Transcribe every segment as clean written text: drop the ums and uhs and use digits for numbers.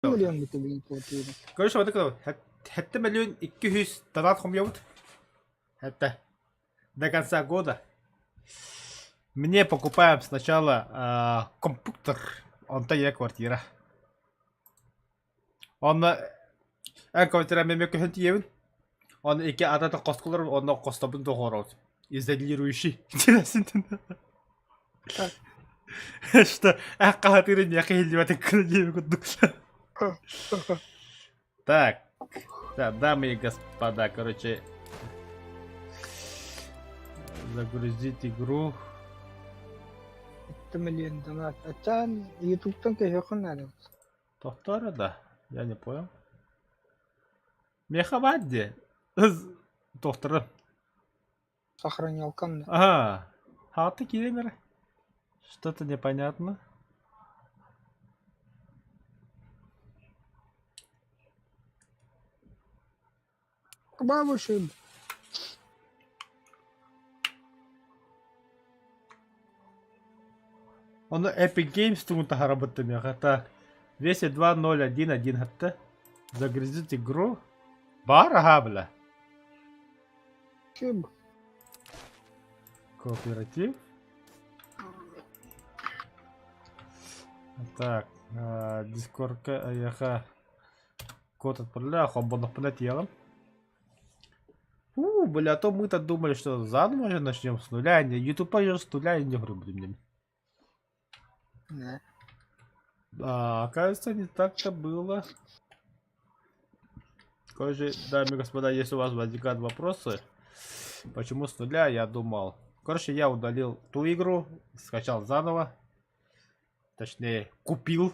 Миллион бутылын Короче, вот такой Хэттэ миллион 200 донат хомуйабыт. Это до конца года. Мне покупаем сначала компьютер, онтон я квартира. Онно эн квартира мен көһөн тиийэбин. Онно икки атата хоскулар онно хостобун доҕороот. Изолирующий. Что эх хаһатыыры миэхэ иһиллибэтин гына диэби курдук. Так, так, дамы и господа, короче, загрузить игру. Это миллион донат. Ачаан ютубтан көһүөххүн наада. Тохтоор да, я не понял. Миэхэ баар дии. Тохторо. Сохранялкам да. Ага. Хааты киирэн эрэ. Что-то непонятно. Бабушка. Ону Epic Games тугун таһаарабыт миэхэ. Так, версия 2.0.1.1 хатта. Загрузить игру. Бар аха бля. Ким? Кооператив. Так, Дискордка эйиэхэ код отправляю, холбонохпуна тиийэҕин. У, бля, а то мы-то думали, что заново же начнем с нуля, не, Ютуб пойдет с нуля и не будем. Да. А, оказывается, не так-то было. Короче, дамы и господа, если у вас возникают вопросы, почему с нуля, я думал. Короче, я удалил ту игру, скачал заново. Точнее, купил.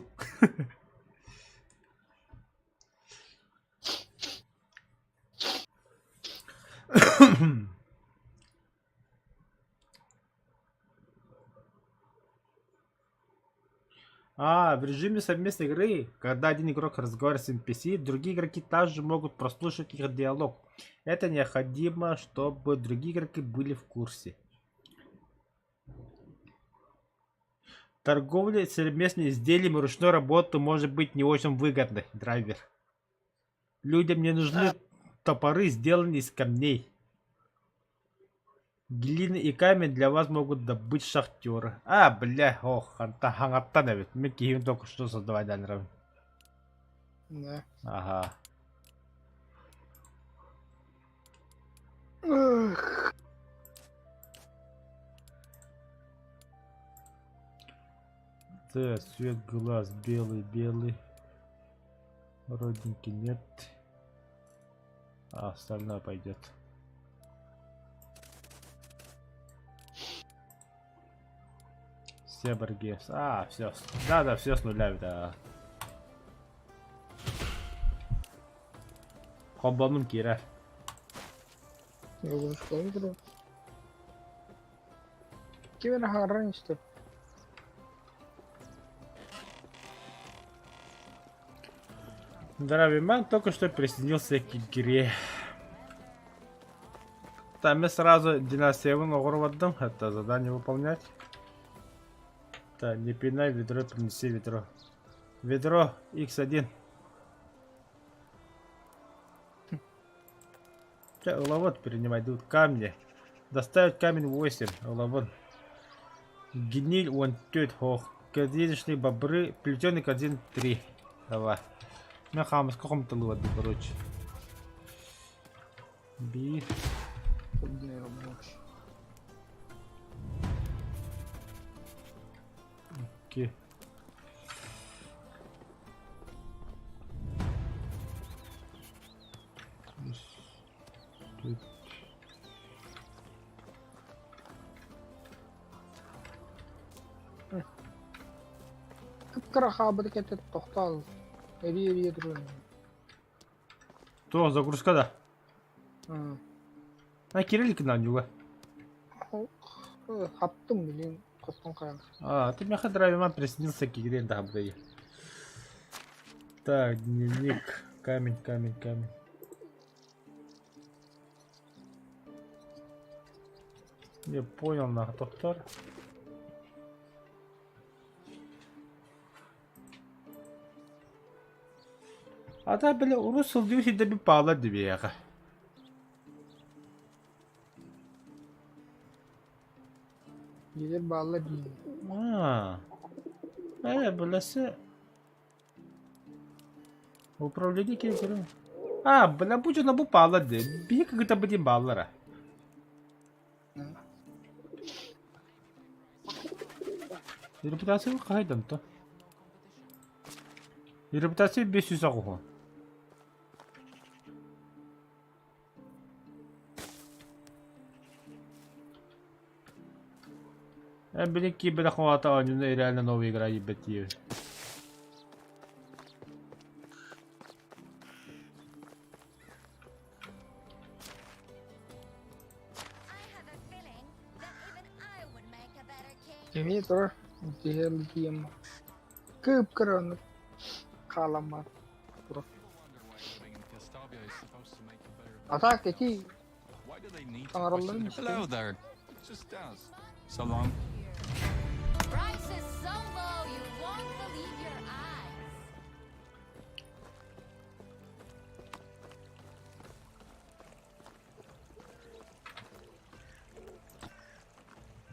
А, в режиме совместной игры, когда один игрок разговаривает с NPC, другие игроки также могут прослушать их диалог. Это необходимо, чтобы другие игроки были в курсе. Торговля совместными изделиями ручной работы может быть не очень выгодной, драйвер. Людям не нужны топоры, сделанные из камней. Глина и камень для вас могут добыть шахтеры. А, бля, ох, хаҥаттан эбит. Мин киһим только что создавать нравится. Да. Ага. Эх. Т, цвет глаз белый, белый. Родинки нет. А остальное пойдет. Все Баргес. А, все. Да, да, все с нуля, да. Холбонум киирэр. Ким эрэ хаҥаран истэ. Здравия, только что присоединился к игре. Там я сразу династиябын оҕоро бардым, это задание выполнять. Так, не пинай ведро, принеси ведро. Ведро X1. Чэ, ылабыт принимать тут камни. Доставить камень 8, ылабын. Гниль он тет хох. Корзиночные бобры, плетеный корзин 3. Давай. Мен хаамыска хомталыва короче. Биир. Икки. Үс. Түөрт. Кып-кыра хаалбыт кэтит тохтоол эрий-эрийэ туран Туох загрузка да? А кирилик на Хаптым билин хостон хаан. А, ты меха драйвиман приснился кигрен да абдайы. Так, дневник. Камень, камень, камень. Я понял, на доктор. Ата били урут сылдьыбыт сирдэрбит бааллар дибиэхэ. Дьиэлэр бааллар дии. Аа. Ээ, билэсэ Управление киһи А, бля, бу дьоно бу бааллар дии. Биһи кыгыта диэн бааллара. Репутация хаһайдан то? Репутация 580. Блин, кибер хвата оонньууну реально новая игра ебать диэбит. Эмиэ турар DLDM кып-кыра хааламмат турар. А так ити саҥаралларын Hello истэбин. there. Just does. So long. Price is so low you won't believe your eyes.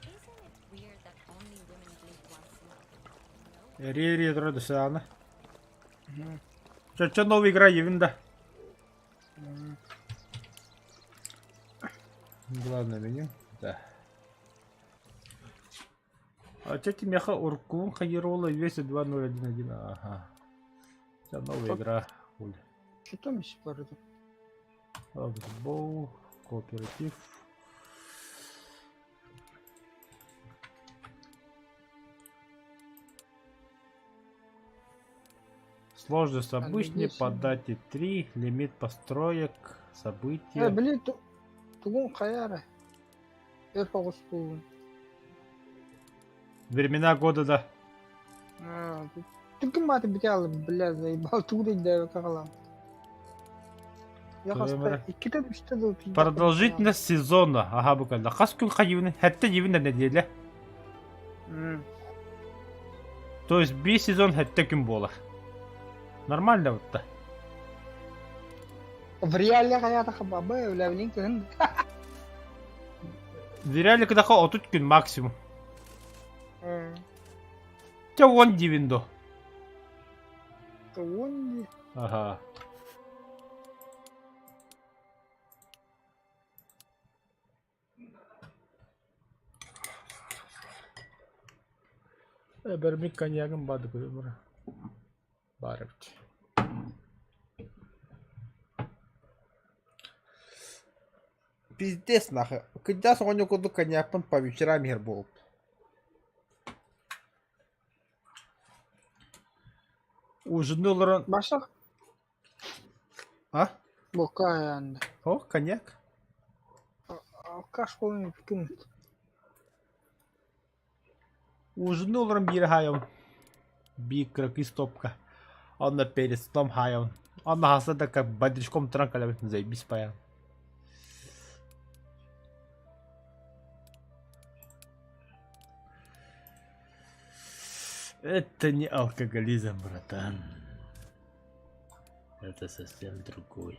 Isn't it weird that only women blink once in a No. Ри-ри турар Чо, новая игра ебин да. Главное меню. Да. А тетя меха Уркун Хайрола 202.011. Ага. Это новая игра. Хули. Что там еще бар это? Боу, кооператив. Сложность обычный, Аналогично. по дате 3, лимит построек, Э, события. били тугун хайа Эр соҕус буолун. Времена года, да. Түкүн бааты бите алып, бля, заебал, тугу да кагалам. Я Твоя хаста иккитэ үстэ да Продолжительность сезона. Ага, буквально. Хас күн хайыбын, хәтта ебин неделя. То есть би сезон хәтта күн болар. Нормально вот та. В реале хаята хабаба, бля, блин, кыһын. В реале кыдаха 30 күн максимум. Те он дивиндо. Он Ага. Бермик коньягым бады көрөмөр. Бар эбит. Пиздец нахуй. Когда соңню куду коньякпын по вечерам ер болып. Ужинны олорон... Башак А? бока янда. О, коньяк. Алкаш болын күн. Ужинны олорон биир хайым. Биир кыракый стопка. Онно перед сном хайым. Онно хаса да как бодрячком туран кэлэбит заебись паян. Это не алкоголизм, братан. Это совсем другой.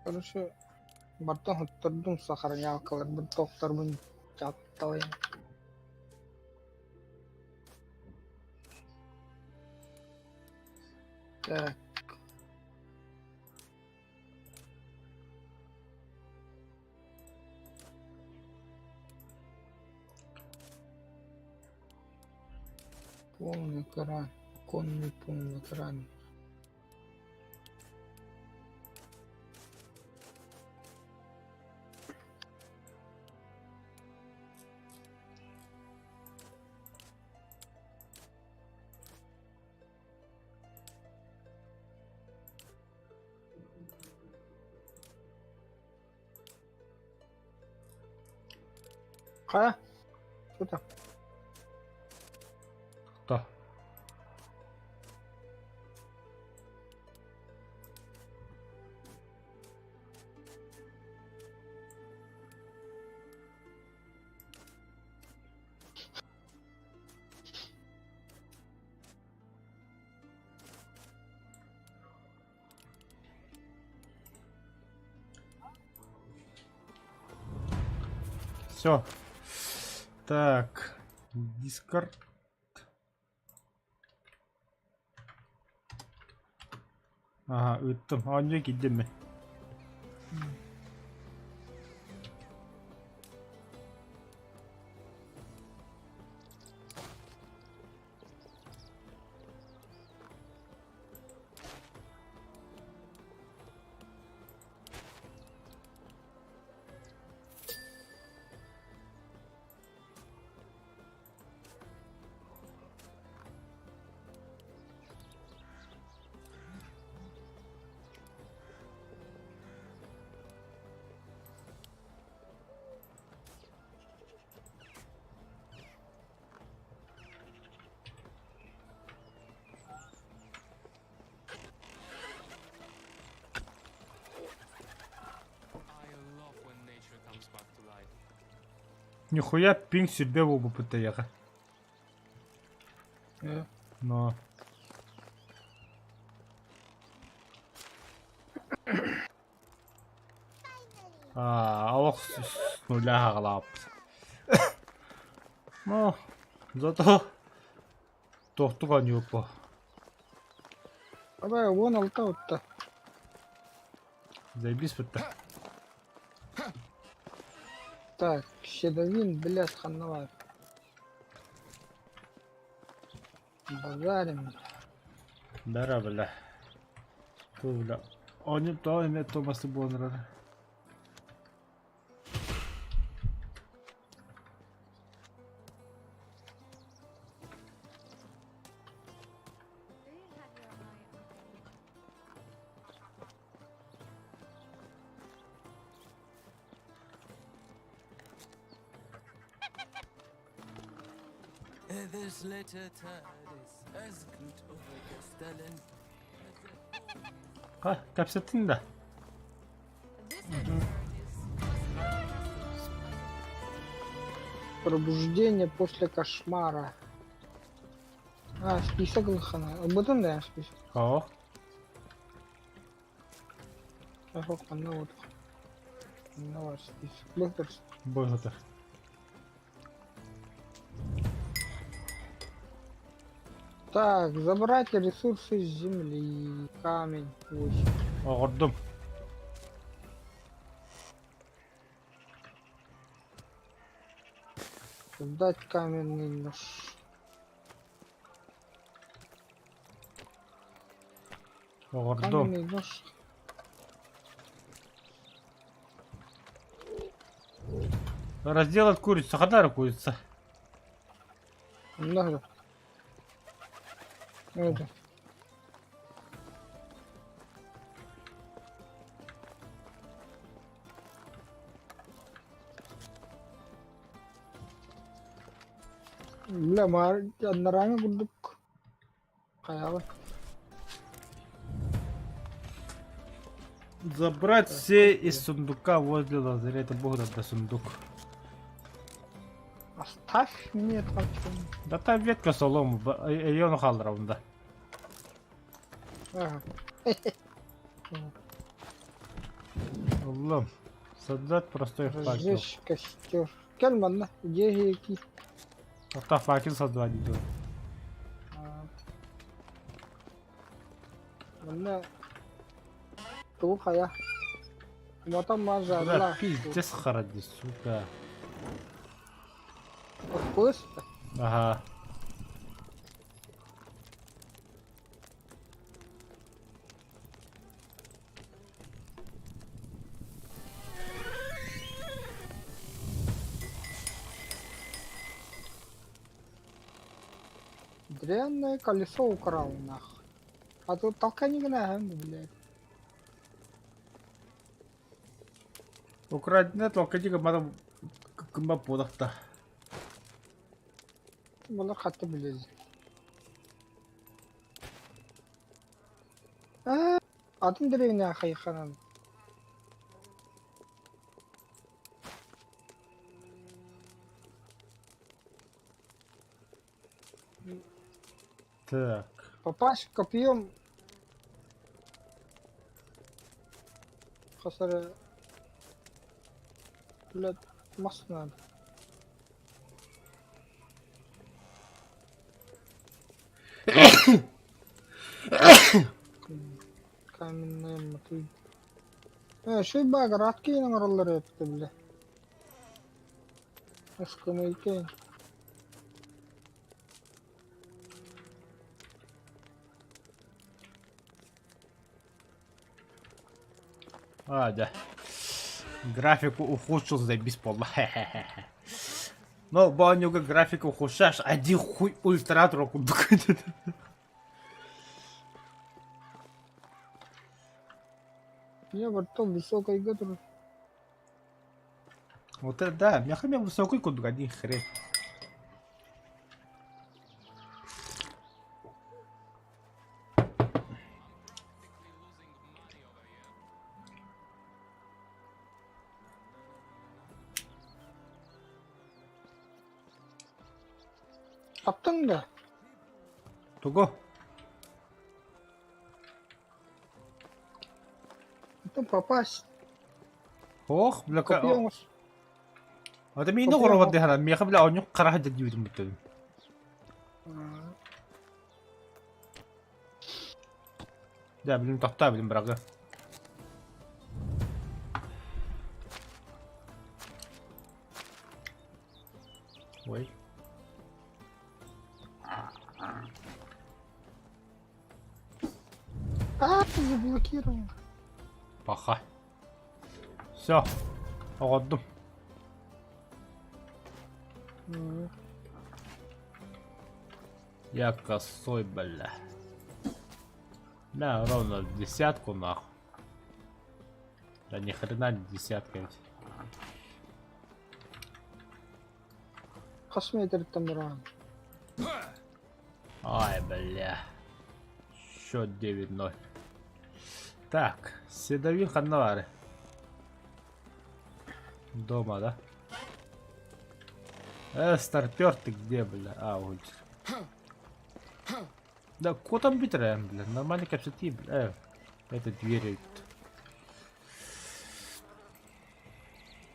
Короче, бартон хоттордум сохранялкаларбын тохторбун чатталайын. Так. Полный экран. Конный полный экран. Хайа? Что там? Кто? Все. Так. Дискорд. Аха, ыыттым. Оонньуу киирдим мин. Нихуя пинг себе буолбуппут эйиэхэ. Но. Аа, олох с нуля аҕалаабыт. Ну, зато туохтук оонньууппу. Абай 16 утта. Заебись бытта. Так, щедовин, блядь, ханна Базарим. Бара бля. Ту бля. Оонньуу тоҕо эмиэ Томасы буолан эрэр. This little turd is as good of a Castellan Ха, кэпсэттин да? This little turd is Пробуждение после кошмара. А, список хана. Ылбытын да список. Оо. Ох, ханна вот. Ханна список. Быстро. Быһыта. Так, забрать ресурсы с земли. Камень. 8. Оҕордум. Создать каменный нож. Оҕордум. Каменный нож. Разделать курицу. Хадара курица. Много. Это. Бля, маар анарааҥы курдук хайаҕа Забрать все из сундука возле лазарета. Бог да сундук. Оставь мне тачку. Да там ветка солому, ее хаалларабын да. Ага. Ыллым. Создать простой факел. Разжечь костер. Кэл манна, дьиэ Оттон факел создавать делать. Манна тугу хайа. Мотом Бля, мажалла. пиздец харади, сука. Кыс. Ага. Дрянное колесо украл нах. А тут толкани гна, блядь. Украденное толкати мада кымба подахта. Бұлар қатты біледі. А, атын деревня хайханан. Так. Попасть копьем. Хасары. Блядь, мас надо. Каменная мотыль. Э, шүй багар ат киин оҥороллор эбит бile. Аскымыйкин. А, да. Графику ухудшил, заебись буолла. Но бу оонньууга графика ухудшаешь, один хуй ультратор курдук. Я вертол высокой турар. Вот это да, миэхэ эмиэ высокой курдук, один хрен. Таптың да? Тугу? Это попасть. Ох, бля, Копье оҥос. Это миин оҕоробот дыһана, миэхэ бля оонньуу хараха дьадьыбытым бүттүм. Дьэ, билим тохтоо, билим бырагы. Ой. А, заблокировал. Паха. Все. Оҕордум. Я косой, бля. Да, ровно в десятку, нахуй. Да ни хрена не десятка ведь. Хас метртэн бараҕын? Ай, бля. Счет 9-0. Так, Седовин ханна баар? Дома, да? Э, старпер ты где, бля? А, вот. Да, котом битрэм, бля. Нормально кэпсэтии, бля. Э, это двери.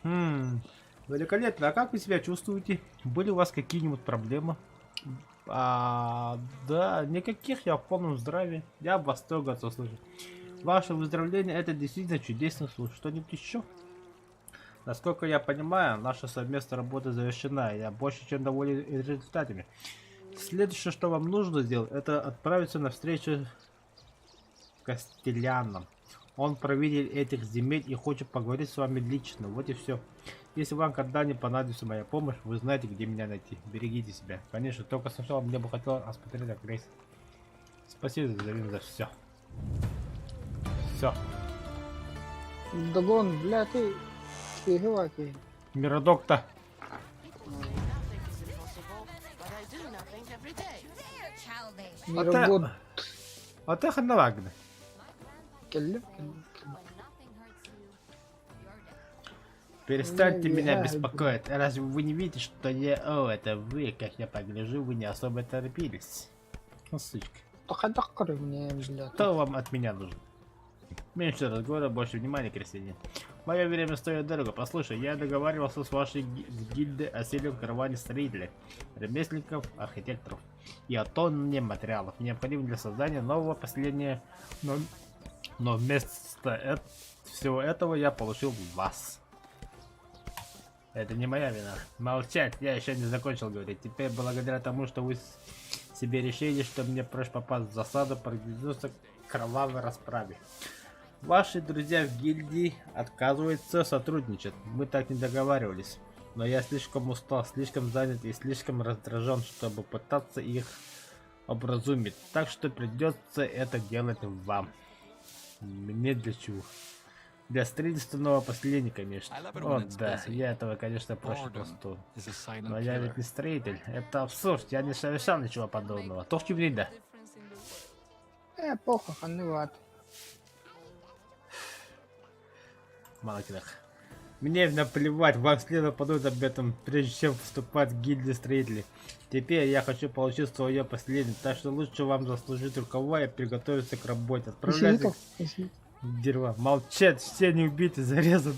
Хм, великолепно. А как вы себя чувствуете? Были у вас какие-нибудь проблемы? А, да, никаких, я в полном здравии. Я в восторге от услышать. Ваше выздоровление это действительно чудесно. Слушай, что-нибудь еще? Насколько я понимаю, наша совместная работа завершена. Я больше чем доволен результатами. Следующее, что вам нужно сделать, это отправиться на встречу с Кастеляном. Он правитель этих земель и хочет поговорить с вами лично. Вот и все. Если вам когда-нибудь понадобится моя помощь, вы знаете, где меня найти. Берегите себя. Конечно, только сначала мне бы хотелось осмотреть окрестности. Спасибо за, за все. Все. Догон, бля, ты киһи киһи. Миродок-то. Nothing is impossible, but I do nothing every day. They're childish. Мирогод А ты ханна кэллим. кэллим, кэллим. When nothing hurts you, you're dead. Перестаньте Ну, меня я- беспокоить. Разве вы не видите, что я... О, это вы, как я погляжу, вы не особо торопились. Ну, сучка. Хайдах мне, бля. Что вам от меня нужно? Меньше разговора, больше внимания, крестьянин. Мое время стоит дорого. Послушай, я договаривался с вашей с гильдой о сильном караване строителей, ремесленников, архитекторов и о тонне материалов, необходимых для создания нового поселения. Но, но вместо всего этого я получил вас. Это не моя вина. Молчать, я еще не закончил говорить. Теперь, благодаря тому, что вы себе решили, что мне проще попасть в засаду, придется к кровавой расправе. Ваши друзья в гильдии отказываются сотрудничать. Мы так не договаривались. Но я слишком устал, слишком занят и слишком раздражен, чтобы пытаться их образумить. Так что придется это делать вам. Мне для чего? Для строительства нового поселения, конечно. I love it when О, it's да, busy. я этого, конечно, проще Boredom простого. is a silent Но я killer. ведь не строитель. Это абсурд, я не совершал ничего подобного. Тох да. Difference in the world. Э, похуй, ханныват. Малакинах. Мне наплевать, вам следует подумать об этом, прежде чем вступать в гильдию строителей. Теперь я хочу получить свое поселение, так что лучше вам заслужить рукава и приготовиться к работе. Отправляйтесь в дерево. Молчать, все не убиты, зарезаны.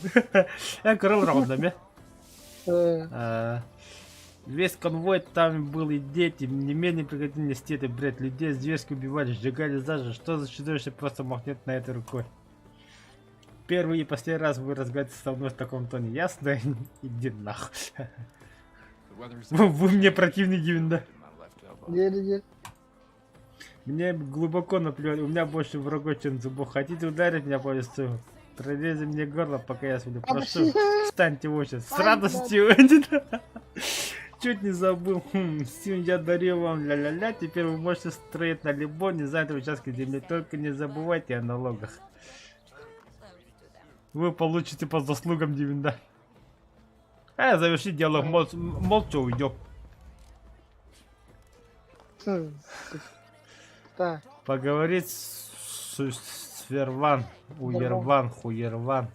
Я крыл ровно, Э, А. Весь конвой там был и дети, не менее прекратили нести этот бред. Людей зверски убивали, сжигали заживо. Что за чудовище просто махнет на это рукой? Первый и последний раз вы разговариваете со мной в таком тоне, ясно? Иди нах. Вы мне противный, Гивен, да? Диэри диэри. Мне глубоко наплевать, у меня больше врагов, чем зубов. Хотите ударить меня по лицу? Прорежьте мне горло, пока я сплю. Прошу, встаньте в очередь. С радостью. Чуть не забыл. Хм, Стивен, я дарил вам ля-ля-ля. Теперь вы можете строить на любом незанятом участке земли. Только не забывайте о налогах. Вы получите по заслугам дивиденда. А, завершить диалог. Молча уйдем. Так. Поговорить с, с Верван. Уерван, хуерван.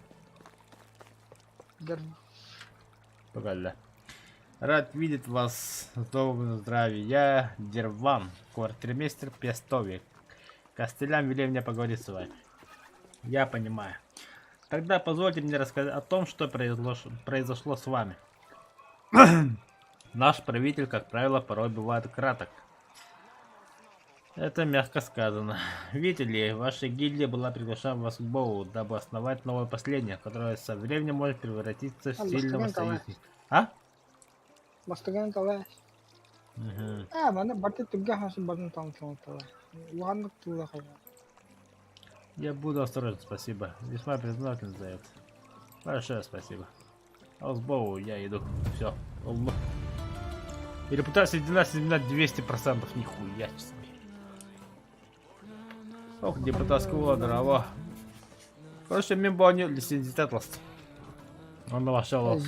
Погоди. Рад видеть вас в добром здравии. Я Дерван, квартирмейстер Пестовик. Костелян велел мне поговорить с вами. Я понимаю. Тогда позвольте мне рассказать о том, что произошло, произошло с вами. Наш правитель, как правило, порой бывает краток. Это мягко сказано. Видите ли, ваша гильдия была приглашена в Асбоу, дабы основать новое поселение, которое со временем может превратиться в сильного союзника. А? Бастыган талай. Угу. А, манна барты түггэ хасы барын таң талай. Улаханнык туула хайа. Я буду осторожен, спасибо. Весьма признателен за это. Большое спасибо. Алсбоу, я иду. Все. Аллах. И репутация династии на 200%. Нихуя себе. Ох, депутатского дрова. Короче, мен бу лицензият ласт. Он вошел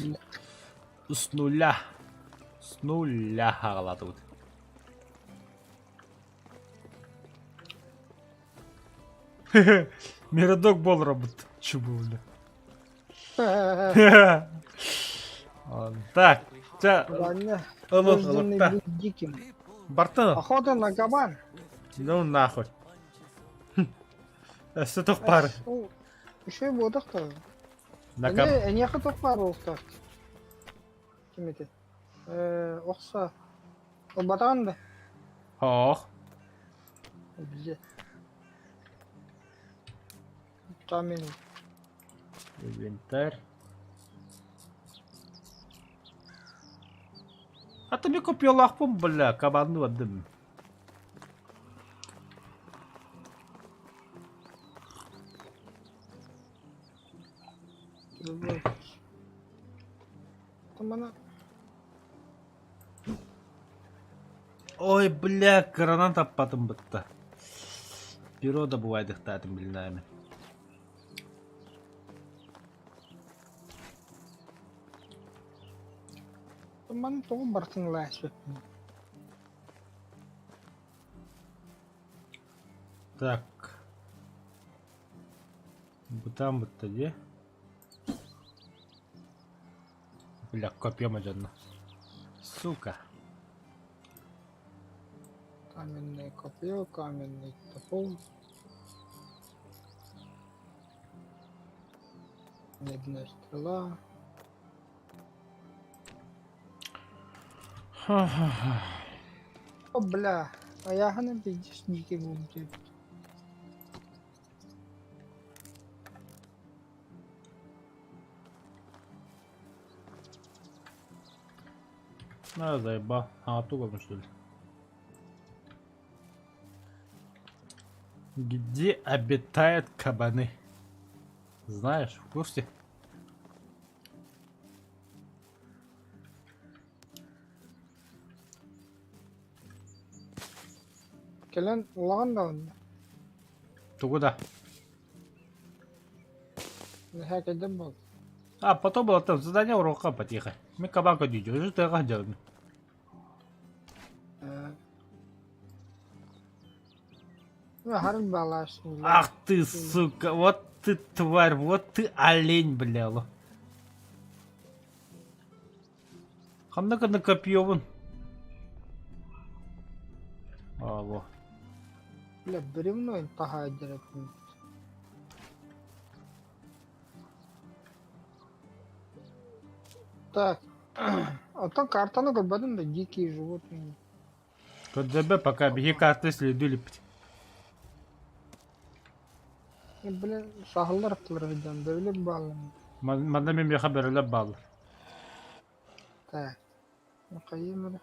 с нуля. С нуля тут. Миродок был робот. Чё был, бля? Так, Ладно. Диким. Бартан. Охота на кабан. Ну нахуй. Өссө тух пар. Еще буодах та. На каб. Эниэхэ тух пар буолуохтаах. Ким эти? Э, охса. Ылбатаҕын да? Ох. Бile. Камень. Инвентарь. А ты мне купил лахпум, бля, кабану отдым. Ой, бля, граната потом бытта. Природа бывает их татым блинами. Маны тоҕо барытын ылаайсыбаппын. Так. Бытаан бытта дии. Бля, копьем одно. Сука. Каменное копье, каменный топор. Медная стрела. О, бля, а я гана пиздец дикий был. На, заебал. А, оттуда что ли? Где обитают кабаны? Знаешь, в курсе? Кэлэн улахан да онно. Ты куда? Наһаа кэлдим буол. А, потом было там задание урока потихо. Мы кабака дидё, уже ты делаем. Ах ты, сука, вот ты тварь, вот ты олень, бля. Ханна на копье вон. Алло. Бля, бревно таһаайдара Так. Оттон картаны көрбөтүм да дикие животные. Көрдөрбө пока биһи карта следует. Блин, саһыллар аттылар сылдьан бөрөлөр бааллар. Манна мин миэхэ бөрөлөр бааллар. Так. Ну хайыам эрэ.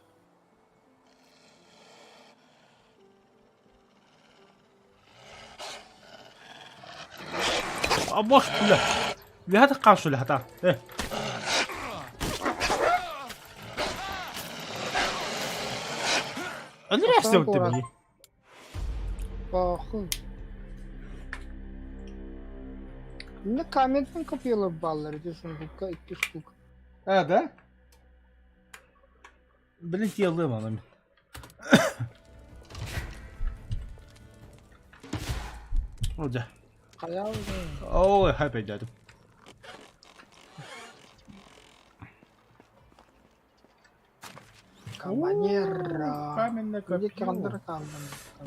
А может, бля. Лэхэ хаалсу лэхэ Э. Андрей Астана куорат. Похуй. Мне каменный копьелар бааллар ити сундукка икки штук. А, да? Блин, тиэллым аны мин. Ол дьэ. Хайа Ой, хайп өйдөөтүм. Кабанера. Каменное Где копье. кандыр калдым.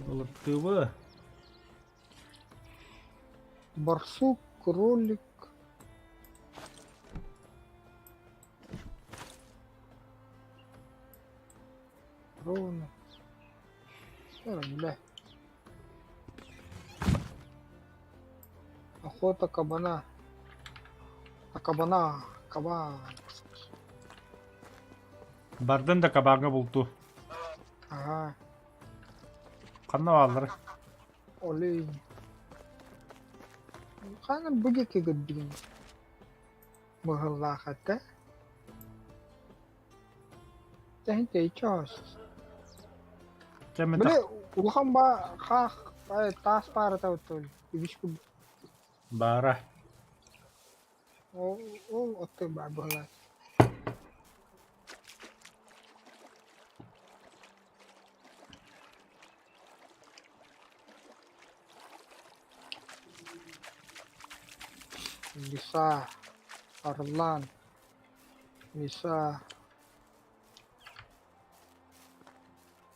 Лаптывы. Барсук, кролик. Ровно. Э, бля. Охота кабана. А кабана, кабан. Бардын да кабаҥҥа бултуу. Ага, Ханна бааллара? олень. Ханна бу диэки көрдүгүн? Быһыллаах этэ. Тэһин тэйчоос. Чэ мин Били улахан ба хаах таас паарата оттон үгүс курдук. Баара. Ол ол оттон баар быһылаах. Лиса, Орлан, Лиса,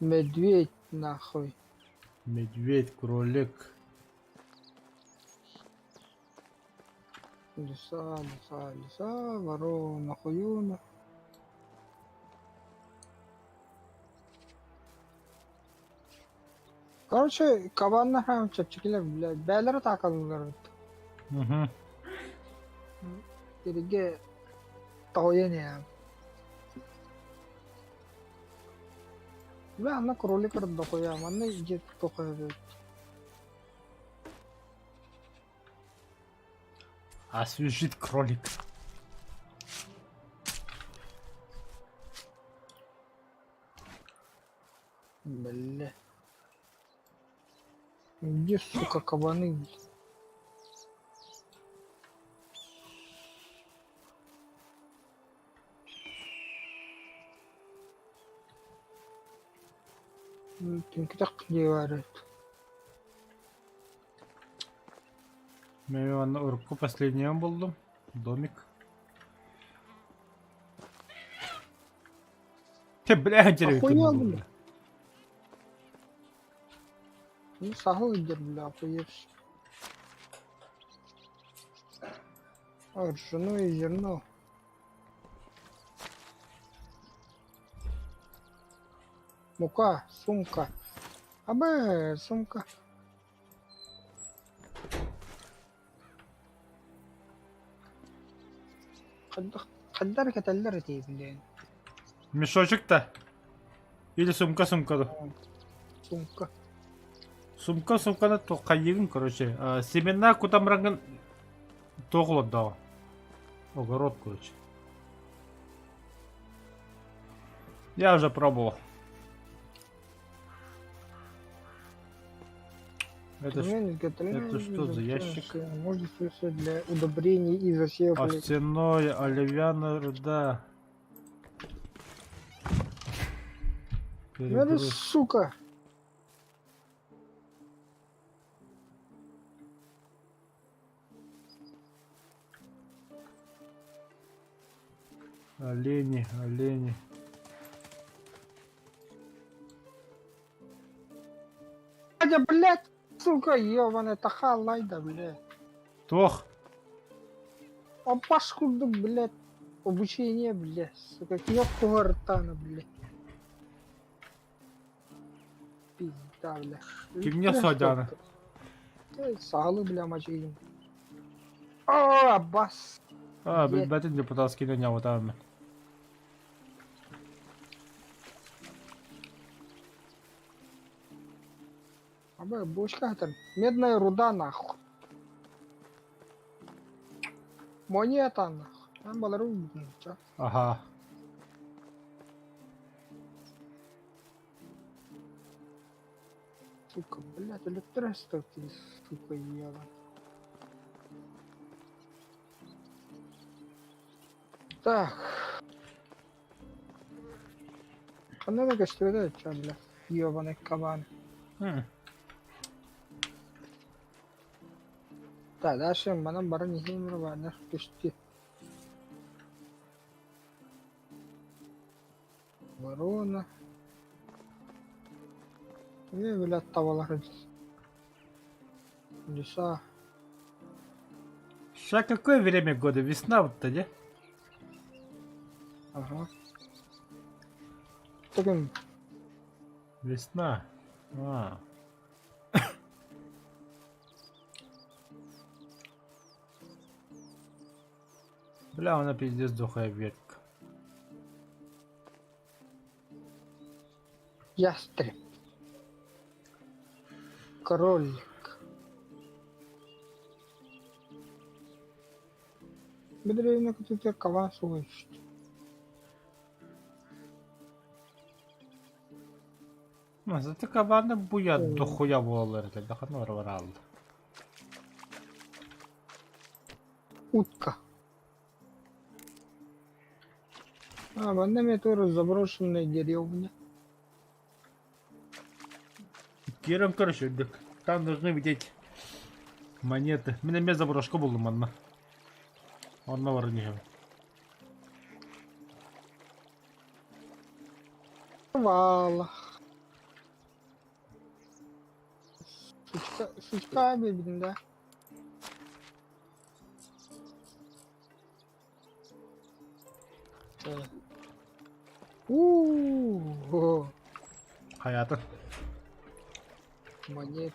Медведь нахуй. Медведь, кролик. Лиса, лиса, лиса, ворона, хуюна. Короче, кабаннар хаам чэпчэкилэр, блядь, бээлэрэ таакалыыллар эбит. Угу. Сиргэ тоҕуйан иһэм. Бля, анна кролик дохуя, манна дьиэ тохуя эбит. Освежит кролик. Бля. Где, сука, кабаны? Түҥкүтэх дьиэ баар эбит. Мен манна урукку последнийым буллум. Домик. Ты, бля, Охуел, бля. Ну, саһыл илдьэр, бля, охуевший. А, ржаное зерно. Мука, сумка. Абы, сумка. Хайдах хайдах эрэ кэтэллэр этэй билигин. Мешочек да? Или сумка сумка да? Сумка. Сумка сумканы туоххайыгын, короче. Семена кутамрангын туох олордоҕо? Огород, короче. Я уже пробовал. Это, это что за ящик? Можно использовать для удобрений и засева. Овсяное, оловянная руда. Ну это сука! Олени, олени. Дядя, блядь, сука, ебаный, таха лайда, блядь. Туох. Опаш курдук, блядь. Обучение, бля, сука, кнопку ртана, бля. Пизда, бля. Кимҥэ содьаана? Саалы, бля, мачыйым. О, бас! А, билбэтин депутатскийны ньабытааммын. Аба, бочка там. Медная руда, нахуй. Монета, нахуй. Там балару, чё? Аха. Сука, блядь, электросток, сука, ела. Так. Ханна да көстүбэтэ чё, бля, ёбаный кабан. Так, дальше манан баран иһиим бааннар көстү. Ворона. Эмиэ билэ табалар леса. Ща какое время года? Весна вот тогда? Ага. Таким Весна. А. Бля, она пиздец дохлая ветка. ястреб. Кролик. Бедрейна көтүтэ кабан сугуйт. Зато кабаны буя дохуя буолаллар этэ, даханы барабараалла. Утка. А, манна эмиэ тоже заброшенная деревня. Киром, короче, там должны видеть монеты. Мин эмиэ заброшка буллум манна. Онно баран иһэбин. Вала. Сучка, сучка биэрбитин да. Уу, Хайаатын. монет.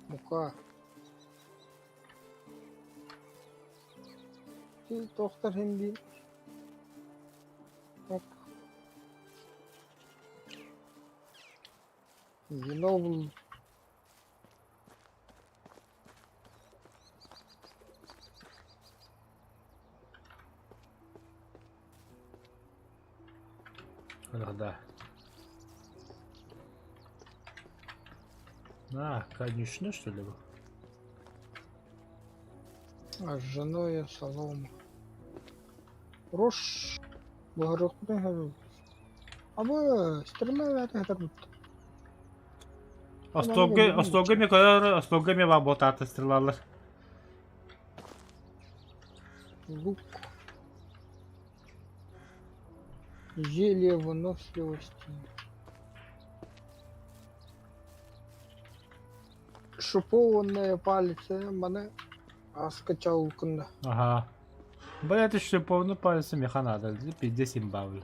Мука. Тохтор иһин дии. Оп. Вино буллум. Да. А, конечно, что ли? А с женой солома. Рош. Абы стрела это Остуолга остуолга эмиэ көрөр, остуолга эмиэ баар буолтаата стрелалар. Лук. Зелье выносливости. Шипованные пальцы. Маны аскачал кында. Ага. Бля, это шиповный пальцы механада. Пиздец имба, бля.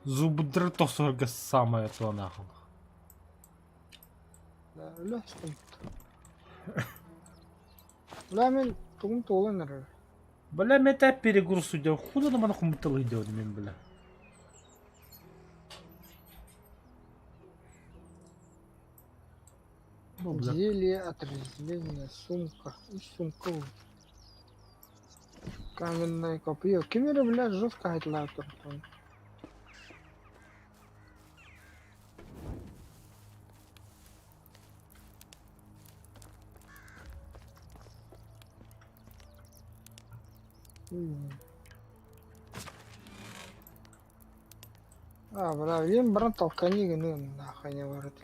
Зубдр тосорга самое то нахуй. Да, өлөстүм. Бля, мен тугум туолан эрэр. Бля, мета перегруз идет. Худа на мана хумтал идет, мен, бля. Ну, бля. Зелье отрезвления, сумка. И сумка. Каменное копье. Кемере, бля, жестко айтылар туртун. А, бля, им брат толкани гыны нахуй не барат.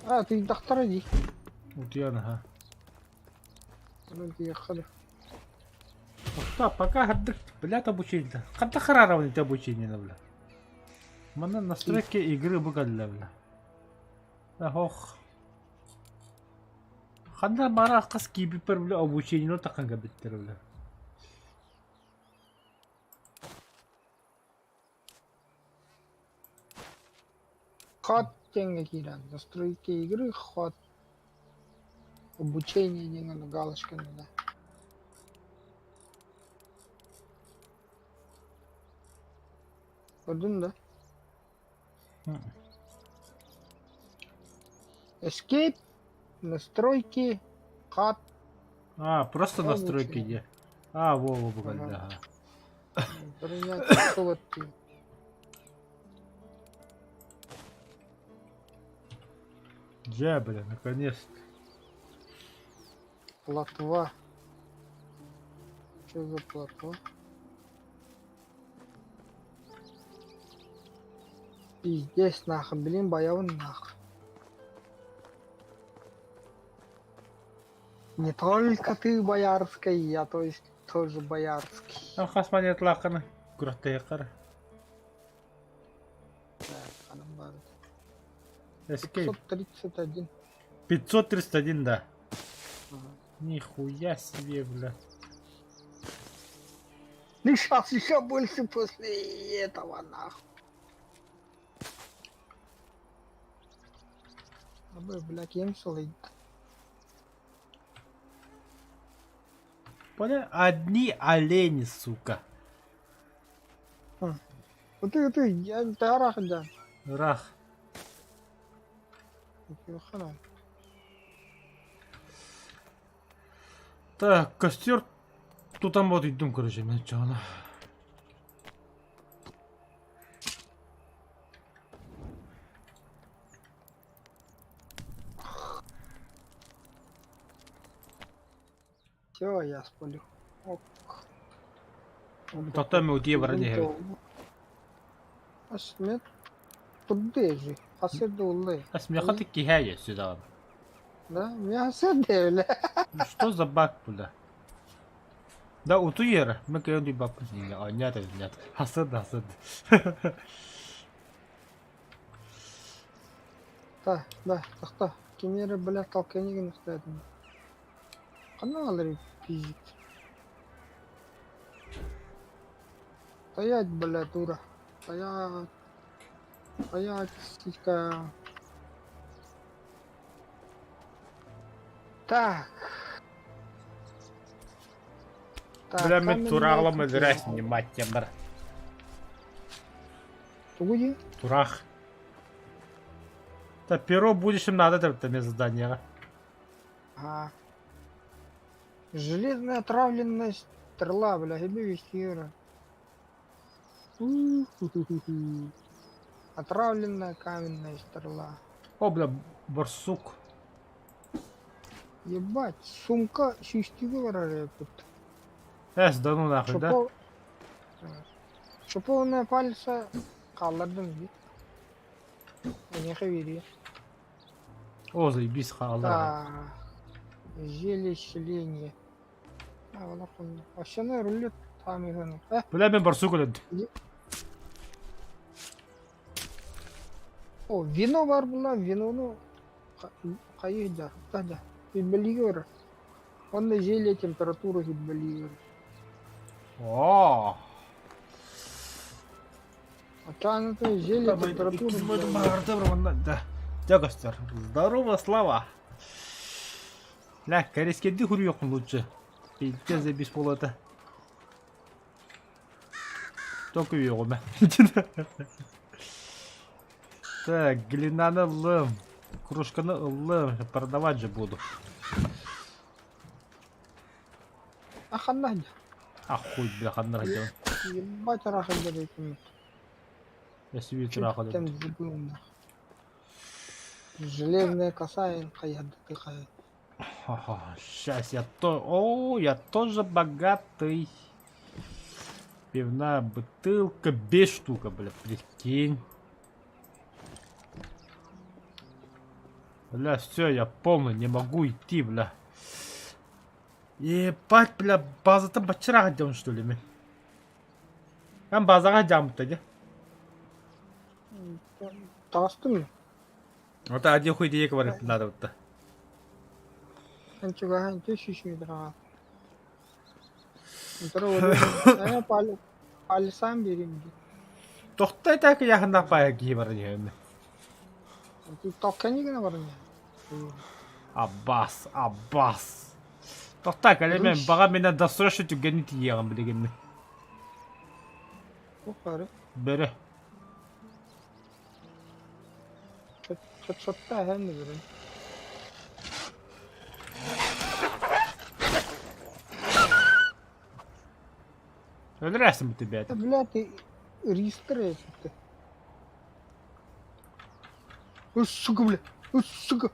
А, ты доктор иди. Утуйан, ага. Ну, ехали. Что, пока отдых, блядь, обучение. Когда хараров это обучение, бля. Мана настройки игры бу бля. Ох. Ханна баара хас киирбиппэр бile обучениены таххан кэлбиттэр бile. Хат диэҥҥэ киирэн, настройки игры хат, обучение диэҥҥэ галочканы да. Көрдүн да? Escape, настройки, хат. А, просто настройки где. А, во, во, во, ага. Принять вот Дьэ, бля, наконец-то. Плотва. Что за плотва? Пиздец нахуй, блин, боявын нахуй. Не только ты боярский, я то есть тоже боярский. Там хас монетлааххына күрэхтэһиэххэ Ханан баар Escape. 531. 531, да. Ага. Нихуя себе, бля. Ну сейчас еще больше после этого нахуй. Абы, бля, кем солид. Понял? Одни олени, сука. Ты, ты, я тарах, да. Рах. Так, костер тутан вот идем, короче, начало. Все, я спалю. Ок. Тохтоо утие баран иһэбит. Асмет Тудежи. Аседулы. Асмеха ты киһэ сюда. Да, я аседулы. Ну что за баг, бля? Да, утуер. Мы кайон баг. А, нет, нет. Асад, асад. Да, да, тохто. Кемере, бля, толканигин устаятым. Ханна алыр пиздит. Стоять, бля, дура. Стоять. Стоять, сиська. Так. Так, Бля, мы каменная туралом копье. играть не мать тембр. Тугуди? Турах. Да перо будешь им надо там там задание. Ага. Железная отравленность стрела, бля, гиби хера. У-ху-ху-ху. Отравленная каменная стрела. О, бля, барсук. Ебать, сумка сүүстүгэ тут. Эс, да ну нахуй, да? Шипов... Шиповная пальца хааллардым дии. Эйиэхэ биэриэ. О, заебись, хааллар. Так. Зелье исцеления. А, Овсяной рулет там и Э, Бля, мин барсук өлөрдүм. О, вино бар була, винону хайы да, да, да. Хитбалигер. Он на зелье температуру хитбалигер. О! А то зелье температуру. Да. Дьэ көстөр. Здорово, Слава. Ля, кэрискэди хуруйоххун лучше. Пиздец заебись полуота. Только үөҕүмэ. Так, глинаны ыллым. Кружканы ыллым. Продавать же буду. А ханна А хуй, бля, ханна хотел. Ебать рахын Я себе трахал. Там забыл нахуй. Железная коса и хайа. Сейчас я то... О, я тоже богатый. Пивная бутылка без штука, бля, прикинь. Бля, все, я полный, не могу идти, бля. Ебать, бля, базата бачыраға дем, что ли, мен? Мен базаға жамыпты, де. Таҕыстым Вот один хуй диек бар надо вот. Эн чугаһаан 400 метраҕа. Палесам биэрим дии. Тохто этэ кыйахыннаах баайа киһи баран иһэн. Токкани гына баран иһэн. Аббас, Аббас. Тохто кэлэмэн баҕа мене досрочно түгэнни тиийэҕин билигин. Бары. Бөрө. Чотчотта эһэн бөрө. Өлөрөөсүн бу бэйэтэ. Бля, ты ристр это. Ой, сука, бля. Ой, сука.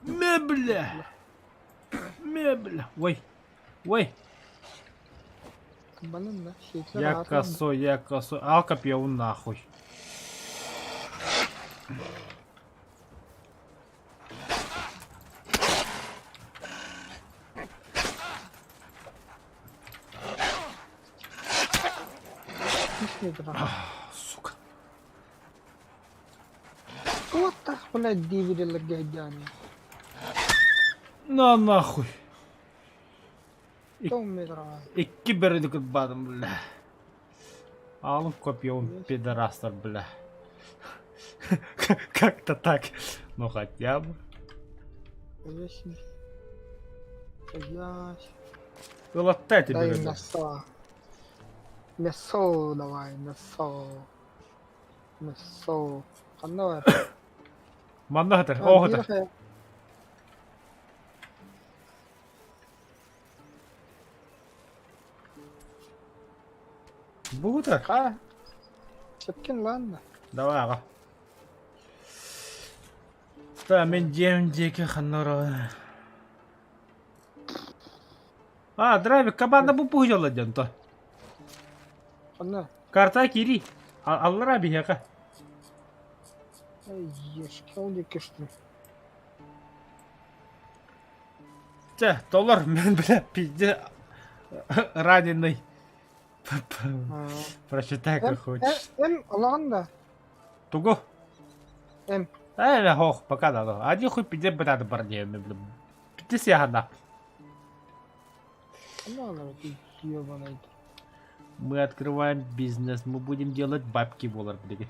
Мебля. Мебля. Ой. Ой. Кабанын да. Я косой, я косой. Алка пьёу нахуй. Сука. Вот так, блядь, диверилергэ сылдьааны. На нахуй. Тоҕо метроҕа? Икки бөрөнү кырбаатым, бля. Аалым копьем пидорастар, бля. Как-то так. Ну хотя бы. Блядь. Ылатта эти Дай бөрөнү. мясо. Мясо давай, мясо. Мясо. Ханна бар? Манна хатар, оо хатар. Бу хатар. Ха. Сөпкүн ладно. Давай аҕа. Та мен дьиэм диэки ханна ора. А, драйвер команда бу пуһдьалла диэн то. Ханна? Карта кири. Аллара биһиэхэ. Эй, ешки, ол диэки что ли? Чэ, толор, мен, бля, пизде раненый. Прочитай, как хочешь. Эм, олоҕун да. Тугу? Эм. Э, хох, пока надо. Один хуй пизде бытады бар диэм, бля. Пизде сияхана. Мы открываем бизнес, мы будем делать бабки болар билиги.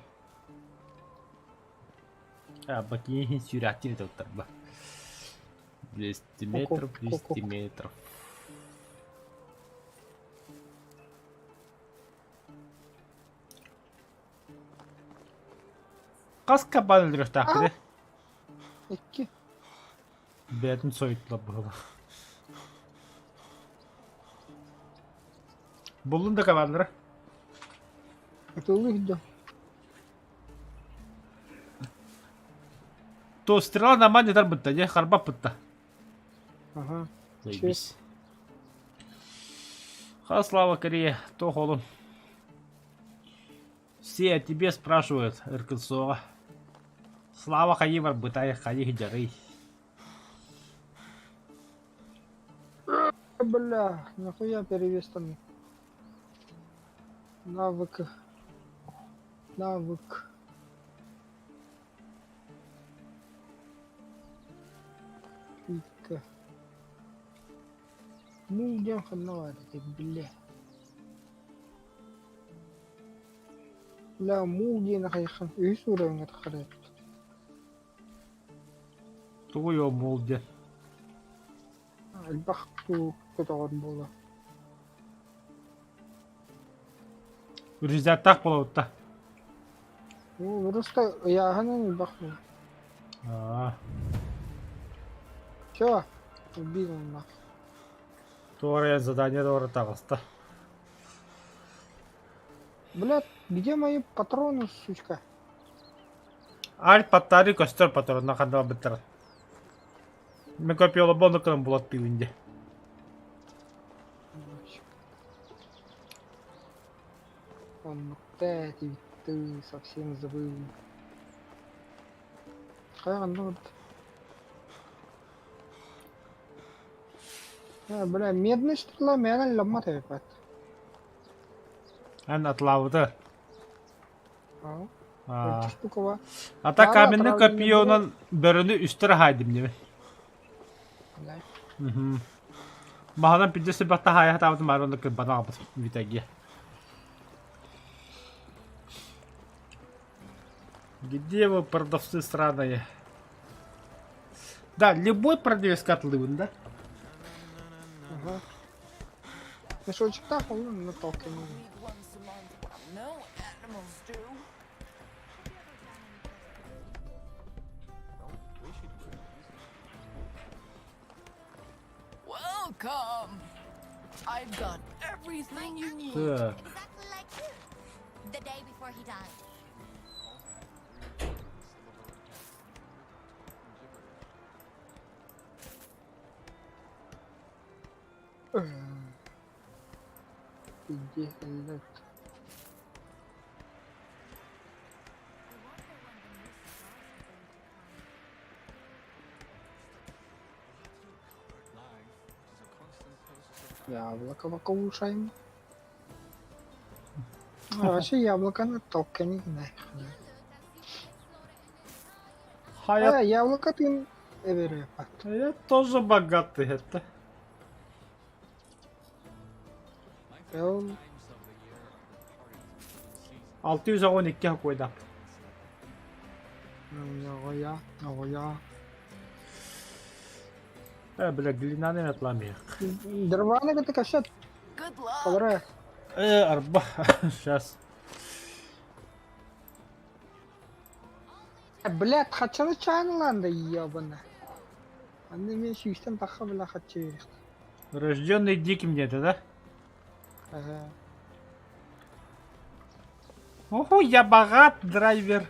А, бакини сюрятин доктор ба. 200 метров, 200 метров. Хас кабан өлөрүөхтаахпыт Икки. Бэйэтин сойутла быһыла. Буллун да кабаннара. Атылы да. То стрела нормально тарбытта, не харбаппытта. Ага. Заебись. Ха, слава Корея, то холон. Все о тебе спрашивают, Иркутсова. Слава хайы барбытай, хайы дьарый. Бля, нахуя перевес там? Навык. Навык. Ика. Ну, идем ханна бля. Бля, мул диэн хайхан үһүс уровеҥҥа таххарыат. Тугуй ол мул диэн? Элбэх туу көтөҕөр буола. Результаттаах буолабыт да. Ну, просто ыйааһынан элбэх буола. Аа. Все, убил нах. Туора задание туора таҕыста. Блядь, где мои патроны, сучка? Аль паттары көстөр патронна ханна быттар. Мен копиола бону кынан булат пилинде. Он опять ведь ты совсем забыл. Хайа вот. А, бля, медная стрела мээнэ ламмат эбит. Эн атлаабыта. Аа. Штукова. Ата каменный копьенан бөрөнү үстэр хаайдым диме. Блядь. Угу. Маһынан пиздец элбэх таһаайа сатаабытым баар онно кырбанан аҕалбыт Витагия. Где вы, продавцы сраные? Да, любой продавец котлыбын, да? Ага. Мешочектаах ол онно толкайын. Once a month, no animals do. Welcome. I've got everything you need. Так. Exactly like you. The day before he died. Иди, блядь. Яблоко покушаем. А вообще яблоко на толка не знаю. Хаят, А, яблоко ты эберепат. я тоже богатый, это. Ол 612 койдак. оҕоя, оҕоя. Э, бля, глиняный отламих. Дрваны это кашет, Good luck. полтора. Э, арба. Сейчас. Блядь, хачаны чайныланды ебана. Аны мен сүйістен тақа бля хачы берек. Рожденный диким где-то, да? Ага. Оху, я богат, драйвер.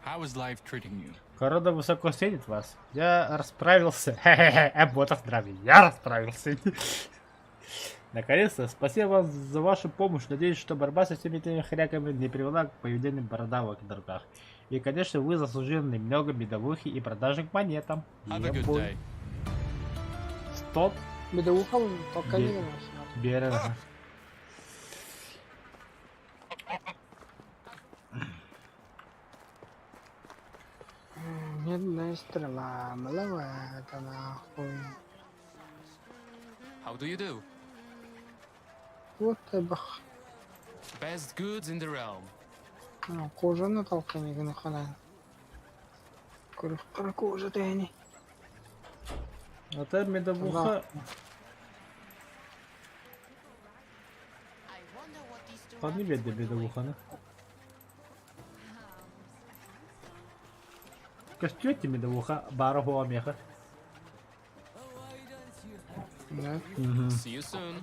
How is life treating you? Корона высоко ценит вас. Я расправился. Хе-хе-хе, Эботов здравия. Я расправился. Наконец-то, спасибо вам за вашу помощь. Надеюсь, что борьба со всеми этими хряками не привела к появлению бородавок на руках. И, конечно, вы заслужили немного медовухи и продажи к монетам. Have a good Ебой. day. Стоп. Медоуха толка не Бе- знаю. Бера. Медная стрела, маловато нахуй. How do you do? Вот ты бах. Best goods in the realm. Кожаны толка не гына. Көрүк кожа тәни. Это медовуха. I wonder what these two Ладно, rabbits бедная were doing. медовуха, ну. Костюте медовуха, бараху меха. Да. See you soon.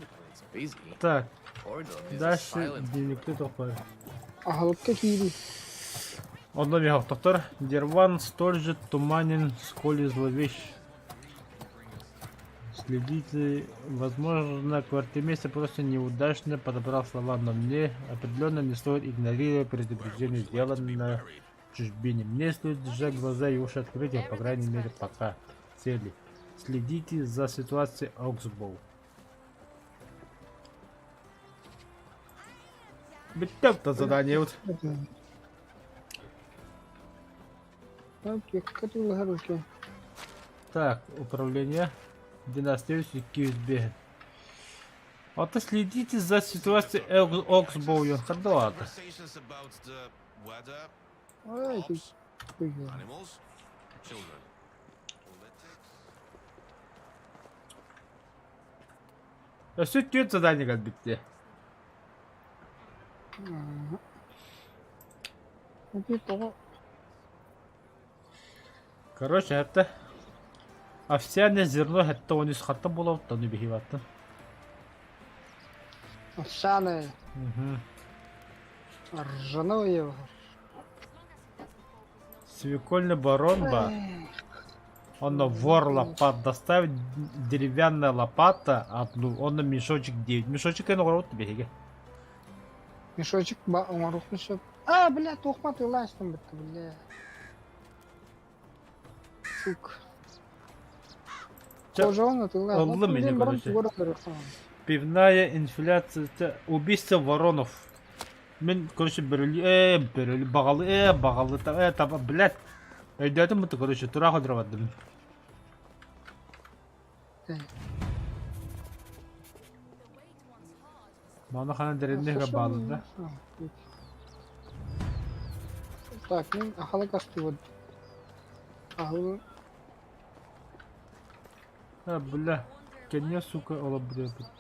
Busy. Так, Ordon is a дальше silent дневник такой. Агалыкка кири. Одно мега доктор. Дерван столь же туманен, сколь и зловещ. Следите, возможно, квартирмейстер просто неудачно подобрал слова, но мне определенно не стоит игнорировать предупреждение, сделанное в чужбине. Мне стоит держать глаза и уши открытыми, по крайней мере, пока. Цели. Следите за ситуацией Оксбоу. Битеп-то задание вот. Так, руки. Так, управление. Династия USB. А то следите за ситуацией Оксбоу. Ходоата. Conversations about the weather, Ай, ты crops, хуя. animals, children, politics. Все тет задание как битте. Ити тоҕо Короче, это овсяное зерно это он из хата было, то не бегивато. овсяное, Угу. ржаное. Свекольный барон ба. Он вор лопат. Доставить деревянная лопата одну. Он на мешочек 9. Мешочек я на тебе. Мешочек ба оҥоруохпун сөп. А, бля, туохма тылаастым бытта, бля. Сука. Чэ, Кожоҕун атыылаа. ыллым мени, короче. Пивная инфляция, убийство воронов. Мин, короче, бөрөлүү, ээ, бөрөлүү, баҕалы, ээ, баҕалы, ээ, таба, блядь. Өйдөөтүм буту, короче, тураах өлөрө бардым. Маны ханан дэриннэ баалын да. Так, мин ахалык астыбыт. Аһылы А, бля, кэннэ, сука, олорбут.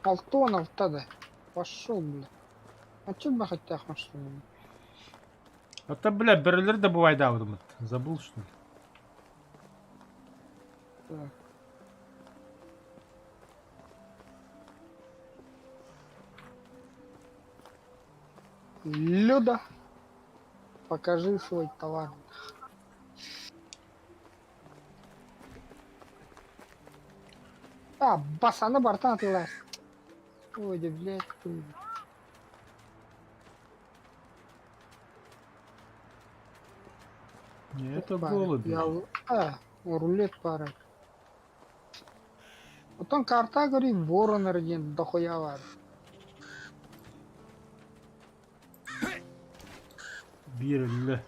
Алтон алта да. Пошел, бля. А че бахаттах машина? А то, бля, бөрөлөр да бывайдаабытымыт. Забыл, что ли? Так. Люда, покажи свой товар. А, басаны бартан атылар. Ой, да, блядь, ты. Не, это Пара. голуби. Я... А, рулет пара. Потом карта говорит, ворон один дохуя бар. Биир өллө.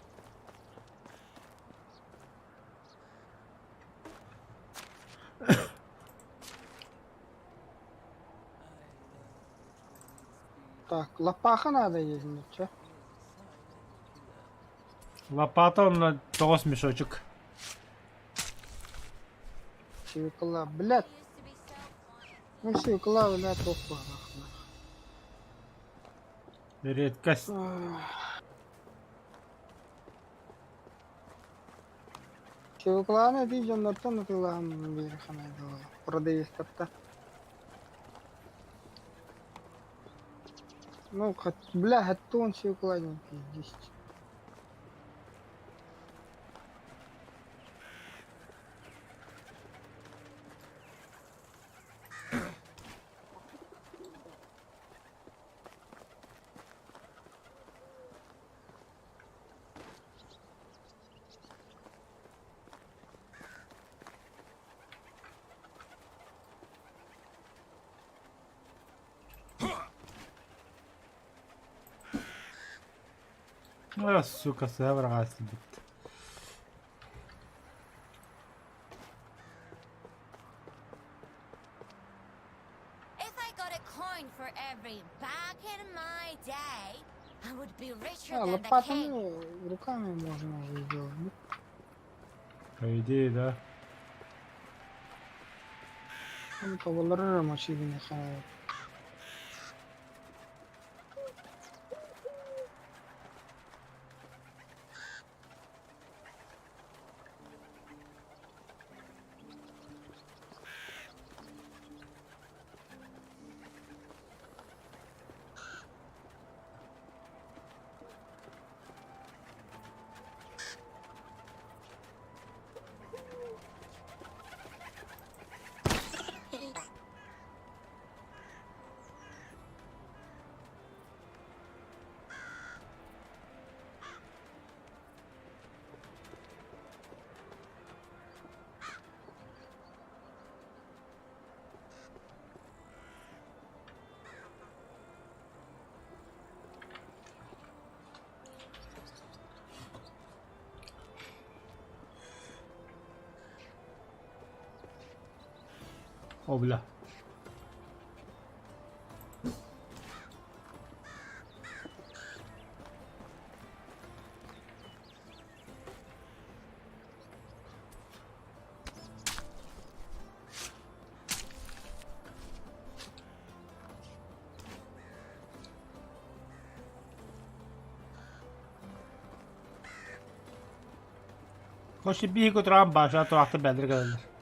Так, лопаха надо есть, ну чё? Лопата онно тоҕус мешочек. Свекла, блядь. Ну свекла, блядь, опа, нахуй. Редкость. Свекланы ты дьоннортон атыылаһан биир ханайдылар. Продавецтарта. Ну, хат, бля, хаттон свекла не пиздец. А, сука, сыһа сылдьыбыт. If I got a coin for every back in my day, I would be richer А, than the лопатами king. руками можно уже сделать. да? По идее, да. Ну, поваларара машины ханайд. О, бля. Короче, биһиги туран баша тураахта бэлдэр кэлэллэр.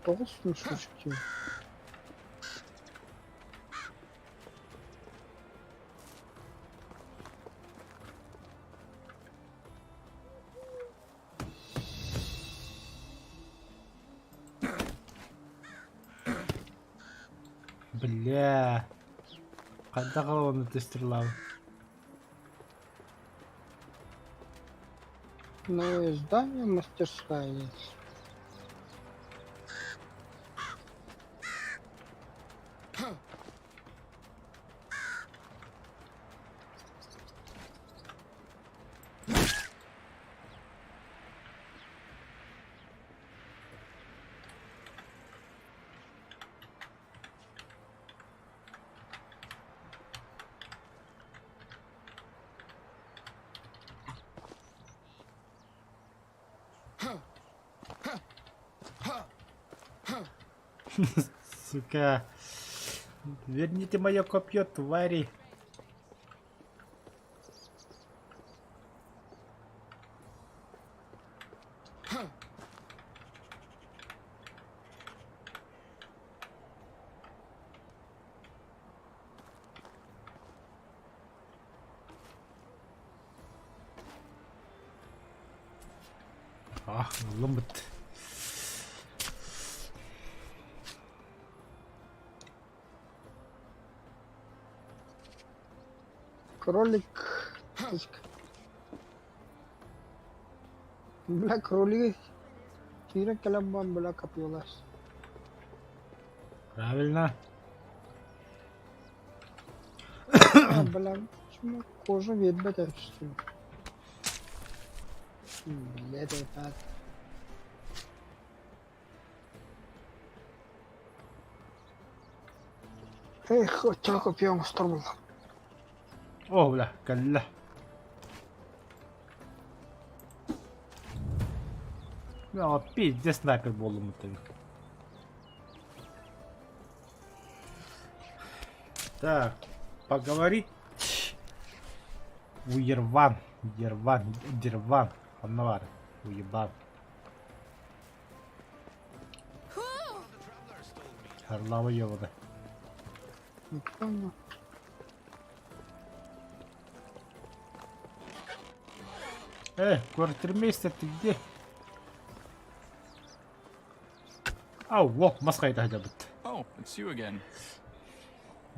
Тоҕус мешочек тебе. Бля. Хайдах оны тестерла? Новое здание, мастерская есть. Сука. Верните мое копье, твари. Ах, ылыммыт. Кролик. Точка. Бля, кролик. Киирэн кэлэн баран, бля, копьелас. Правильно. А, бля, почему кожа видно, что ли? Блядь, это... Эх, оччоҕо копье оҥостор буолла. О, бля, кэллэ. Бля, пиздец снайпер буоллум этим. Так, поговорить. Уерван, Ерван, Дерван, Аннавар, уебан. Харлава ебана. Не понял. Квартирмейстер, ты где? Ау, во, маска это хотя бы. Oh, it's you again.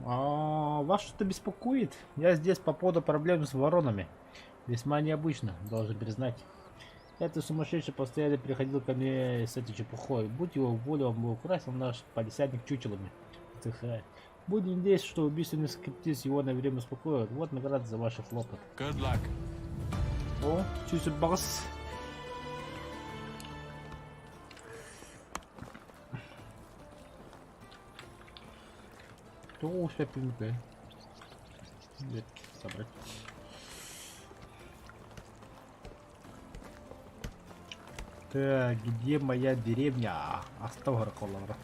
А, вас что-то беспокоит? Я здесь по поводу проблем с воронами. Весьма необычно, должен признать. Этот сумасшедший постоянно приходил ко мне с этой чепухой. Будь его воля, он бы украсил наш палисадник чучелами. Вздыхает. Будем надеяться, что убийственный скептиз его на время успокоит. Вот награда за ваши хлопоты. Good luck. О, чуть бас. То успел Ветки собрать. Так, где моя деревня? Астаугар колора.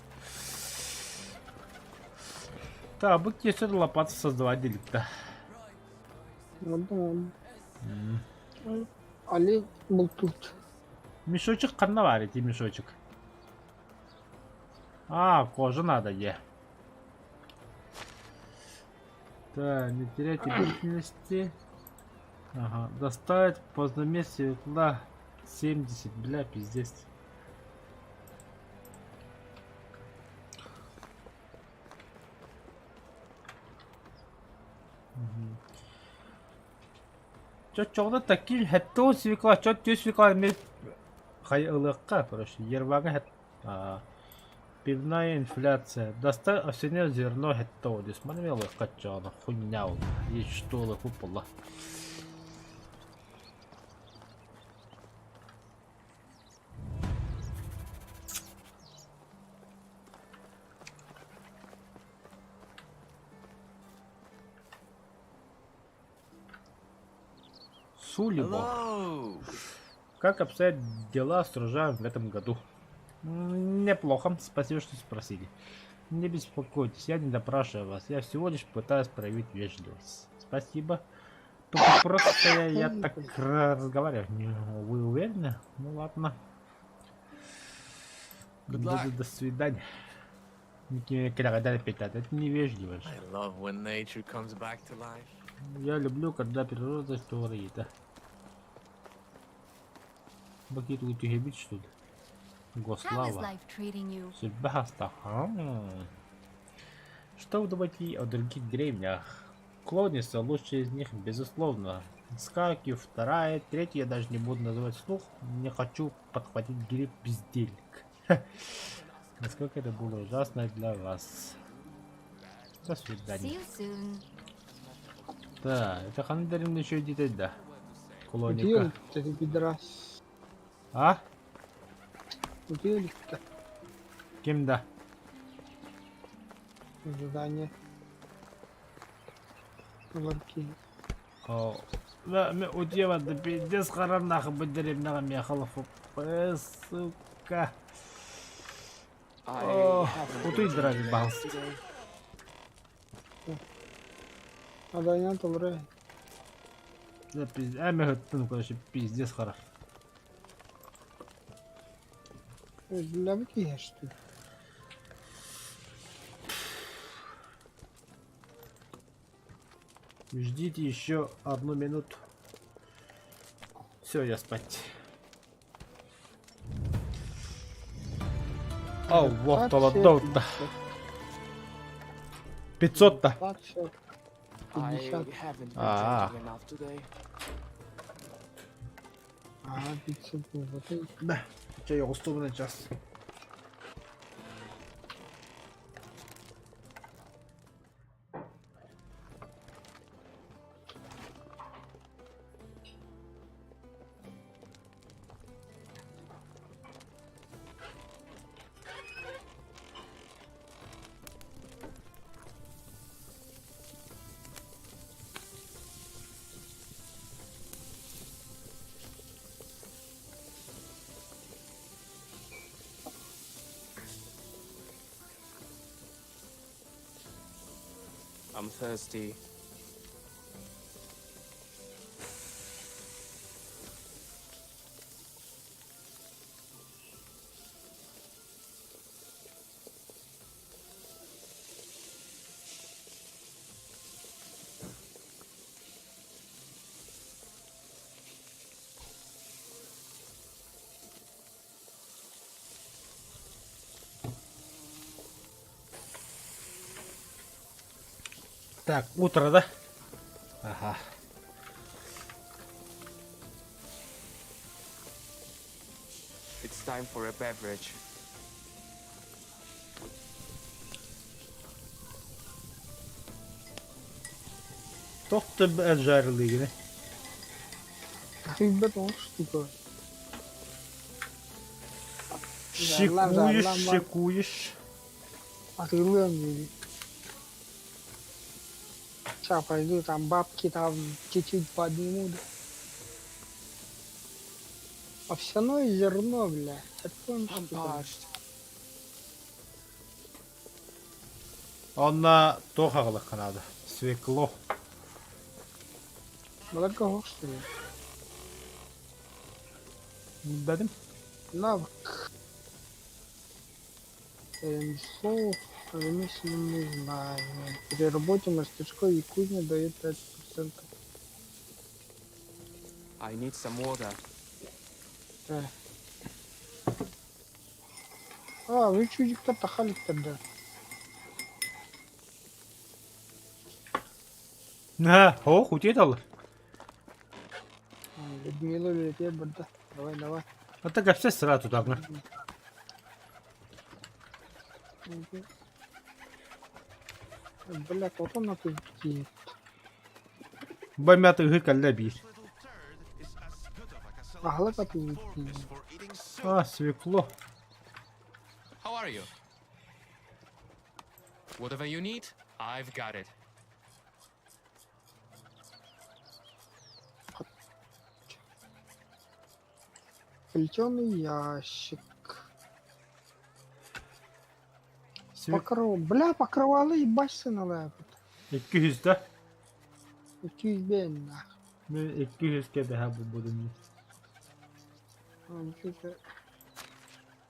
Так, бу кесер лопату создавать делик-то. Вот, Олень был тут. Мешочек ханна баар ити мешочек? А, кожа надо е. Так, не теряйте бдительности. Ага, доставить поздноместие туда 70, бля, пиздец. Чё, чоҕно такие хэтто свекла, чё тю свекла ми хай ылыакка, короче, ервага хэт. А, пивная инфляция. Достать овсяное зерно хэтто дис. Маны ылыакка чоҕно хуйня ол. Есть что ылык буолла. Сулибо. Hello. Как обстоят дела с урожаем в этом году? Неплохо, спасибо, что спросили. Не беспокойтесь, я не допрашиваю вас, я всего лишь пытаюсь проявить вежливость. Спасибо. Только просто я так разговариваю. Не, вы уверены? Ну ладно. Good До, luck. до свидания. Это невежливо же. I love when nature comes back to life. Я люблю, когда природа творит. Бакит утюгебит, что ли? How is Гослава. life treating you? Судьба. Что вы думаете о других деревнях? Клониса лучшая из них, безусловно. Скаки вторая, третью я даже не буду называть вслух, не хочу подхватить грипп бездельник. Насколько это было ужасно для вас. До See свидания. you soon. Да, это ханна деревня еще иди да. Утуйа Клоника. иликтэ пидорас. А? Утуйа иликтэ. Ким да? Задание. Ларки. О, да, мен утуйа да пиздец харар нахуй бу деревняҕа миэхэ сука. I О, haven't been утуй drinking драви enough баҕас. today. Задание толору. Да пиздец, а мен ыттым, короче, пиздец харар. Бля, что ли? Ждите еще одну минуту. Все, я спать. О, вот он, да. 500-то. I 50. haven't been А. drinking enough today. А, 500 вот это. Да. Че, я устал на час. I'm thirsty. Так, утро, да? Ага. It's time for a beverage. Тохты жарили. Ребята, вот штука. Шикуешь, шикуешь. Атылыам дии. Сейчас пойду, там бабки там чуть-чуть подниму. Да. Овсяное зерно, бля. Это он I'm что-то. parched. Онно туох аҕалыахха наада? Свекло. Молоко, что ли? Билбэтим. Навык. Ремесло, ремесленные знания. При работе мастерской и кузне дает 5%. I need some water. Да. А, вы чудик-то тахали тогда. На, о, утуйдаллар. Людмила үлэтиэ барда. Давай, давай. А так вообще сразу туда. Бля, тотон на тут Бомят игы калля биир. Little turd is as good of a castle Аһылык as a атыы fork is for eating soup. А, свекло. How are you? Whatever you need, I've got it. Плетеный ящик. Свек... Покров... Бля, покрывало ебать на лапит. 200 да? 200 нах. Мен 200 кэбэһэ булбутум.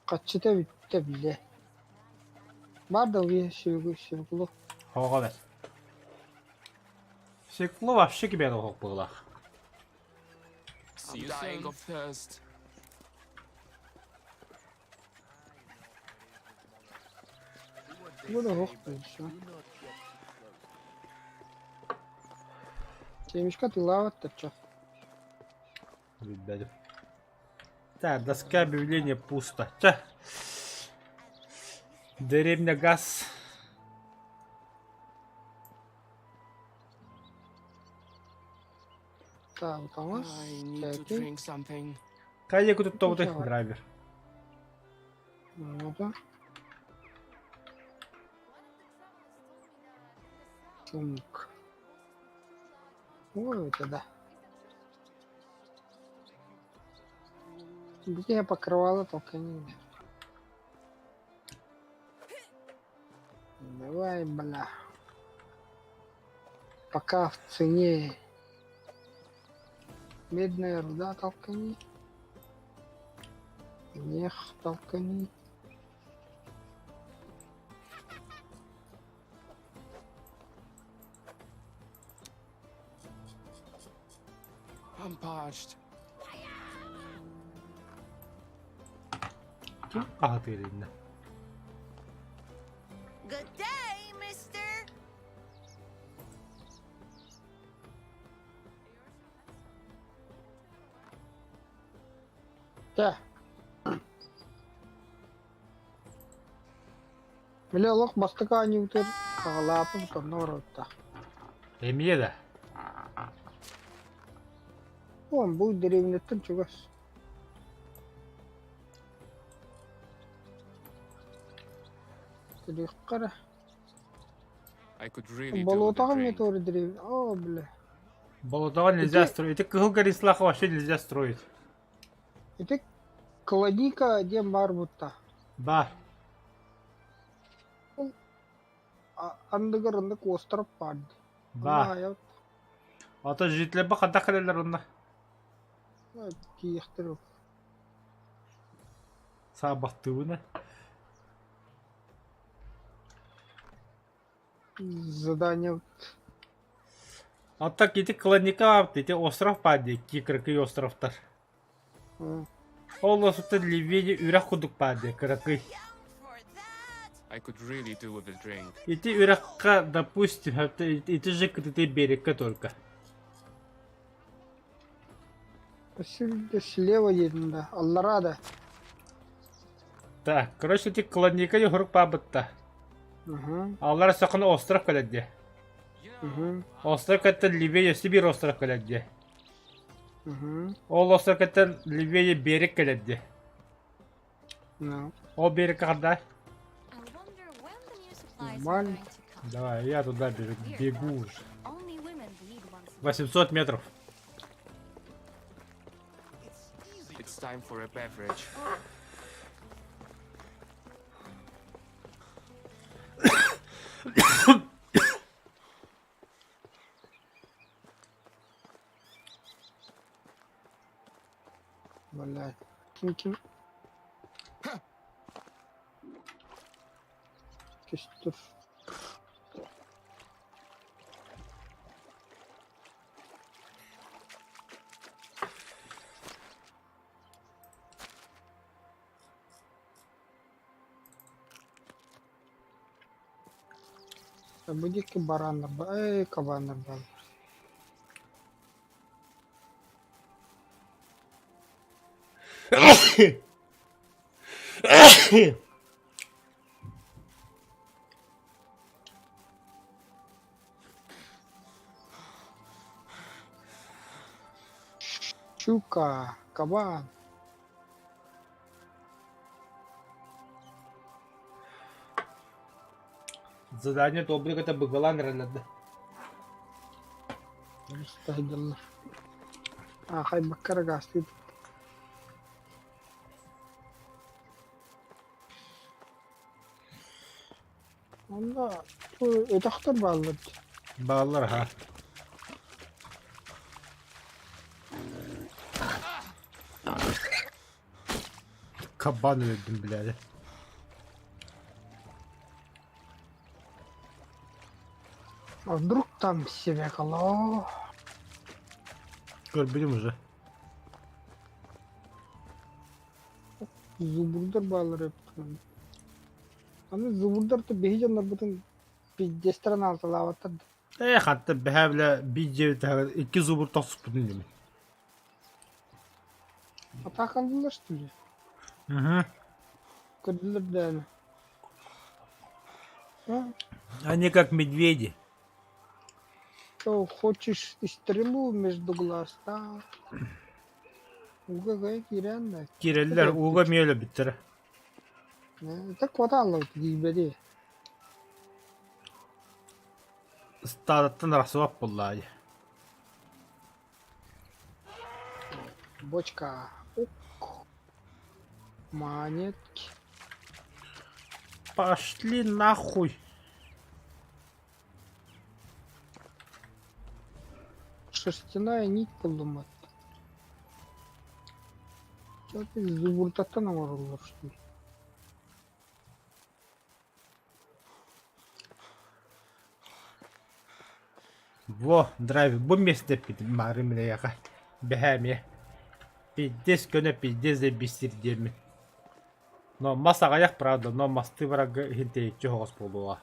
Хаччыта бүттэ биле. Бар да уе сүгү сүгүлу. Хоҕо бэр. Свекло вообще кибер оһох буоллах. See I'm you dying soon. of thirst. Туга да суох дии, Семечка атыылаабат да чэ. Билбэтим. Так, доска объявления пусто. Чэ. Деревня газ. Так, таҥас, I need to чээкий. drink something. Хайа туттабытай драйвер. Ну-ка. Сумка. Ой, это да. Где я покрывало, только не Давай, бля. Пока в цене. Медная руда толкани. Мех толкани. I'm parched. Ким аһатыыр иннэ? Good day, mister. Чэ. Били олох бастакы оонньуубутугар саҕалааппыт онно олорбуттаах. Эмиэ да. Уон бу дэриэбинэттэн чугас. Көрүөххэ эрэ. I could really do with a Болуотаҕа эмиэ drink. туора дэриэбинэ. Оо, бля. Болотоҕо нельзя Ити строить. Ити кыһыл горислаха вообще нельзя строить. ити Кладика диэн баар бутта. Бар. Ол андыгар оннук остров баар дии. Онно Бар. аайа А то жителербэ хайдах кэлэллэр онно? тиийэхтэр Саабахтыыбын Задание А так ити Клоника ити остров баар дии, кыракый островтар. Ол осуттан Ливени үрэх курдук баар дии, кыракый. I could really do with a drink. Ити үрэххэ, допустим, ити же кытыты берегка только. Слева едем, да. Аллара да. Так, короче, ити Клоника юһурук баабытта. Аллара сакын остров кэлэр дии. Остров кэттэн Ливения Сибирь остров кэлэр дии. Ол остров кэттэн Ливения берег кэлэр дии. Ну. Ол берегка ханда? Нормально. Давай, я туда бегу, бегу уже. 800 метров. It's time for a beverage. Блядь. Ким-ким? Кестер. Бу диэки барааннар эй кабааннар бааллар. Щука, кабан. Задание тобрик это быгалан да. Ыстаһыдаллар. Аахайбакка эрэ гаастыы Онно өтөхтөр бааллар дии. Бааллар ха. Кабан өлөрдүм билээри. А вдруг там свекло? Көрбүтүм уже. Зубрдар бааллар эбит. Аны зубурдар да биһи дьоннорбутун пиздецтэрин аалталаабаттар да. Ээ хантан бэһээ бile биир дьиэбит икки зубр тохсуппутун димин. Атаакалыыллар что ли? Угу. Көрдүлэр дээнэ. А? Они как медведи. Что, хочешь и стрелу между глаз, да? Уга киирэн да. Киирэллэр ууга эмиэ өлөрбүттэрэ. Это квартал диибэди. Ыстаадаттан арахсыбат буоллаа дии. Бочка. Ук. Монетки. Пошли нахуй. Шерстяная нить буллум. Зубурдаттан оҥороллор что ли? Во, драйв, бу месте мары милэйэхэ. Бэһээ эмиэ. Пиздец көнө пиздец да бисир диэммин. Но мас аҕыйах правда, но масты барарга иһин тэйиччи оһоҕос буолуоҕа.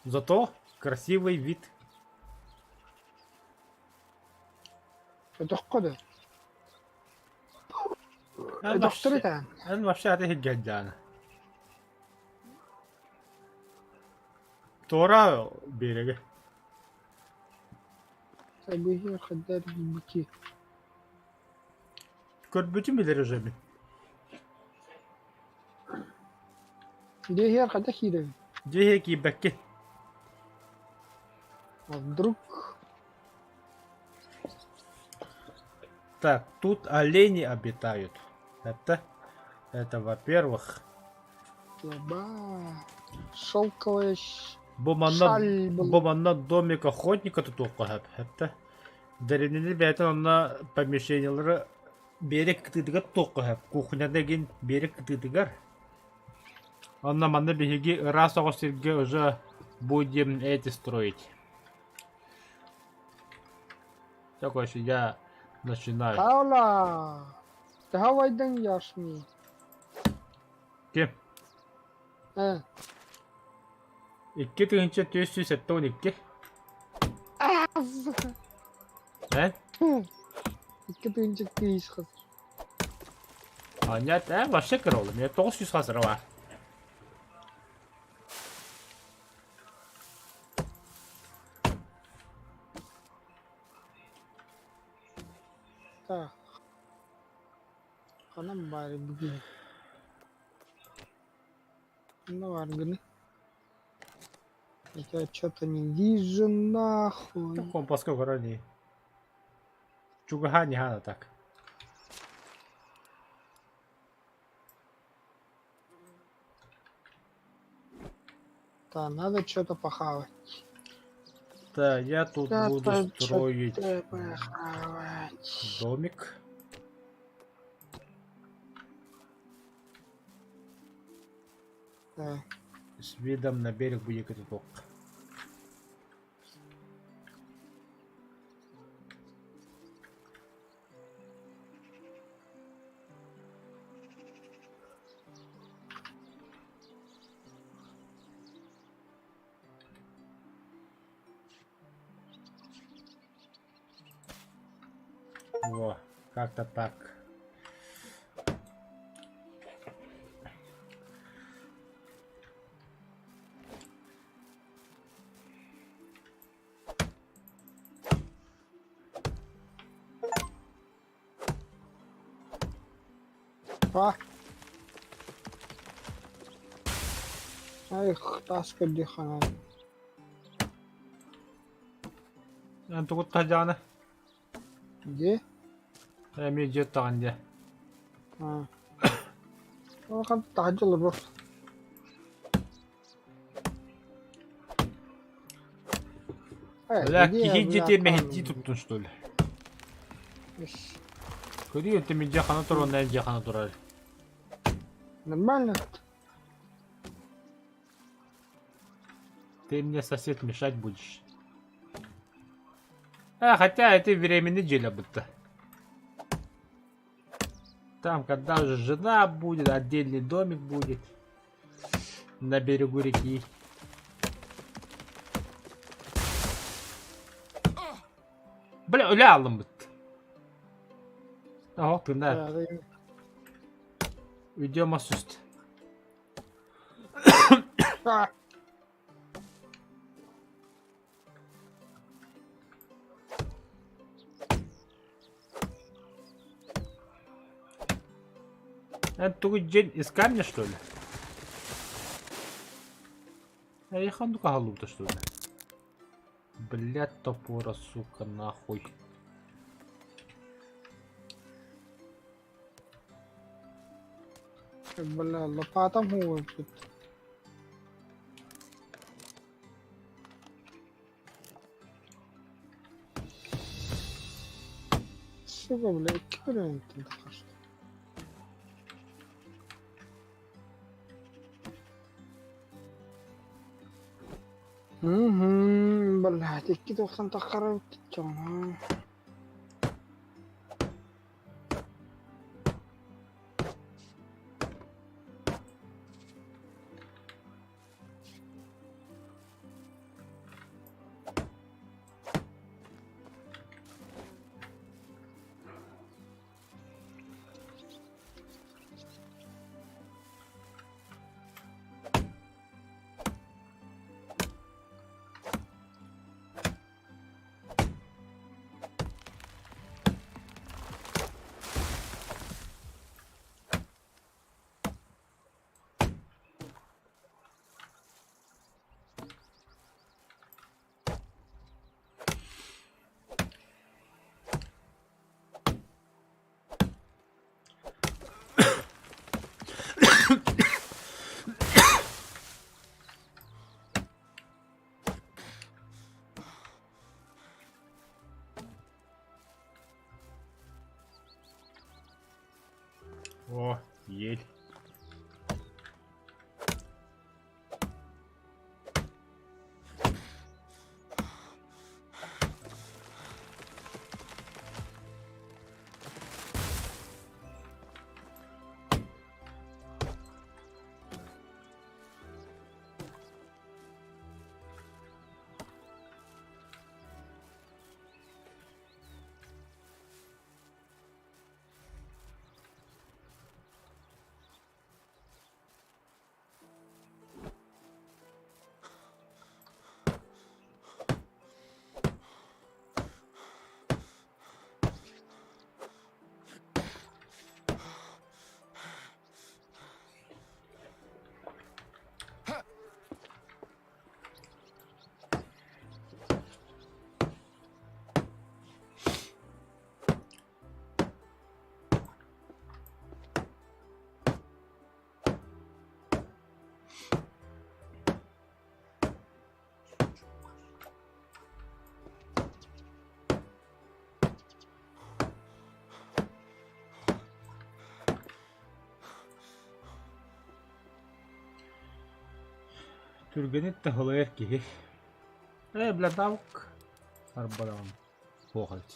Зато красивый вид. Өтөххө да. Эн Өтөхтөр вообще, этээн. эн вообще аты сиргэ Туора биэрэгэ. Сабыһы хаддар бики. Көрбүтүм билэр уже мин. Дьиэһиэр хайдах киирэбин? Дьиэһэ киирбэккин. А вдруг Так, тут олени обитают. Это, это во-первых. Ба, шелковая Бу манна, шаль бу была. манна домик охотника тутуохха сөп. Это дэриэбинэни бэйэтин онно помещениелары биэрэк кытыытыгар тутуохха сөп. Кухняда игин биэрэк кытыытыгар. Онно манна биһиги ыраас оҕо сиргэ уже будем эти строить. Такой я начинаю. Паула! Төһө убайдың Яшми? Ким? Э. 2472. Сука. Э? Икки тыһыынча тыһыынча хас. Анньат, ээ, вообще кыра олом. Я 900 хасыра бар. Так. Ханан баар бүгүн? Ханна баар гыный? Я что-то не вижу нахуй. Компаска көрөр дии. Чугаһаан иһаана так. Да, надо что-то похавать. Да, я тут буду Надо строить что-то похавать. домик. Да. С видом на берег будет этот ок. Во, как-то так. Па. Эх, тас көрдөххүнэ. Эн тугут таһдьаҕына? Дьиэ? Эмиэ дьиэ оттоҕун дьэ. Аа. Улахан таһырдьа олорбот. Бля, киһи дьиэтигэр мэһэйдии туттун что ли? Көрүүй, это мин дьиэ хана турар, уонна эн дьиэ хана турар. Нормально. Ты мне, сосед, мешать будешь. А, хотя это временный дьиэ будто. Там, когда уже жена будет, отдельный домик будет. На берегу реки. Бля, өлө алыммыт. Оһох тыыннаат. Видео мас үст. Это тугу день из камня, что ли? А я ханду кагалута, что ли? Блять, топора, сука, нахуй. Бля, лопата будет. Сука, бля, кем ты? Угу, блядь, икки тохсан тахара чоңа. О, ель. Түргэнит таһылайар киһи. Ээ, бля, навык. Арбадаҕым. Суох эбит.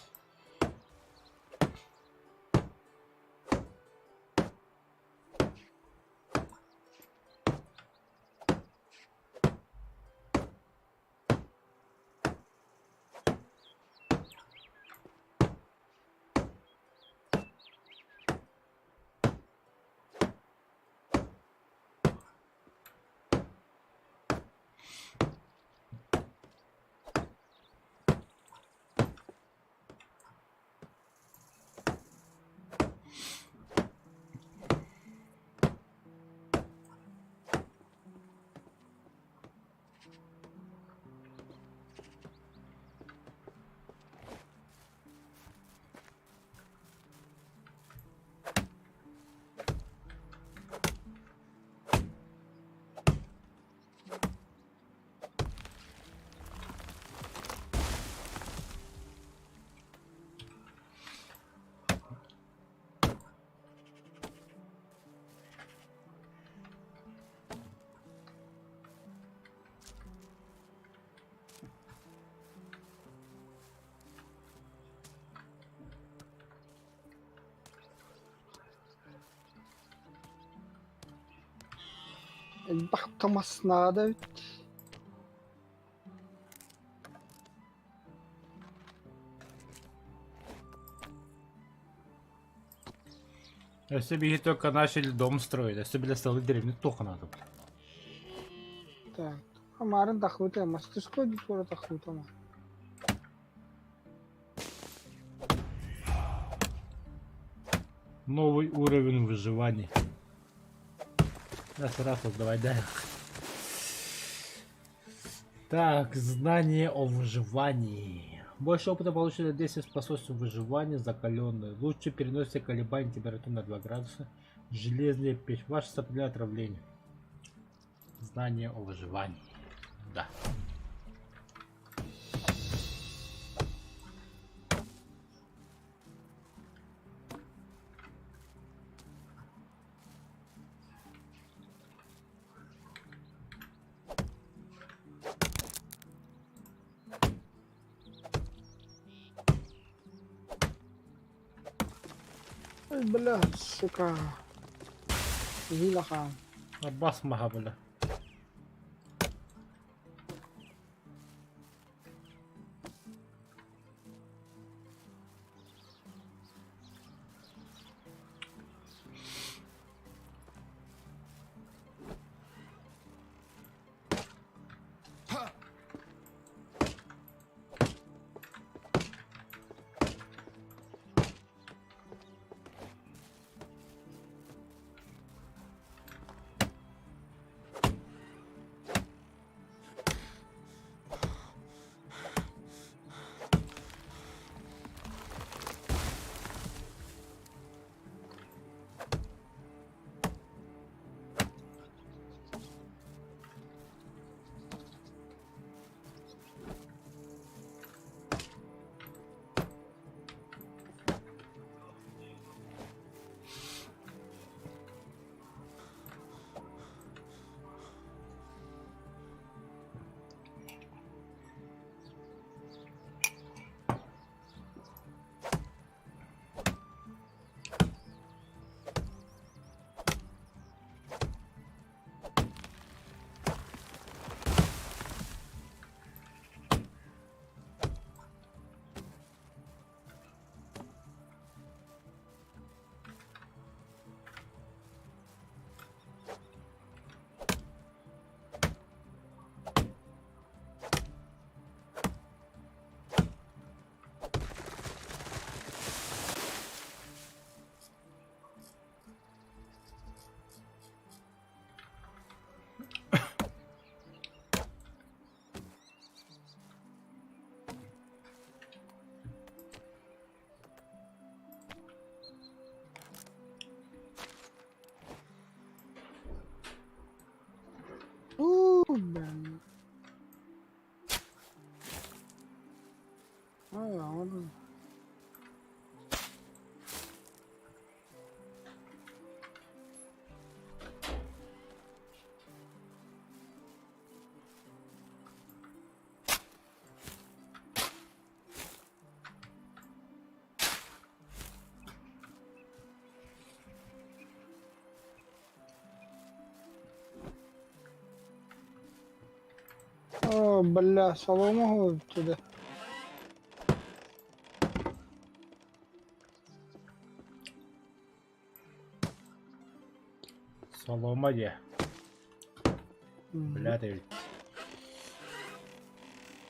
Элбэх да мас наада эбит. Өссө биһи только начали дом строить, өссө бile салы деревни туох надо. Так, Амарын тахыбыта, мастерской дутуора тахыбыта ма. Новый уровень выживания. Раз, раз, давай, дай. Так, знание о выживании. Больше опыта получили 10 способностей выживания закаленные. Лучше переносите колебания температуры на 2 градуса. Железная печь. Ваше сопротивление отравлению. Знание о выживании. Да. Ой, бля, сука. Вилахан. Бас маха, бля. Уу, блин. Ай, он... О, бля, солому туда. Солома дии. Бля, ты.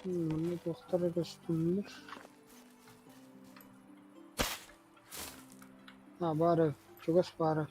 Манна туохтара көстүннэр. А, баары, чугас баары.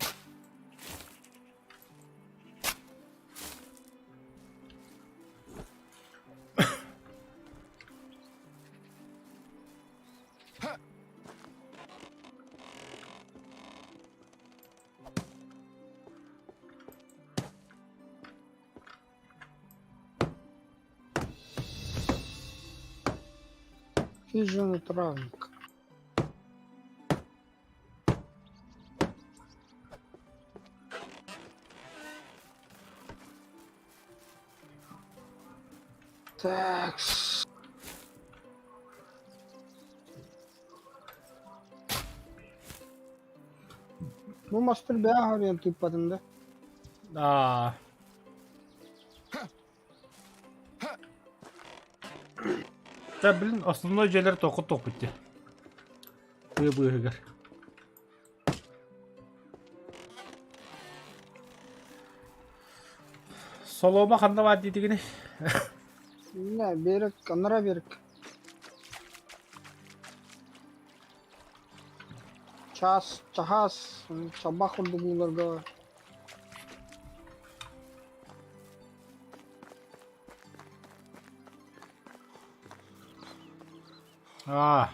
Хижина травника. Так. Бу мастер бэйэ хоруйан тыыппатым да? Аа. Да, блин, основной дьиэлэр тоқу тоқпут дии. Тыа быыһыгар. Солома ханна баар диэтигиний? Не, берег, анара берег. Час, чахас, чабах курдук Аа.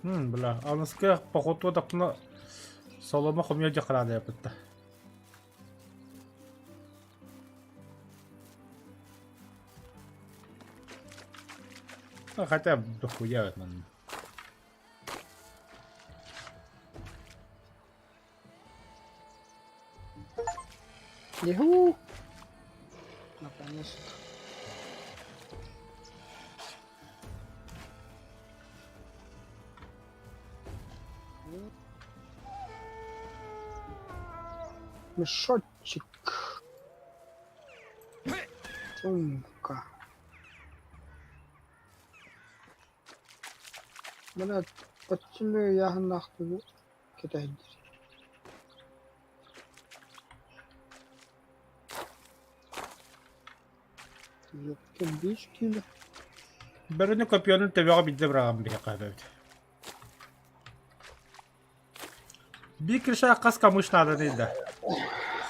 М, бля, аныска походу дапна соломо хомуйа дьахараадайапытта. Ну, хотя дохуя манна. Юху! Наконец-то. Мешочек. Сумка. Бля, подтяну я нахуй кидай. Кирбич килэ. Бөрөнү копьенун төбөҕө биирдэ быраҕан биһиэхэ эбит. Биир кирша хас камыш наада да.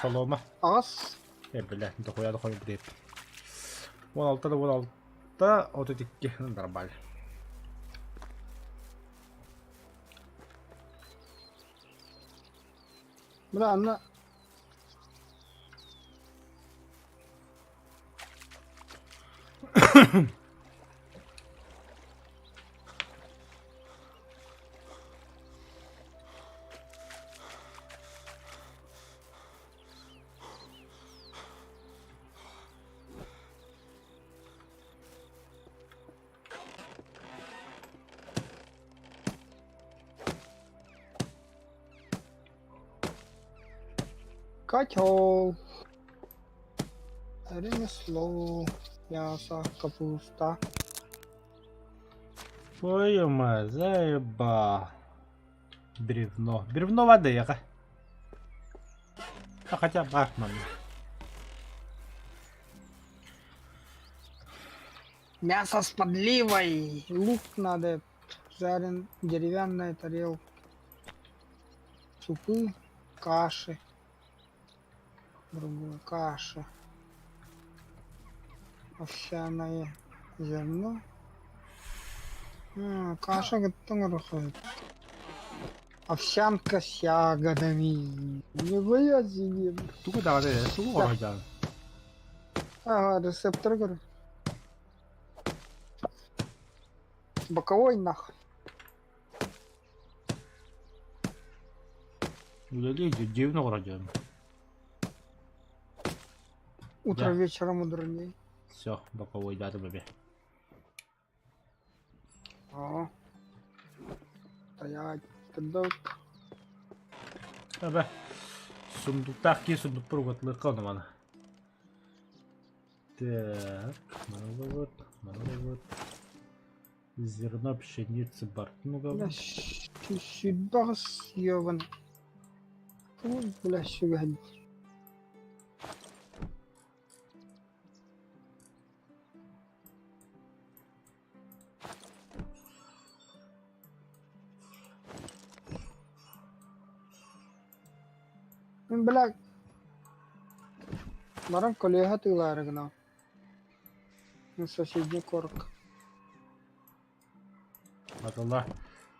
Солома. Аҕыс. Э, бля, дохуя дохуя блин. 16 да 16, 32, нормально. Бля, анна Котел. Ремесло. Мясо, капуста. Твою мать, заеба. Бревно. Бревно воды, яка. А хотя бахман. Мясо с подливой. Лук надо. Жарен деревянная тарелка. Супы, каши. Другую каша. Овсяное зерно. А, каша готова. Овсянка с ягодами. Не бояться не. Тугу даҕаны тугу оҥорон Ага, рецептор говорю. Боковой нахуй. Үлэлии дьиэбин оҥорон Утро Да. вечера мудреней. Все, боковой датым эбэ. О. Стоять. Тыдок. Эбэ. Сундуктаах киһи сундукпар угатылыахха ону маны. Так, маны вот, маны вот. Зерно пшеницы бартын Бля, угабын. сюда съебан. Бля, сюда. Бля, баран колеха тыылаары гына. Соседний корк. Аталла.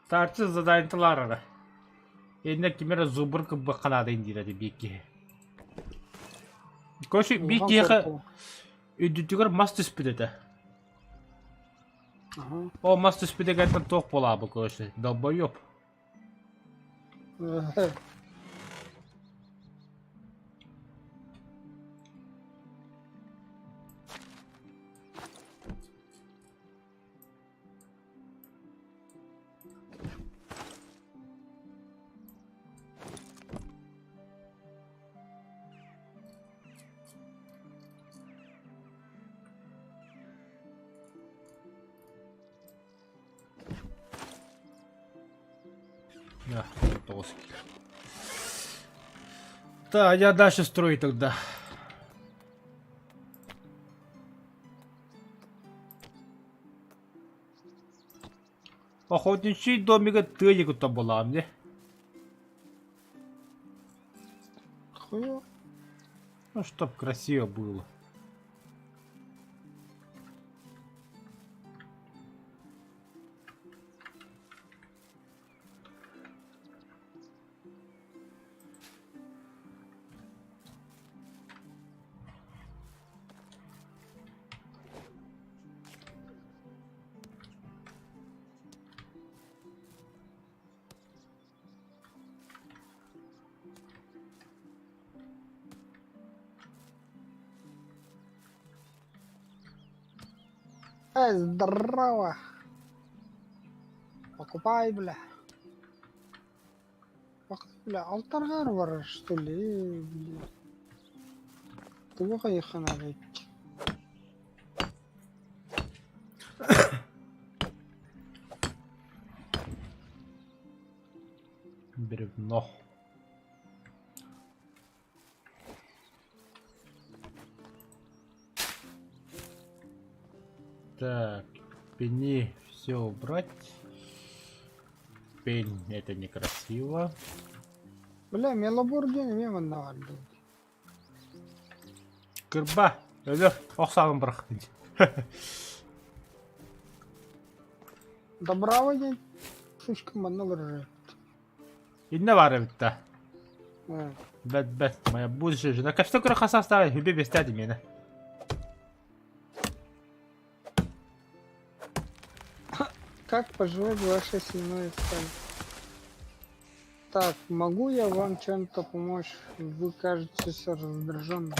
Тарчы заданиялар Инна кимера зубр кыббаханаадын диир этэ биир киһи. Короче, биир киһиэхэ үрдүтүгэр мас түспүт этэ. Ага. Ол мас түспүтүгэр туох буолаабы, короче, долбоеб. Да, тоҕус кило. Так, я дальше строю тогда. Охотничий домига тыа якута была мне. Хуя. Ну, чтоб красиво было. Здорово. Покупай, бля. Бля, алтаргар бар, что ли, бля. Туга хайыханабыт. Бревно. Так, пени все убрать. Пень, это некрасиво. Бля, мелобор диэн эмиэ манна баар дуу. Кырба, өлөр, ох саалын бырах. Добрава диэн слишком манна олорор. Иннэ баар эбит да. Бэт, бэт, моя будущая жена. Кэпсэ көрө хасаастаах хүбэ бэстээди миэнэ. Как поживает ваша семейная сталь? Так, могу я вам чем-то помочь? Вы кажетесь раздраженной.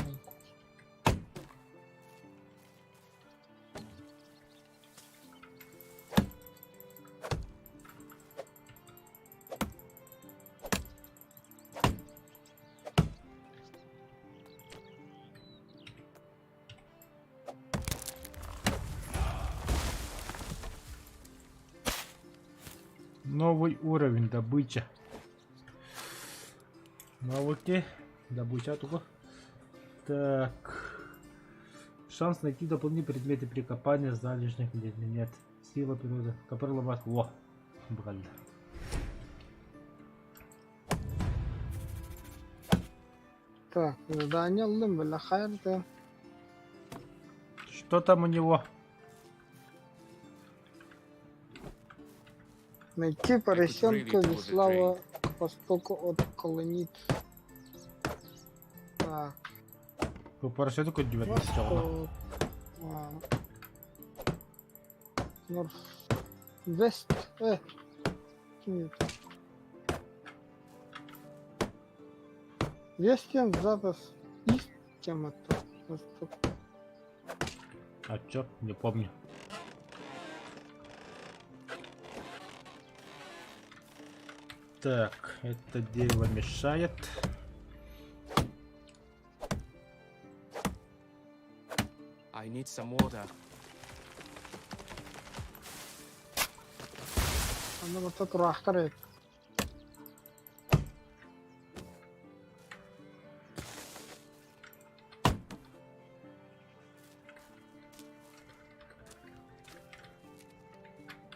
Новый уровень добыча. Навыки. Добыча только. Так. Шанс найти дополнительные предметы при копании залежных нет. Сила природы. Копыр ломать. Во. Брали. Так, задание ыллым, бля, хайрды. Что там у него? Найти поросенка Веслава к востоку от колонит. Так. По поросенку 19 Норф. Вест. Нет. Вестен, запас. Ист, тема то. Восток. А чё? Не помню. Так, это дерево мешает. I need some water. Аны бата тураахтар эбит.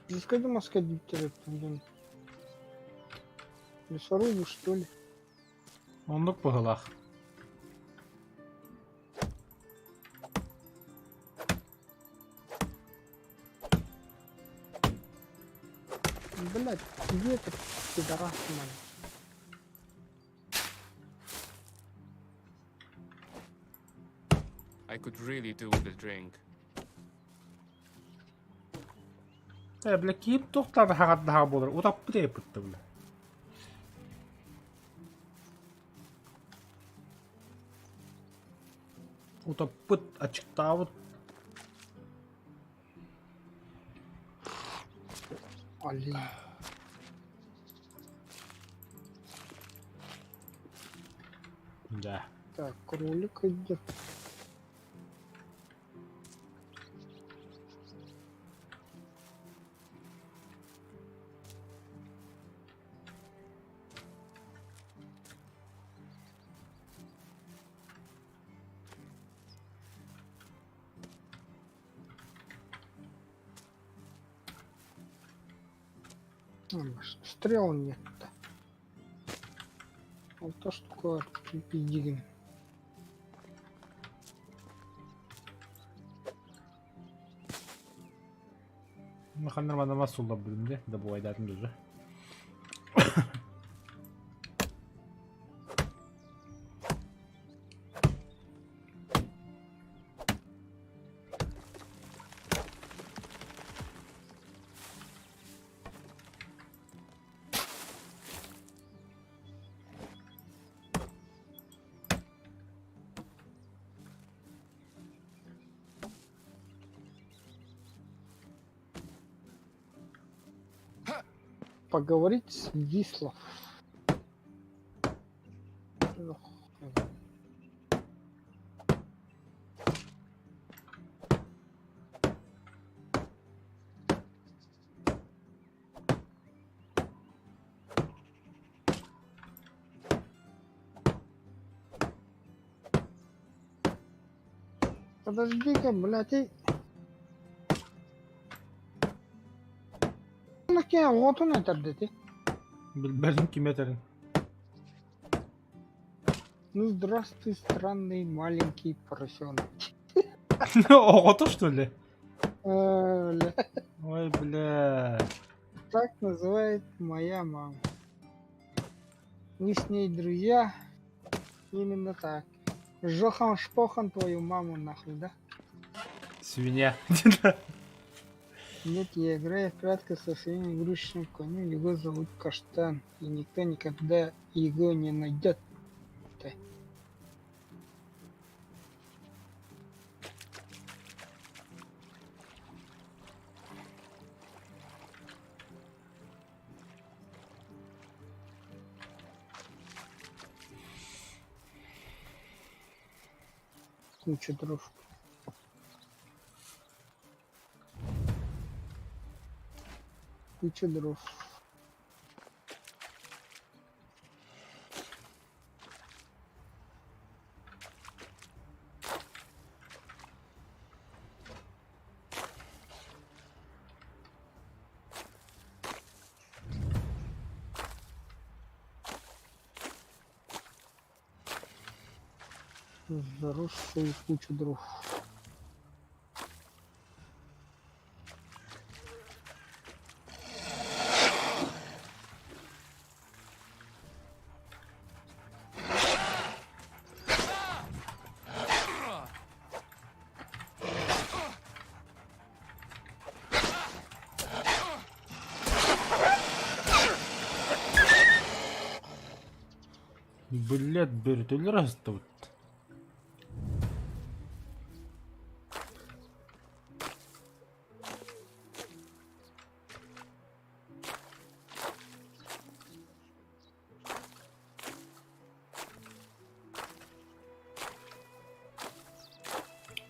Дискоды маска диптер эбит. Лесорубы, что ли? Оннук быһылаах. Блять, где этот пидорас маленький? I could really do with a drink. Ээ, бля, киip туохтаах хаҕардаһаҕа буолар, утаппыт эппитте, бля. Утаппыт, ачыктаабыт. Олень. Да. Так, кролик идет. Стрел нет-то. Ол то штука пиздигин. Ханнар манама суллабытым де, да буайдаатым даже. Поговорить с Вислов. Подожди-ка, блядь, и... Оҕотун этэр дити. Билбэтим ким этэрин. Ну здравствуй, странный маленький поросенок. Оҕото что ли? Бля. Ой, бля. Так называет моя мама. Мы с ней друзья. Именно так. Жохан шпохан твою маму нахуй, да? Свинья. Нет, я играю в прятки со своим игрушечным конем. Его зовут Каштан. И никто никогда его не найдет. Куча дров. Куча дров. Заросшую кучу дров. Блядь, бөрүтүлэр астыбыт.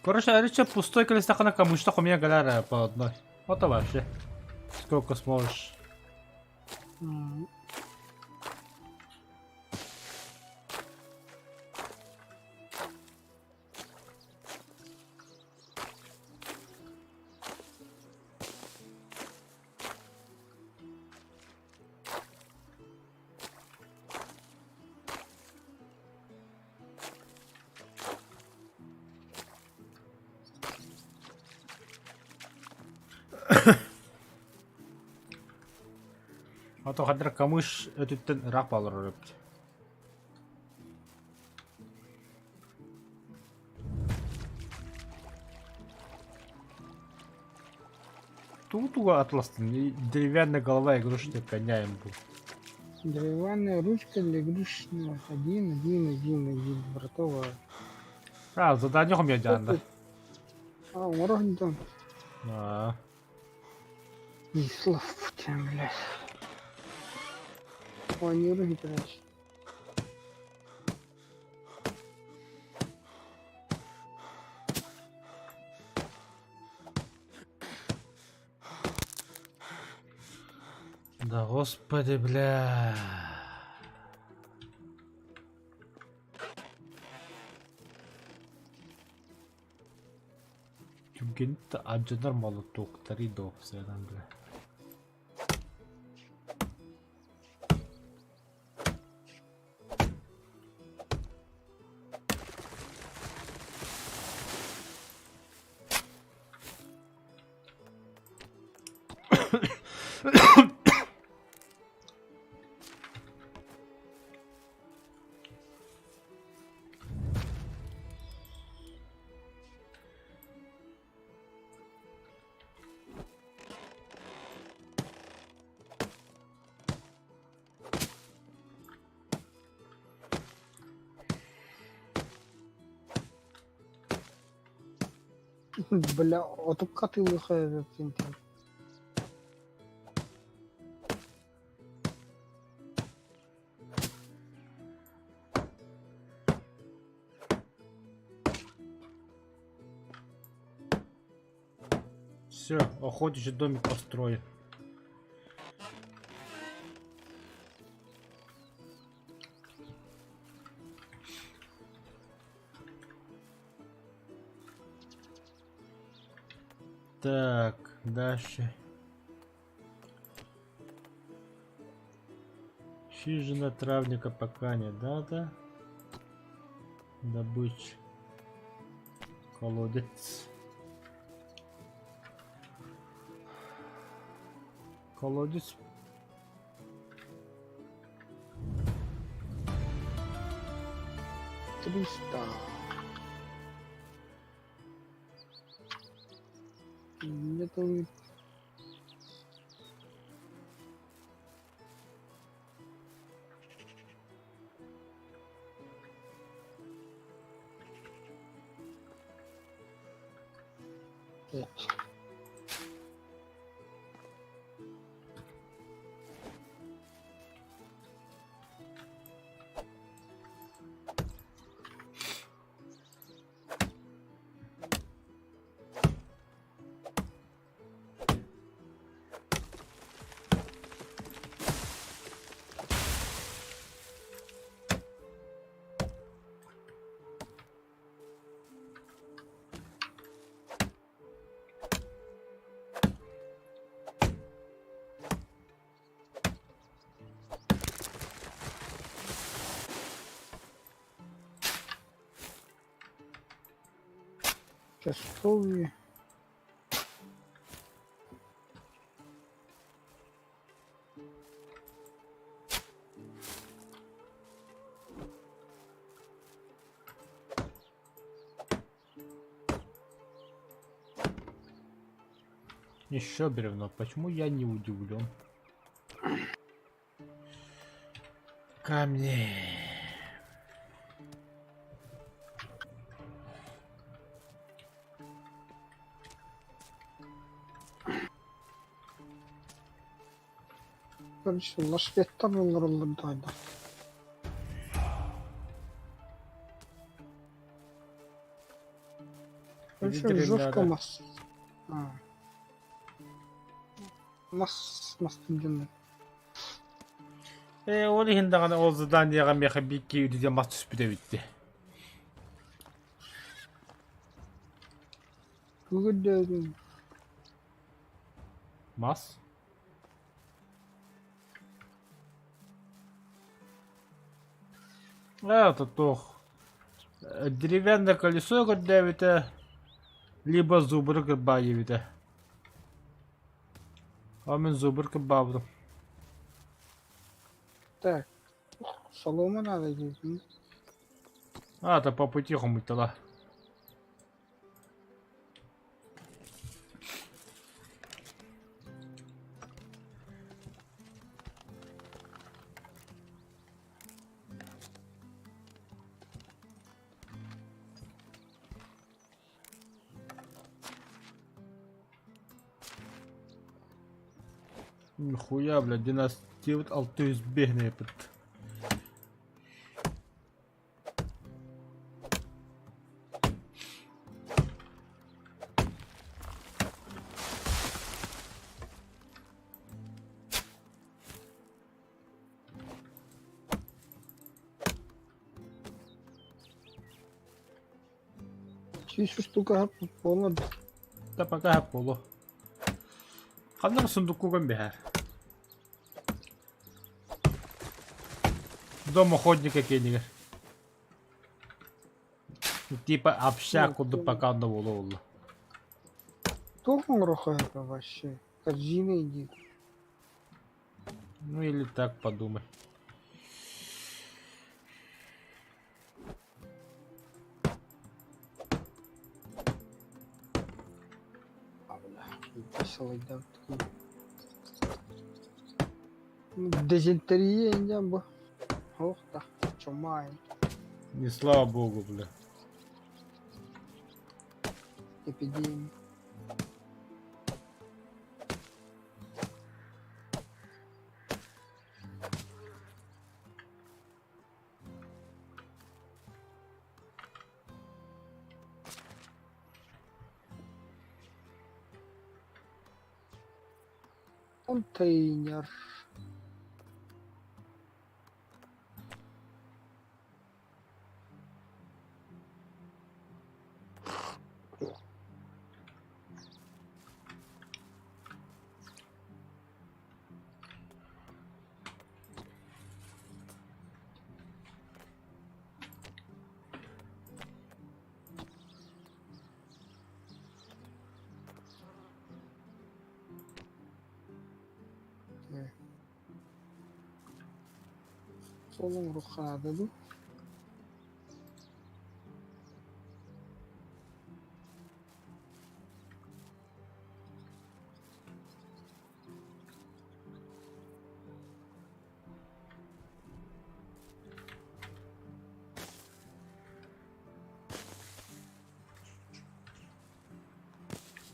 Короче, арыча пустой колесахана камышта хомия галяра по одной. Вот вообще. Сколько сможешь. Ото хадыр камыш өтүттэн ыраах баалар эбит. Тугу-тугу атластын, деревянная голова игрушечная коня им был. Деревянная ручка для игрушечного. Один, один, один, один. Братова. А, задание у меня дьаанда. А, урон Аа. Вислов, блядь. Ой, не руки, блядь. Да господи, бля. Түгэнт адьанар молотоктары доопсайдан бля. Бля, отукка атыылыахха эбиппин дии. Все, охотничий домик построен. Так, дальше. Хижина травника пока не надо. Добыть колодец. Колодец. 300. Нету. Пять. Часовые. Еще бревно. Почему я не удивлен? Камни. Короче, лошпеттар олороллор дойда. Короче, Видели, жестко надо. мас. А. Мас мас дьоннор. Ээ, ол иһин даҕаны ол заданиеҕа миэхэ биир киһи мас түспүтэ эбит дии. Бүгүн Мас? Ээ, это туох. Деревянное колесо көрдөөбүтэ, либо зубры кырбаайыбыта. А мин зубр кырбаабытым. Так. Солома надо здесь. А, это по пути хомутала. Нихуя, блядь, 99 605 нэпит. Сүүс штука буолла. Да пока буолуо. Ханна сундуккугун биһэр. Дом охотника киэнигэр. Типа общак курдук пока онно буола буолла. Туох оҥоруохха вообще? Корзина иди. Ну или так подумай. А, бля, веселый, да, такой. Дизентерия инде бу. Ох да, чума. Не слава богу, бля. Эпидемия. Контейнер. Солун урукканаада дуу?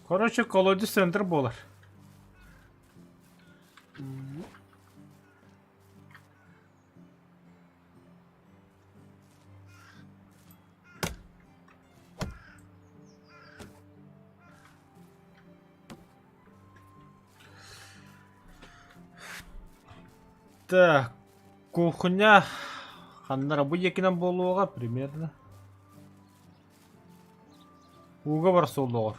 Короче, колодец центр буолар. Так, кухня ханна бу диэкинэн буолуоҕа примерно. Ууга бар суоллоҕор.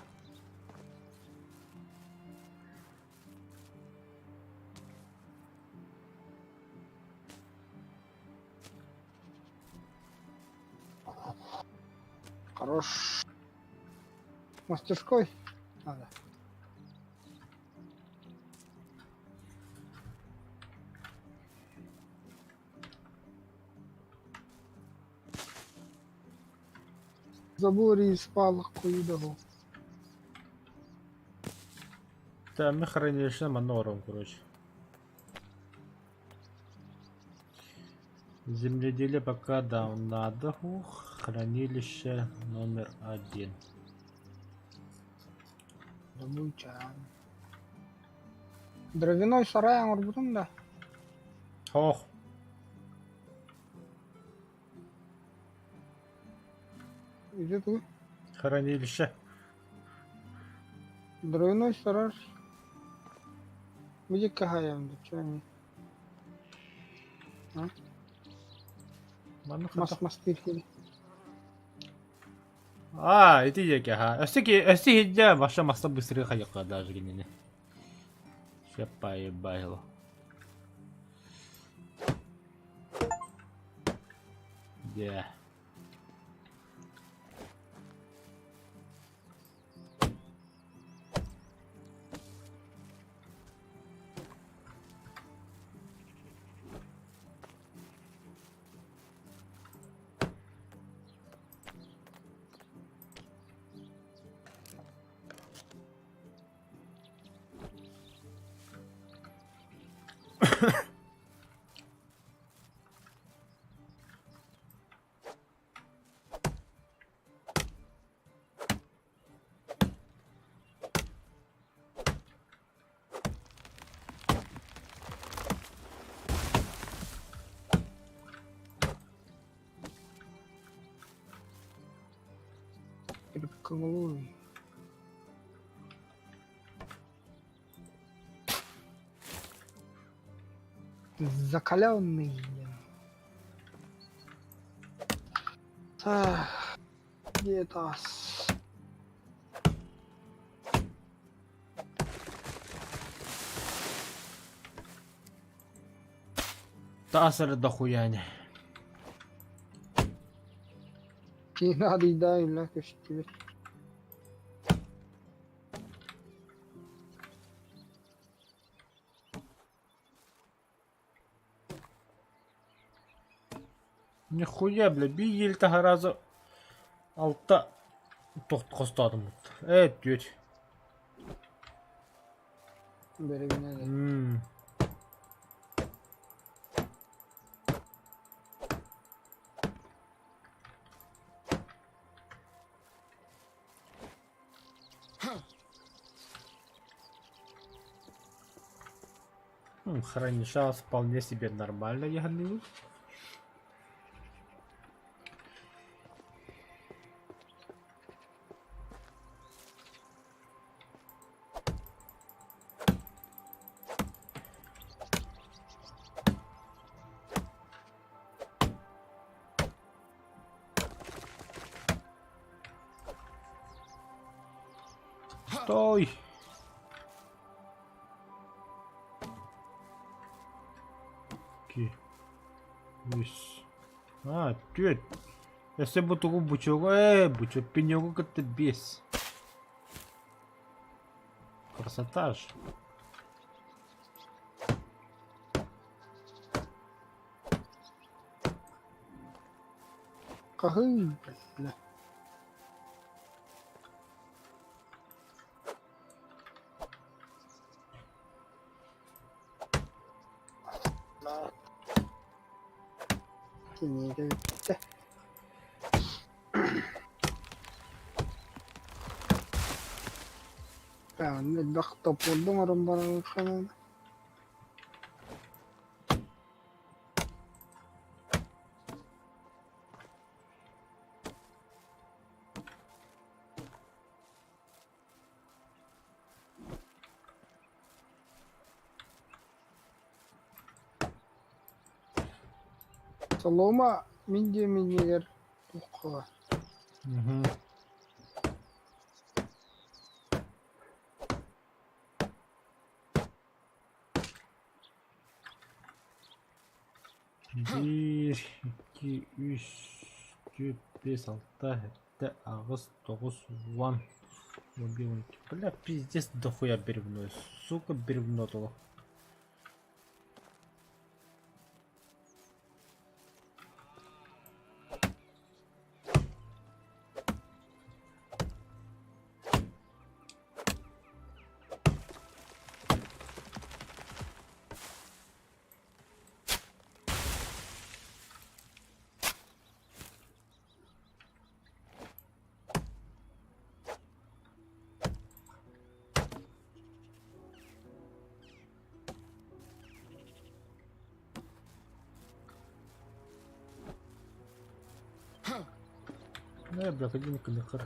Хорош. Мастерской надо. Забор из палок куйдаго. Да, мы хранилище манором, короче. Земледелие пока да, надо. Ух, хранилище номер один. Добыча. Дровяной сарай оҥорбутум да. Ох. Где ты? Хранилище. Дровяной сарай. Где кагаем? Да чё они? А? Мас мастыр кили. А, ити диэки, аха. Өссө ки, өссө иһирдьэ ваша масса быстрее хайыкка даже кинини. Все поебайло. Де. Крепкоголовый. Закаленный. Так, где тас? Таас эрэ дохуя ини. Киинэ үлэ көстүбэт. Нихуя, бля, биир таһаразы алта хостоотум. Э, түөрт. Бэрибинэ да. Хранишас вполне себе нормально ягныбыт. Стой! Икки, үс, а, түөрт. Өссө бу тугу бучугу, ээ, бучу пенегу кытта биэс. Красота ж. Хаһыы, бля. Кинигэ бүттэ. Онно элбэх топпуорду оҥорон баран Солома мин диэм иннигэр туохха Биир, икки, үс, түөрт, биэс, алта, сэттэ, аҕыс, тоҕус, уон, уон биир, уон икки. Бля, пиздец дохуя бревно, сука, бревно толох. Э, бля, один нахер.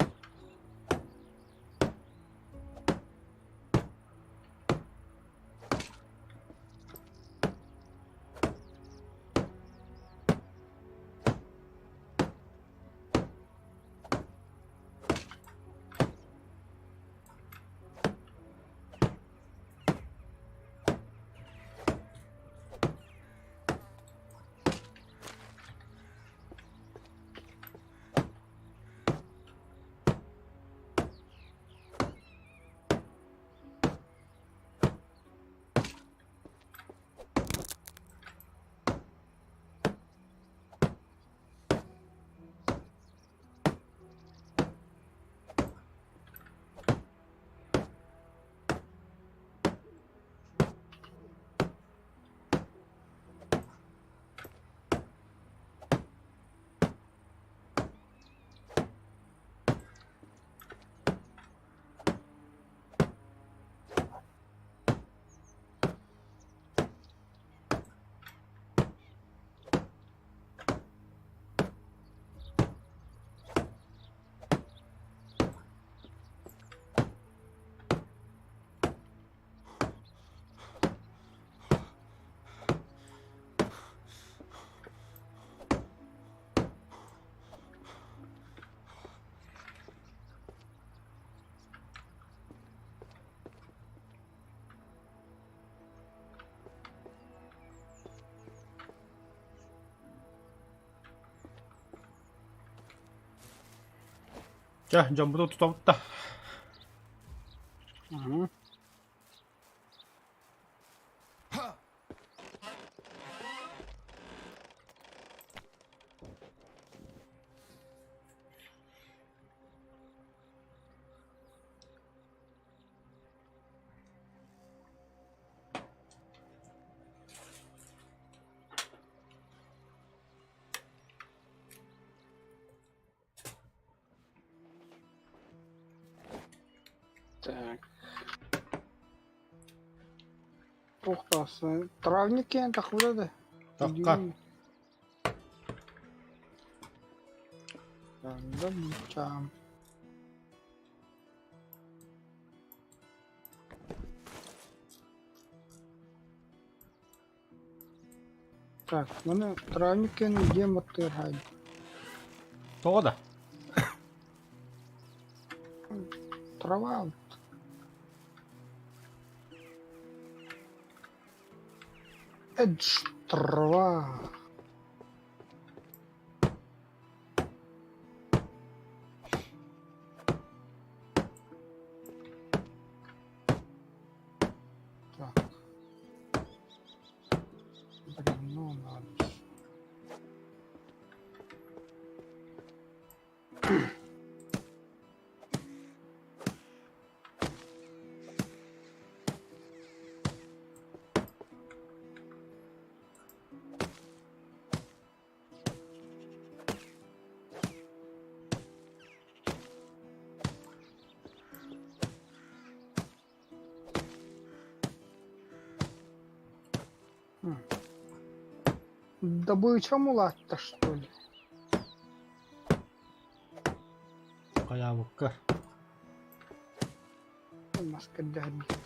Чэ, дьоммутун тутабыт да. Так. Туох Травник киэн тахбыта да. Тахха. Да, Так, маны травник киэн дьиэм оттугар хаайдым. Тоҕо да? Трава. Эдж трава. Так. Бревно надо. Добыча мулатта, что ли? Хайаабыкка. Маска дэһэрбит.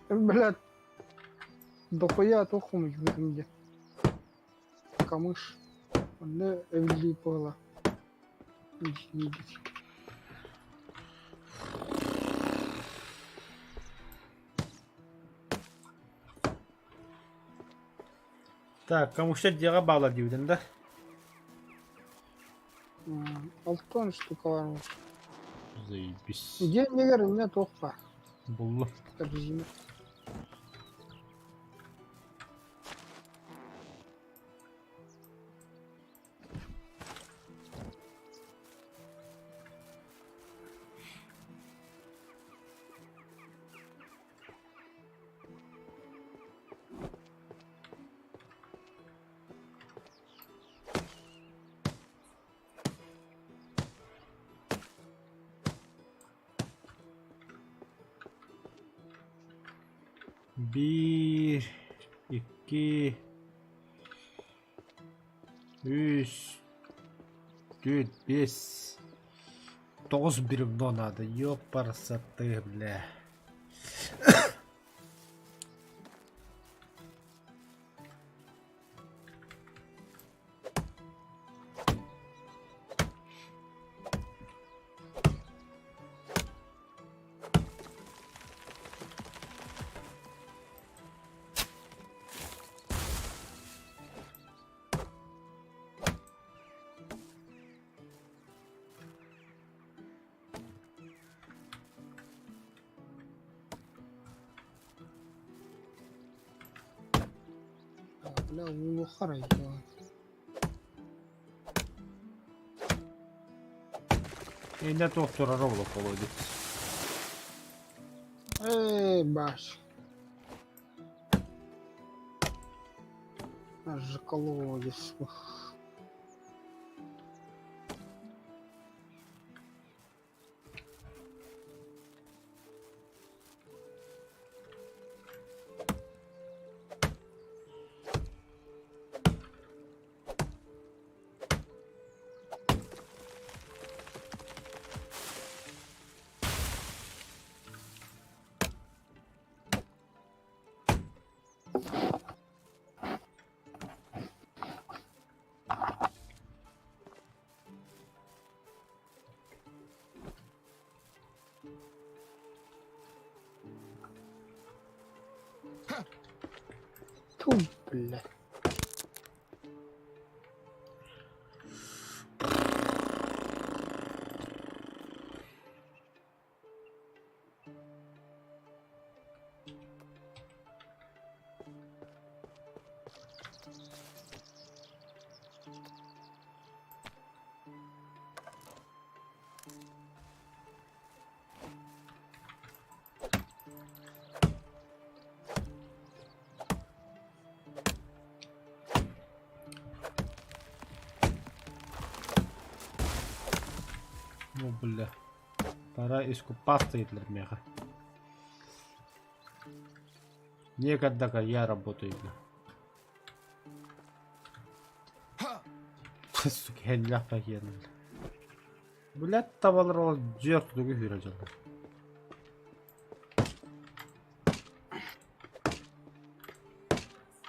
Блядь, дохуя тухум где. Камыш. Онно эвли была. Видеть. Так, камыштар дьиэҕэ баалар диибитин да? Алтан штука бар. Заебись. Дьиэ иннигэр иннэ туох баар? Буллум. Корзина. Биир, икки, үс, түөрт, биэс, тоҕус бревно надо. Ёпарасоты, бля. Бля, улуха район. Иннэ туох турара олох холодец. Эй, баш. Аж же колодец. Ух. Ту, бля. Бля. Пора искупаться для меха. Некогда я работаю, бля. Сука, я не охуенно. Блядь, табалар ол дьиэ ортотугар күүрэ дьоллор.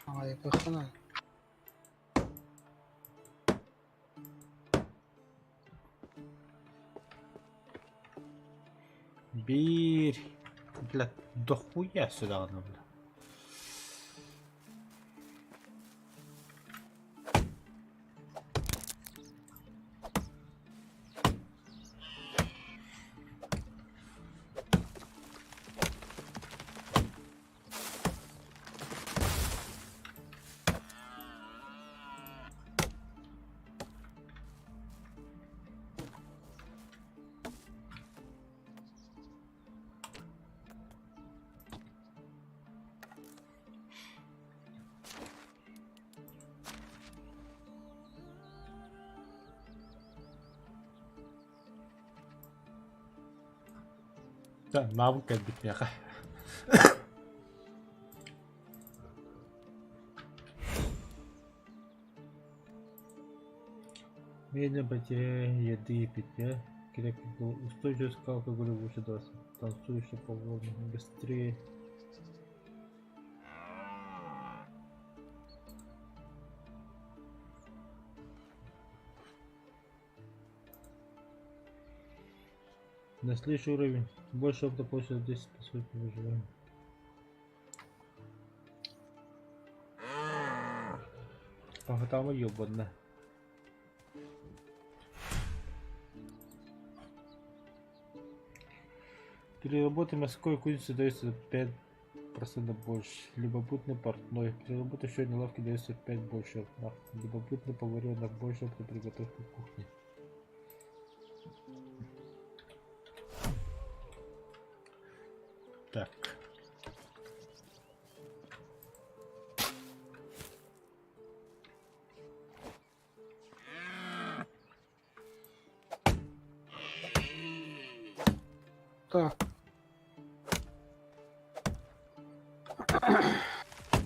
Аҕайытыаххына. Биир, блядь, дохуя сюда бля. Да, навык кэлбит миэхэ. Медленно потеря еды и питья. Крепкий был устойчивость к алкоголю выше 20. Танцующий по волнам быстрее. На следующий уровень. Больше опыта получится 10 по сути выживания. Пахтама ебаная. При работе морской кузницы дается 5% больше. Любопытный портной. При работе еще одной лавки дается 5 больше. Любопытный поваренок больше опыта приготовки кухни. Так. Так.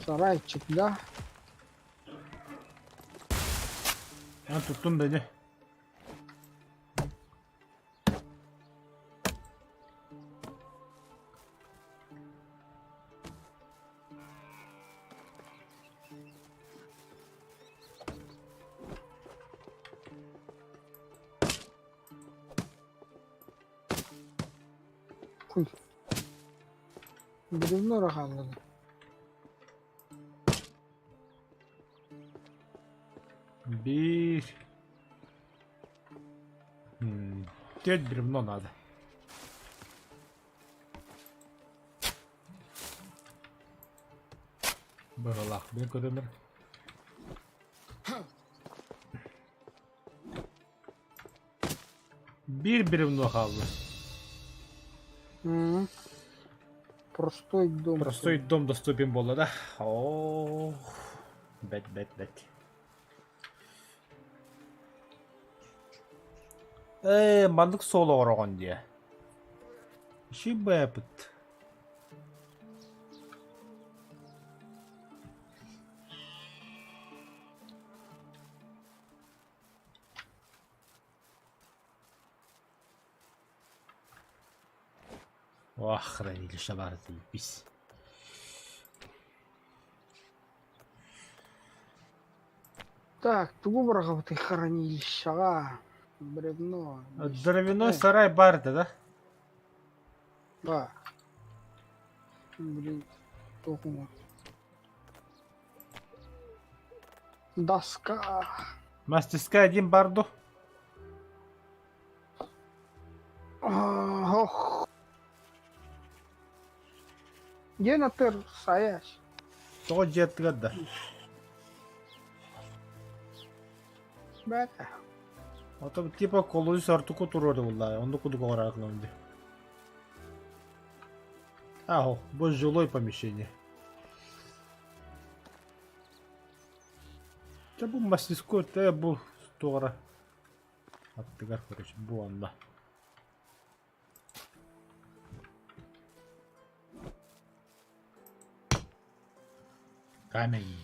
Сарайчик, да? А туттун beni. Хуй. Бревно хааллаҕа. Биир. Түөрт бревно надо. Быһалаах бин көрөмөр. Биир бревно хаалла. М. Простой дом. Простой дом доступен буолла да? Оо, бэт бэт бэт. Ээ, маннык суол оҥороҕун диэ. Шибэпит. Охренели баар заебись. Так, тугу быраҕабытый хранилищеҕа? Бревно. Дровяной сарай баар этэ да? Да. Блин, туох Доска. Мастерская один баар дуо? Ох. Диэн атыр сайаш. Тоҕо дьиэ аттыгар да? Бэт. Ото типа колодец ортуку туруору булла, оннук курдук оҥороохлон дии. А, бу жилой помещение. Дьэ бу мастерской тэ бу туора аттыгар короче бу онно. Камень.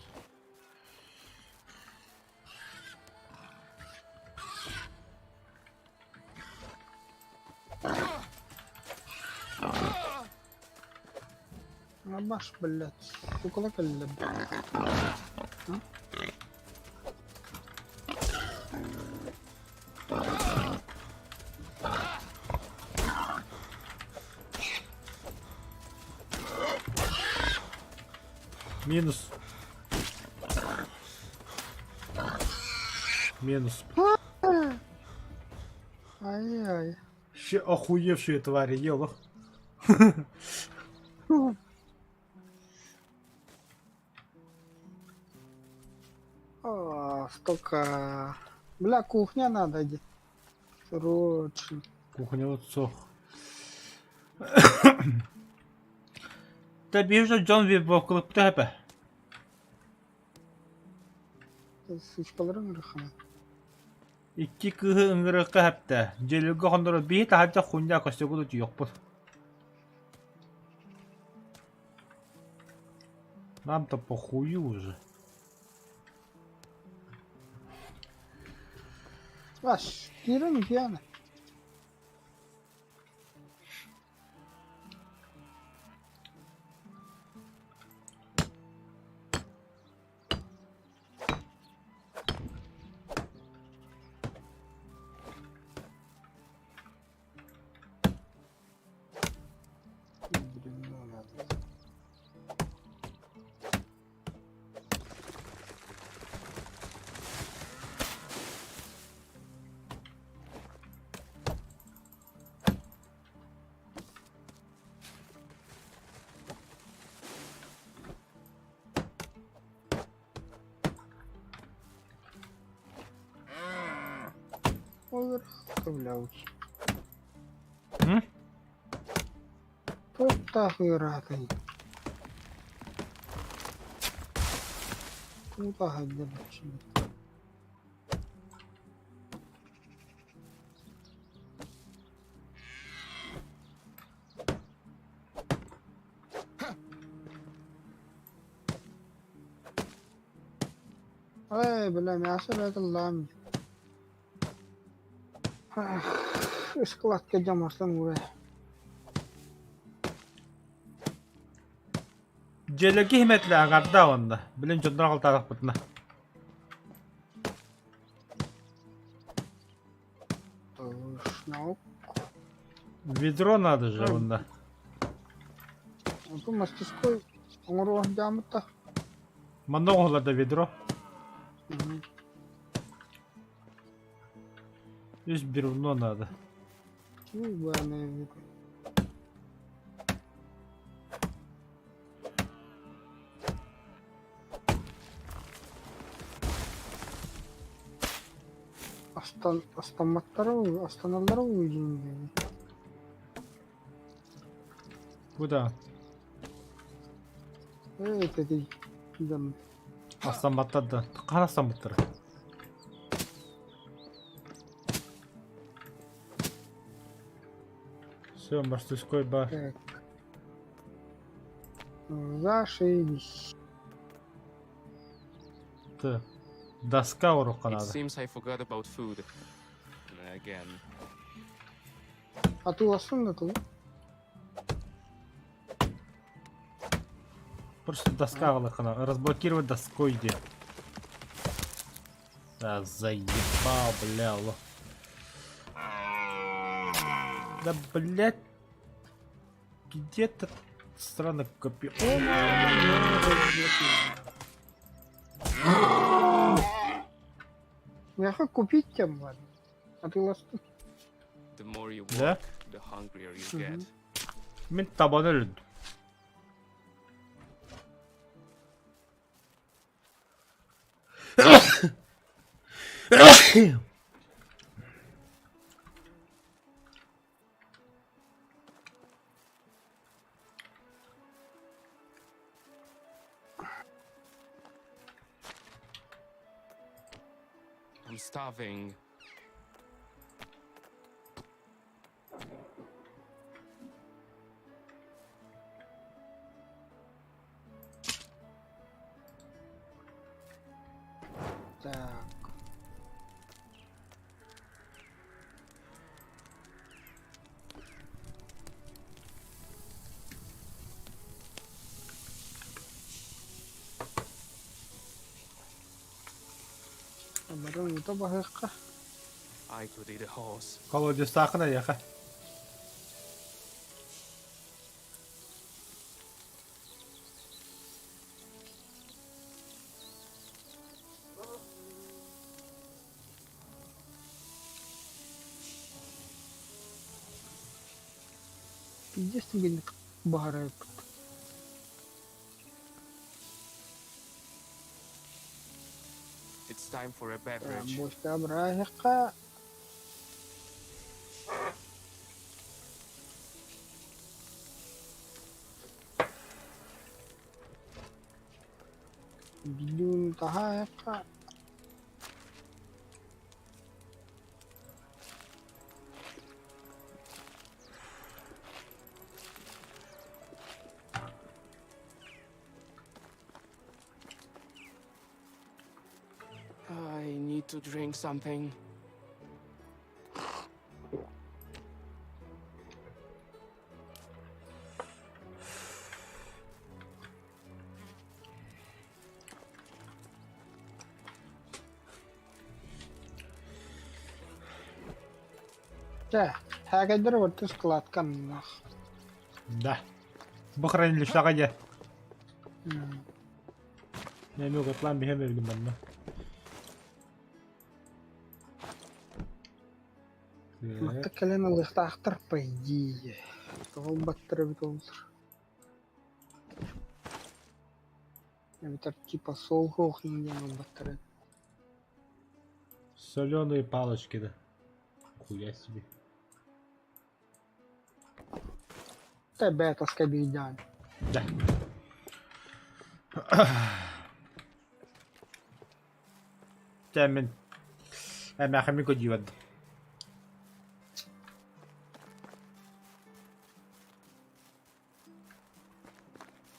Абаш, блядь, сука, кэллим. Минус. Минус. Ай-яй. Ще охуевшие твари, ел. О, столько... Бля, кухня надо где. Срочно. Кухня вот сох. Та бежа Джон Вибокл птепе. Сучкаларын ырыхана. Икки кыыһы ыҥырыахха сөптөө, дьиэлэргэ хонноро биһи таһырдьа хунньа көстөгү утуйуохпут. Нам-то похую уже. Аш, киирэн утуйаана. Бревно надо. Ой, блядь. М? Туохтаах ыараатый? Туутаһайда баччыны. Эй, бля, мясо это лам. Ыскылатка дьамастан ура. Дьиэлэргэ иһимэтлэ аҥарда уонна, билин дьоннор аҕалтаатахпытына. Точно. Ведро надо же уонна. Онтон мастерской оҥоруох дьаамыта. Манна оҥоһуллар да ведро. Үс бревно надо. Ебаная Астан, астамматтара, астаналлара уйдун диэн. Куда? Ээ, ити дьон. Астамматтар да. Хаһан астаммыттара? Все, мастерской бар. Так. Зашибись. Так. Доска уруохха It надо. seems I forgot about food. Again. А ты ласун да тыл? Просто доска аҕалыахха Разблокировать доской диэн. Да заебал, бля, алло. Да, блядь. Где-то странно копи. Миэхэ купить тем ладно. А ты ластун. The more you Да? walk, the hungrier you get. Мин табаны өлөрдүм. I'm starving. Так. Бары уута баһыахха. I could eat a horse. Колодецтааххын эйиэхэ. Пиздец түргэнник баһарайбыт. It's time for a beverage. Бочка быраһыахха. Билүүн таһаайахха. I need to drink something. Чэ, хээкэйдэр орто складка аннылаах. Да. Бу хранилищеҕа дьэ. Мен угатлаан биһэм эбилим манна. Махта кэлэн ылыахтаахтар по идее. Тоҕо ылбаттар эбит оллар. Эбэтэр типа суол диэн ылбаттар эбит. Соленые палочки, да. Хуя себе. Тебе таска биирдээн. Да. Чэ мин эмээхимин көрдүү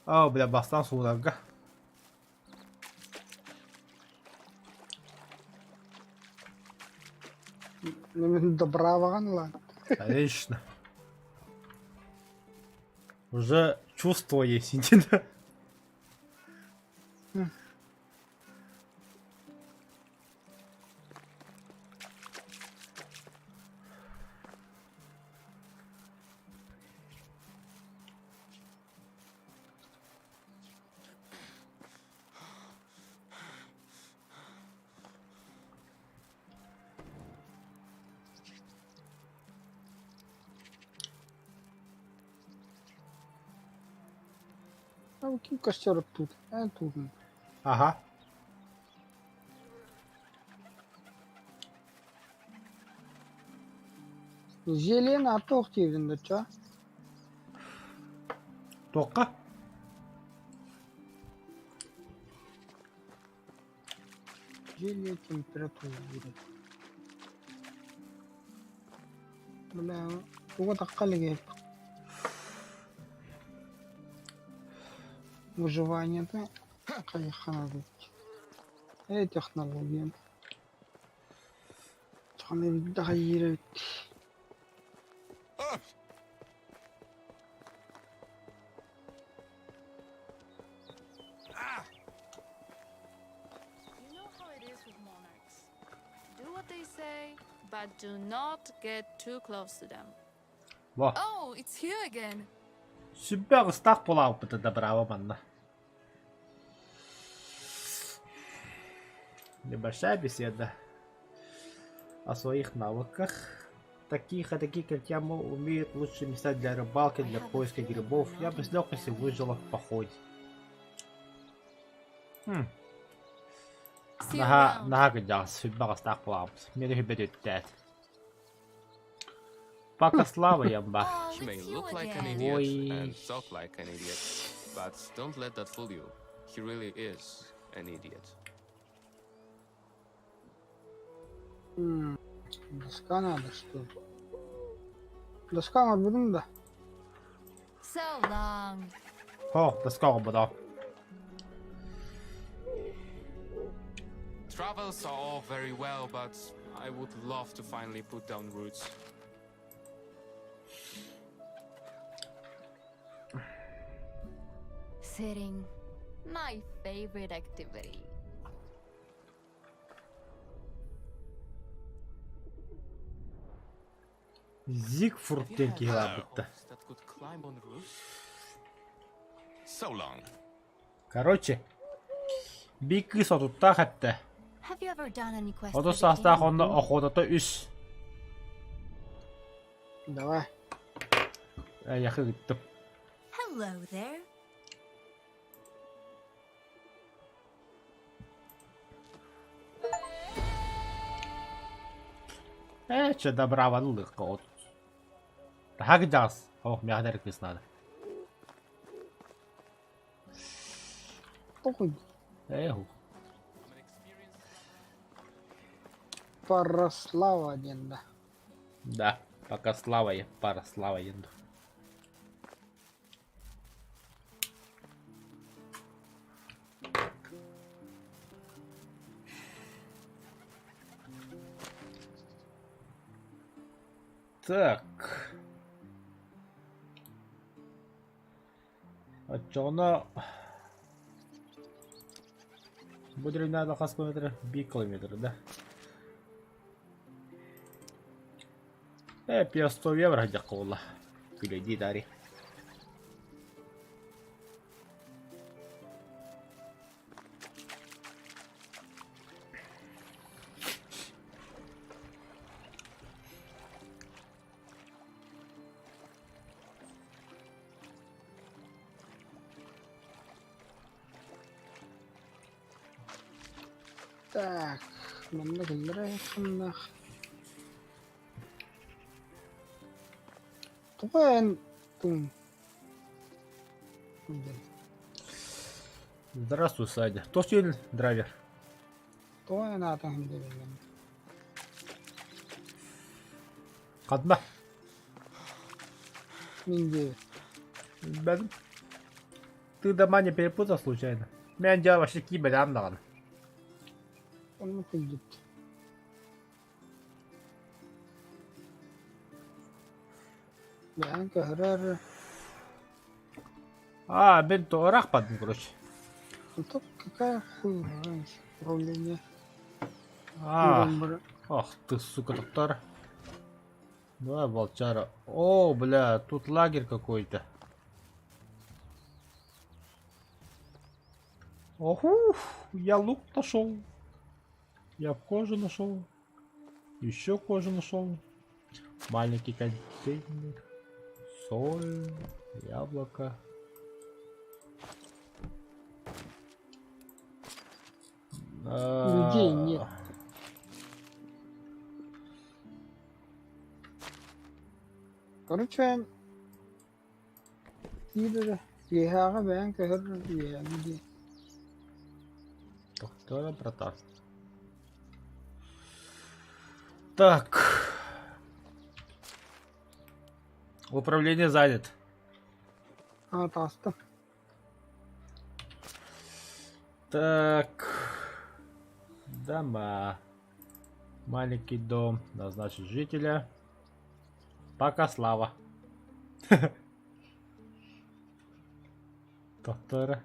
Оо, бля, бастаан суунарга. Мин добраваҕын ылан. Конечно. Уже чувство есть, да? А ким костер тут? А тут. Ага. Зелена туох диибин дочо? Туохха? Зелье температуры. Бля, туга тахха илигэ Выживание-то хайыххана Э, технология. Хайыыр эбит. You know how it is with monarchs. Do what they say, but do not get too close to them. Во. Oh, it's you again. Сүбэ ыстаах буолаабыта да браво манна. Небольшая беседа о своих навыках. Таких, а такие, как я, мол, умеют лучшие места для рыбалки, для поиска грибов. Я бы с легкостью выжила в походе. Хм. See you Наһаа, around. наһаа кырдьаҕас, сүбэ ыстаах буолаабыт. Миэнэ сүбэ Пока слава ямба. Oh, He may it's you look like an again. idiot Ой. and talk like an idiot, but don't let that fool you. He really is an idiot. Доска надо, что ли? Доска оҥорбутум да? So long. О, доска оҥорбото. Travels are all very well, but I would love to finally put down roots. Sitting. My favorite activity. Зигфурд Have you диэн had киһи баарбыт да. elves that could climb on roofs? So long. Короче, биир кыыс отуттаах эттэ. Have you ever done any quest Отут for the саастаах king? онно охотата үс. Давай. Эйэхэ ыыттым. Hello there. Ээ, чэ, добраваны ылыахха от. Таһа кыдьаҕас. Ох, миэхэ да эрэ кыыс наада. Похуй. Эх. Параслава диэн да. Да, пока слава я, пара слава енду. Так. Оччоҕуна бу древнада хас километр? Биир километр, да? Э, пиастовья бырахдьахха буолла. Күлэйдии таарый. Так, манна киллэрэ Тоҕо эн тум Здравствуй, Саня. Тос драйвер. Тоҕо эн аатын хандырыллан Ханна? Мин диэбит. Билбэтим. Ты дома не перепутал случайно? Мен дьэ вообще киибэлээн даҕаны. Онно кэлбит. Бэйэҥ көһөрөр А, мин туорах бардым, короче. Тут какая хуй разница управление. А, ах ты, сука, тоқтар. Давай, волчара. О, бля, тут лагерь какой-то. Оху, я лук нашел. Я кожу нашел. Еще кожу нашел. Маленький контейнер. Соль, яблоко. Людей нет. Короче, киирэр киэһээҕэ бэйэҥ көһөр үөһээҥи дии. Доктора, братан. Так. Управление занят. Аа таҕыстым. Так. Дома. Маленький дом. Назначить жителя. Пока слава. Доктора.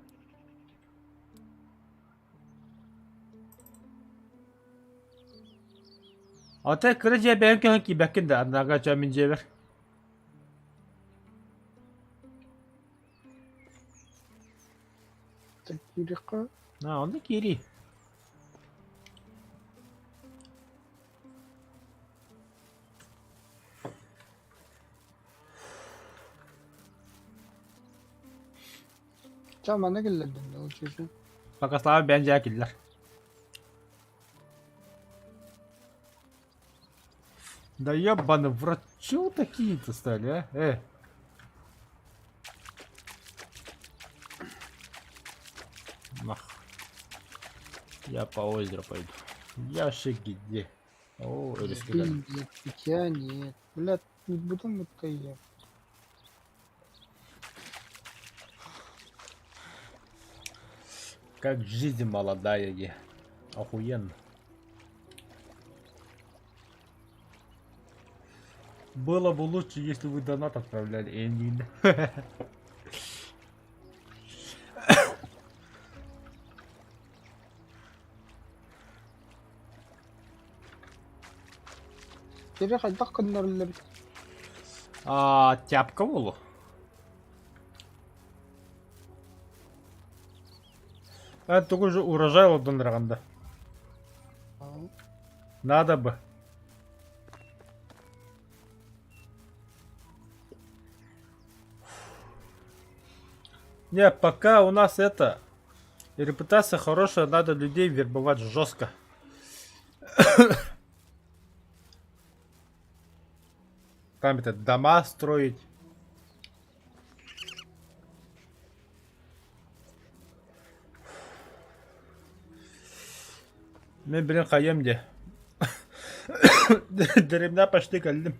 Ата кыра дьиэ бэйэҥ көһөн киирбэккин да, аннааҕы дьэ мин дьиэбэр. Киириэххэ А, онно киирии. Чэ манна киллэрдим да учуутал. Пока слава бэйэҥ дьиэҕэ киллэр. Да ебаный в рот, чего такие-то стали, а? Э. Нах. Я по озеру пойду. Я где. О, Еды нет, питья нет. Блядь, не буду будто я. Как жизнь молодая, е. Охуенно. Было бы лучше, если вы донат отправляли, Энин. Сири хайдах көннөрүллэр? А, тяпка буолуо. А тугу же урожай олордон да. Надо бы. Не, пока у нас это... Репутация хорошая, надо людей вербовать жестко. Там это дома строить. Мен билин хайыам дии. Дэриэбинэ почти кэллим.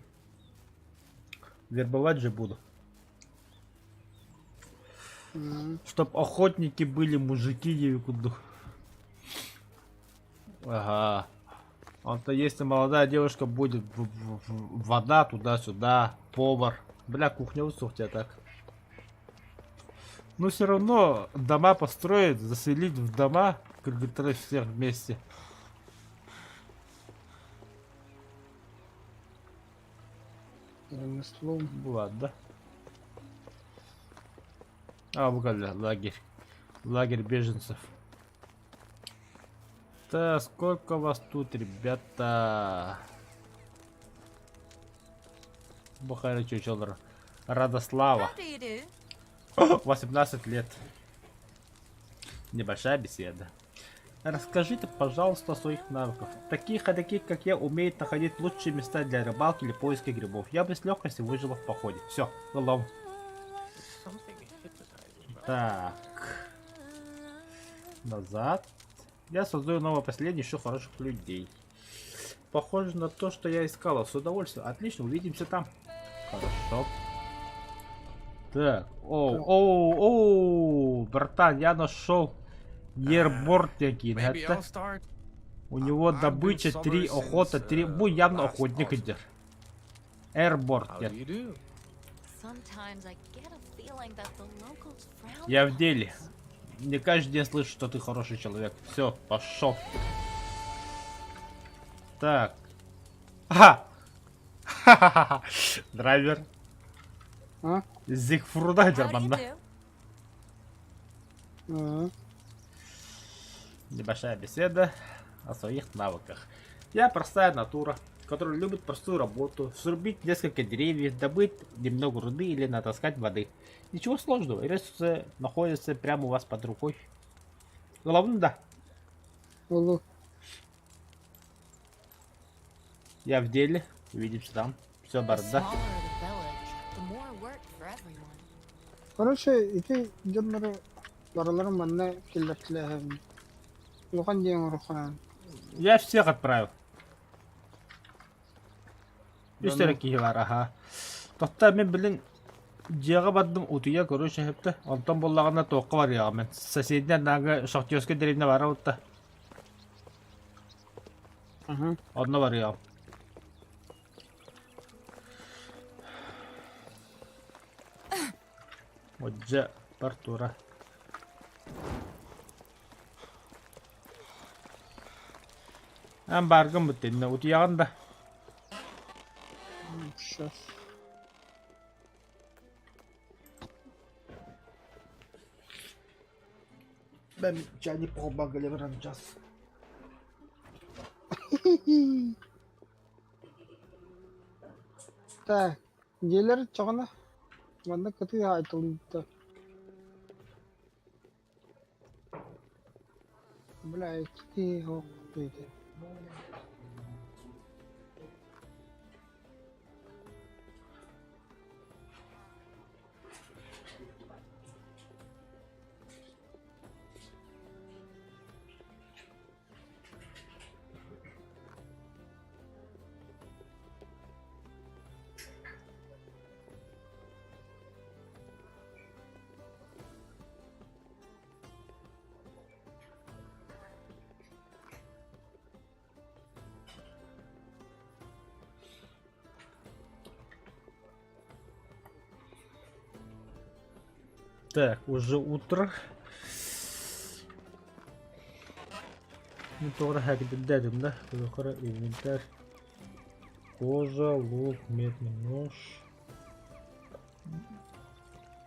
Вербовать же буду. Чтоб охотники были мужики диэбит Ага. Он-то если молодая девушка будет вода туда-сюда, повар. Бля, кухня у тебя так. Но все равно дома построить, заселить в дома, как говорится, всех вместе. Ремеслом. Ладно. А, бугали, лагерь. Лагерь беженцев. Да, сколько вас тут, ребята? Бухара чучелр. Радослава. How do you do? 18 лет. Небольшая беседа. Расскажите, пожалуйста, о своих навыках. Такие ходаки, как я, умеют находить лучшие места для рыбалки или поиска грибов. Я бы с легкостью выжила в походе. Все, лом. Something hypnotizing about Так. Назад. Я создаю новое поселение еще хороших людей. Похоже на то, что я искала. С удовольствием. Отлично, увидимся там. Хорошо. Так. Оу, оу, оу, братан, я нашел Ербортики. Maybe Это I'll start. у него I've been добыча sober 3, since, охота 3. Бу явно last охотник autumn. идет. Airborne. How do you do? Sometimes I get a feeling that the locals frown Я в upon деле. us. Не каждый день слышу, что ты хороший человек. Все, пошел. Так. Ага. Ха-ха-ха. Драйвер. А? Зигфруда How do you Дерманда. do? Аа. Небольшая беседа о своих навыках. Я простая натура, которая любит простую работу, срубить несколько деревьев, добыть немного руды или натаскать воды. Ничего сложного, ресурсы находятся прямо у вас под рукой. Главное, да, Олу. я в деле. Увидимся там. Все, The барда. smaller the village, the more work for everyone. Короче, ити дьоннору барыларын манна киллэртилээһэбин. Улахан диэн оҥоруоххунаан. Я всех отправил. Да Үс эрэ ну. киһи бар, аха. Тохта мин билин дьиэҕэ бардым утуйа короче сөптө. Онтон буоллаҕына туохха барыаҕым мен. Соседняя нага Шахтерская деревня бара утта. Аха. Онно барыаҕым. Одья Артура. Эн бааргын бүттэннэ утуйаҕын да. Сейчас. Бэм чайник похобагали час. Так, дьиэлэр чоҕуна манна кытыы айтылынта. Бля, икки ох диэтэ. Так, уже утро. Ну, тоҕо хакдэрдэтим да, Кара инвентарь. Кожа, лук, медный нож.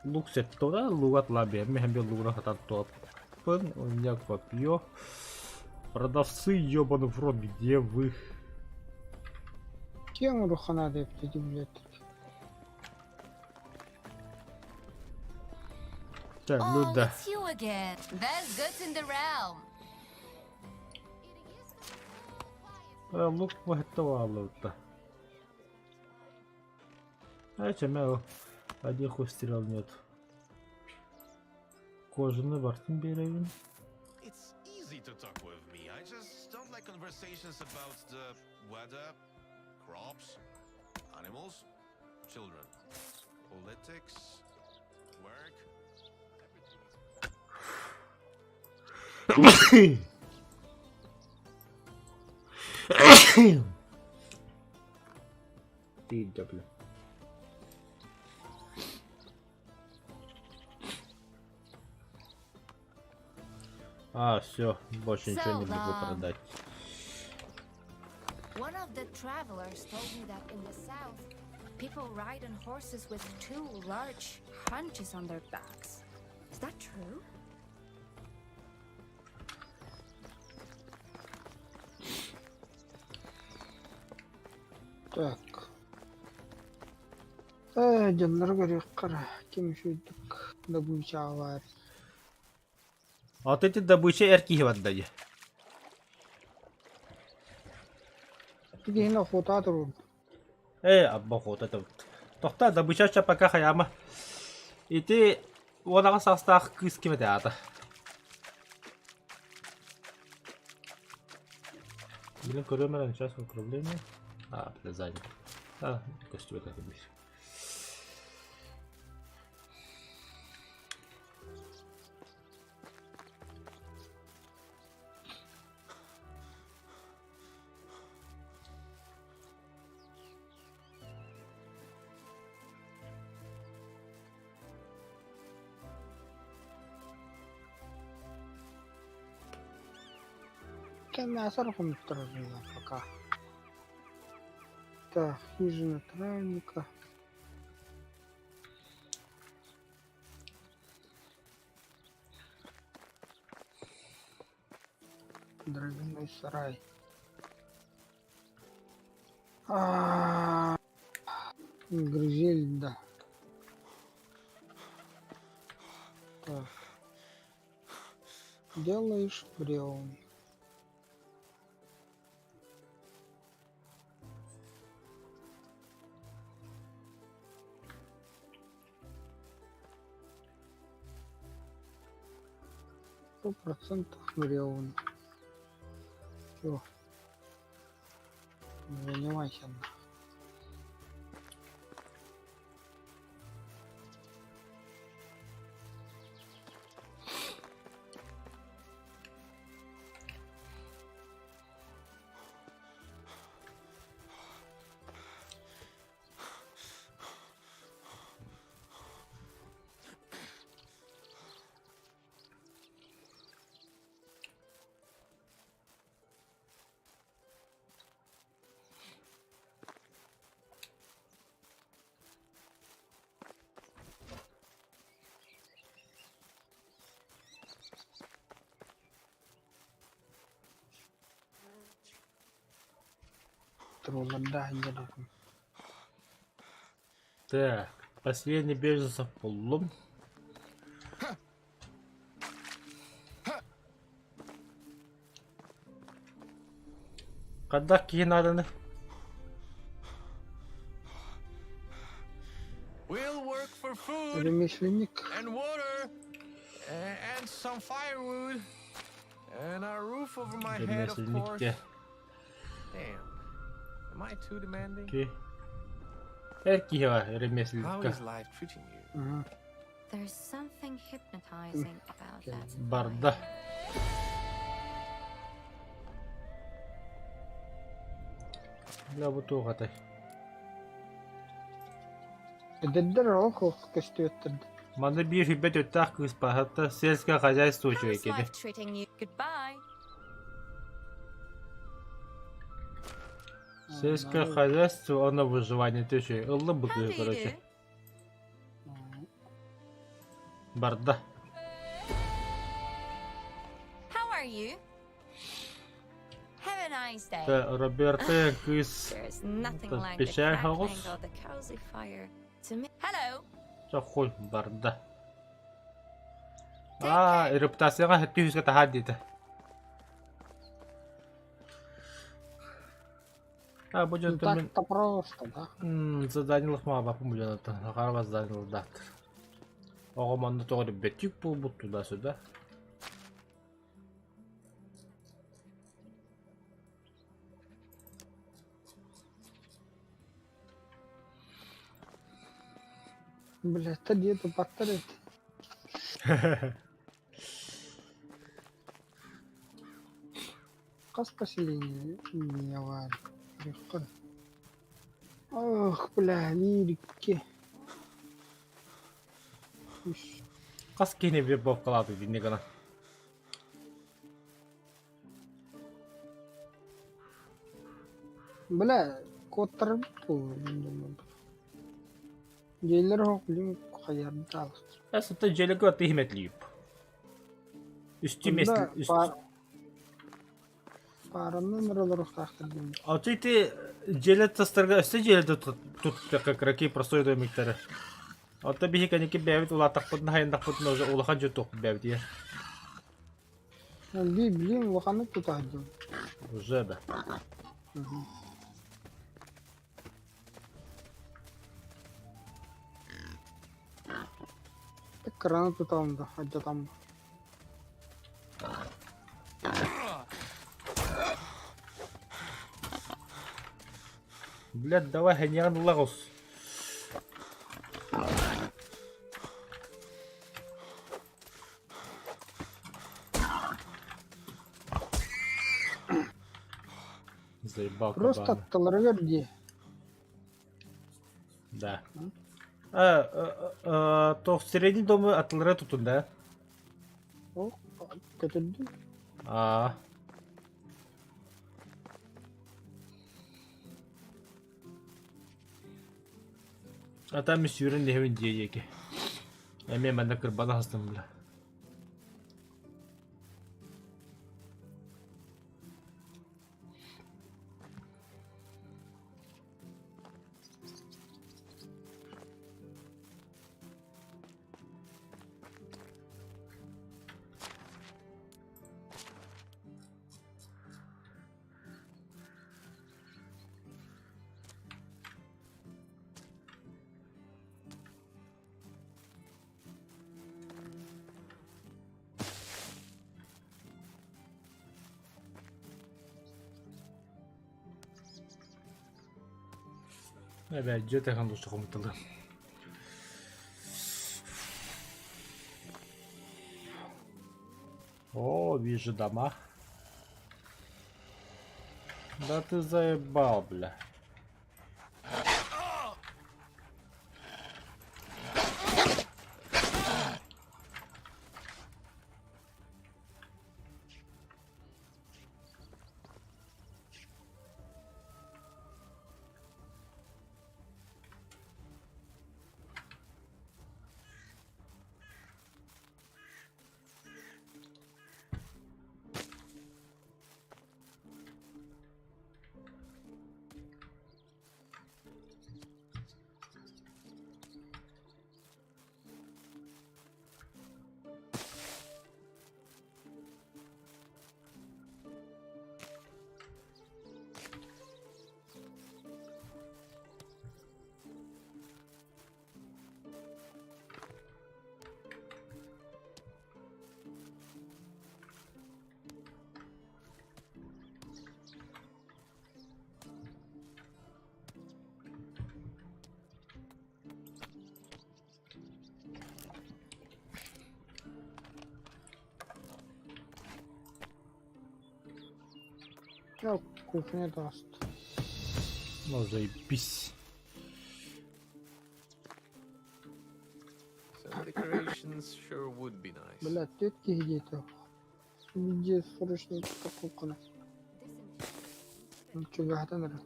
Лук сеттора, лугат лабе. Мехембе лугра хатан топпын. У меня копье. Продавцы, ебаный в рот, где вы? Кем рухана деп деді, блядь. Так, ну Oh, да. it's you again. Best goods in the realm. Лук вахтовалута. А чем один хуй стрел нет. Кожаный бартын беревин. It's easy to talk with me. I just don't like conversations about the weather, crops, animals, children, politics, work. Everything. Ты, да, бля. А, все, больше ничего не So могу long. продать. One of the travelers told me that in the south, people ride on horses with two large hunches on their backs. Is that true? Так. Э, дьоннор көрүөххэ ким үчүгдүк добычалар. А вот эти добыча эркиһи барда Тигиһин охота турун. Э, абба хота это. Тохта добыча ча пока хаяма. Ити уонаҕа саастаах кыыс ким этэ аата? Блин, көрөмөр сейчас управление. А, бля, занят. А, көстүбэт это бир. Кэм мясо хомуттарар пока. Так, хижина травника. Дровяной сарай. А, Гризельда. Так. Делаешь бревен. 100% бревен. Все. Занимайся. нахуй. Трудно, да, Так, последний беженцев буллум. Хайдах киһи нааданы? We'll work for food Ремесленник. and water and some firewood and a roof over my head, of course. Ремесленникте. Damn. Am I too demanding? Ки. Эр киһи бар How ремесленникка. is life treating you? Ага. There's something hypnotizing about that. Барда. Бля, бу туох этэй? Эдэрдэр олох көстүөттэр. Манна биир сүрбэ төрүттээх кыыс баһатта сельское хозяйство How үчүгэй is кини. life treating you? Goodbye. Сельское хозяйство, оно выживание үчүгэй. Ыллым бу How кыыһы do you короче. do? Барда. How are you? Have a nice day. Роберта кыыс There's nothing like the печаль crackling хаҕыс. of the cozy fire to me. Hello. Чэ хуй барда. Аа, репутацияҕа түһүскэ таһаар диэтэ. А, бу Ну дьонтон мин так-то просто, да? заданиелых маабаппын бу дьонуттан. Хараба заданиелардаахтар. Оҕом онно тоҕо эрэ бөтүүк буолбут туда-сюда. Блядь, та где тупаттар эти? Хас поселение не бар. Легко. Ох, бля, лирики. Хас киһини вербовкалааты динни гына. Бля, куоттарбыт буолуо. Дьиэлэр оһох билим хайардаах. Э, дьиэлэргэ аты иһимэтлиип. Үстүү Онно мест пааранан эрэ олоруохтаахтар диэн. А то ити дьиэлэр тастарга өссө дьиэлэргэ туттахха кыракый простой домиктары. Оттон биһи кэнники бэйэбит улааттахпытына хайындахпытына уже улахан дьон туохпут бэйэбит ийэ. Би билим улаханнык тутаһдым. Уже да. Кыраны туталым да, алдьатам. Блядь, давай хэньян лагус. Заебал Просто кабана. аттыларыгар дии. Да. А, а, то в средний дом атлары тутун, да? Ол көтүрдүм. А. А там и сүүрэн иһэбин дьиэ диэки. Эмиэ манна кырбана сыстым бля. Эбээ, дьиэ тэхэн лучше хомуталы. О, вижу дома. Да ты заебал, бля. Я кухня даст. Ну заебись. Some decorations. Fence sure would be nice. Бля, тетки где-то. Где срочно покупка? Чугахтан эрэ.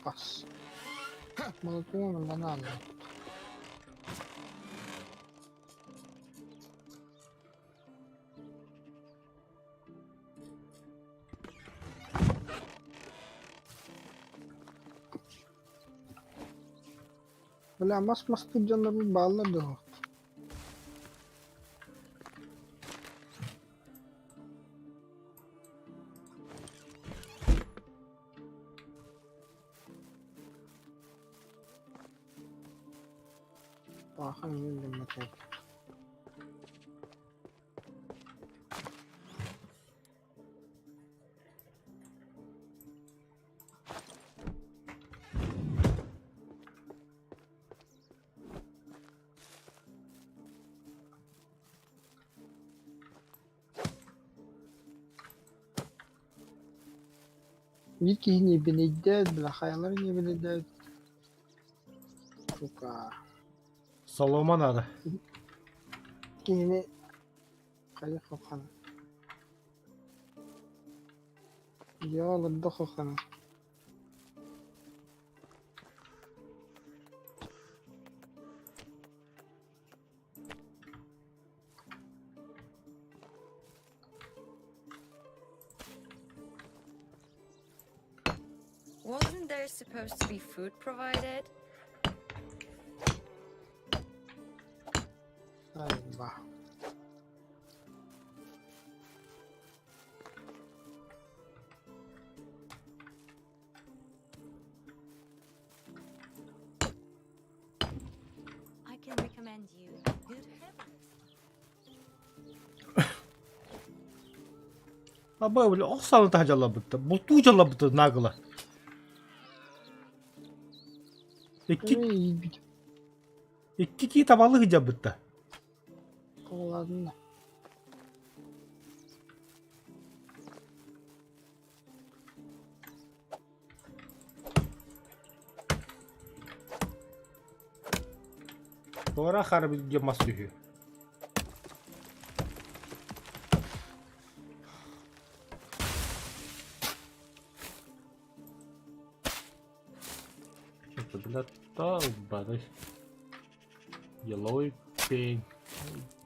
Бас. Молотуон бананы. Бля, мас мастык дьоннорбут бааллар дуо? Баахан иҥин гыммат Биир киһини эбинэйдээт, бля, хайаларын эбинэйдээт, сука. Солома надо. Киһини хайа хохана. Дьэ олордо хохана. Wasn't there supposed to be food provided? Айба. I can recommend you good herbalist. Аба, бля, ох сааны таһдьаллабыт, бултуу дьаллабыт нагло. Икки, Эй, икки кии табалыы сылдьабыт Ладно. Туора харбит диэн мас үһү. Это, бля, долбаный. Еловый пень.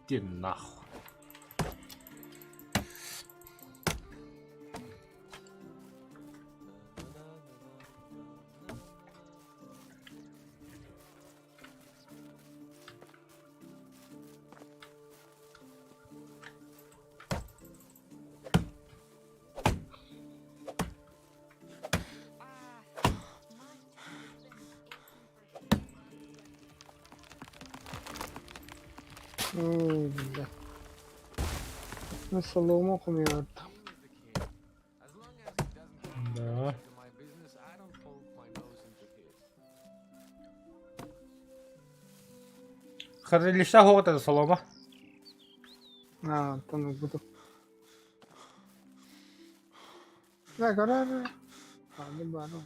Иди нахуй. Ой, бля. Ну, солому хомуйбут. As long as he doesn't poke Да. into my business, I don't poke my nose into his. Хранилище хоҕото солома. А, там буду. Да, гора. Аны бары.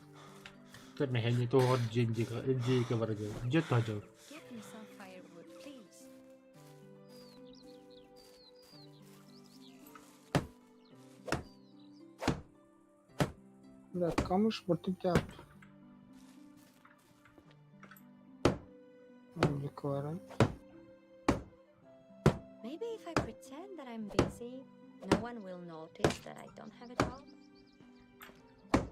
Мэхэни туһугар дьиэн дьиэгэ барар дьиэ туһа Get me some firewood, please. Да, камыш буртук тяп. Буквально. Maybe if I pretend that I'm busy, no one will notice that I don't have a job.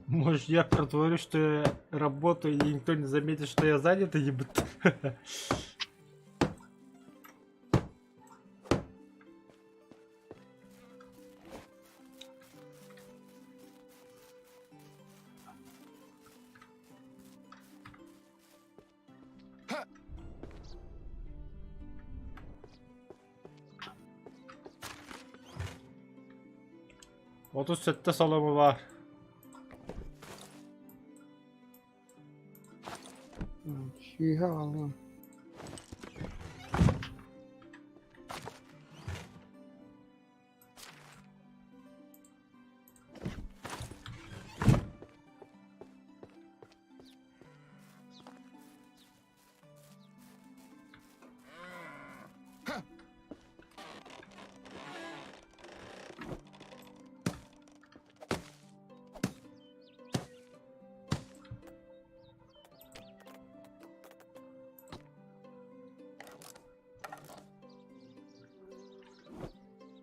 Может, я притворюсь, что я работаю, и никто не заметит, что я занят, ебать. 37 соломо баар. Сүүһэ аҕалыам.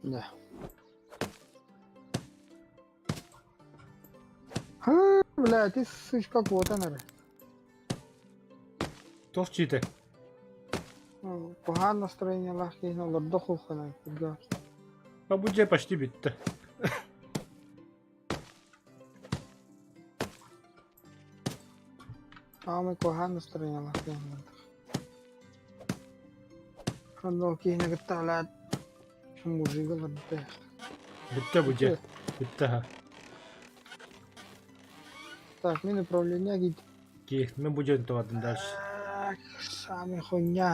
Да. Ха, бля, ты сучка куотан эрэ. Туох чиитэ? Куһаан настроениелаах киһини олордо кухханан кырга. А бу дьэ почти бүттэ. Аамай куһаан настроениелаах киһини Онно киһини кытта алаат мужига олордо. Бүттэ бу дьэ. Бүттэ ха. Так, мин управление гид. Ки, мы будем товардан дальше. Так, самый хуйня.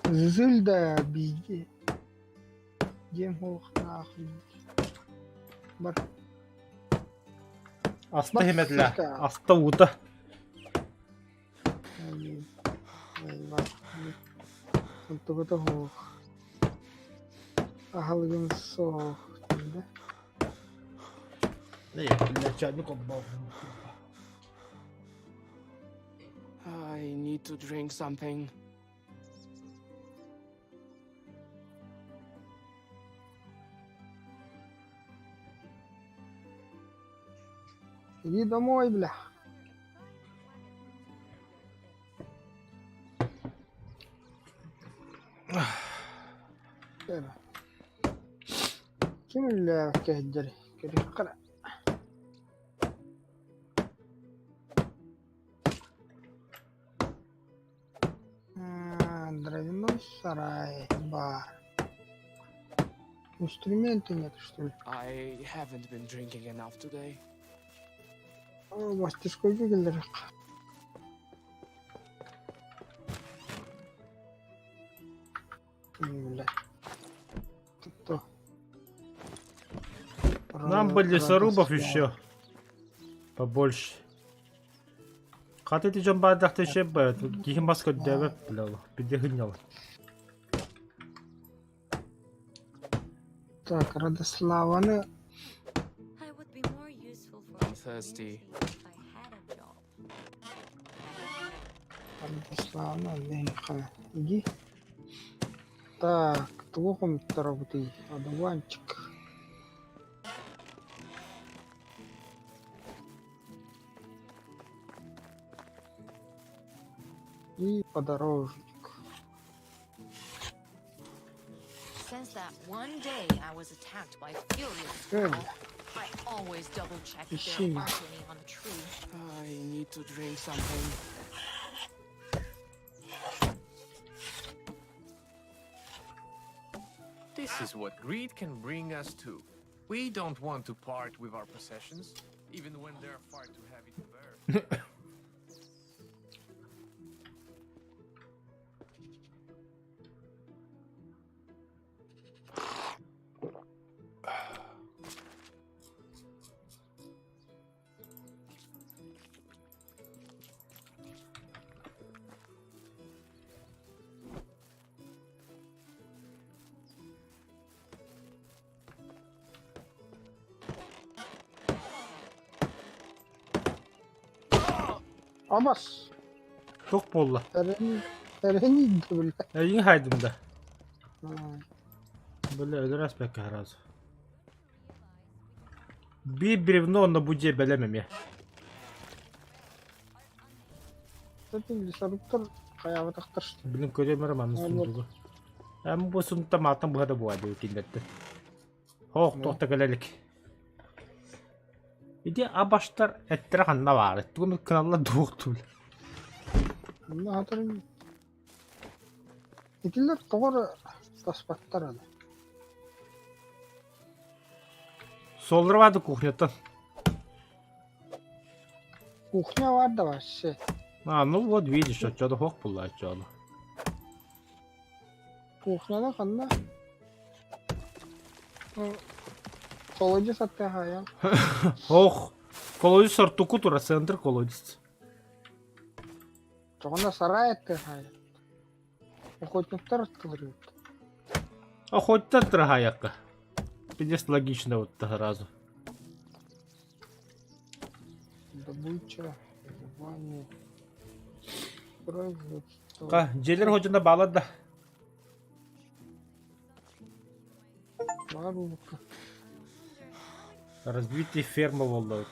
Зыльда бизде. Дем ох нахуй. Бар. Аста химетле. Аста ута. Онтугута суох. Аһылыгым суох. Да? I need to drink something. Иди домой, бля. Ким үллээбэккэ сылдьарый? Көрүөххэ эрэ. Дровяной сарай бар. Инструменты нет, что ли? I haven't been drinking enough today. О, мастерскойга кэллэрэх. Бля. Тут Нам бы лесорубов еще побольше. Хата ити дьон баардахта еще киһи мас көрдөөбөт бля бидехиннал. Так, Радославаны I would be more useful for I'm the thirsty. community if I had a job. Радославна Лейха. Иди. Так, тугу хомутторобутуй? Одуванчик. И подорожник. Since that one day I was attacked by furious Э, squirrel, I always double check if Ищи there меня. aren't any on the tree. I need to drink something. This is what greed can bring us to. We don't want to part with our possessions, even when they're far too heavy to bear. Абас! Туох буолла? Эрэн эрэн бля. Эйигин хайдым да. А, Бля, өлөр аспекка сразу. Биир бревно онно бу дьиэ бэлэм эмиэ. Кстати, лесорубтар хайаабатахтар что ли? Билин көрүөм эрэ манна Оннук. сундугу. Эм бу сунта маатан быһа да буа диэбит кинилэртэн. Хоох Да. туох да кэлэ илик. Ити абаштар эттэрэ ханна баары? Тугу эмит кыналла дуохтул. Онно хатырын Итилэр тоҕо эрэ таспаттар аны. Суоллара баады кухняттан. Кухня бар да вообще. А, ну вот видишь, оччону суох булла оччону. Кухняда ханна? Ну, Колодец аттыхайан. Ох, колодец ортуку тура, центр колодец. Тоҕоно сарай аттыхайан. Охотниктар аттылар Охотниктар тыраһаайакка. Пиздец логично вот сразу. Добыча, выживание, производство. Ка, дьиэлэр ходжуна баалар да. Баар буолбукка. Развитие ферма буолла вот.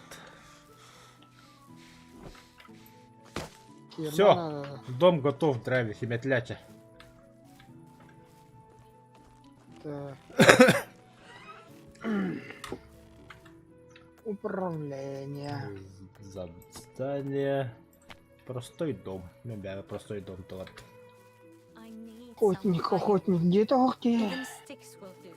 Ферма Все, надо. дом готов, драйвер, химятляча. Так. Управление. Задание. Простой дом. Ну, бля, простой дом то I need Охотник, some охотник, firewood. где-то охотник. Even sticks will do.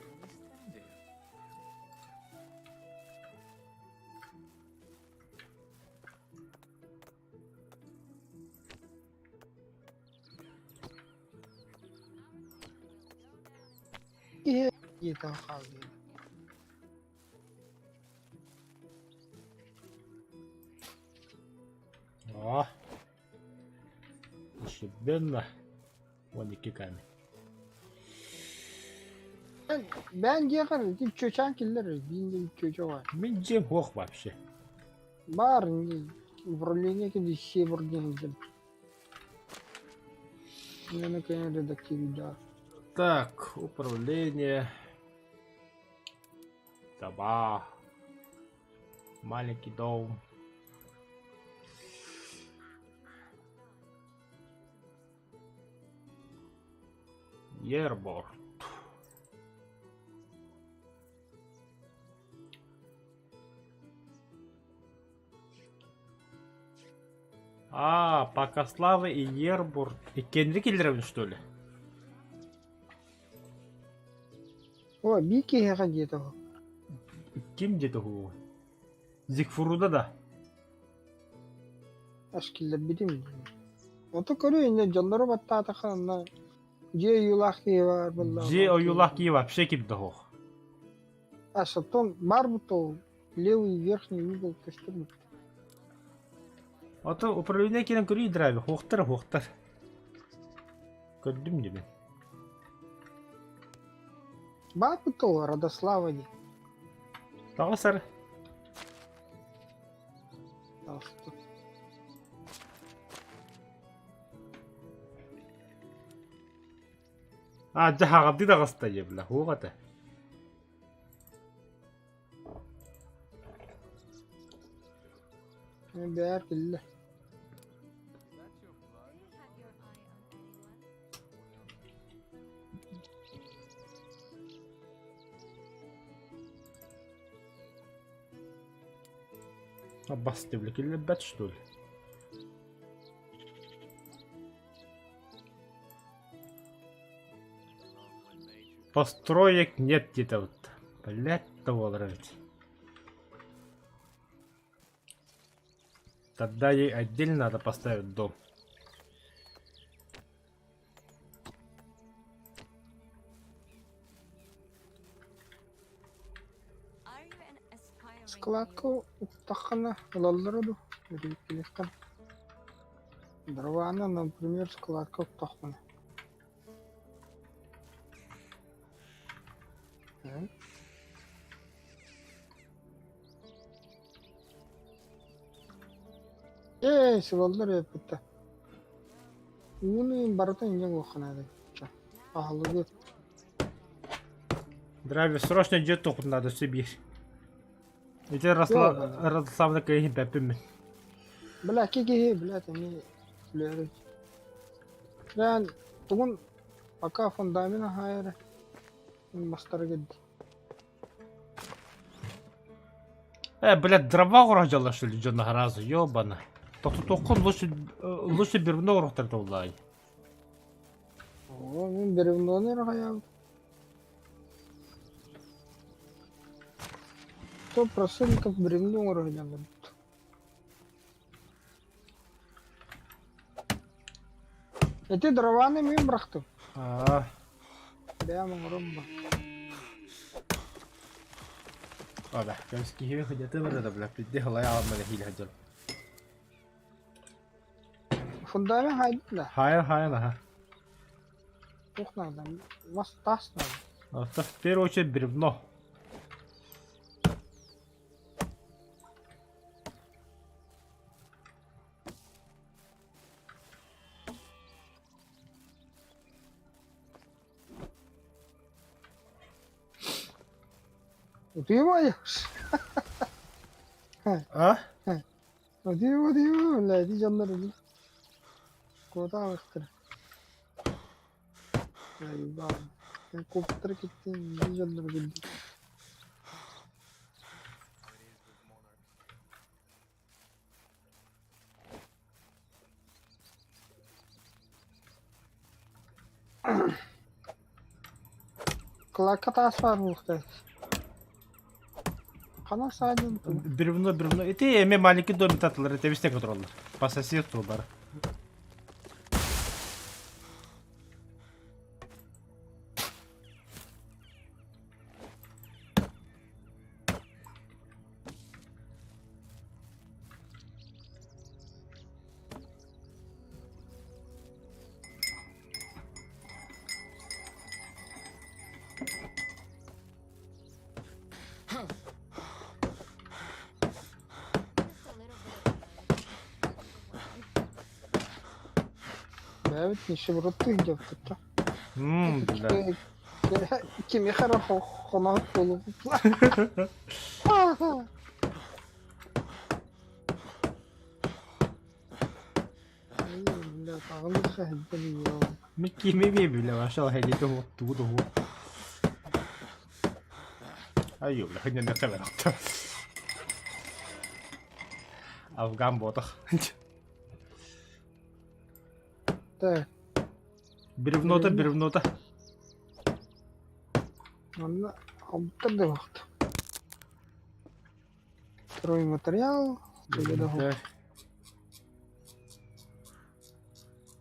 Где-то охотник. О! Зашибенно. Вон и камень. Бэйэҥ дьиэҕэр ити чүөчээн киллэр, биир да чүөчэ баар. Мин дьиэм суох вообще. Баар управление киди север диэн сылдьар. Мен кэнэ редактивда. Так, управление. Дома. Маленький дом. Ербор. А, Покослава и Ербурт. И Кенри киллербин, что ли? О, биир киһиэхэ диэтэ ол. Ким диэтэ уһугу? Зигфруда да? Ас киллэрбитим. Ото көрүү инньэ дьоннору баттаатахха онно дьиэ ойуулаах киһи баар буолла. Дьиэ ойуулаах киһи вообще ким да суох. А сотон баар бутол левый верхний угол көстөр Ото управление киирэн көрүү драйвер. Хуохтар, хуохтар. Көрдүм дибин. Баар бутол Радослава дии. Таҕыс Таҕыста. А, дьэ хаҕалдыы таҕыста диэбилэ. Хуох этэ. Бээр киллэ. Бас диэбилэ киллэрбэт что ли? Построек нет где-то вот. Блять, того ведь. Тогда ей отдельно надо поставить дом. Складка уктаххына ылаллара дуу? Өрүүккэлиэххин. Дрованы, например, складка уктахпына. Ээ, сылаллар эппиттэ. Ууну барытын инньэ гыныахха наада. Аһылыгы. Драйвер, срочно дьиэ туохпут надо өссө биир. Ити Радославна кыайын бэппин мин. Бля, киһи, блядь, они үлээрин. Бля, тугун пока фундамент аһаайара мастары кэлди. Э, блядь, дрова оҥоро что ли, дьон сразу, ёбана. Тохтотуоххун лучше, лучше бревно оҥоруохтар буоллаҕай. Оо, мин бревнону эрэ хайаабыт. 100% бревно оҥоро сылдьаллар эбит. Ити дрованы мин бырахтым. Аа. Бэйэм оҥорон ба. Ада, көмүс киһи хыдьаты барда да бля, пизде халай аламмада хиилэ сылдьар. Фундамент хайдын да. Хайан хайан аха. Туох наада? Мас таас наада. Оттон в первую очередь бревно. Утуйумаешь? А? Утуйума, утуйума, бля, ити дьоннор куотаабыттар. Ебал. Куоптар киттин, ити дьоннор билдим. How it is with monarchs. Кылаакка таас баар буолуохтаах. Ханан саадьын Бревно, бревно. Ити эми маленький дом татылар, этэбисте көтөрөллөр. По соседству бар. Just a little bit of Бэйэбит нищебродтуу сылдьабыт да. Мм, бля. Кимиэхэ эрэ хоноһут буолуохпут. Микки ми бля, ваша хедите вот тугу тугу. Айю, бля, хыннан да камера. Афган ботах. Так, Бревнота, бревнота. манна алта да вахта. Стройматериал. Да.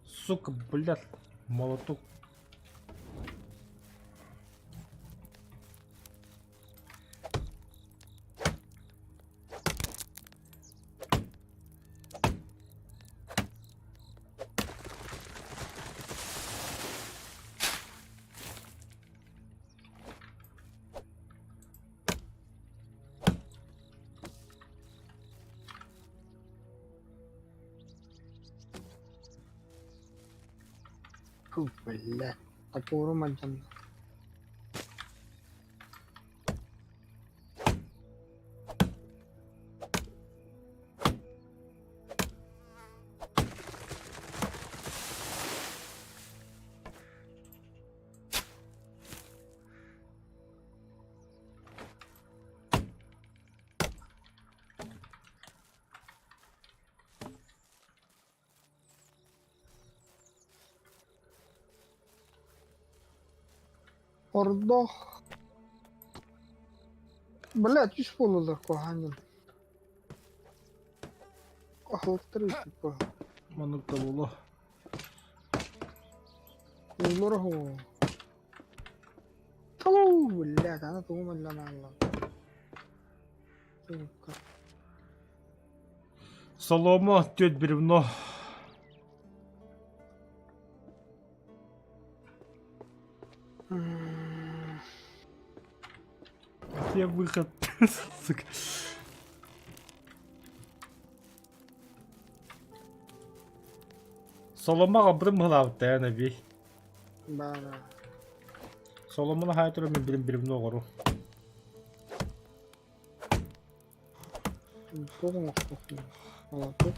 Сука, блядь, молоток. Фу, блядь. Топором один. Ордох. Блядь, үс буоллулар куһаҕан Аһылыктар типа. Маннык да буолуо. Уулар оһо. Туу, блядь, аны тугум ыллан аалла. Сука. Соломо, теть бревно. Где выход? Сука. Соломаҕа бырым быһылаабыт эбии. Бара. Соломону хаайа туран мин билим бревно оҕору. Туох оҥостуохпун? Молоток.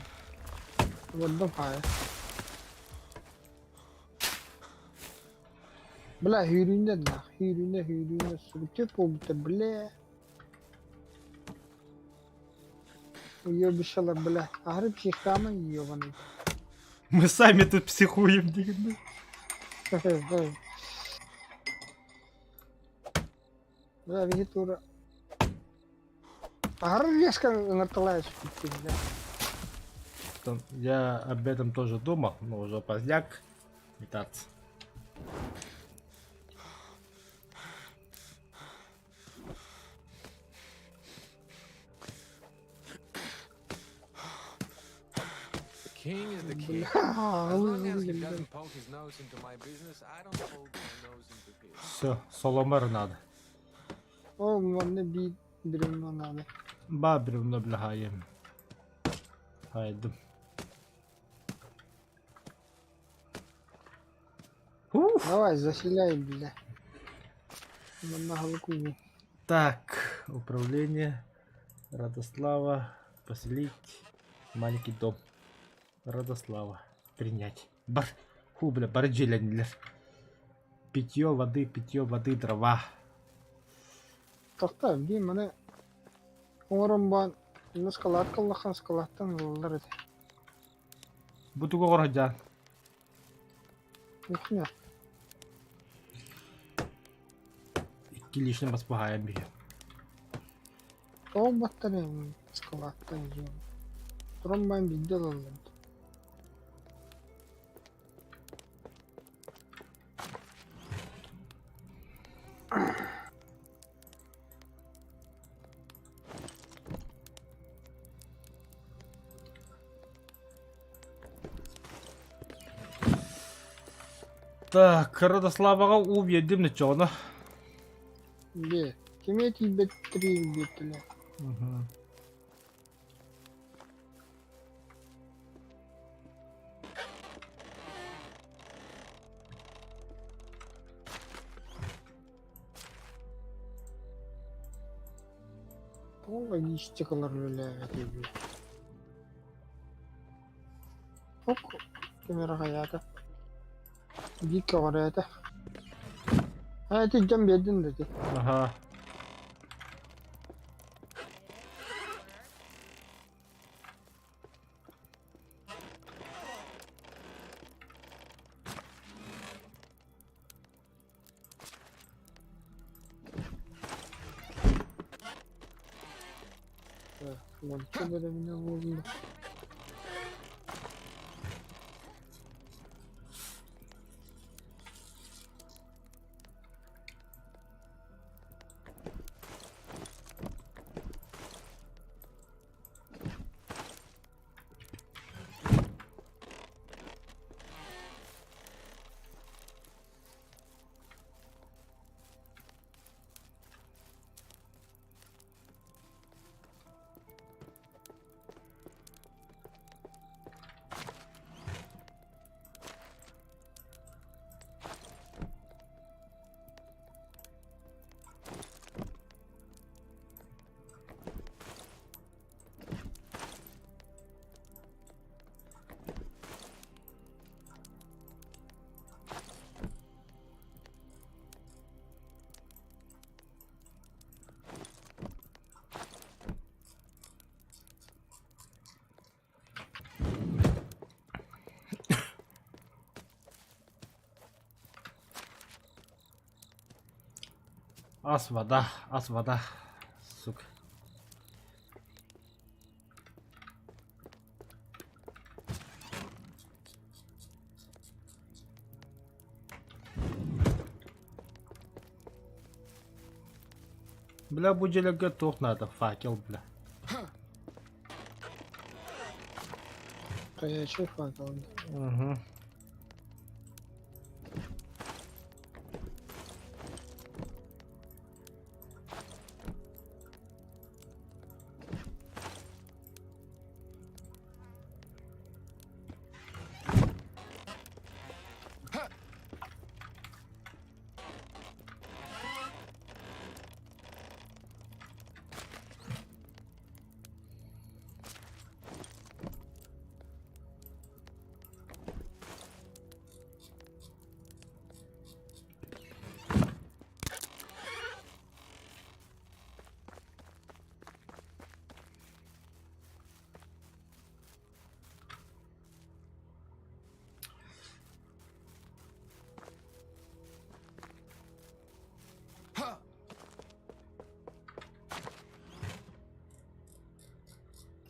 Обордом хаайа. Бля, сүүрүүнэ нах, сүүрүүнэ, сүүрүүнэ, сука, буолбута, бля. Уебищалар, бля. Аһары психтаама ебаный. Мы сами тут психуем, дигин. Бля, биһи тура. Аһары резко ыҥырталаан испиттин да. Я об этом тоже думал, но уже поздняк метаться. The king is the king. Бля, As long as he doesn't poke his nose into my business, I don't poke my nose into his. Все, соломер надо. Ол манна биир бревно надо. Ба бревно блягаем. Хайдым. Уф. Давай, заселяй, бля. Манна галкуйу. Так, управление. Радослава. Поселить. Маленький дом. Радослава. Принять. Бар. Ху, бля, барджилянилер. Питье воды, дрова. Тохтоо, биир маны оҥорон баран инна ыскалаат кыллаххына ыскалааттан ылаллар этэ. Бу тугу оҥорор Кухня. Икки лишний баспаһаайан биһи. Тоҕо баттар ыскалааттан дьиэ. Туран баран биирдэ ылаллар. Так, Радославаҕа уу биэрдим ночоҕуна. Бе, кимиэ тиийбэт тириин биэртилэр. Тоҕо логистикалар үлэлээбэтий бу? Ок, ким эрэ хайаата. Биир көҕүрээтэ. Аа, ити дьон биэрдин да ити. Аха. Уонча бэрэбинэ буолла. Ас вода, ас вода. Сука. Бля, бу дьиэлэргэ туох надо? Факел, бля. Стоячий факел. Угу.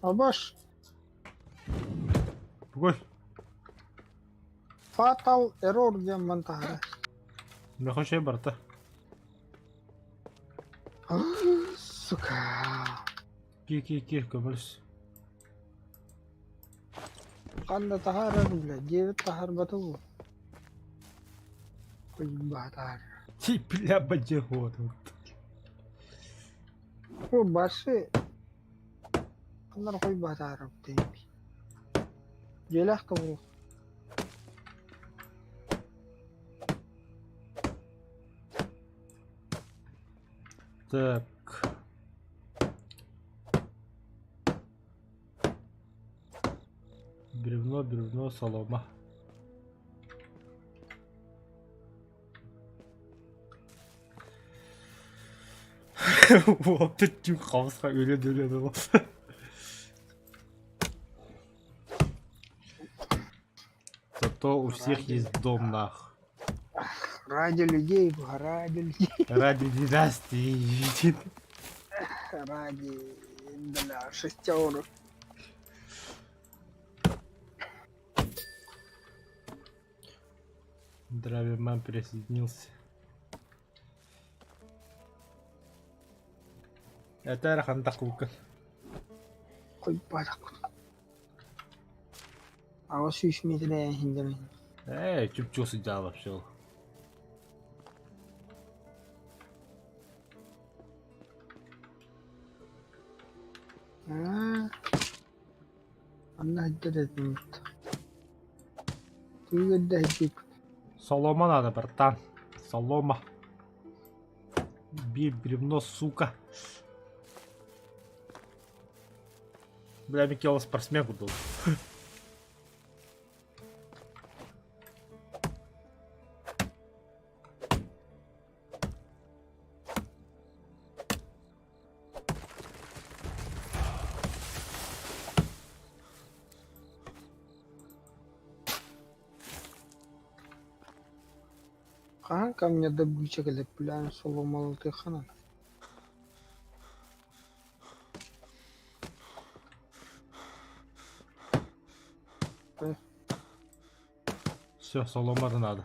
Абаш, Тугуй? Fatal Error диэн мантаһара. Мехо шей барта. Сука. Ки ки ки көмөлөс. Ханна таһаарар бля, 9 таһаарбата бу. Хуйбатар. Ти бля бадьехот. Бу башы Ханнар хуйбатар дейм. Дьиэлээх да буолуох. Так. Бревно, бревно, солома. Уоппут хаоска үлэ Зато у всех есть дом нах. Ради людей, ради людей. Ради династии. Ради, бля, шестерок. Драверман присоединился. Это хантакука. Куйбатах. Аҕыс сүүс миэтэрэ иһиндэрин. Ээ, чупчу сыдьаал вообще. Аа, Анна сылдьар этибит. Тыыгырда сылдьыбыт. Солома надо, братан. Солома. Бей бревно, сука. Бля, Микела спортсмен был. Хаһан ко мне добыча кэлэр бля соломалытыаххына. Все, солома да надо.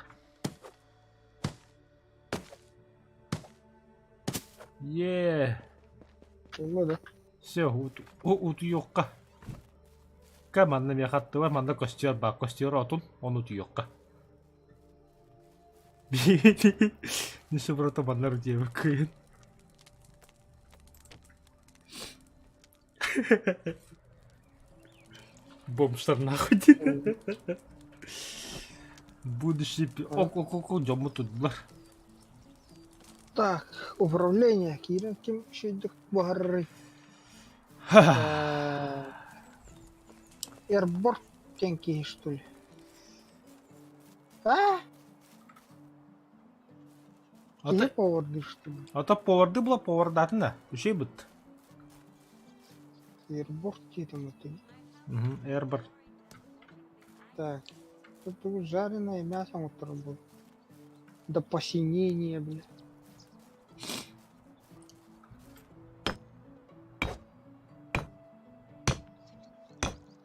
Е. Буолла да? Все, утуйуохха. Ка манна миэхэ аттыбар манна костер баар. Костер отун, ону утуйуохха. Нишеброто манна рудиэбиккин. Бомжтар нахуй диэн. Будущий ок дьоммут турдулар. Так, управление киирэн ким үчүгэйдик буһарарый? Эрборт диэн киһи что ли? А? Киһи повардыы что ли? Ата поварды була повардаатын да. Үчүгэй быт. Эрборт диэтим это. Эрборт. Так, тут жареное мясо оҥотторон До посинения, бля.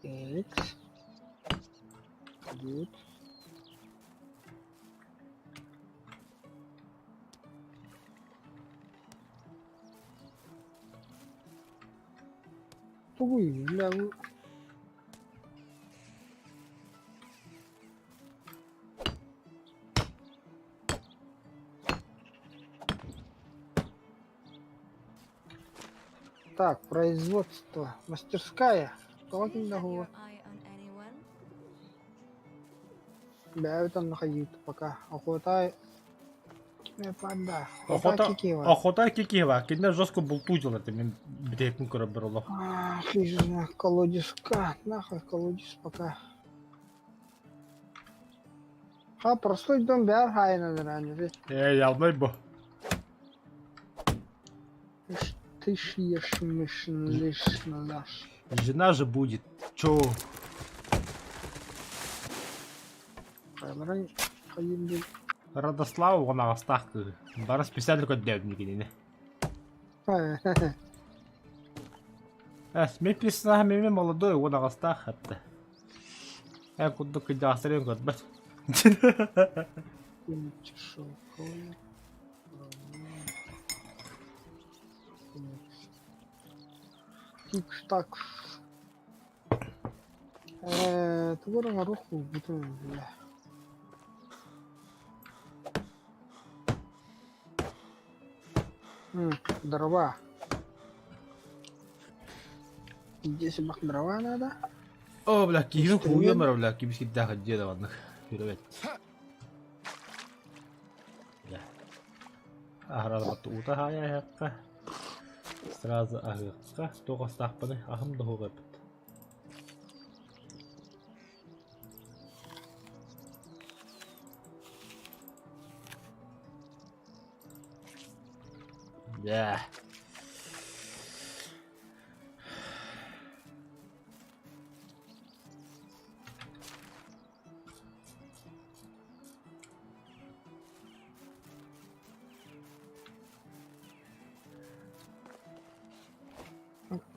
X. Good. Тугуй, бля, Так, производство. Мастерская. Тоҕо ким Бэйэбит онно хайыыбыт пока. Охота Кимэ Охота Охота Кикиева. Кинилэр жестко бултуу дьылар мин бүтэһикпин көрөр олох. Хижина, колодезка. Нахуй колодец пока. Ха, простой дом бээр хаайынан ранее. Ээ, ялмай бу. Ты ж ешь мышь лишь наш. Жена же будет. Чё? Радослава уонна аҕыстаах кыыһы. Бары специально көрдөөбүн кинини. Эс, мин персонажым эмиэ молодой уон аҕыстаах хатта. Эн курдук кырдьаҕастарын көрбөт. Шелковый. Тик-так. Тугу эрэ оҥоруох буолбутум бля. Дрова. Здесь бах дрова надо. О, бля, киһини кууйан барар, бля, кибис кирдээх дьиэ да маннык. Хүрөбэт. Бля. Аһаралбат уута хаайа Сразу аһыахха. Туох астаахпыный? Аһым да суох эбит. Дьэ.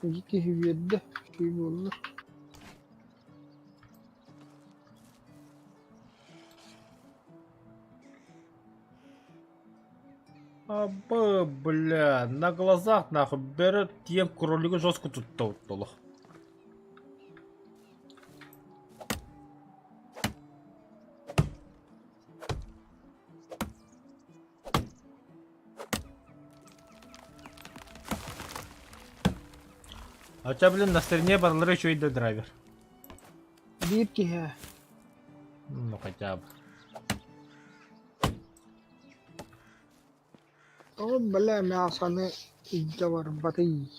Икки киһи биэрдэ, үчүгэй буолла. Абы, бля, на глазах нахуй бөрө тиийэн кролигы жестко тутта олох. А у тебя, блин, на стороне барылары үчүгэй да драйвер. Биир киһи. Ну хотя бы. О, бля, мясоны илдьэ барбатый.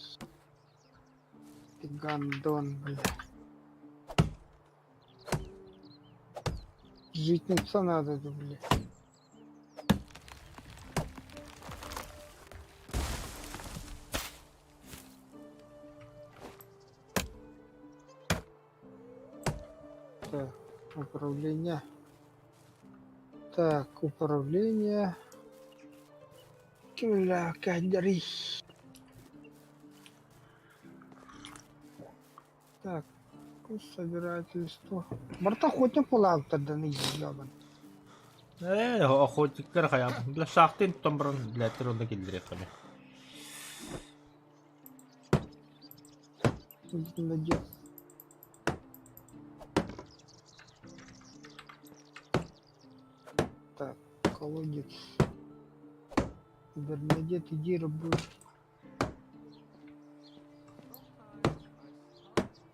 Ты гандон, бля. Житница надо, бля. Так, управление. Так, управление. Бля, кадры. Так, собирательство. Барта охотник буолаабыттар ебан. Ээ, охотниктар хайа, бля, шахтын тутан баран, блядь, онно киллэриэххэ Надет. Так, колодец. Бернадет, иди работай.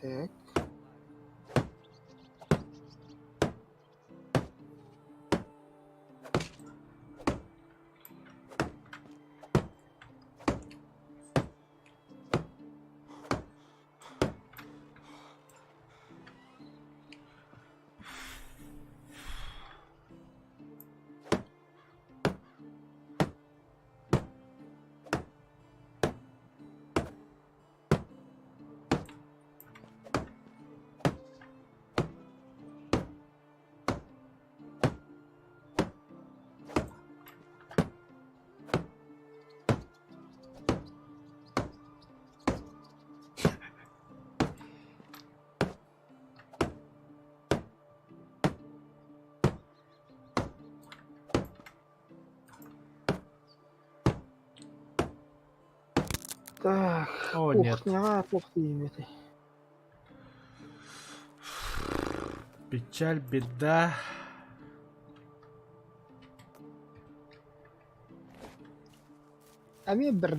Так. Так, О, нет. кухняҕа туох тиийиммитий? Печаль, беда. Эмиэ бір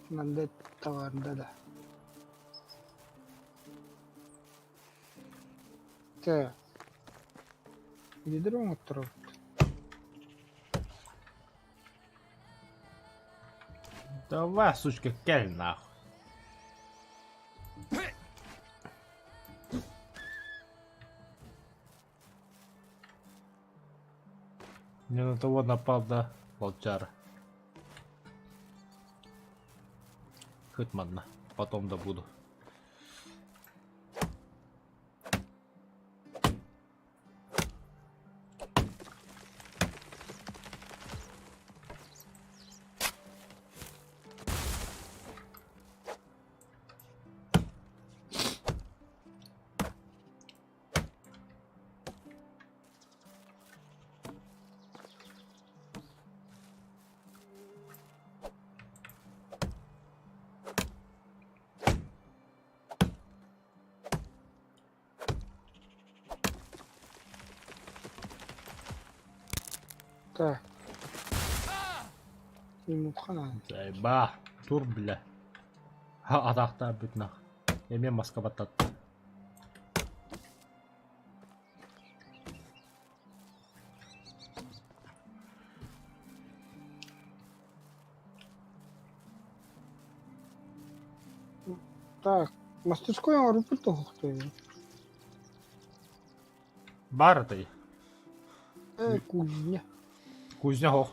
мынандай товарда да. Так. Ведро оҥотторобут. Давай, сучка, кэл нахуй. Не на того напал, да, волчара. Хоть манна, потом добуду. Так. Мухана. Ба, тур, бля. Атахтаабыт нах. Эмиэ маска баттатта. Так, мастерской оҥорбут тоһохтой. Баар этэй. Э, кузня. Кузня хоох.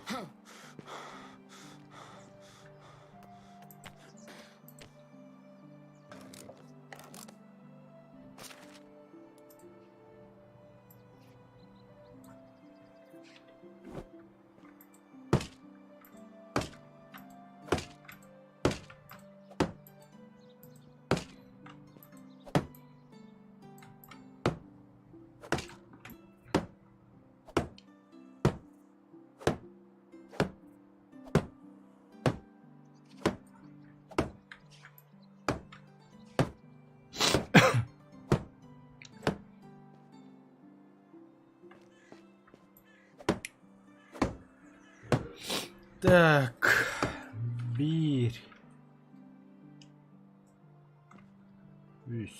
Так, биир, үс.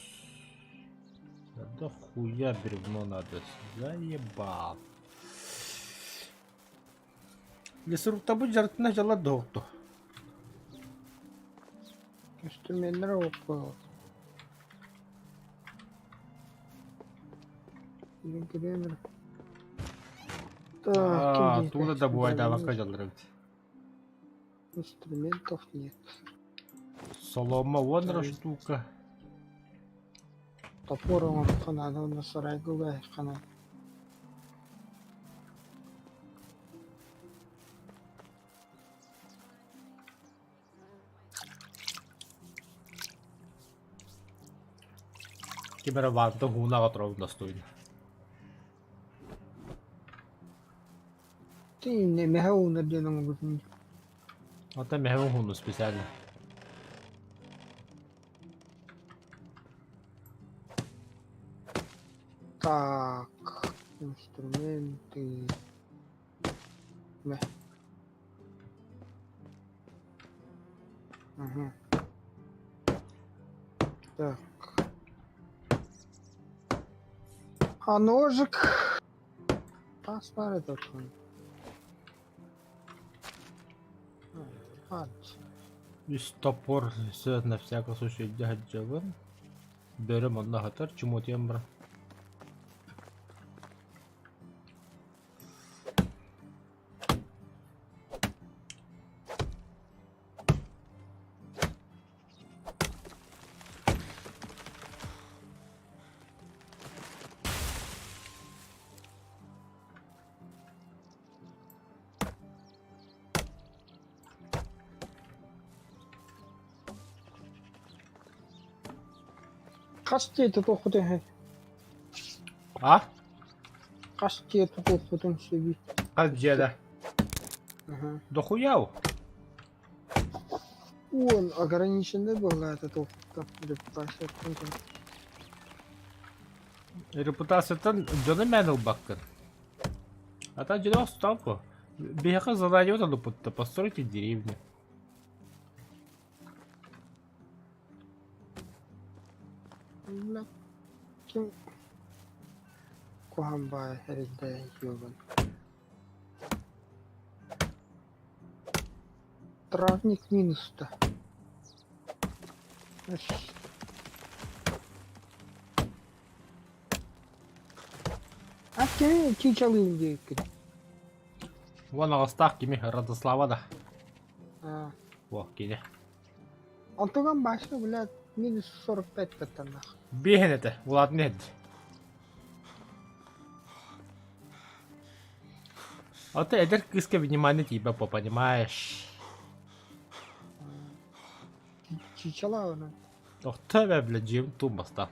Да хуя бревно надо, заебал. Лесоруктабыт дьарыктана дьаллар доһукту. Инструменнар окко. Так, Тууна да буайдаабакка дьаллар эбит. Инструментов нет. Солома уон штука. Топор оҥороххо наада уонна сарайга угаайахха наада. Ким эрэ ванта һуунаҕа турабын достойно. Ты мэһэ уунар диэн оҥорбутун Оттон мэһэ ууну специально. Так, инструменты. Мэ. Ага. Так. А ножик? Посмотри такой. Үс топор все на всякий случай дьаһадьабын. Бөрөм онно аһатар, чумотиям бар. Хас дьиэ тутуохпутун үһү? А? Хас дьиэ тутуохпутун сөбүй? Хас дьиэ да? Дохуяу? Уон ограниченный буолла тутуохпуттан репутацияттан Репутацияттан дьону мээн ылбаккын. А там дьоно ставку. Биһиэхэ задание ылыппытта, постройте деревню. Ким куһаҕан баҕайы эрэйдээх ёбан Травник минуста. А кими чыычалыым диэбиккин? Уон аҕыстаах кими Радослава да. А. О, кини. Онтуган башня, блядь, минус 45 каттаннах. Биэһин этэ, улаатын иһит. А ты эдэр кыыска внимание тиийбэт по, понимаешь? Чичалаҕына. Охто бэ, блядь, дьиэм туумбастаан.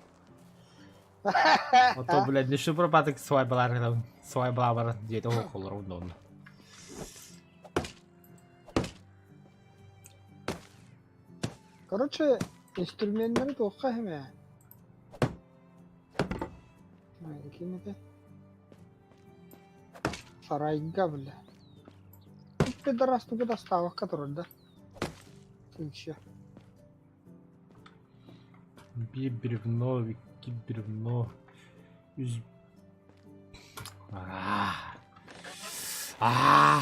Ото, блядь, не шубрабатык свайбаларынан, свайбаларынан диэти олорон онно. Короче, инструменнары туохха иһимэ. Ким этэ? Сарайга, бля. Пидорас тугу да астаабакка турар да. Еще. Биир бревно, икки бревно, үс... Аа. Аа.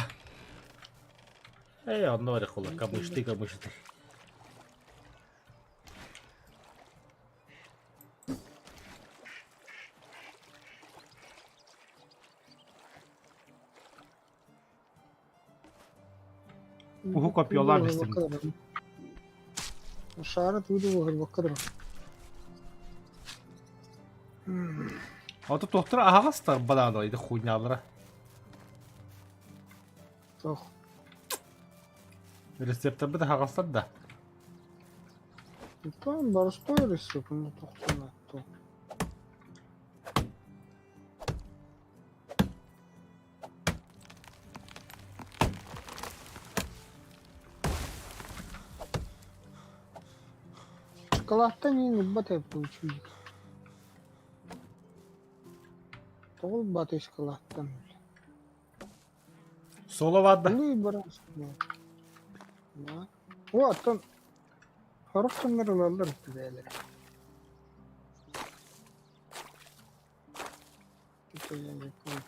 Эй, онно эрэ хула, камышты, камышты. Уһу копьелаан бистим. Шары туйду буһурбакка турар. Ото туохтара аһаҕастар банаанала ити хуйнялара. Туох. Рецептарбыт аһаҕастар да. Там боростой рецепт, ну тохтона то. Шоколадтан иин ылбат эбит учуйдук. Тоҕо ылбатый шоколадтан? Соло баар да? Улуй баран О, оттон сорох дьоннор ылаллар бэйэлэрэ. Это я не понял.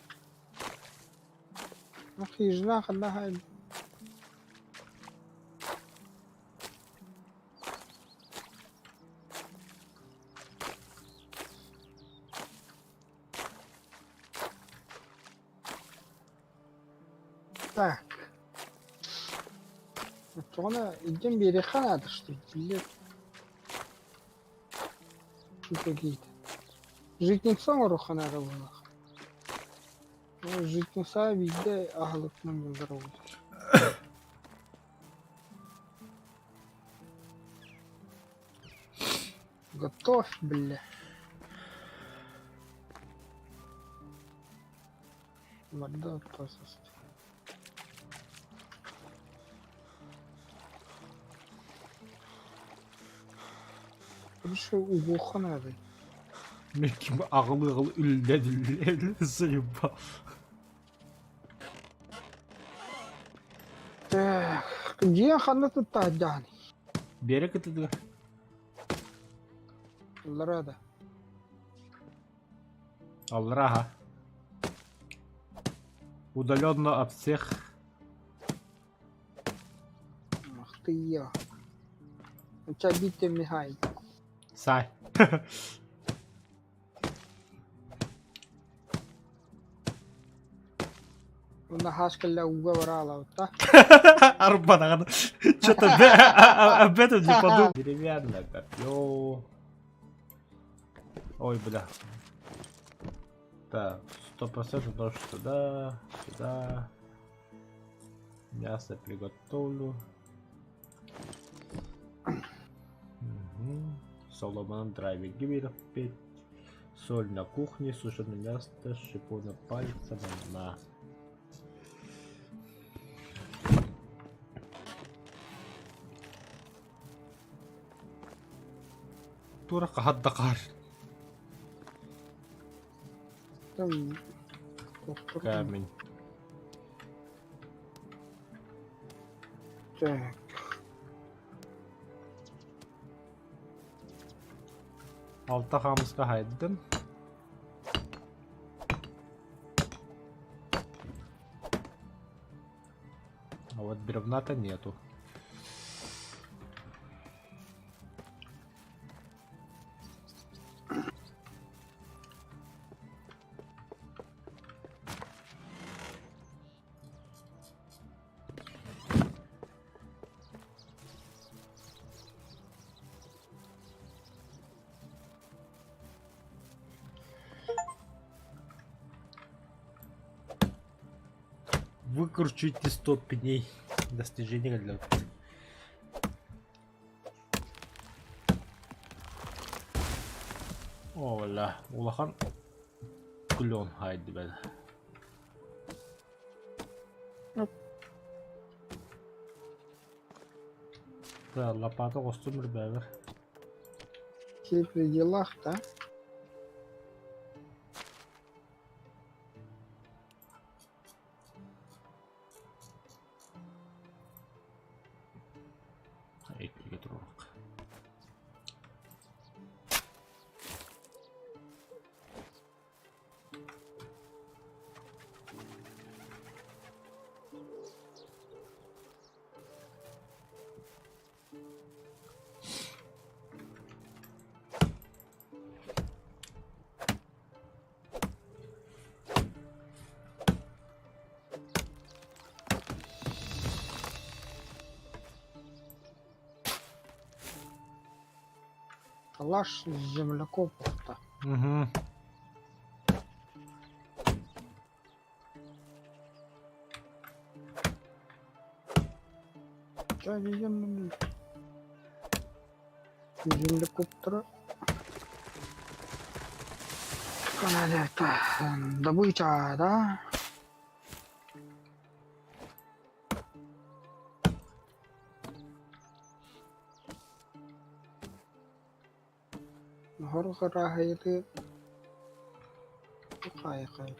Ах, ежна ханна хай. Так. Оччоҕуна илдьэн биэриэххэ наада, что ли, блядь. Какие-то. Житница оҥоруохха наада буоллах. Житница биирдэ аһылыкпынан буллар Готовь, бля. Вода отказывается. Короче, угуохха наада. Мин ким аҕылыы-аҕылыы үллэн заебал. Так, дьиэ ханна туттаһыддаҕыный? Биэрэ кытыдыгар. Ыллара да. Аллара аха. Удаленно от всех. Ах ты я. У тебя битте мигает. Сай. Уонна хаас кэллэ ууга бараалаабыта. Арбанаҕын. Что-то об этом не подумал. Деревянное копье. Ой, бля. Так, 100% нож сюда, сюда. Мясо приготовлю. Угу. Соломон драйвер гибель. Соль на кухне, сушеное мясо, шипона пальца, на. Тура хаддакар. Там Камень. Так. Алта хаамыска хайдым. А вот бревна-то нету. Выкручивайте 100 пней. Достижение для... Оля, улахан клен хайдыбен. Да, лопата костюм бэбер. Все при делах, да? Шалаш землекопов-то. Угу. Землекоптара. Добыча, да? Хор харааһайытыы хаайхай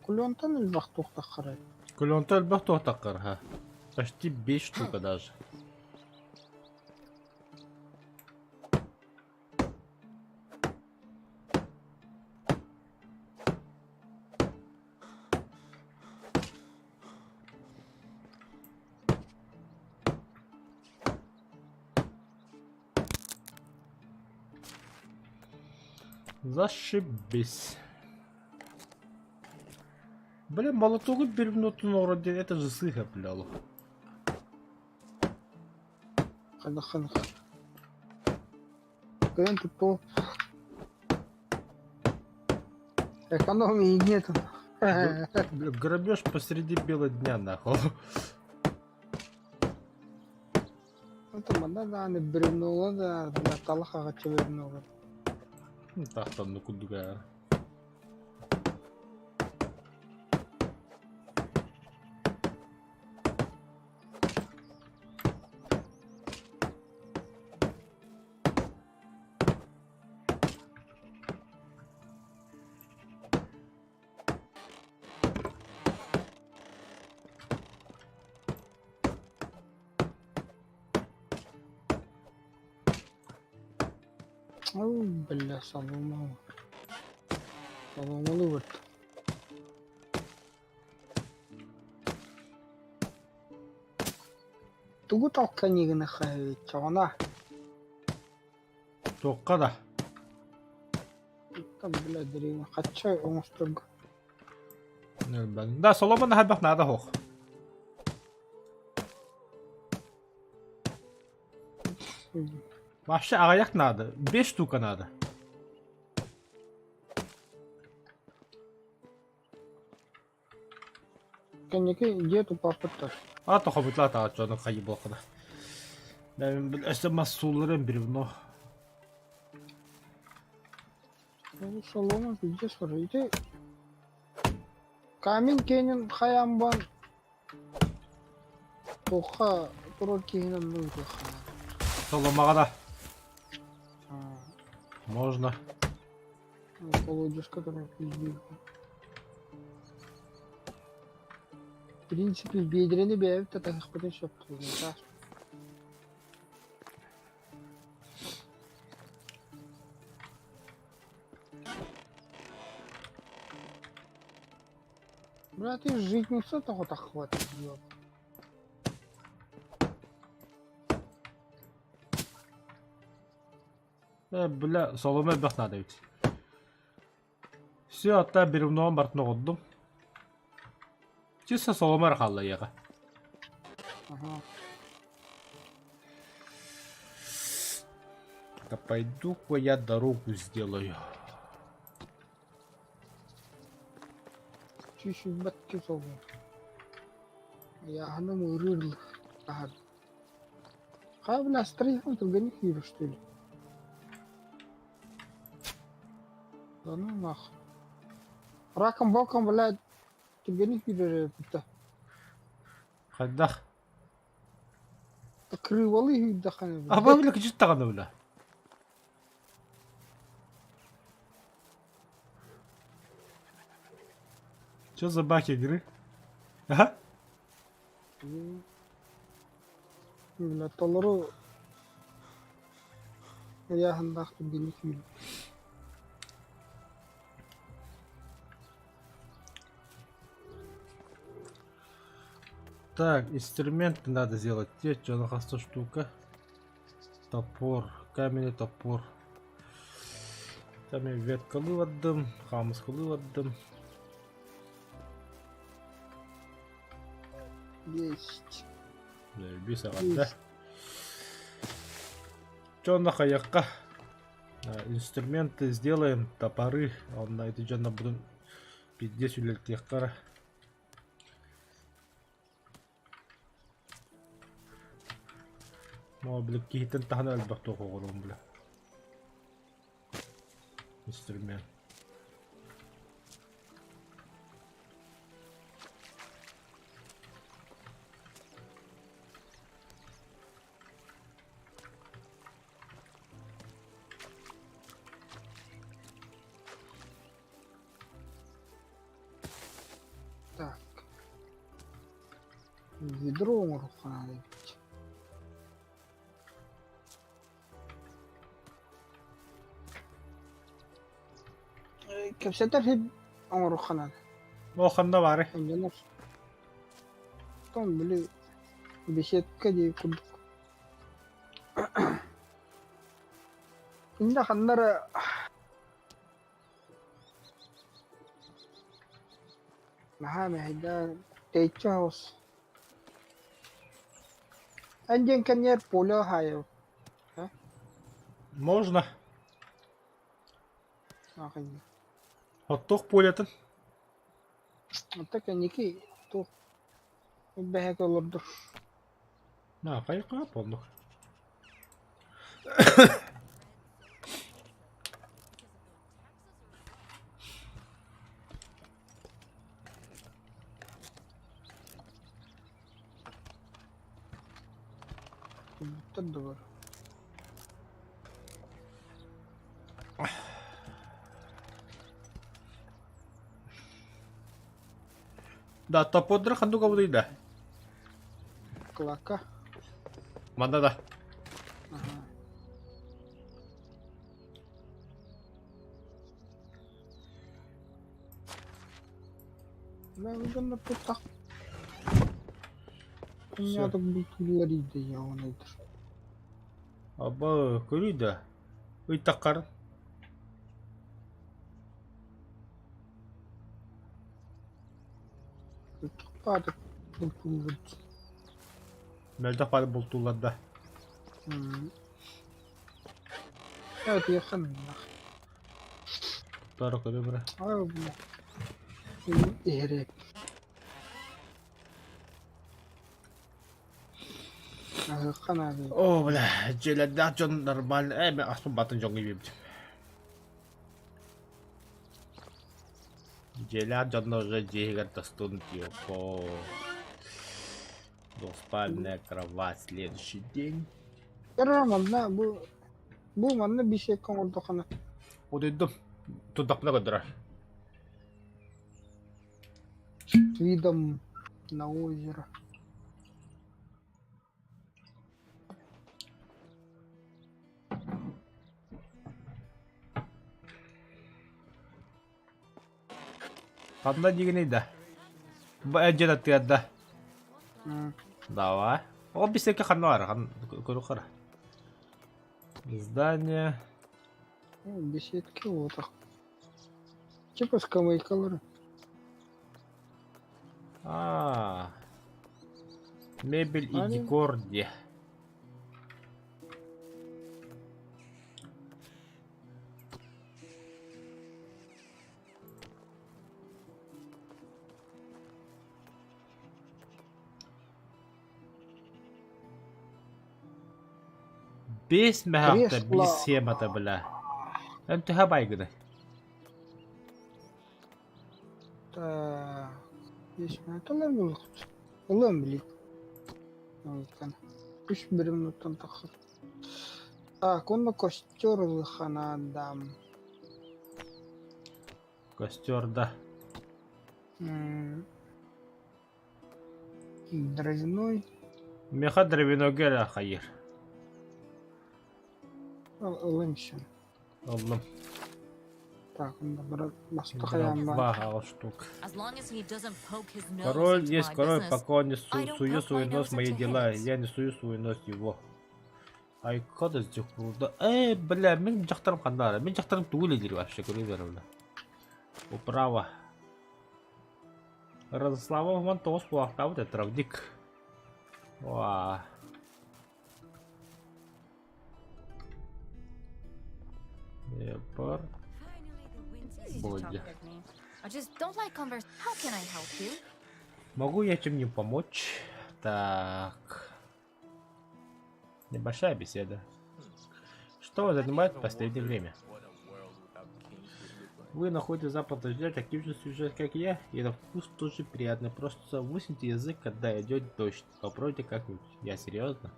Кулонтан элбэх туохтаххарай? Кулонтан элбэх туохтаххар, ха. Почти 5 штука даже. Зашибись. Бля, молотогу перемнуту вроде, это же сыха, бля. Хана-хана. Кыайан тупо. Экономии нету. Бля, грабеж посреди бела дня, нахуй. Это манна даҕаны бревнола да, бля, талах аҕаччы бревнола. Тахтан ну кудуга. Ау, бля, солома. Соломалы вот. Тугу талканигына хайчаҕына Туохха да? Там, бля, древень. Хачча оҥосторго. Да, соломо наһарбах наада суох. Вообще аҕыйах надо. Бес штука надо. Кэнники дьиэ туппаппыттар. А тохобутла тааччону хайы буолхана. Өссө мас суулларын бревно. Ну, солома пиздец уже. Ити камень кэнин хайаан туохха турар киһинэн ну Соломаҕа да. Можно. Колодежка турар пиздец. В принципе, биэдэрэни бэйэбит да таһыахпытын сөп буолуохтаах. Бля, ты житница того так хватит, ёб. Э, бля, соломо элбэх наада эбит. Все, атта бревноҕун барытын оҕордум. Чисто соломо эрэ хаалла ийэҕэ. Ага. Да пойду-ка я дорогу сделаю. Чуть-чуть соломо. Я оно мырыл. Ага. Хай, бля, стрейфом түргэнник киирэр что ли? Да ну нахуй. Раком боком, блядь, түргэнник киирэр эбит Хайдах? Крывалы киирдэххинэ, А блядь. бля, кычыт даҕаны бля. Что за баг игры? Ага. Бля, толору ыйааһыннаах түргэнник киирэр. Так, инструменты надо сделать. Те, что на штука. Топор, каменный топор. Там я веткалы отдам, хамыскалы отдам. Есть. Бис эҕэрдэ. Чэ онно хайыахха инструменты сделаем, топоры, онно ити дьоннорбутун пиздец үлэлтиэххэ эрэ. Моо били киһитин таһынан элбэх туох оҕоруом бile. Инструмент. Так. Ведро оҥоруохха наада эбит. Кэпсэтэр иһит оҥоруохха наада. Ол ханна баарый? Өйдөнөр. Оттон били беседка дии курдук. Иннэ ханна эрэ Наһаа мэһэйдээн тэйиччи соҕус. Эн диэн кэннигэр поле хаайабыт Можно. Оттуох полетын. Оттон кэнники туох бэһэк олордур. На, хайка оннук. Кубуттар да бар. Да, топодра ханнык обудуй да? Клака. Манна да. Ага. Аба көрүй да. Ыйтаққарын. Мөлтөх бары бултууллар да. Туттара көрө бара. О, бля, дьиэлэрдээх дьон нормально. Э, мен аспын батын дьоҥҥо биэрбитим. Дьиэлээх дьонно уже дьиэһигэр тастын тиопо. Двухспальная кровать следующий день. Манна бу бу манна беседка оҥордоххуна Утуйдум. Тутахпына көрдөрөр. С видом на озеро. Ханна диигиний да? Бу эдьэн аттыгар да? Давай. Ол бисекке ханна бар? Хан көрүк Здание. Беседки вот так. Типа скамейкалары. А, мебель и декор где? Бес мэһэхтэ Кресло. биир схемата бля. Эн төһө байгыный? Так. Есть минуталар булуохпут. Ылыам билигин. Үс бір минуттан тахсар. Так, уонна костер ылыахха наада. Костер да. М, Дровяной. Меха дровяной эрэ хайыр. Ылыам еще. Ыллым. Так, онно бара бастакы Два штук. As long as he doesn't poke his nose Король into есть my король, business, пока он не I су don't сует poke свой my нос nose в мои into дела, his. я не сую свой нос в его. Айкода здесь курда. Эй, бля, мин дьахтарым ханнара. Мин дьахтарым тугу үлэлиир вообще, көрү бля. Управа. Радослава 19 буолаахтаабыт этэ, травник. Уа. Епар. Бодя. Могу я чем-нибудь помочь? Так. Небольшая беседа. Что занимает в последнее время? Вы находите запах дождя таким же сюжет, как я, и на вкус тоже приятный. Просто высуните язык, когда идет дождь. Попробуйте как-нибудь. Я серьезно?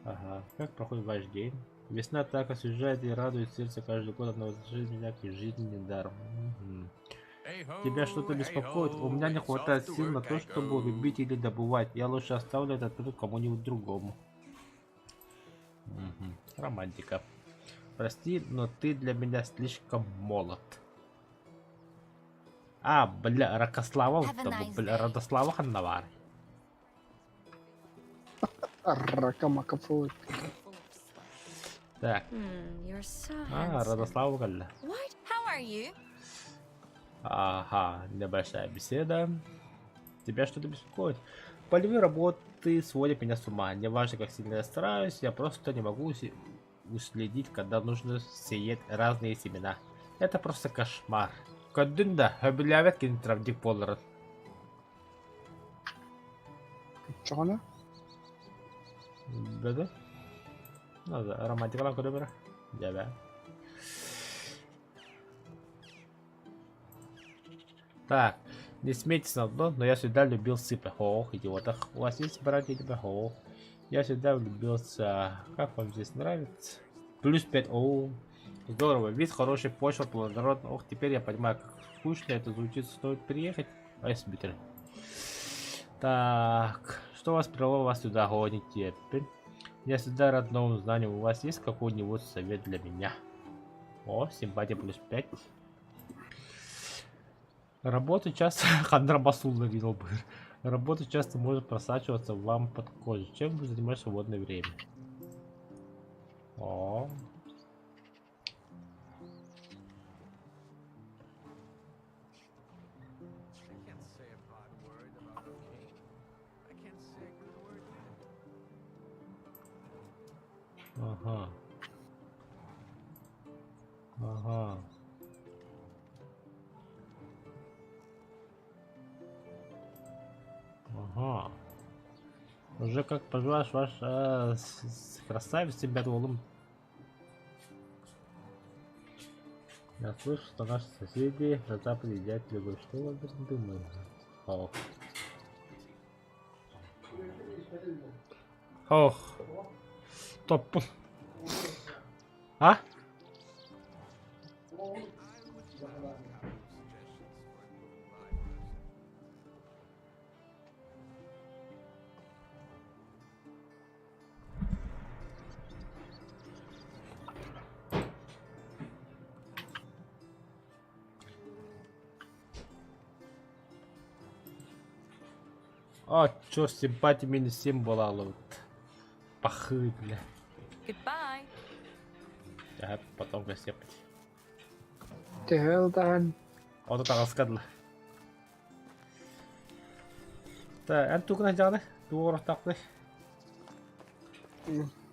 Ага. Как проходит ваш день? Весна так освежает и радует сердце каждый год, но жизнь меня к жизни недаром. Угу. Тебя что-то беспокоит? У меня не хватает сил на то, чтобы любить или добывать. Я лучше оставлю этот труд кому-нибудь другому. Угу. Романтика. Прости, но ты для меня слишком молод. А, бля, Ракослава, nice бля, Радослава Ханнавар. Ракамакафует. Так. А, Радослава Галля. Ага, небольшая беседа. Тебя что-то беспокоит? Полевые работы сводят меня с ума. Неважно, как сильно я стараюсь, я просто не могу уследить, когда нужно сеять разные семена. Это просто кошмар. Көрдүн да, хөбүлээбэт кини травник буоларын. Чоҕуна? Бөдө. Романтикалаан көрө бара. Дьэбэ. Так, не смейтесь на одно, но я всегда любил сыпы. Ох, идиотах. У вас есть братья тебя? Ох. Я всегда влюбился. Как вам здесь нравится? Плюс 5. О, здорово. Вид хороший, почва плодородная. Ох, теперь я понимаю, как скучно это звучит. Стоит приехать. А я Так, что вас привело вас сюда, гоните? Я всегда рад новым знаниям. У вас есть какой-нибудь совет для меня? О, симпатия плюс 5. Работа часто... Хандрабасул навинул бы. Работа часто может просачиваться вам под кожу. Чем вы занимаетесь в свободное время? О. Ага. Ага. Ага. Уже как пожелаешь ваш э, с, с красавец тебя улым. Я слышу, что наши соседи на западе едят любовь. Что вы об этом думаете? Ох. Ох. Топ. А? А, чё, симпатия минус 7 была, вот. Пахы, бля. Goodbye. Ага, потом гостепать. Төһө ылтаҕын? Ото таҕаскадла. Та, эн тугунан дьаҕаны? Тугу оҥоруохтаахпыный?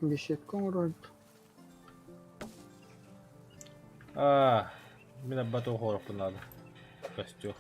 Беседка оҥорорбут. Аа, мин абба туох оҥоруохпун наада. Костер.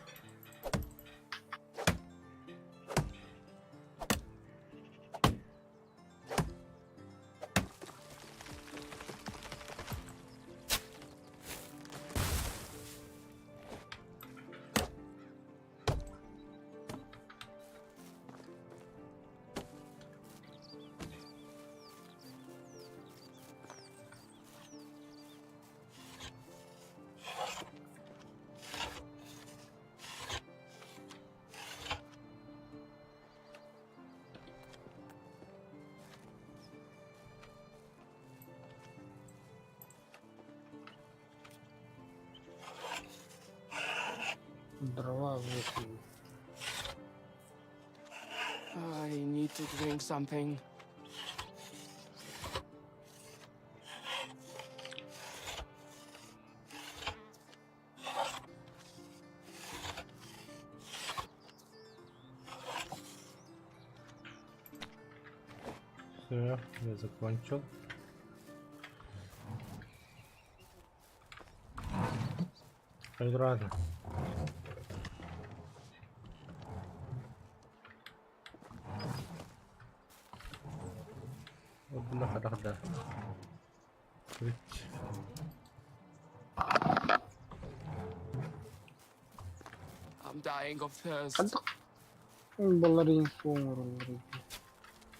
Дрова 8. I need to drink something. Все, я закончил. Рано. Да. I'm dying of thirst. Ханнык балларын суоҥуруллар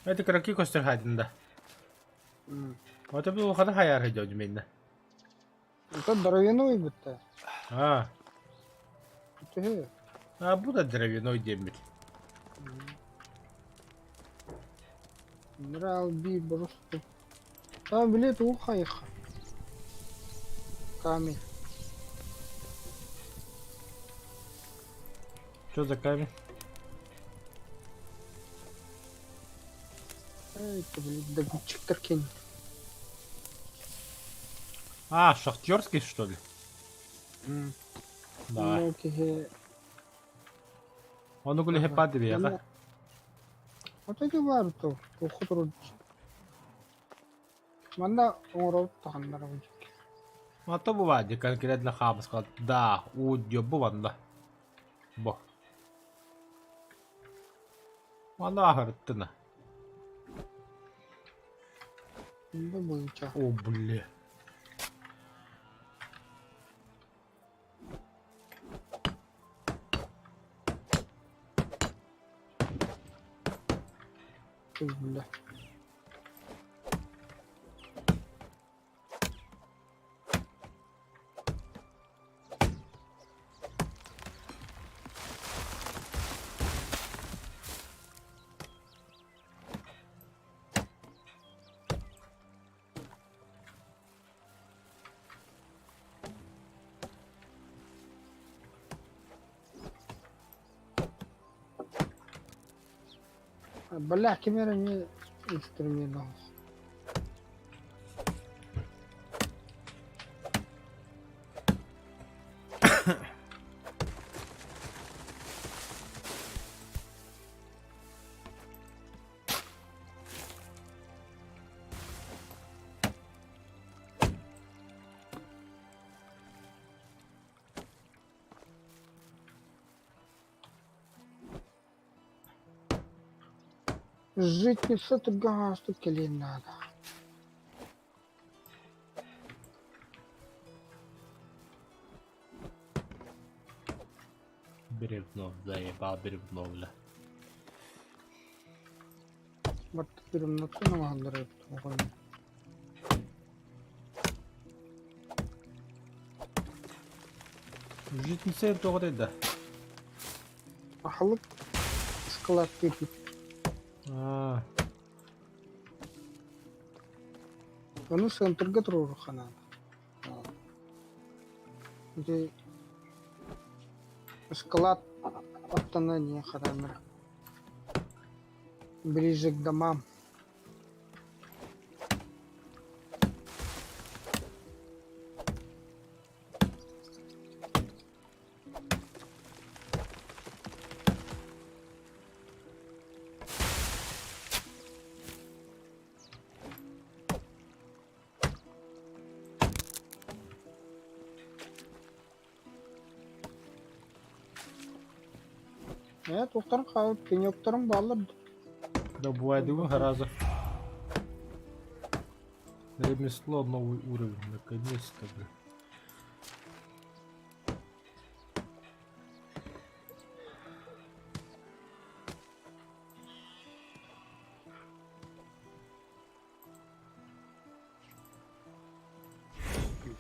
Это кыраки көстөр хайдында. Вот бу хана хайар хайдау менне. Это дровяной бытта. А, Төһө? а бу да дровяной диэммит. Нрал би просто. А, билет ухайха. Камень. Что за камень? Эй, это, блядь, добытчик кинь. А, шахтерский что ли? Да. Ну, киһи... Ону гуле хепа дибиэҕэ. Вот эти бар то, ухутур. Манна оҥорор таханнар А то бывает, конкретно хаб сказал, да, удьё бу манна. Бо. Манна аһырыттына. Добыча. О, бля. Ой, бля. Бля, ким эрэ эмиэ инструмент Житница гаастык кэлиэн наада. Бревно, заебал бревно, бля. Барта бревнотун оҥоһуллар эбит оҕонньор. Житница тоҕо да. Аһылык ыскылааттыыр А, Ону центрга туруоруохха наада. Ити ыскылаат аттана не хараамыр ближе к домам. Ээ туохтарын хаалбыт пенёктарым бааллар дуу? Да бывает сразу. Ремесло новый уровень, наконец-то, бля.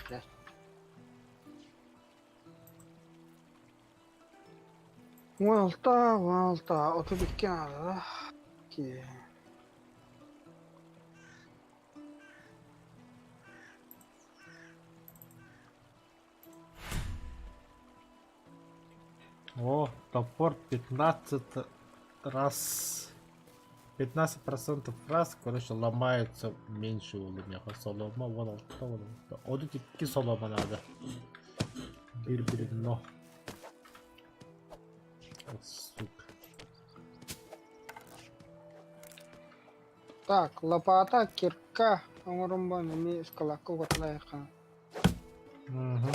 Блядь. 16, 16, 32 наада да. Ки. О, топор 15 раз. 15% раз, короче, ломается меньше у меня. Солома, вон алта, вон алта. Оду икки солома надо. Бир бревно. О, сука. Так, лопата, кирка оҥорон эмиэ ыскалаакка угаталаайахха. Мгм.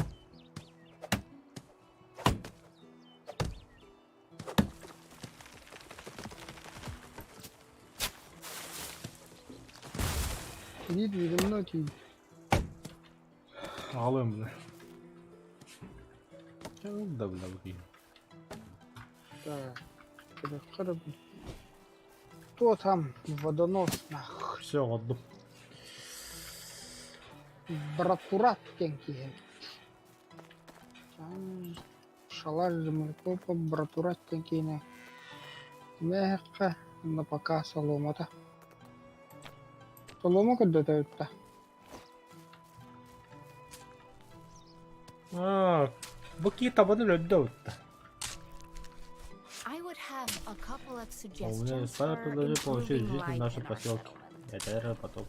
Биир бревно тиийдэ. Аҕалыам бile. Да бile бу киһи. Так, көрүөххэ да бу. Кто там? Водонос нах. Все, оҕордум. Братурат диэн киһи. Шалаш землекопа братурат диэн киинэ. Мээххэ, онно пока соломата. Соломо көрдөтөбүт да. Аа, бу киһи табаны өлөрдө утта. I would have a couple of У меня suggestions старое for предложение получить improving жизнь в life нашем in our поселке. settlement. Это наверное, потом.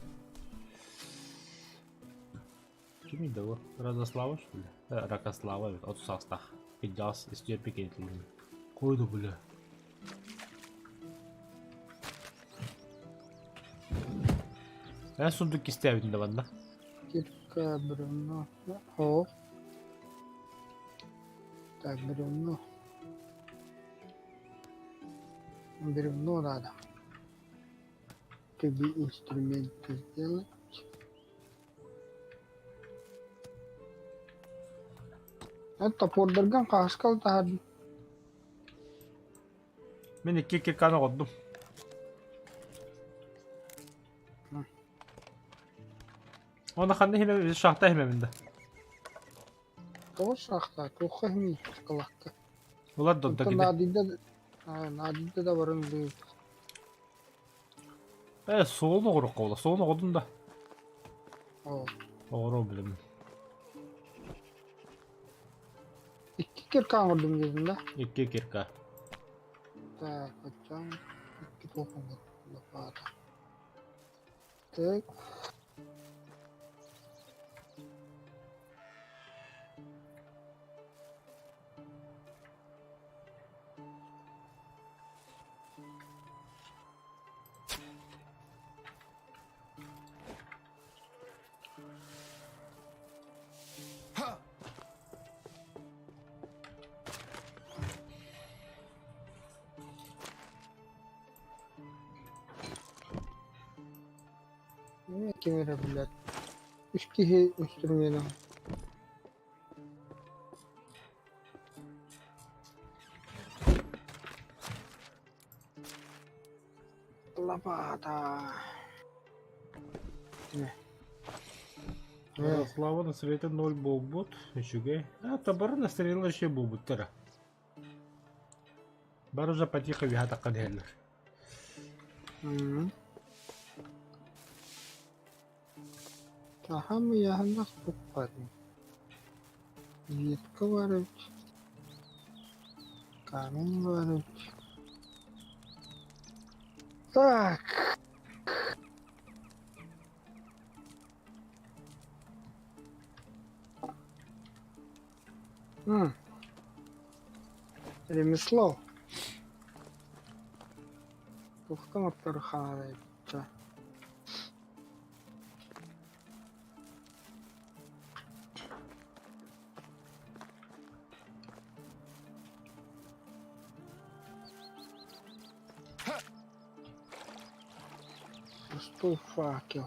Кими да Радослава, что ли? Да, Ракослава, от састах. Пиздас, из пикетли. Кой да, бля? Эн сундук истээбитин да манна. Кирка, бревно. О. Так, бревно. Бревно надо. Тебе инструменты сделать. Это топордарган хаһыскал таһардым. Мин икки кирканы оҕордум. Оны ханна иһимэбин, шахта иһимэбин да. Тоҕо шахта, туохха иһимий шоколадка. Улар донто Онтон кини. наадыйда наадыйда да баран ылыы. Э, суолун оҕорукка буола, суолун оҕордум да. Оо. Оҕоруом билим. Икки кирка оҥордум диэтин да? Икки кирка. Так, оччоҥ икки туох оҥордум лопата. Так. Эмиэ ким эрэ билэр. Үс киһи инструмена. Лопата. Э. Слава на свете ноль буолбут, үчүгэй. А, табары настроение еще буолбуттара. Бары уже потихо виһатахха диһэллэр. М. Таһам ыйааһыннах туппатым. Ветка бар эбит. Камень бар эбит. Так. М. Ремесло. Туохтан оттор хаалайбыта. Пустой факел.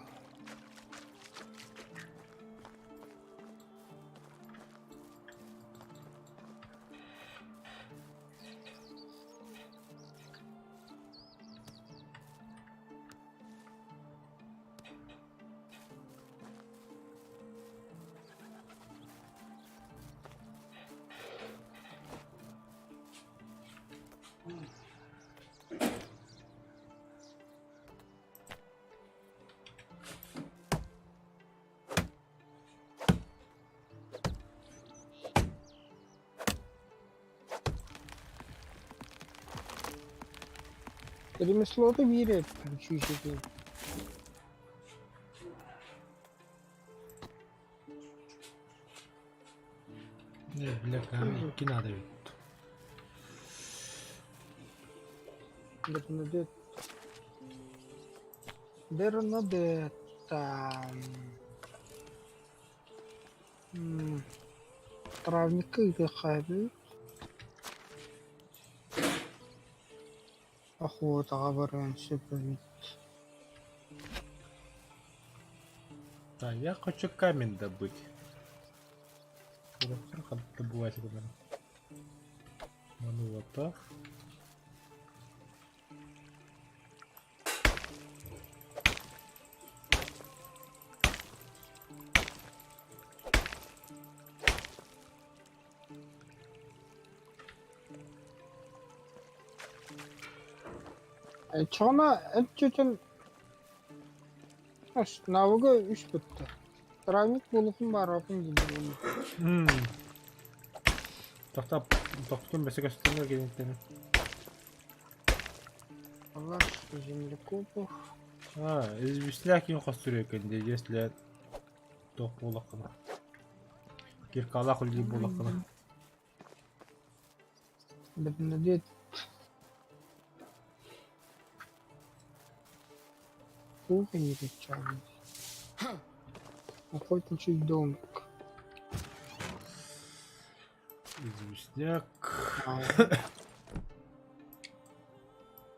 Ремесло-то биэрэр чүүчэтин. Не, бля, икки надо ведь. Бернадетта. Травникка ыытыахха эбит. Охотаҕа барыан сөп эбит. Да, я хочу камень добыть. Добывать это надо. Ну вот так. Чоҕуна эт чөчөн навыга үс бүттэ. Травник буолуохун баарапын дииллэр. Тохтоп, тохтун бэсэ көстөнөр генеттен. Алаш землекопов. А, известняк кин хостуруя кенде, если туох буолаххына. Киркалаах үлэлиир буолаххына. Бернадет. Кухня печальный. Охотничий домик. Известняк.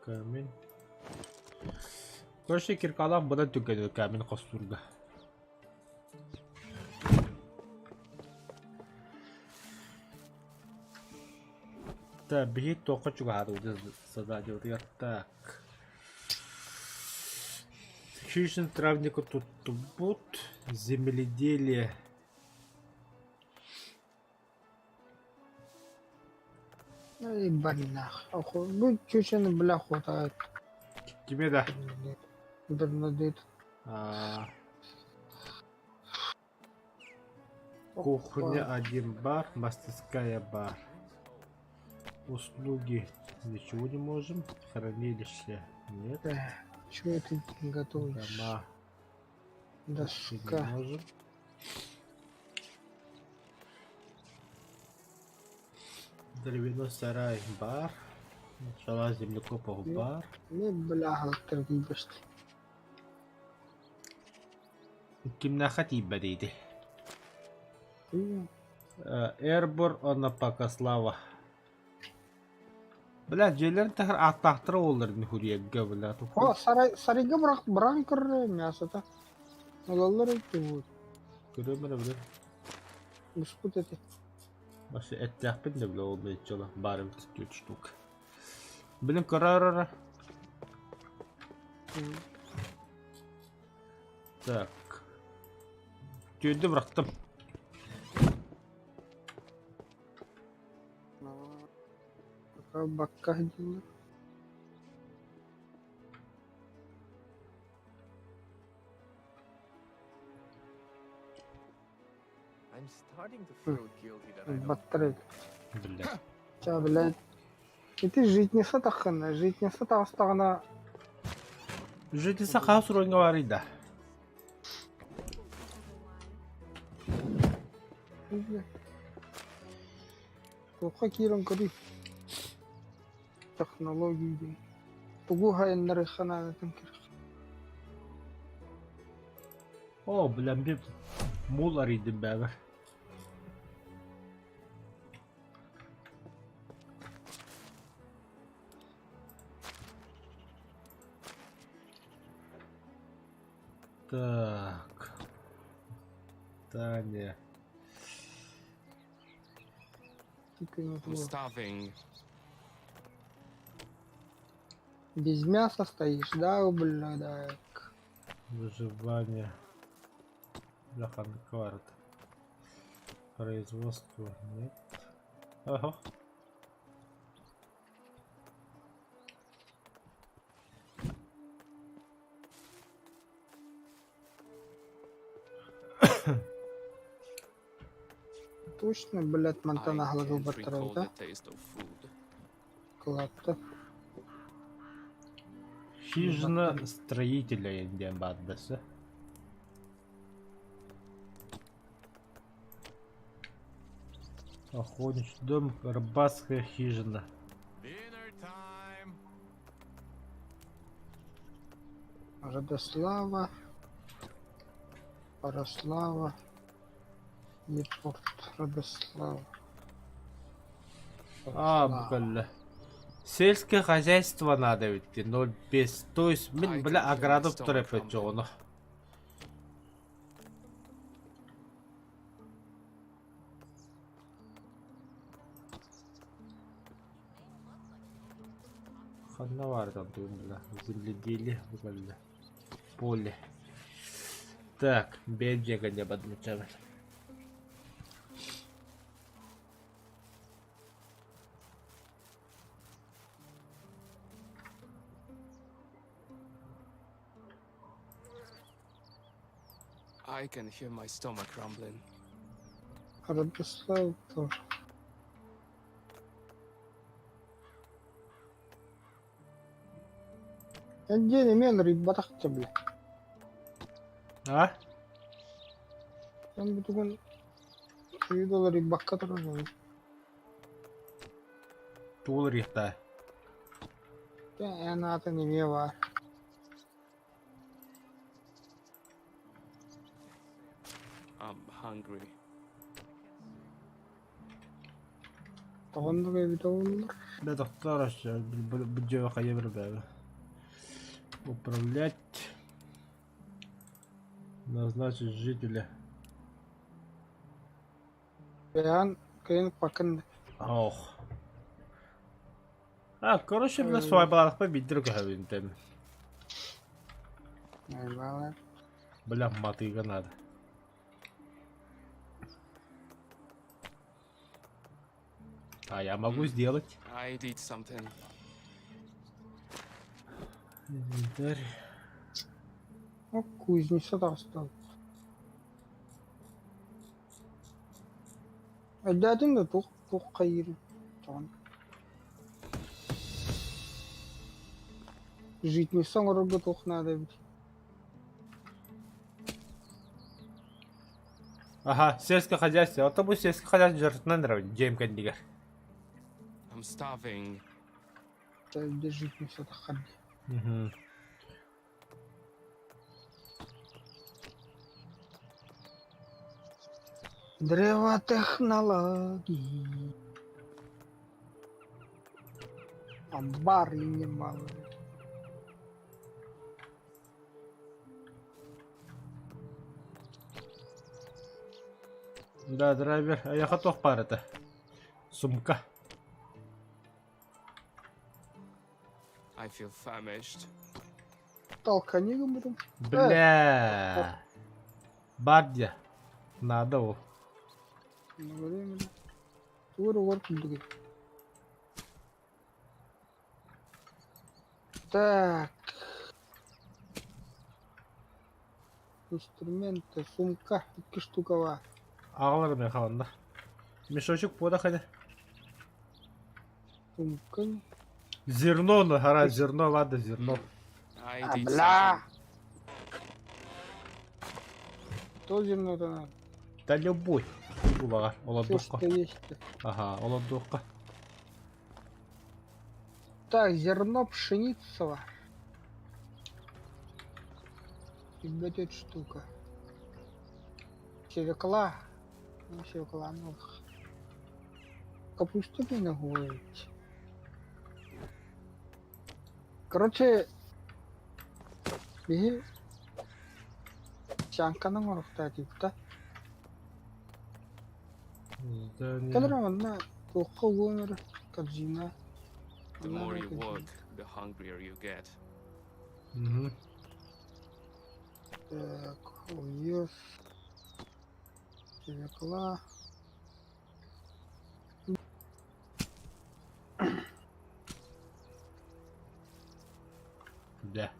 Камень. Короче, киркалаах быдан түргэн камень хостуурга. Так, биһи туохха чугаһаатыбыт задание Так. Хищный травнику туттубут. Земледелие. Эй, больнах. Бу чучаны бля хватает. Тебе да. Бернадет. А, Кухня один бар, мастерская бар. Услуги ничего не можем. Хранилище нет. Чего ты готовишь? Дома не Доска. можем. Деревяной сарай бар. Начала землекопов бар. Не бля тыргыйбышт. Кимнээхэ тиийбэт Эрбор уонна Покослава. Бля, дьиэлэрин таһар ааттаахтара уолларын хуриягга бля. О, сарай, сарайга бырах, быран көрөр мясота. Олаллар өттү Көрөм эрэ бля. Буспут эти. Вообще эттээхпин да бля ол бэйчала баар эбит түөрт штук. Блин, көрөр Так. Түөрдү бырахтым. Бакка дииллэр. I'm starting to feel guilty that I don't Баттар Бля. Ча, блядь. Ити житница таххына, житница таҕыстаҕына Житница хаос уруйга барый да. Туохха киирэн көрүй. Технология диэн. Тугу хайыннарыахха наадатын кэрэх. О, бля, бир мул арыйдым бэбэр. Так. Таня. I'm starving. Без мяса стоишь, да, ублюдок? Выживание. Бляха, кварт. Производство нет. Ага. Точно, блядь, мантан I аһылыгы can't recall баттарабыта. the taste of food. Кылатта. Хижина строителя диэн баардасы. Охотничий дом, рыбацкая хижина. Dinner time. Радослава, Параслава, Епорт, Радослава. А, бу кэллэ. Сельское хозяйство надо эбит дии, 0,5. То есть мин, I бля, can hear my ограду stomach тороппет rumbling. дьоҕуну. Ханна баар там бля, земледелие бу кэллэ. Поле. Так, бэйдиэгэ не подмечали. I can hear my stomach rumbling. Радослав тоже. Отдельный мен рыбатахта, бля. А? Мен бүгін видеолар рыбакка тұрады. Туул рихта. Эн атын неме бар. I'm hungry. Тоғындық эбит олар. Да, доктор, бюджет хайа бер Управлять. Назначить жителя. Бэйан кыйын пакын Ох. А, короче, бля, свайбалаахпа биирдэр көһөбүн тэм. Нормально. Бля, матыга надо. А я могу сделать. I did something. Инвентарь. О, кузница таҕыстым. Өйдөөтүҥ да туох туох хайыырын тоҕон Житница оҥорорго туох наада эбит Ага, сельское хозяйство. А то бу сельское хозяйство дьарытынан эрэ дьиэм кэннигэр. I'm starving. Житница таххар дии Мгм. Древо технологий. Амбар немало. Да, драйвер. А я хотел пар это. Сумка. I feel famished. Толкани гыммытым. Бля. Бардия. Надо ол. Тугу угар курдук Так. Инструменты, сумка, икки штукава. Аҕалар мен хаанна. Мешочек пода хайда. Сумка. Зерно, ну, хара, зерно, ладно, зерно. I А, did бля! something. То зерно-то надо. Да любой. Улаҕар, Все, олордуохха. что есть-то. Ага, олордуохха. Так, зерно пшеницего. Ебать, эта штука. Свекла. Ну, свекла, ну. Капусту не говорить. Короче, биһи Сяҥканан оҥоруохтаатыбыт да. Здание. Кэлэр манна туохха угуон эрэ корзина. The Манна more эрэ you корзина. work, the hungrier you get. Мгм. Так, овес, свекла. Да.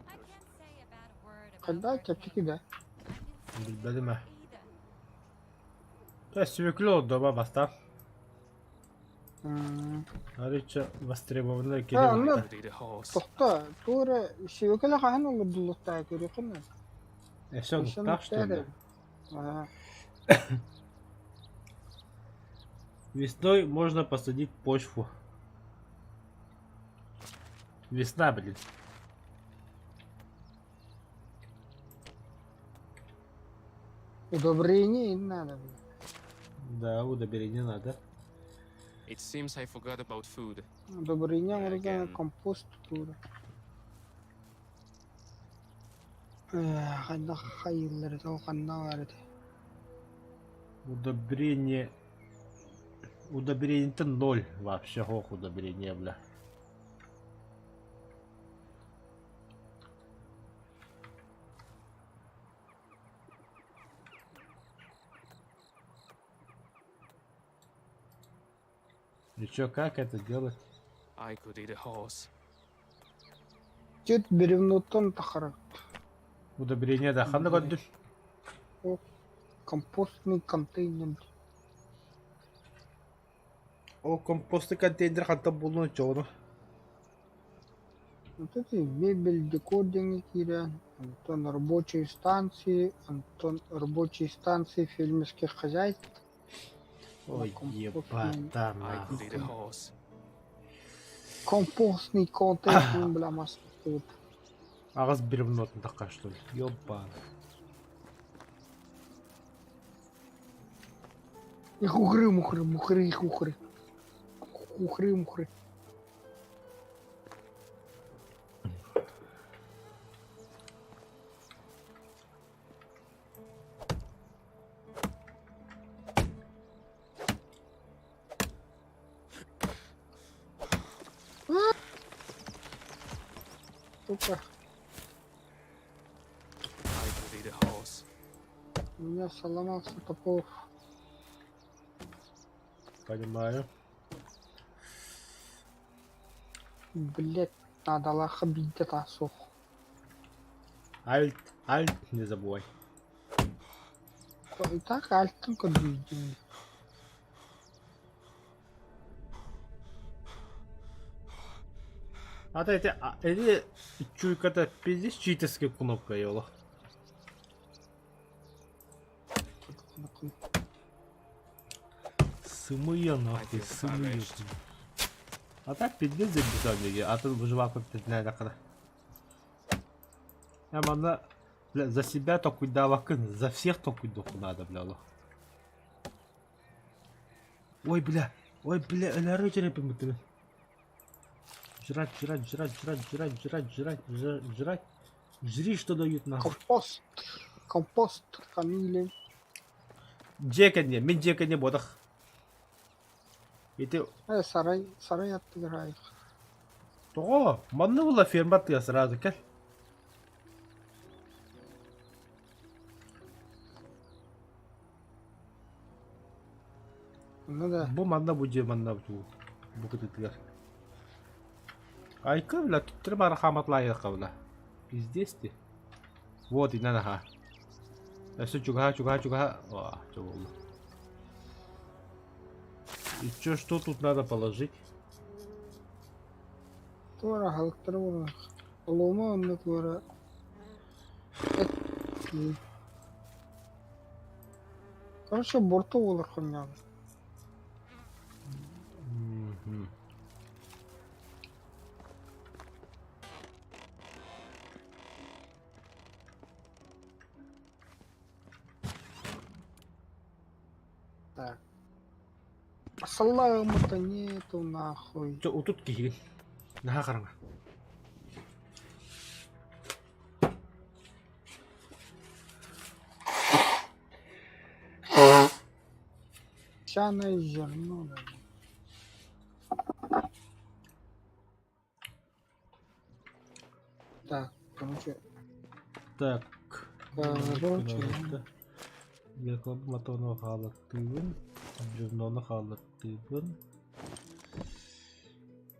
I can't say a bad word about Когда working чэпчэки да? I can say Билбэтим ээ. either. Та свекло дома баста. М, Арыча востребованная А, киһи ну, барда. Did a horse. Тохто, туора свекла хаһан олордуллуохтаах көрүөххүн наада. Эсэ Өссө так что ли? Ага. Весной можно посадить почву. Весна, блин. Удобрение не надо, блин. Да, удобрение надо. It seems I forgot about food. Удобрение Again. органа компост тура. Хайдах хайыллары тоҕо ханна баар этэ? Удобрение... Удобрение-то ноль вообще, ох, удобрение, бля. И чё, как это делать? I could eat a horse. Чет бревнотон тахара. Удобрение, да, ханна көрдүн. Компостный контейнер. Ол компостный контейнер хантан булуун чоҕуну. Вот это и мебель, декор диэҥҥэ киирэн, онтон рабочие станции, онтон рабочие станции фермерских хозяйств. Ой, Компостный, ебата I could eat a нахуй. horse. компостный контейнер, бля, масса тут. Аҕыс бревнотун тахха что ли? Ёбан. Их ухры, мухры, мухры, их ухры. Ухры, мухры. Сука, I could eat a horse. у меня сломался топор. Понимаю. Блять, надо лаха бить сух. Альт, альт не забывай. И так альтын көрдүйдүн. А то это, а, это чуйка-то пиздец читерская кнопка, ёла. Сымыя нахуй, feel сымыя. famished. А так пиздец записал а тут выживаку пизда Я манна, бля, за себя только давакын, за всех только доху надо, бля, лох. Ой, бля, ой, бля, өлөрү черепим Жрать, жрать, жрать, жрать, жрать, жрать, жрать, жрать, жрать. Жри, что дают нахуй. Компост. Компост фамилия. Дьиэ мин дьиэ кэннэ буотах. Ити Э, сарай, сарай аттыгар тоҕо манна була ферма тыа сразу кэл. Ну да. Бу манна бу дьиэ манна бу бу кытытыгар. Айка бля туттары бары хааматлаайыахха бля. Пиздец ты. Вот инан аха. Өссө чугаһа чугаһа чугаһа. О, чё буолла. И чё, что тут надо положить? Туора аһылыктары буолар. Олуома онно туора Короче, борту буолар хонньоон. Мгм. Так. Саламы-то нету нахуй. Чё, утут киһигин. Наһаа хараҥа. Песчаное зерно. Да. Так, короче, Так. Короче. Мотону хаалаттыыбын, бревнону хаалаттыыбын.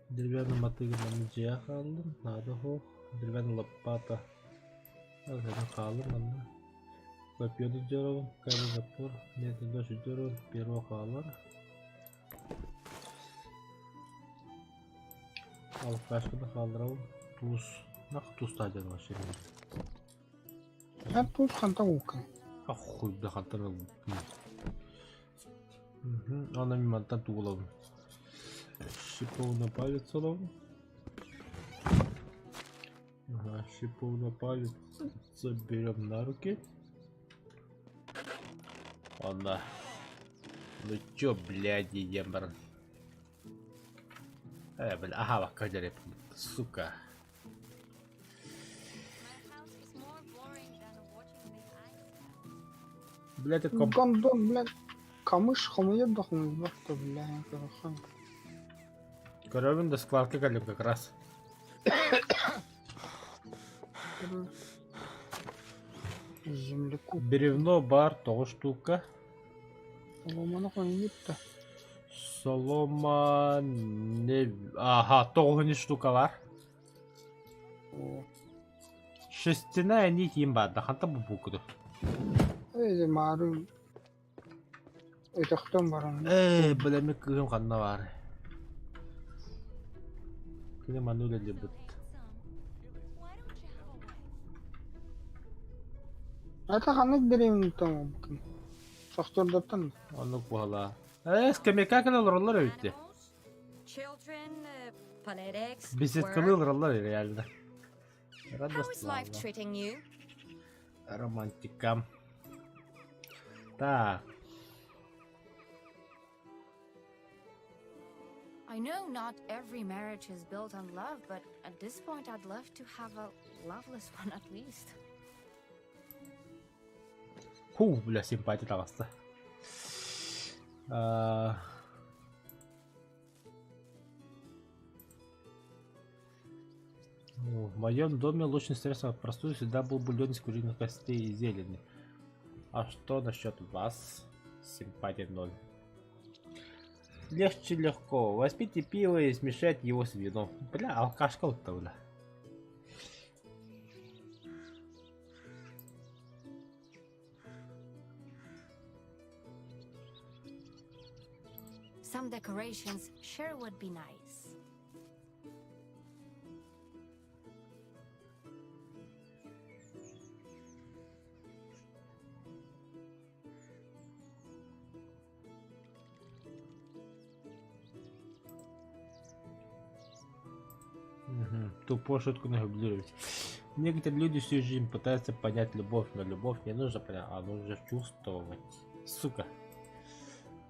Деревянный мотыгын аны дьиэ хааллым, наада суох. Деревянный лопата. Хааллым манна. Копьену дьоробун, камень топор, нет, дождь дьоробун, перо хаалар. Алкашканы хаалларабын, туус. Нах туустаа дьон вообще. А тут хантаука. А хуй бля хантан ылбыппын. Аны мин мантан тугулабын. Шиповный палец ылабын. Шипов на палец заберем на руки. Она. Ну чё, блядь, ембар. Э, бля, ага, кадере, сука. Блядь, это комп... Гондон, блядь. Камыш хомуйар да хомуйбат да, блядь, көрөхөн. Коровин до складки калим как раз. Землекоп. Бревно бар, тоҕус штука. Соломону хомуйбут да. Солома не... Ага, тоҕуһун штука бар. О. Шерстяная нить им бар, да ханта бу букуду. Эй, маарым. Өтөхтөн баран. Э, бля, мен кыыһым ханна бар. Кини манна үлэлиир Это ханнык беременна оҥорбуккун? Шахтердартан Оннук буолаа. Э, скамейка кэлэ олороллор эбит. Children, politics, Беседкалыы work. олороллор реально. How is life Радостно. treating you? Романтика. Так. I know not every marriage is built on love, but at this point I'd love to have a loveless one at least. Ху, бля, симпатия таҕыста. А, Ну, в моем доме лучшим средством от простуды всегда был бульон из куриных костей и зелени. А что насчет вас? Симпатия ноль. Легче легко. Возьмите пиво и смешайте его с вином. Бля, алкашка вот бля. Some decorations sure would be nice. Угу. Тупую шутку не дублировать. Некоторые люди всю жизнь пытаются понять любовь, но любовь не нужно понять, а нужно чувствовать. Сука.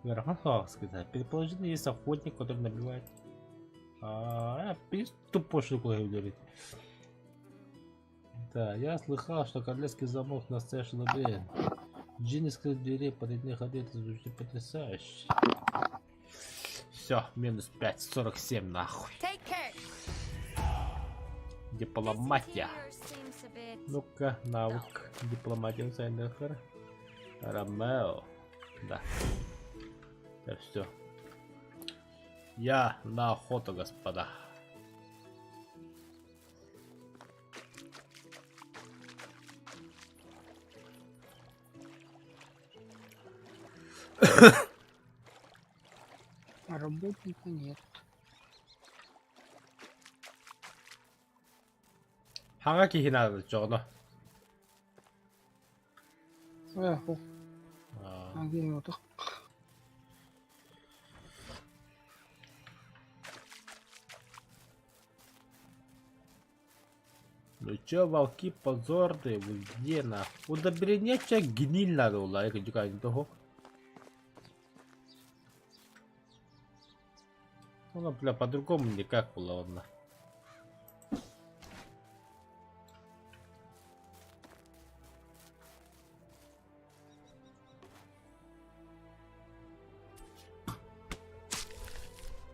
Верховного сказать. Предположительно, есть охотник, который набивает. А, тупую шутку говорит. Да, я слыхал, что королевский замок настоящий лабиринт. Джинни скрыт в двери, потайные ходы, это звучит потрясающе. Все, минус 5,47 нахуй. Take care. This Дипломатия. interior seems a bit Ну-ка, навык. Дипломатия Сайнехер. Ромео. Да. Это все. Я на охоту, господа. Работника нет. Хаҥа киһи наада дьоно. Э, отох. Ну чё, волки позорные, вы где на? Удобрение чё гниль надо ула, я не того. Ну, бля, по-другому никак было, ладно.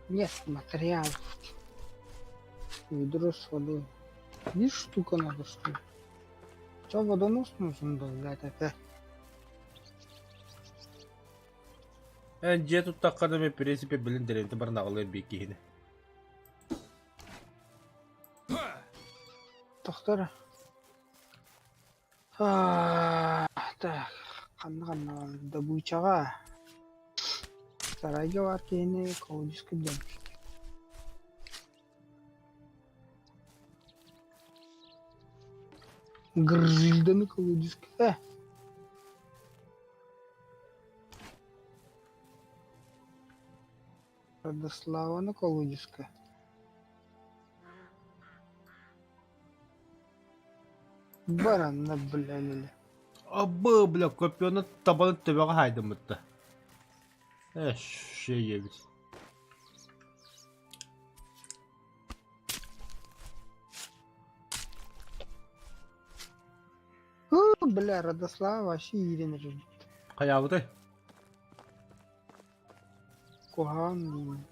Нет материалов. Ведро с водой. Видишь, штука надо, что ли? Че, водонос нужен был, блядь, опять? Эн дьиэ туттаххына в принципе билин дэриэбинэ баран аҕалыам биир киһини. Тохтор. А, Так, ханна ханна добычаҕа. Сарайга бар киһини колодец көрдөөн. Гржильданы колодец. Э, Радославаны колодецка. Баранна, бля, леле. Абы, бля, копионы табаны төбөҕө хаайдыммытта. Эш, эбит. Бля, Радослава вообще иирэн эрэр. Хайаабытай? Куһаҕан диэн.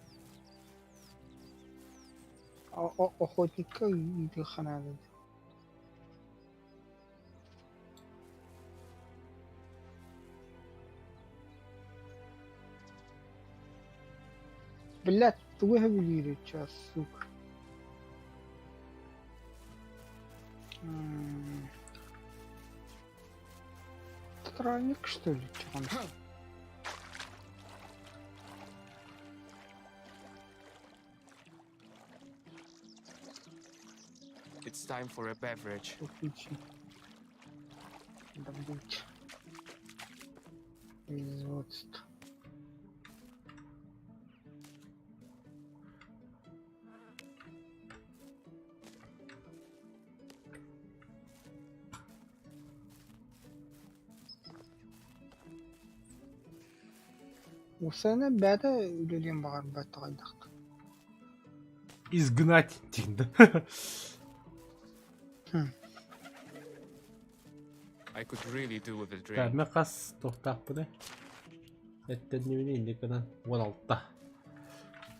Охотникка ыытыахха наада. Блядь, тугу сөбүлүүрүй чаас, сука. Странник, что ли, чё он? It's time for a beverage. Выключи. Добыть. Производство. Усана бэйэтэ үлэлиэн баҕарбат хайдах. Изгнать диэн. I could really do with a drink. Кәмә хас туохтаахпыный? Эттэннибини инник гынан 16.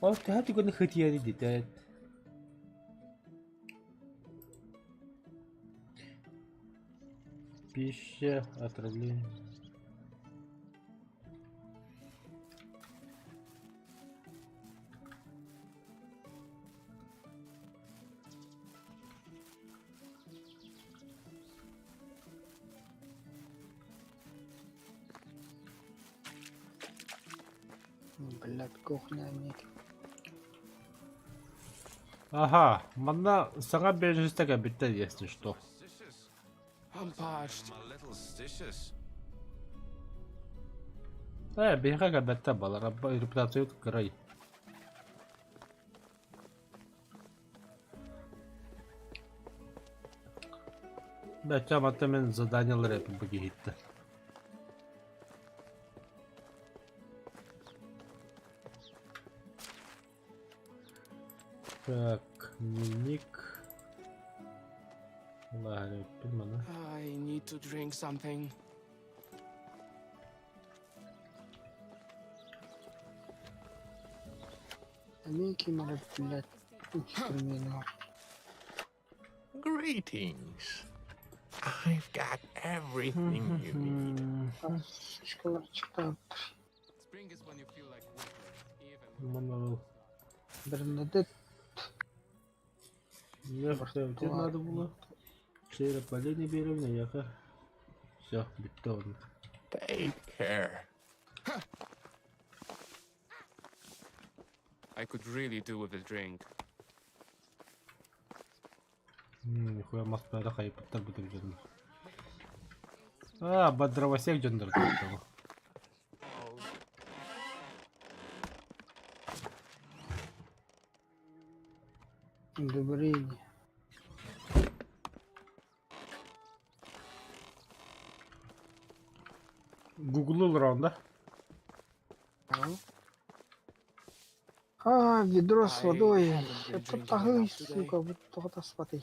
Ол төһө түгэни хытыйары дитээт. Пища, отравление. Блядь, кухня нет. Ага, манна саҥа беженец кэлбиттэр если что. I'm parched. I'm a little stitious. Ээ, биһиэхэ кэлбэттэр балар, репутация кырай. Бэччэ мантан мин заданиелар этим бу киһиттэн. Так, дневник. Лагерь, маны. I need to drink something. Некий, блядь, инструмент. Greetings. I've got everything you need. Сучкалар чыктаптыр. Spring is when you feel like winter, even Манна Бернадет Где надо было? Черепаление берем, яха. Все, бетон. Take care. I could really do with a drink. Нихуя маспара хайпаттар бутыр дьоннор. А, бадровосек дьоннор тоқтоҕу. удобрение. Гуглул раунда. А, ведро с I водой. haven't been Это drinking тагы, enough today. сука, вот тоҕо спаты.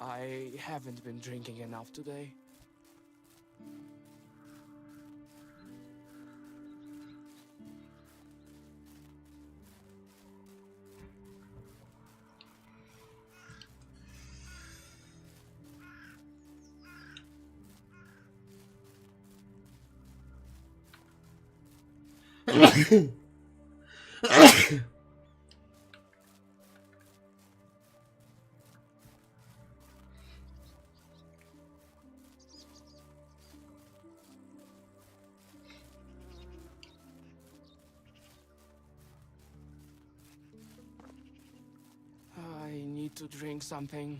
I haven't been drinking enough today. drink something.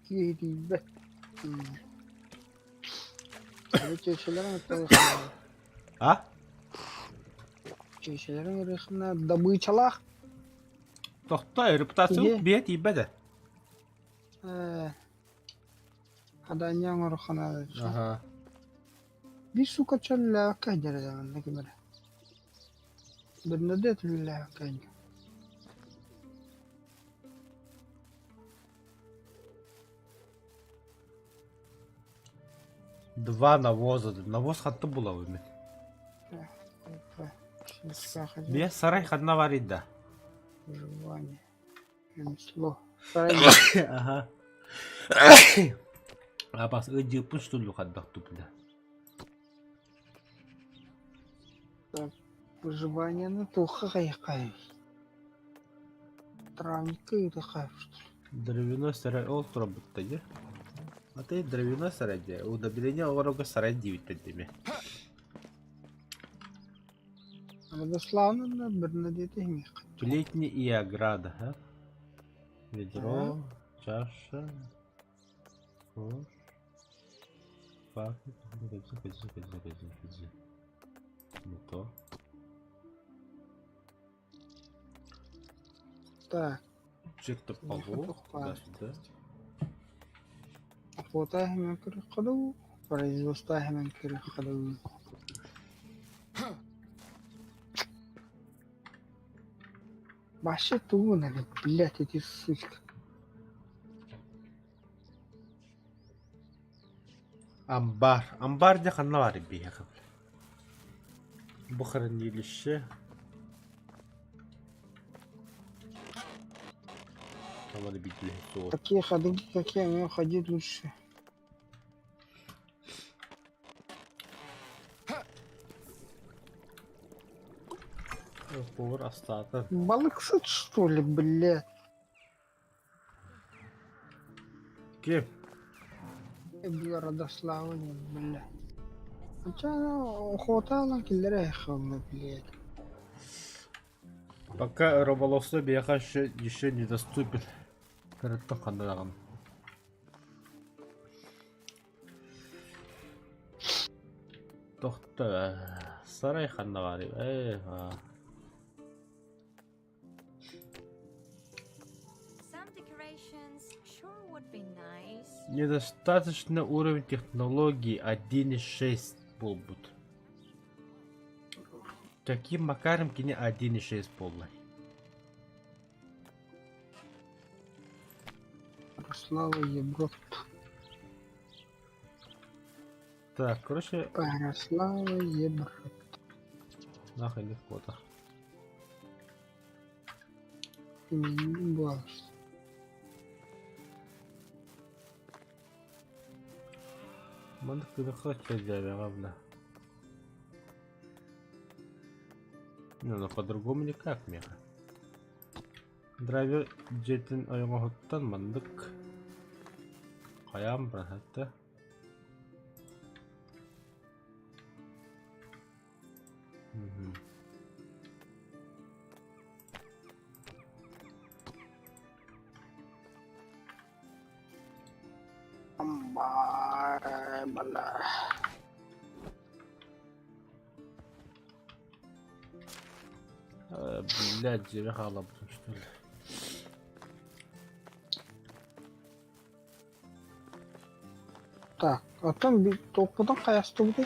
Киһитийбэт. А? Чүөчэлэриҥ ырыахына добычалаах. Тохто, репутация бие тиийбэт ээ. Ээ, хадаанньа оҥороххуна Аха. Биир сука чөллөөххө дьарыганна ким эрэ. Бернадет үлэлээбэккэ Два навоза. Навоз хантан булабын мин? Бе сарай ханна бар да? Выживание. Ремесло. Сарай. Ага. Абас ыдьыппын что ли хаддах тупля. Так, выживание туохха хайаххай. Травникка ыытаххай что ли? Дровяной сарай ол турабытта дьэ. А ты дровяной сарай дьэ. Удобрение оҕорого сарай диэбиттэр дими. Радославна Бернадетта иһиҥиэххэ. Плетни и ограда, а? Ведро, чаша, ковш. Пахнет. Ходи, ходи, ходи, ходи, ходи. Не то. Так. Чек-то полу. Туда-сюда. Охота иһимэн көрүөххэ производство иһимэн көрүөххэ Вообще тугун блядь, эти сука. Амбар. Амбар дьэ ханна баар биһиэхэ? Бу хранилище. Такие ходы, какие они ходить лучше. Повар астаата. Балыксыт что ли, блядь? Ким? Родослава, бля. Хотя охота ылан киллэрэ блядь. Пока рыболовство биһиэхэ еще, еще недоступен. Көрөттөн ханна даҕаны. Тохто сарай ханна баарый? Ээ, Some decorations sure would be nice. Недостаточно уровень технологий 1.6 буолбут. Таким макаром кини 1.6 буолла. Ярослава Еброд. Так, короче... Ярослава Еброд. Нахуй не фото. Не балуешься. Маннык кыдыха чэдээбэҕэ Не, ну по-другому никак миэхэ. Драйвер дьиэтин ойоҕоһуттан маннык хайаан баран Мгм. Амбар, бля. Э, Блядь, дьиэбэ хаалабытым что ли. Так, оттон топпутун хайастыбытый?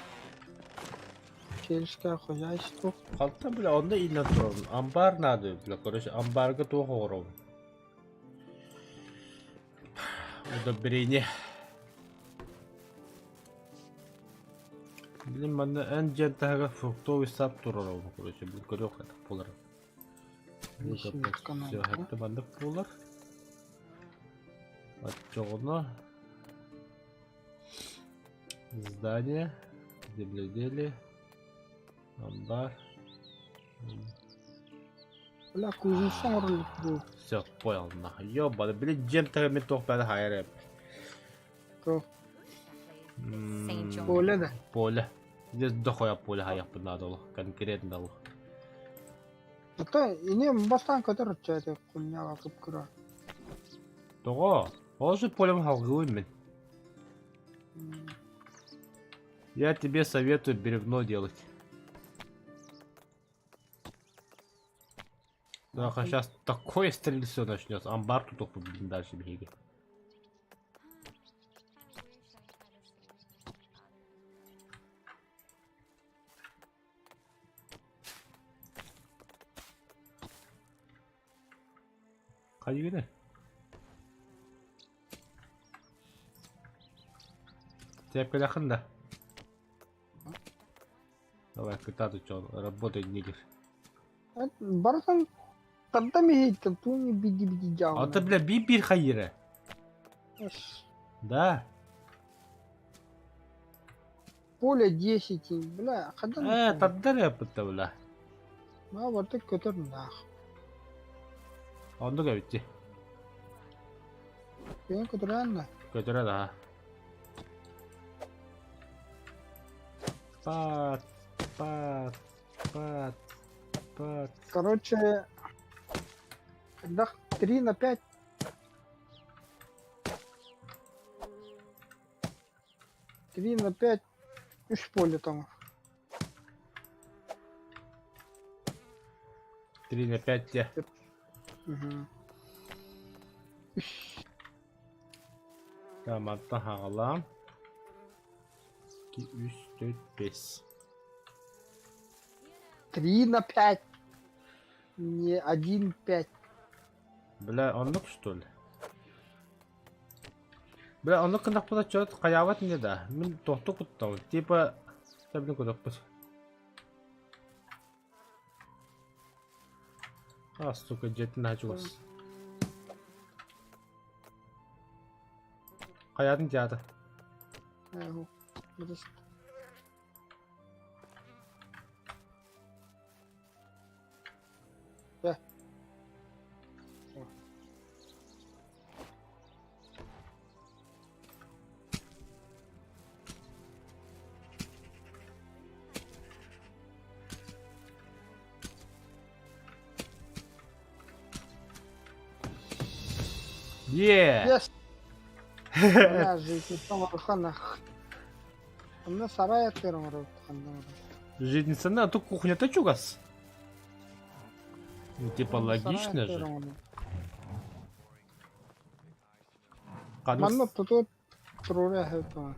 Сельское хозяйство. Хантан бля, онно ииллэн турабын. Амбар наада бля, короче, амбарга туох оҥоробун? Удобрение. Блин, манна эн дьиэн таһыгар фруктовый сад туруорабын, короче, блин, көрүөх хайдах буолар. Все, это маннык буолар. Оччоҕуна здание, земледелие, амбар. Бля, кузница оҥороллор дуу? Все, понял, нахуй. Ёбаный, блин, дьиэм таһыгар мин туох баара хайар Туох? М, Поле да? Поле. Здесь дохуя поле хайахпын наада ол, конкретно ол. Оттон иним бастаан көтөр оччо кунньаҕа кып-кыра. Тоҕо? Ол же полем халгыыбын мин. Я тебе советую бревно делать. Так, а сейчас такое стрельцо начнется. Амбар тут блин, дальше беги. Хайыгыны? Тепкэлэхин да. Давай, кытаат учуон, работай нигер. Барытын тарда миһийтэн тууни биди-биди А ты, бля, би-бир хайыра. Да. Поле 10, бля, хадан Э, тардар эппитте, бля. Ма барыта көтөр наах. Оннук эбитти. Бэйэн көтөрөөн да. Көтөрө да. Пат, пат, пат, пат. Короче, когда 3 на 5 3 на 5 үс поле тоҥор. 3 на 5 дьэ. Угу. Мантан хаҕалаан. 2, 3, 4, 5. 3 на 5. Не 1, 5. Бля, оннук что ли? Бля, оннук гыннахпына чё хайаабат ини да. Мин тохту куттабын. Типа, тэбин кутаппыт. А, сука, дьиэтин наһаа чугас. Хайаатын театр. Да. Yeah! Yes! Бля, житницам улахан Онно сарай атыыр оҥоробут ханна оҥоробут. Житницаны, а то кухня-то чугас. Ну, типа Онно сарай логично атыыр же. оҥоробут. Ханнык Манна туту туруора эһэ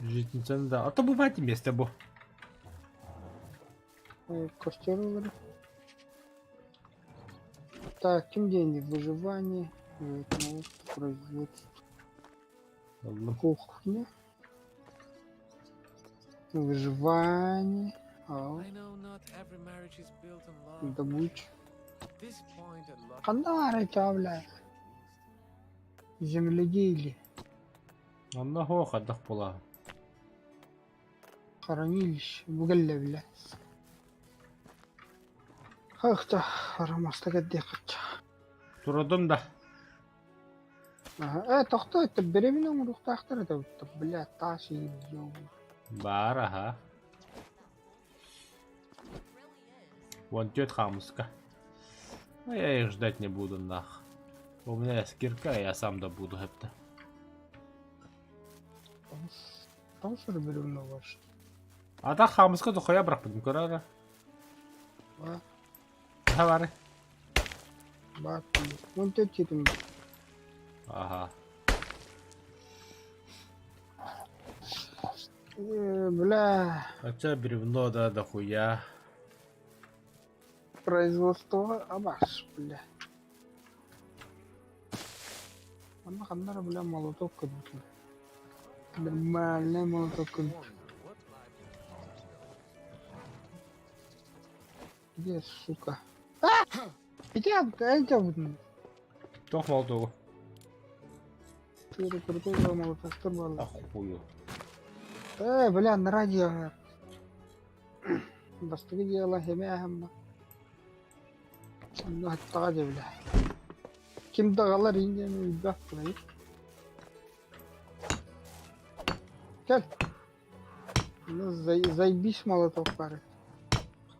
Житницаны да. А то бывает и место бу. Костер ылар. Так, ким деньги? Выживание, животноводство, производство, Ыллым. кухня, выживание, а, I know not every marriage is built on love. добыча. This point and love Ханна баарый бля? Земледелие, Онно һуох хайдах буолаа. хранилище, бугэллэ бля. Хахта, харамаста кэрдиэххэ. Турудум да. Аһа, э, тохтоо, это беременна оҥоруохтаахтар этэ, бля, таас иһин Баар аһа. Вон тет хамуска. Ну я их ждать не буду нах. У меня есть кирка, я сам добуду это. Тоҕус эрэ беременна ваш. А так хамуска дохуя бырахпытым көрөөрө. Ба, Аха бары. ба, вон тет титим. Аха. Э, бля, Хотя бревно да дохуя. производство абаш, бля. Манна ханна эрэ, бля, молоток көрбүтүм. Нормальный молоток көрбүтүм. Где, сука? А! Ити эн Туох молотогу? Крутой крутой молотоктор буолла. Охую. Э, бля, на радио. Бастакы дьыала эмэ аһымма. Онно хаттаҕа дьэ бля. Ким даҕалар иҥ диэн билбэт буолай. Кэл. Ну, заебись молоток баар.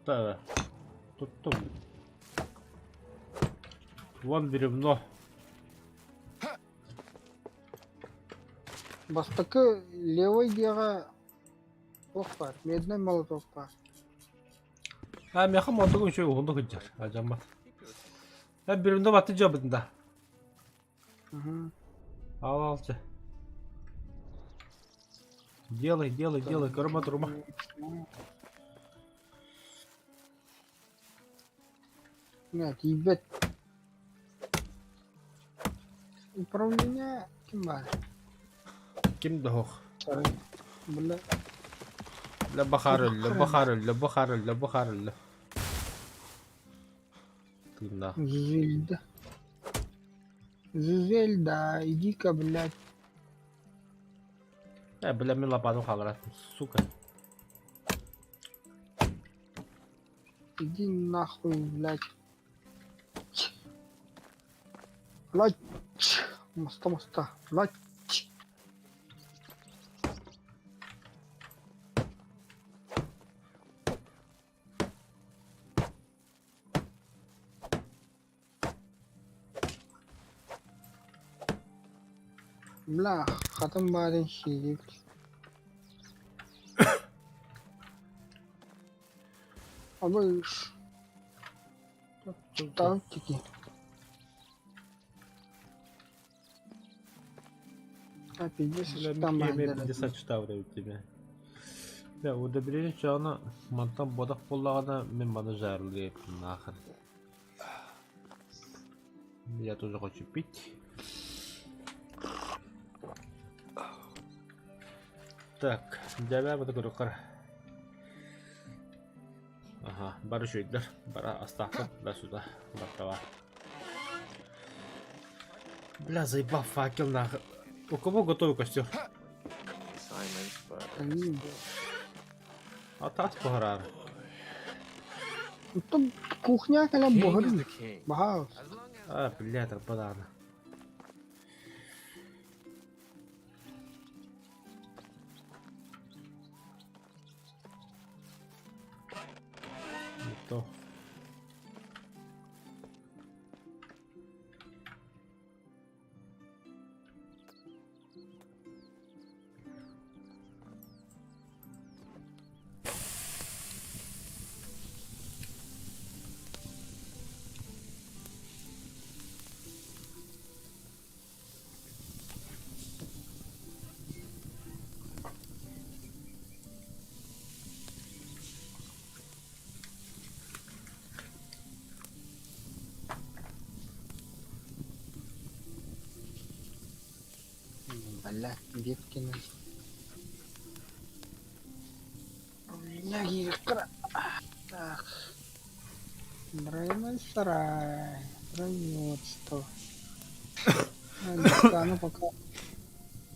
Тутта. Туттум. Вон бревно. Бастакы левый диэҕэ туох баар, медный молоток баар. А миэхэ муотугум үчүгэй уһуннук сылдьар, алдьаммат. Э, бревно баттыы дьиэбитин да. Ал алчы. Делай, делай, делай, көрүмэ турума. Нет, тиийбэт. Управление ким баар? Ким да суох. Бля. Бля бахар өллө, бахар өллө, бахар өллө, бахар өллө. Тыыннаах. Зельда. Зельда, иди-ка, блядь. Э, бля, мин лопату хаалларат, сука. Иди нахуй, блядь. Блядь. Моста, моста. Блядь. Бля, хатым баарын сиирик. Абыш. Тактики. А пиздец, Бля, там мен 50 штавраю тебе. Бля, удобрение чаҕына мантан бодох буоллаҕына мин маны жаарылыам нахрен. Я тоже хочу пить. Так, дьэбээ бата көрүөххэ. Аха, бары үчүгэйдэр. Бары астаахпыт да сюда баттава. Бля, заебал факел нахуй. У кого готовый костер? А тас буһараар. Оттон кухня кэлэн буһарын. Баһаал. А, бля, тарбадаана. Не то. Бля, Веткина. Бля, Так. Дровяной сарай. Производство. Достану пока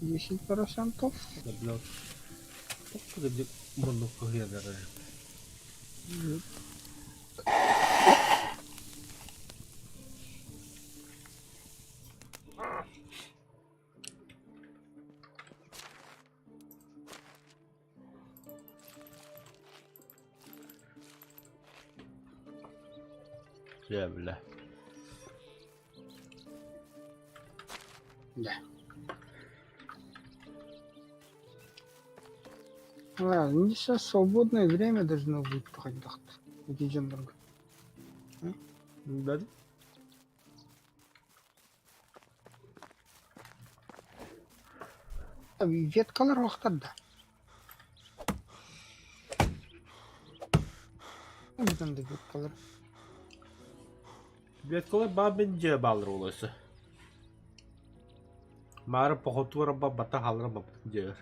10%. Да, бля. Погоди, муннук кыһыйан Дьэ, бля. Да. Ладно, ну сейчас свободное время должно быть хайдах. Ити дьоннорго. Да? Веткалар уохтар да. Бүтэн да веткалар. Веткалар баа мин дьиэ бааллар буолуоса. Маары похотуура ба бата хааллара баппытын дьиэбэр.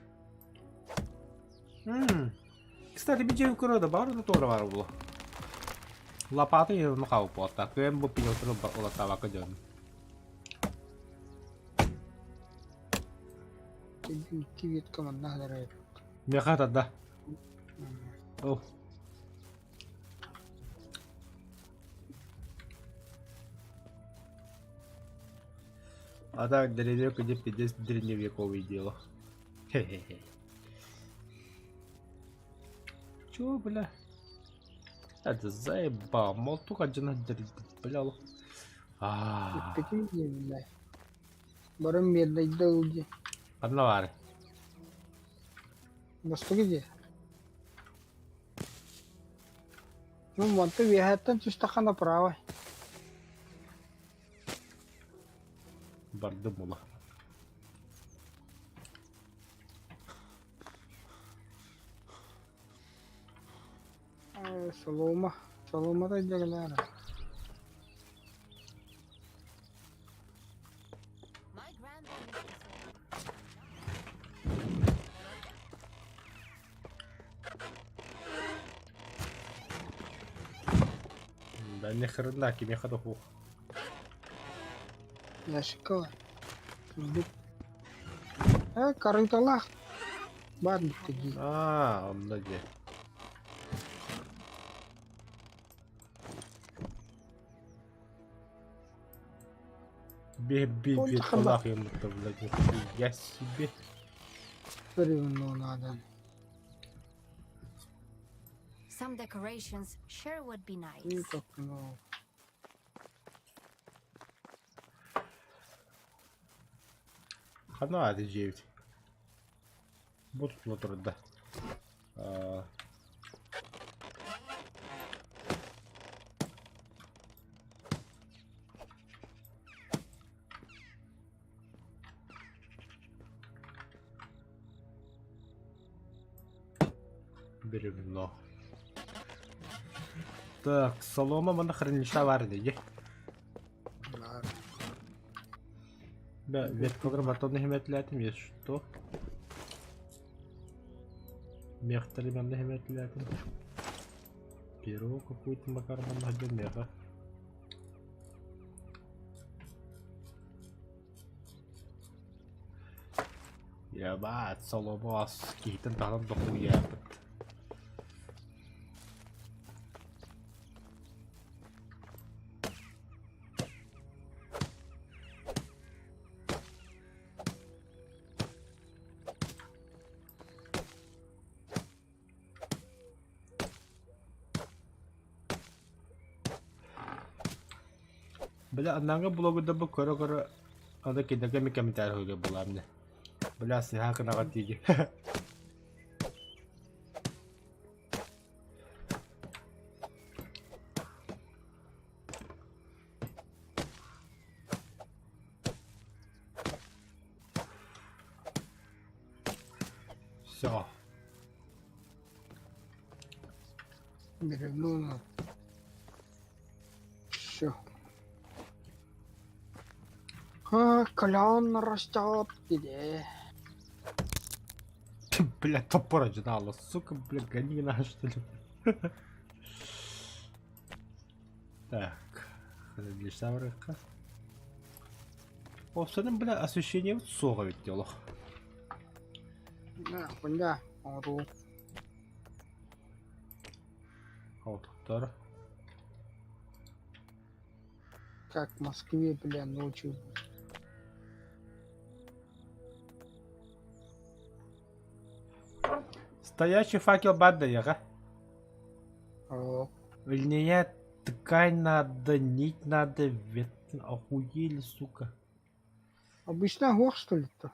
Кстати, би дьиэбин көрө да баар да туора баар буолуо. Лопата иһин хаалбыта. Кыайан бу пенёктары улаттаабакка дьон. Икки ветка манна хатарайт. Миэхэ тарда. Ол. А так, деревья, где пиздец древневековое дело. Хе-хе-хе. Чё, бля? Это заебал, молтук один бля. А. Иппитим дии бля. Баран мирнэйдэ ыл дии. Ханна баар? Бастакы дии. Ну, манты үөһэттэн түстэххэ направо. Бардым була. Солома. Соломата дьэгэлээрэ. My grandma used to say, Да ни хрена, кимиэхэ да суох. Ящикова. Сундук. Э, корыталаах. Баар бүттэ дии. Аа, онно дии. Би би Он би тахарба. талаах еммутта блядь, нихуя себе. Бревно надо. Some decorations sure would be nice. И как ну. Ханна ааты дьиэбит. Бу тутула турда. Аа, бревно. Так, солома манна хранилища баар дии. Баар. Бә, веткалар батон химэтлээтим, есть что? Мехтали манна химэтлээтим. Перо какой-то макар манна хадья меха. Ебать, соломос, киһитин таһынан дохуяпыт. Бля, анаҥы блогу да бу көрө-көрө аны кинигэ ми комментарий суруйар буолаам ини. Бля, сыһаа гынаҕын дииги. Все. Бревно надо. Все. А, клен растет. Где? Бля, топор одинала, сука, бля, гони на что ли. Так, хранилище рыбка. О, бля, освещение суоҕа эбит дии олох. Да, хуйня. Ору. Отуттар. Как в Москве, бля, ночью. Стоячий факел баар О, Льняная ткань надо, нить надо, вет... Охуели, сука. Обычно гох, что ли-то?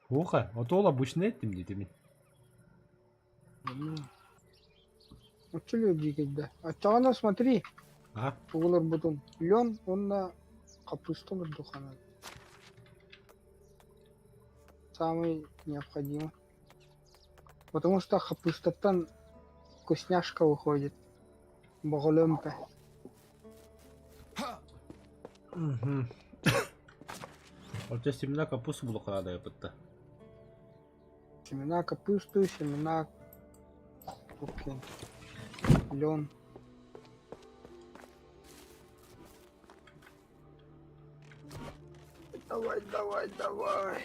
Ухо, вот ол обычный этим не теми. Ну. Вот что люди когда. А то смотри, А? Тугулар бутун. Лен, он хаппыыста духана. Самый необходимый. Потому что хаппыыстаттан вкусняшка выходит. Боголемпе. Угу. Вот я семена капусту булуохха надо. Семена капусту, семена окей. Лен. Давай, давай, давай.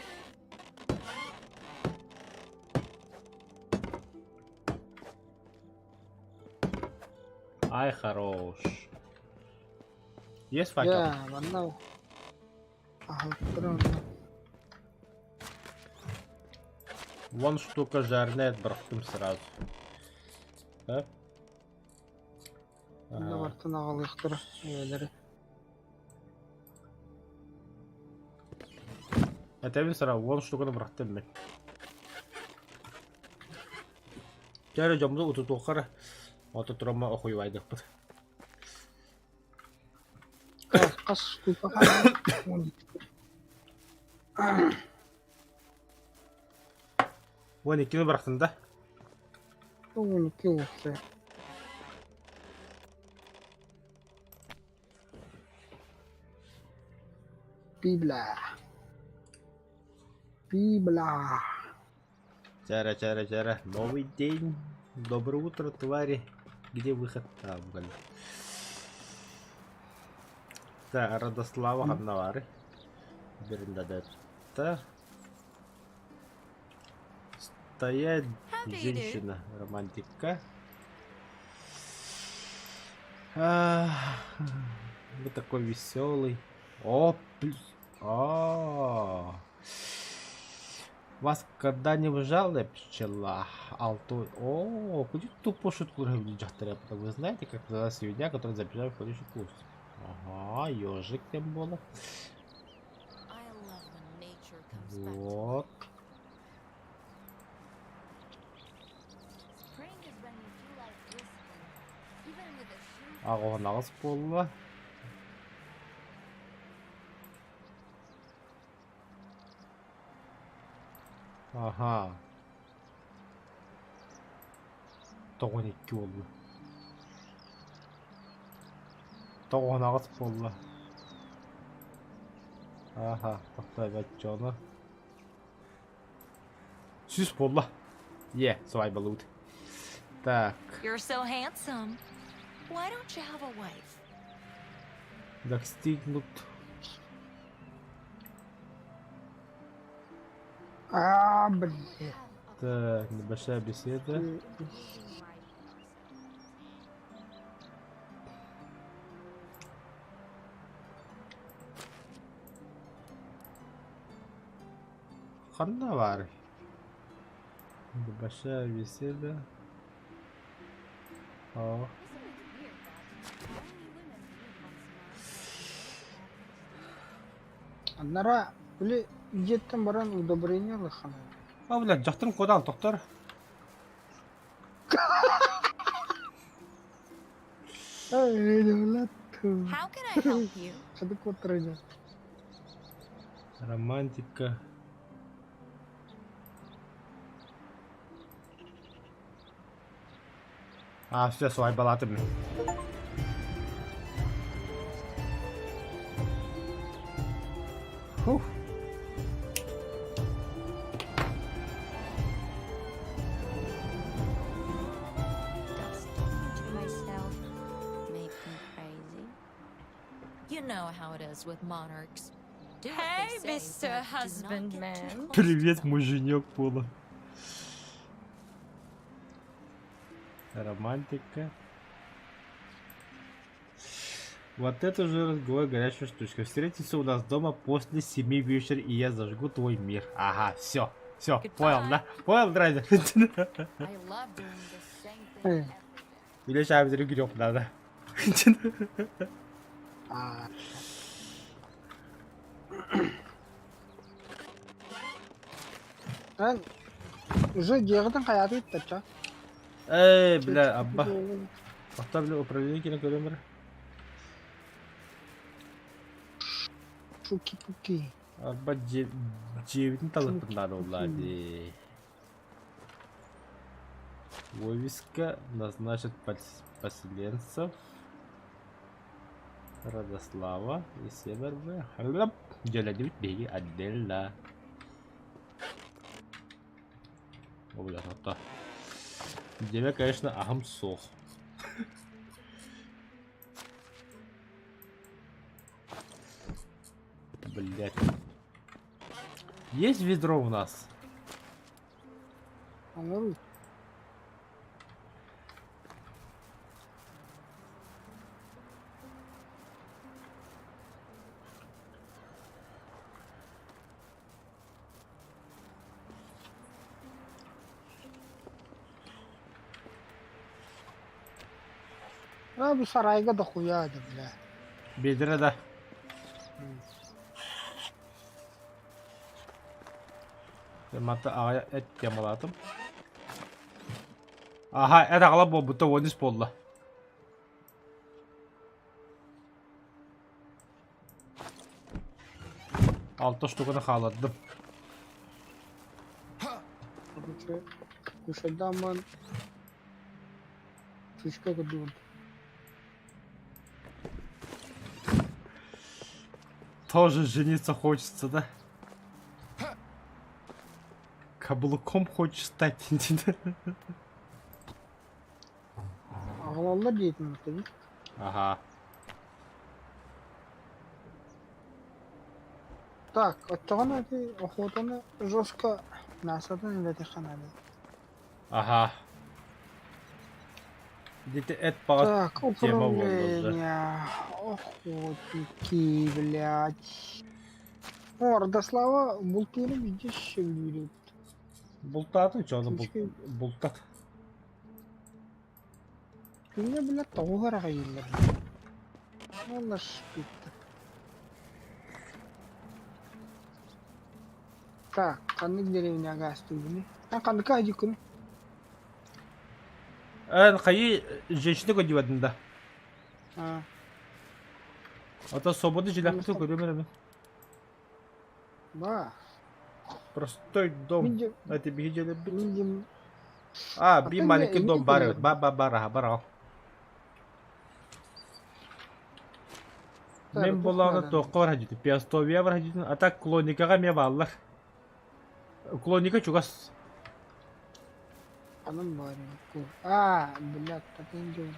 Ай, хорош. Есть факел? Я, манна. Ага, правильно. Вон штука жирная, бырахтым сразу. Да? Онно бартын аҕалыахтара эбэлэри. Этэбин сара 10 штуканы бырахтым мин. Чэ эрэ дьоммутун утутуохха эрэ. Ото турамма охуйбайдыхпыт. Хас штука хаалла? 12. 12-ни бырахтын да? 12 уопсай. Библа. Библа. Чара, чара, чара. Новый день. Доброе утро, твари. Где выход? А, блин. Так, Радослава Ханнавары. Бернадетта. Стоять, женщина, романтика. А, вы такой веселый. О, плюс. А. Вас когда-нибудь жалила пчела? Алту... О, куда тупо шутку Вы знаете, как называется свинья, которая забежала в ходячий куст? Ага, ежик тем более. Вот. Аҕыс буолла. Аха. 92 буолла. 98 буолла. Аха, тохтообот дьоно. 100 буолла. Е, свайбалуут. Так. You're so handsome. Why don't you have a wife? Достигнут. А, блин. Так, небольшая беседа. Ханна баар. Небольшая беседа. О. Аннара, били дьиэттэн баран удобрение ылыххана. А, блядь, дьахтарым куодаал тохтор. How can I help you? Хады куоттарыдьа. Романтика. А, все, свайбалатым. Фух. Does talking to myself make me crazy? You know how it is with monarchs. Do what Hey, they say, Mr. but do not get too Husbandman. close to Привет, them. муженек Пола. Романтика. Вот это уже разговор горячая штучка. Встретимся у нас дома после 7 вечера, и я зажгу твой мир. Ага, все. Все, понял, да? Понял, драйвер? I love doing the same thing Эй. every day. Или сейчас греб надо. А. Эн уже дьиэҕитин хайаата ыттачча? Эй, бля, абба. Поставлю управление кинокамеры. Шуки-пуки. Арба дьиэбитин талыппын наада буолла дии. Вывеска назначит поселенцев. Радослава и Север В. Дьэлэдибит биһиги отдельно. О, бля, ото. Дьиэбэ, конечно, аһым суох. Блять. Есть ведро у нас? Оҥоруу. А бу сарайга дохуя да бля. Бедра да. Мата аҕай эт темалаатым. Аха, эт аҕала буолбута 13 буолла. Алта штуканы хааллардым. Кушайдаммын Сыска көрдүгүн. Тоже жениться хочется, да? Каблуком хочешь стать? Аҕалаллар диэтиҥ тобу. Ага. Так, оччоҕуна ити охотаны жестко мясотын үлэтиэххэ наада. Ага. Где-то эт баҕас Так, тема буолла уже. управление, охотники, блядь. О, Родослава бултууру везде сөбүлүүр. Бултаатын чону Слишком- бултат. Күҥҥэ бile тоҕус эрэ хайыыллар. Уонна шпиттер. Так, ханнык деревняҕа астыыбыный? Эн ханныка дьиккин? Эн хайыы женщина көрдүбэтин да. А, Ото свобода жиляппытын көрүөм эрэ мин. ба. Простой дом. Мин дьэ- Это биһи дьиэлэрбит. мин дьим А, би Атын маленький инник дом бар көрүөм. эбит. Ба ба бар аха бар аҕал. Мин буоллаҕына туохха бар сылдьытым, Пиастовия бар сылдьытым, а так Клоникаҕа эмиэ бааллар. Клоника чугас. Анан баар А, блядь, таким делом.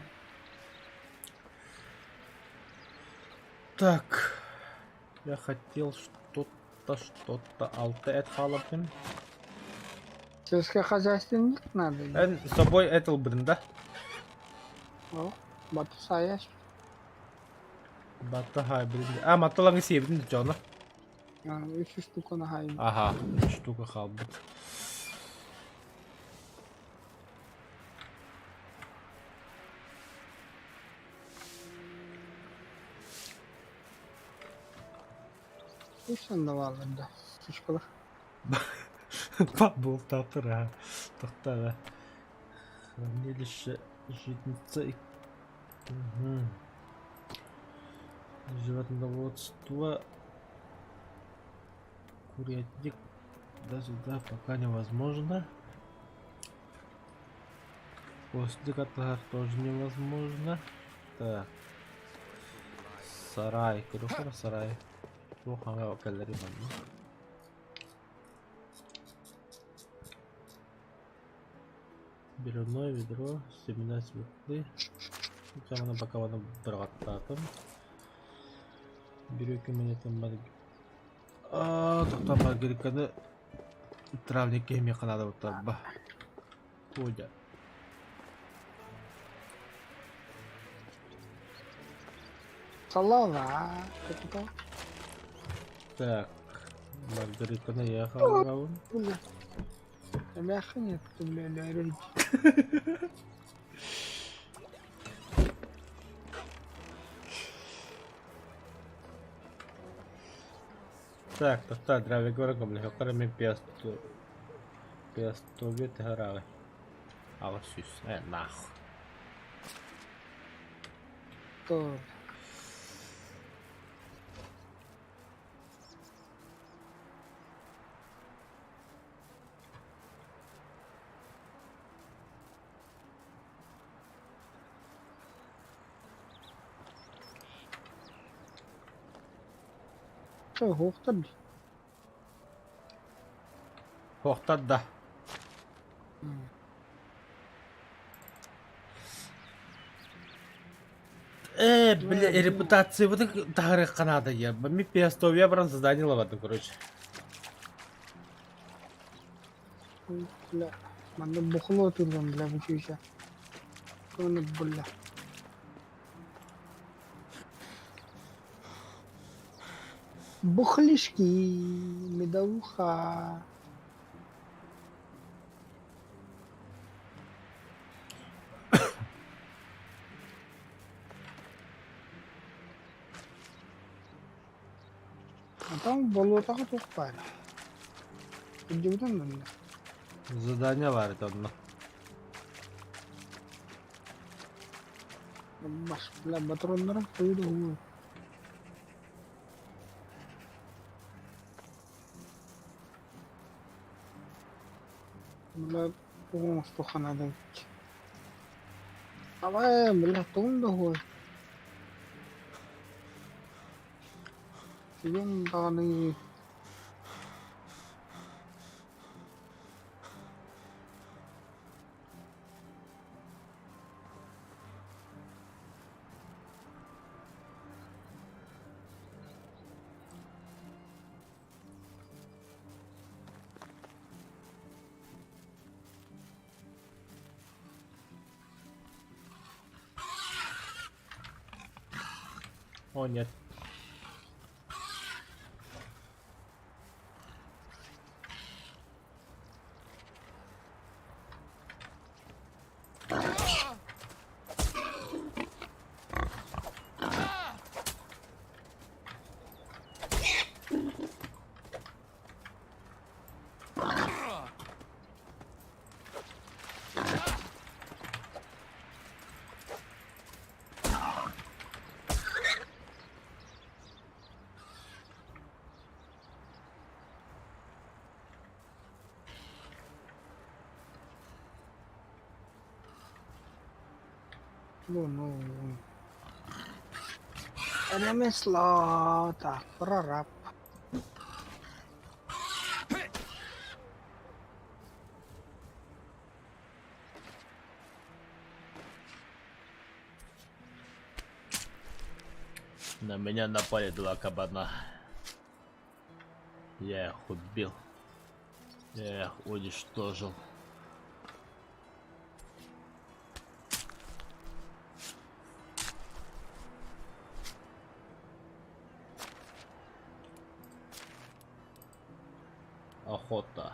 Так, я хотел что-то, что-то алта эт хаалабын. Сельскохозяйственник надо. Эн с собой эт ылбытын да? О, баты саяш. Батта хаайбытын. А, матталаҥы сиэбитин дьоно. Үс штуканы хайым. Аха, үс штука хаалбыт. Үс да бааллар да. Сучкалар. Бултаптыр аха. Тоқтаға. Хранилище житница. Угу. Животноводство. Курятник. Да сюда пока невозможно. После котлар тоже невозможно. Так. Сарай. Көрөхөр сарай. Туох хаҥа кэллэри манна. Беленое ведро, семена свеклы. Саманы пока ваны бырҕаттаатым. Бүрүкү монетам бар. Аа, тоқтон маргариканы травник киһи ханаада буттарба. Кодя. Салава. Капитал. Так, Маргаританы я хаалабын. Бля. Эмээххин бля, бля, Так, тоқтаа, дравигора көмөлөһүөххэ мен пиасту пиастове тэһэрааҕый. Аҕыс сүүс. Э, нах. То. Чэ, хуохтар дии. Хуохтар да. Э, бля, репутация вот таһарыахха наада я. Ми пиастовия баран создание лабатын, короче. Бля, манна бухло турган, бля, бучуйся. Оны, бля. Бухлишки, медовуха. А там болуотаҕа туох баар? Сылдьыбытым манна. Задание баар этэ онно. Бас, бля, патроннарым хойуу да уһуу. Бля, тугу оҥостуохха наада эбит. Абай, бля, тугум да уһуой. Сүгүн даҕаны О, нет. Ну, ну, ну. Ремесло. Так, прораб. На меня напали два кабана. Я их убил. Я их уничтожил. Охота.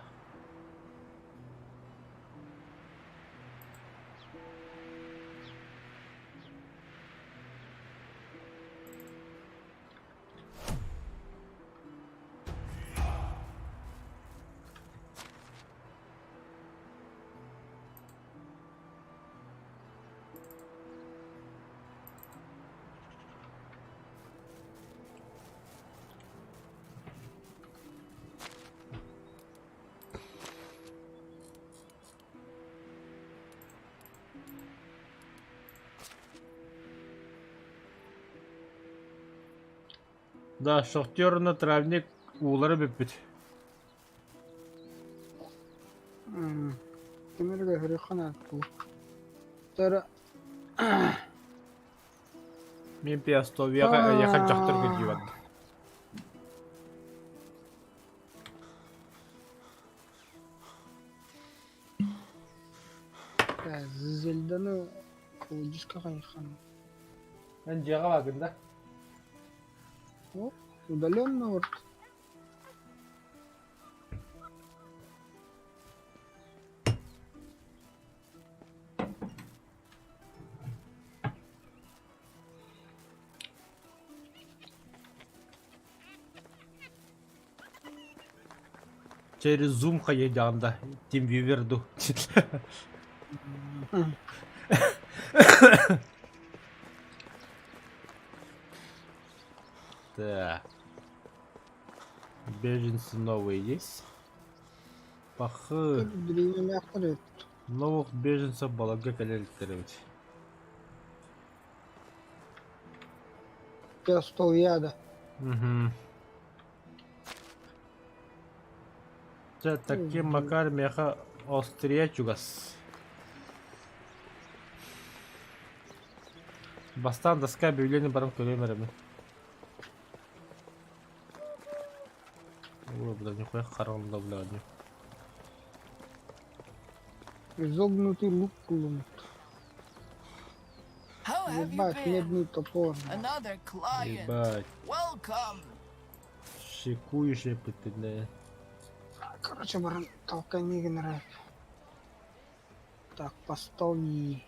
Да, шахтер на травник уулара бүппүт. Тимиргэ хөрүөххэ наада. Тара Мин Пиастовияҕа эйиэхэ дьахтар көрдүү бардым. Зельданы холодильникка хайыххан. Эн дьиэҕэ бааргын да? О, удаленно вот. Через Zoom хайыйдаҕым да TeamViewer дуу. Так. Беженцы новые есть? Пахы. Новых беженцев балага кэлэлиттэр эбит. Я яда. Угу. Чэ, таким макар миэхэ острие чугас. Бастаан доска объявление баран көрүөм эрэ мин. Ой, бля, нихуя харамда, бля, не. Изогнутый лук кулун. How have you Ебать, been? медный топор. Another client. Ебать, Welcome. шикующая пытынная. Короче, баран толкани генерал. Так, постолни.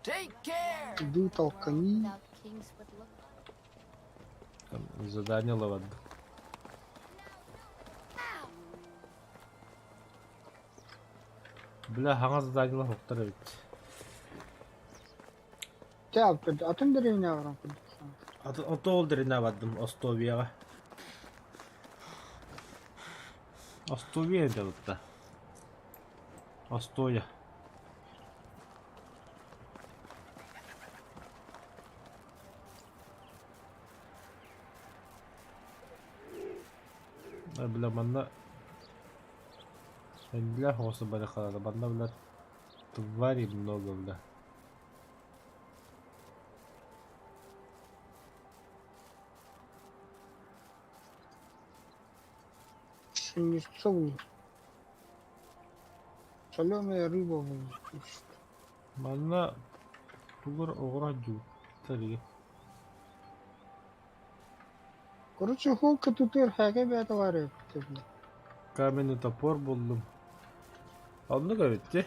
Take care. Иду толкани. Without kings would look Там задание лаванда. Бля, хаҥас заданиелар суохтар эбит. Чэ, атын дэриэбинэҕэ баран курдук. Ото ол дэриэбинэҕэ бардым, Остуобуйаҕа. Остуобуйа диэн дьалытта. Остуойа. Бля, манна Бля, хосы барахалара. Манна, бля, тварей много, бля. Пшеницу. Соленая рыба пишет. Манна тугур оҕура дьууттар Короче, холка тутыр хэгэ бэйэтэ баар эбит бля. Каменный топор буллум. Оннук эбит дии.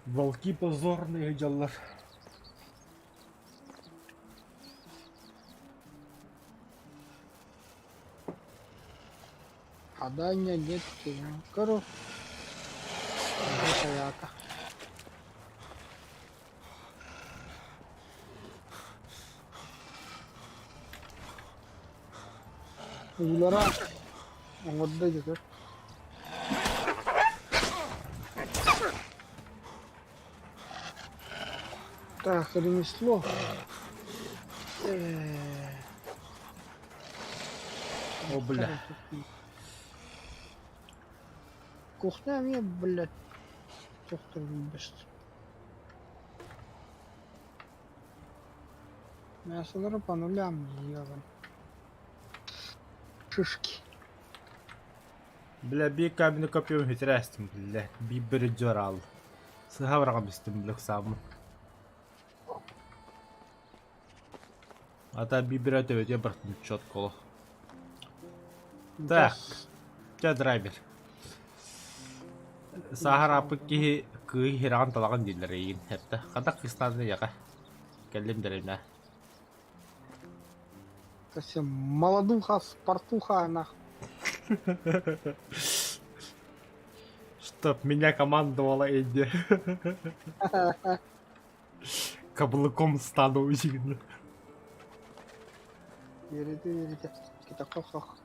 Волки позорные дьаллар. Задание нет көрө. Хайаата. Уулара оҥордо дьэ Так, ремесло. О, бля. Кухня мне, блядь, доктор бест. Мясолары по нулям ебан. Шишки. Бля, би каменный копьем хитрястим, бля. Би бирджорал. Сыһа бистим, бля, сам. А та би берете ведь я брат четко. Так. Чэ, драйвер. Сааһырааппыт киһи кыыһы хираҕын талаҕын дииллэр эйигин эттэ. Хата кыстааны яха. Кэллим дэриэбинэ. Совсем молодуха, спортуха, нах. Чтоб меня командовала Эдди. Каблуком стану видно. Верите, верите. Хох.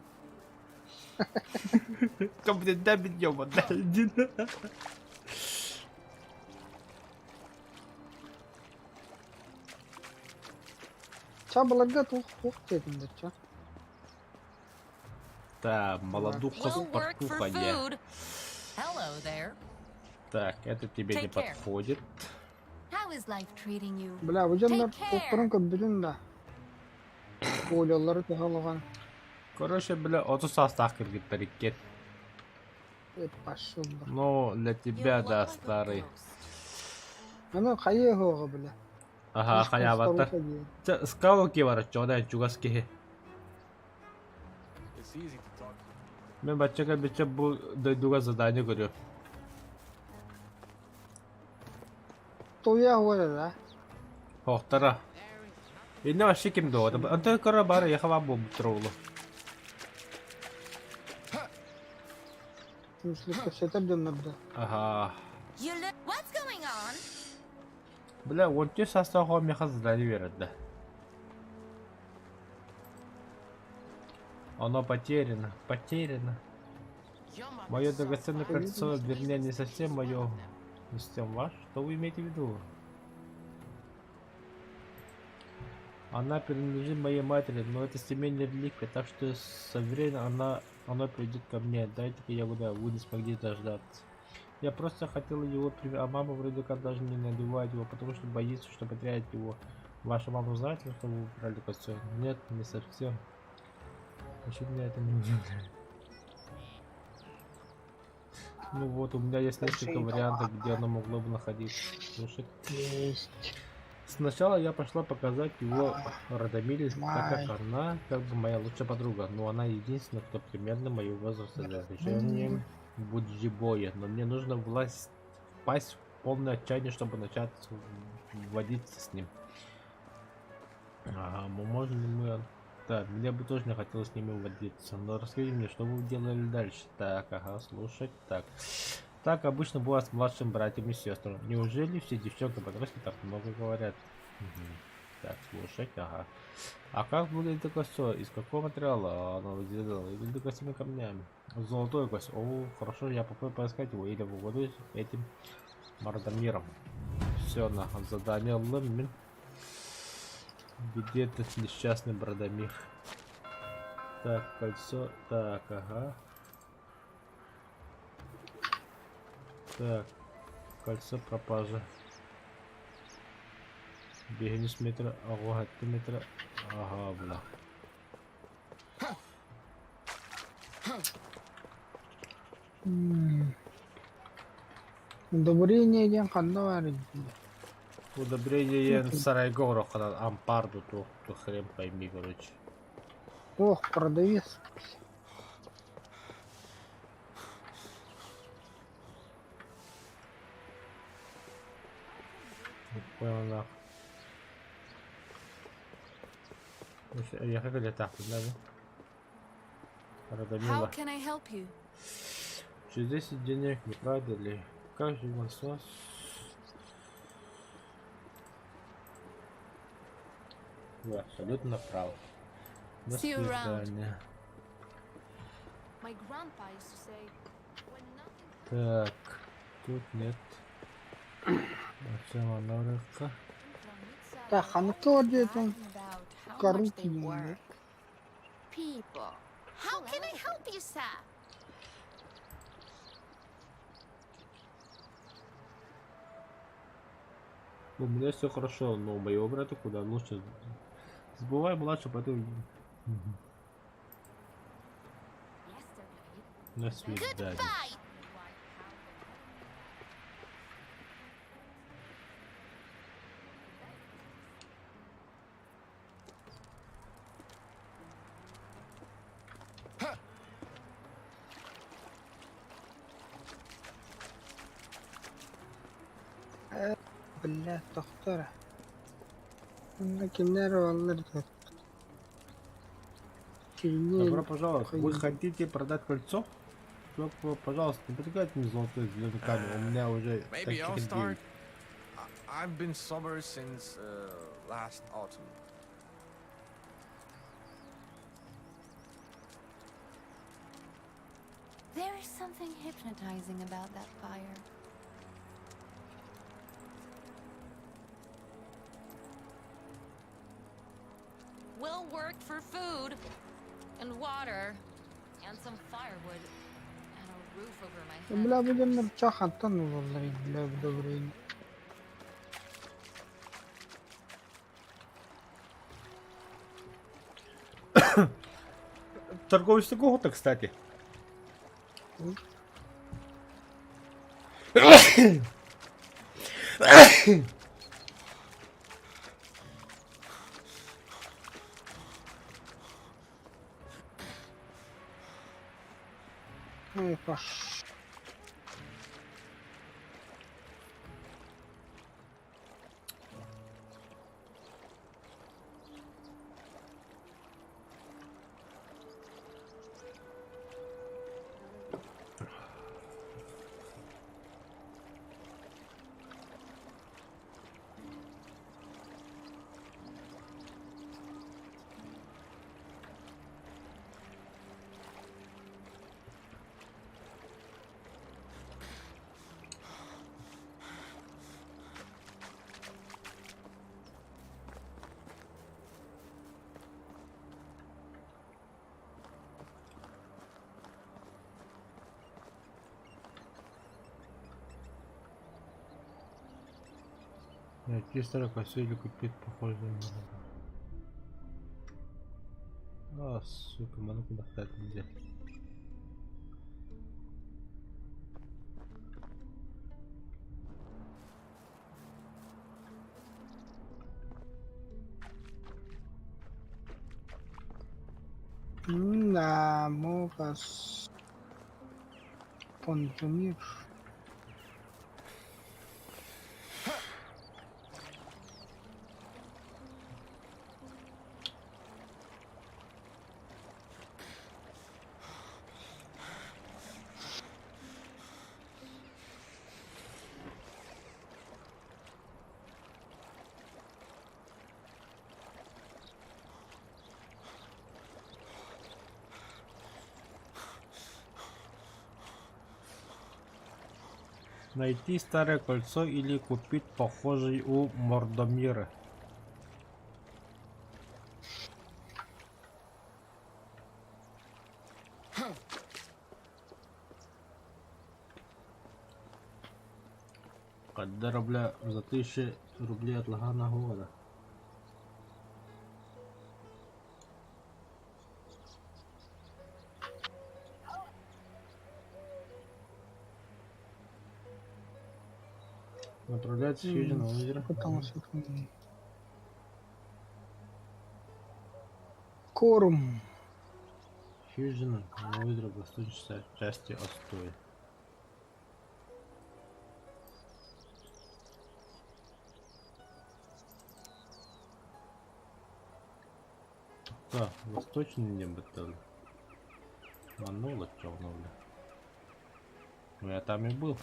Ча былыргы туох туох диэтиҥдэр ча. Да, молодуха We'll work for спортуха я. food. Hello there. Так, это тебе не Take care. подходит. How is life treating you? Бля, бу дьоннор Take care. туохтарын көрбүтүн да. Оолаллары туһалаҕан Короче, бля, 30 саастаах кыргыттар иккиэн. пошел бы. Ну, для You тебя, look да, like a старый. ghost. Аны хайыа суоҕа бля. Аха, Слишком хайаабаттар. старуха диэн. Чэ, скалки бар, чода чугас киһи. It's easy to talk to. Мен баччака бичэ бу дойдуга задание көрүө. Туйа хуара да. Хоохтара. Инне вообще ким дуота. Онтон көрө бар яхава буолбуттар оҕолор. В смысле, кэпсэтэр дьоннор да. Аха. You look. What's going on? Бля, 14 саастаах оҕо миэхэ задание биэрэр да. Оно потеряно, потеряно. Your mother Мое saw драгоценное fire кольцо, in these вернее, не places, совсем she's one мое. of them. Не совсем ваш. Что вы имеете в виду? Она принадлежит моей матери, но это семейная реликвия, так что со временем она придет ко мне. Дайте-ка я угадаю, вы не смогли дождаться. Я просто хотела его а мама вроде как даже не надевает его, потому что боится, что потеряет его. Ваша мама знает, ли, что вы украли кольцо? Нет, не совсем. Почему меня это не удивляет? Ну вот, у меня есть несколько вариантов, где оно могло бы находиться. Слушай, Есть. Сначала я пошла показать его Радомиле, так Май. как она как бы моя лучшая подруга, но она единственная, кто примерно моего возраста, за исключением Буджибоя. Но мне нужно власть впасть в полное отчаяние, чтобы начать водиться с ним. Ага, мы можем ли мы... Да, мне бы тоже не хотелось с ними водиться. Но расскажи мне, что вы делали дальше. Так, ага, слушать, так. Так обычно бывает с младшими братьями и сестрами. Неужели все девчонки-подростки так много говорят? Мгм. Так, слушать, ага. А как выглядит кольцо? Из какого материала оно сделано? Или красивыми камнями? Золотое кольцо. О, хорошо, я попробую поискать его. Или выводу этим Мардамиром. Все, на задание лымин. Где этот несчастный Брадамир? Так, кольцо. Так, ага. Так, кольцо пропажи. Биэс метра, ага, метра. Ага, бля. Удобрение диэн ханна баар дии. Удобрение сарайга орохханан ампар ду туох ду хрен пойми, короче. Ох, продавец. Не понял нах. Я как это да? How Радомила. can I help you? Через 10 денег, не правда ли? Как же вас? Вы абсолютно прав. До See you around. свидания. My grandpa used to say, when nothing Так, тут нет. Зачем она? Так, а ну кто где-то? About how much Коруки they не work. People. How can I help you, sir? У меня все хорошо, но у моего брата куда лучше. Забывай младше, поэтому... Мгм. До свидания. Goodbye. Бля, доктора. Онно кинилэр оллар Добро Кини пожаловать. Вы Хуй. хотите продать кольцо? Только, пожалуйста, не предлагайте мне золотой зеленый камень. У меня уже Maybe таких I'll start. 9. I've been sober since last autumn. There is something hypnotizing about that fire. We'll work for food and water and some firewood and a roof over my head. Бля, бу дьоннор чахантан олаллар бля удобрение. Торговец такого-то, кстати. Ну и пош. Найти старое кольцо или купить похожее на... А, сука, маны куда нельзя. Да, Мокас Понтумир. Найти старое кольцо или купить похожий у Мордомира. Когда рубля за 1000 рублей от Лагана года. Направляется хижина озеро. Потому что Корм. Хижина на озеро в восточной части Остои. Да, восточный небо там. Манула черного. Ну я там и был.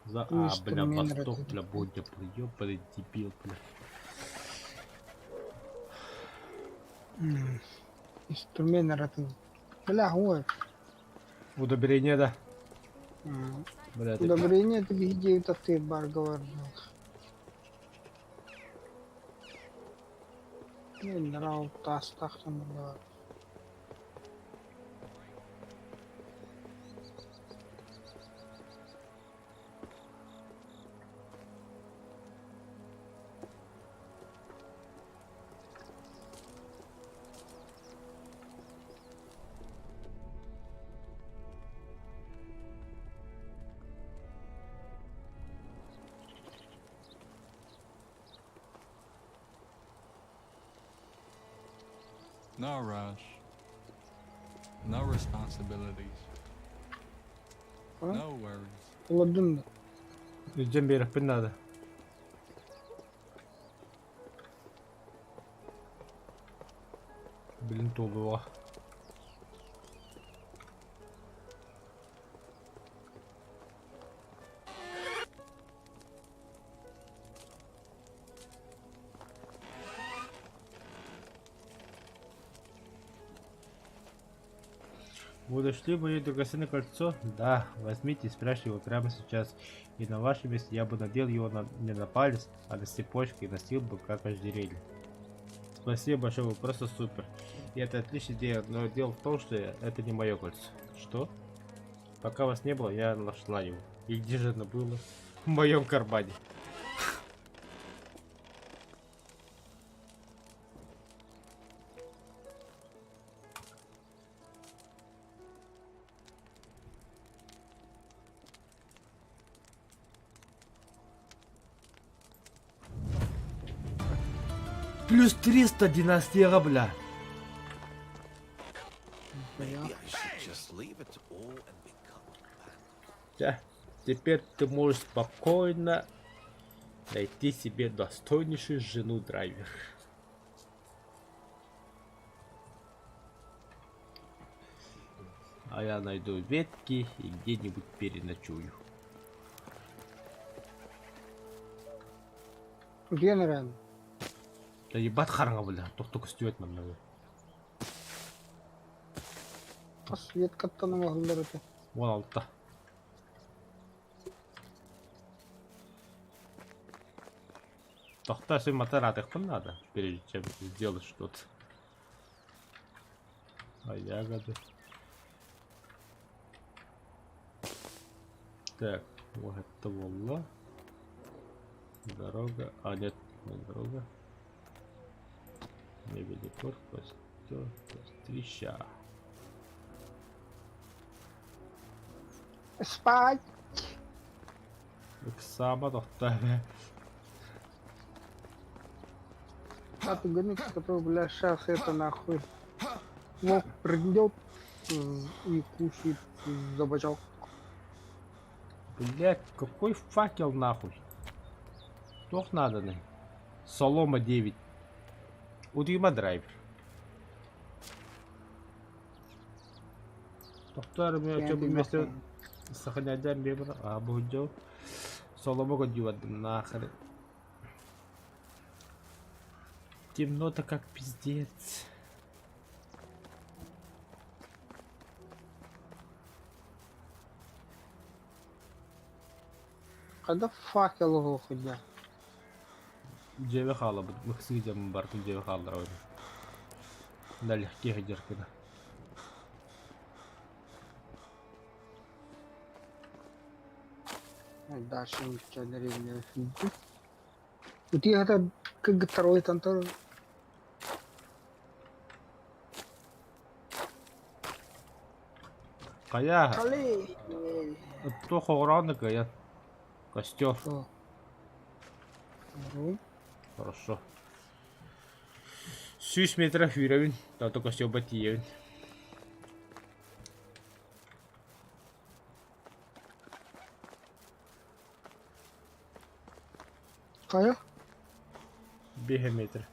За а, бля, восток, бля, будет, бля, ёбаный дебил, бля. Инструмент это. Бля, ой. Удобрение, да. Бля, Удобрение это где это ты бар говорил. Минерал тастахтан бар. No rush. No responsibilities. No worries. Уладын. Идем беріп надо. Блин, то было. Вы нашли мое драгоценное кольцо? Да, возьмите и спрячьте его прямо сейчас. И на вашем месте я бы надел его на, не на палец, а на цепочку и носил бы как ожерелье. Спасибо большое, вы просто супер. И это отличная идея, но дело в том, что это не мое кольцо. Что? Пока вас не было, я нашла его. И где же оно было? В моем кармане. Плюс 300 династия, бля. Да. Теперь ты можешь спокойно найти себе достойнейшую жену драйвер. А я найду ветки и где-нибудь переночую. Где, наверное? Да ебать хараҥа, бля, тохто көстүбэт манна. Светкаттан оҥоһуллар этэ. 16. Тохто син матаратыхпын надо, прежде чем сделать что-то. А ягоды. Так, вот это волла. Дорога. А, нет, не дорога. Мебель костер, кострища. Спать! Ыксаама тохто. А ты гомик, который, бля, сейчас это нахуй. Волк придет и кушает за бочок. Блять, какой факел нахуй? Туох нааданый? Солома 9. Утуйма драйвер. Тохтоор мен бу месте сохраняйдаан биэбэр аа бу соломо көрдүү нахер. Темно-то как пиздец. Хайдах факел уһуйда? Дьиэбэ хаалабыт, ыксыы дьоммун барытын дьиэбэ хаалларабын. Налегке сылдьар гына. Дальше деревня Утиһата кыргыттар ойутан турар. Хайа, туох оҕороон да кыайан. Костер. Хорошо. 100 метров сүүрэбин, то костерба тиийэбин. Хайа? 5 метр.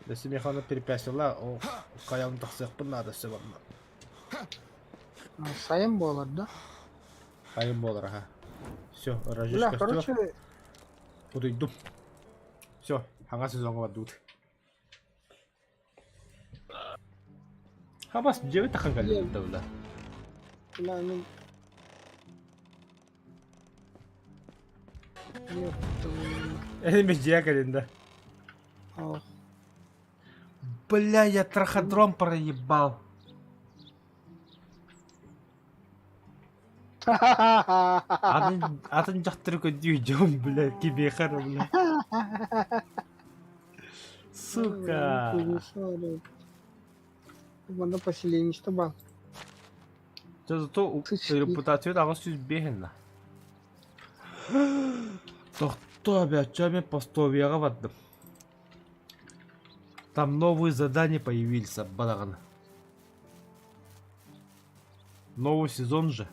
Если механа перепясила, о, хайам тахсыахпын наада сөп онно. Сайын буолар да? Хайым буолар аха. Все, разжечь Бля, костер. короче, Утуйдум. Все, хаҥас сезоҥҥа бардыбыт. Хабас дьиэбит тахан кэллибит да бля. Бля, ну... Нет, Эми дьиэ кэлин да. Ох. Бля, я траходром проебал. Атын, атын дьахтары көрдүү дьон, бля, кибиэхэ эрэ, бля. Сука. Манна поселенечко баар. Дьэ, зато репутацията 805 гынна. Тохтоо, бля, мен постобияҕа бардым. Там новые задания появились, бадаҕана. Новый сезон же.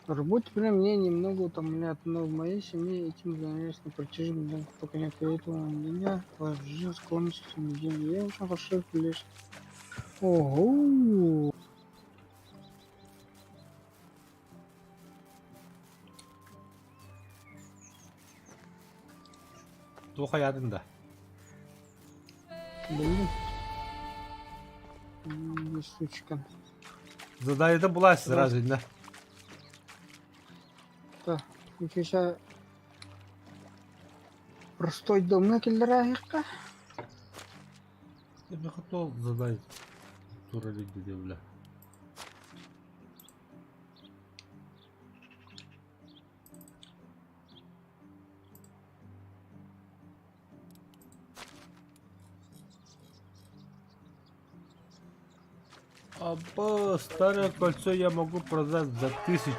Работа прям меня немного утомляет, но в моей семье этим занимаюсь на протяжении долгого поколения, поэтому у меня вложил склонность к земледелию. Я очень хорошо лишь. Ого! Туох айаатын да? Блин. М, Сучка. Заданиета булаас сразу да. Да. Ничего Простой домҥа киллэрээһиэххэ. Я бы хотел задать турали бля. Аба, старое кольцо я могу продать за 1000.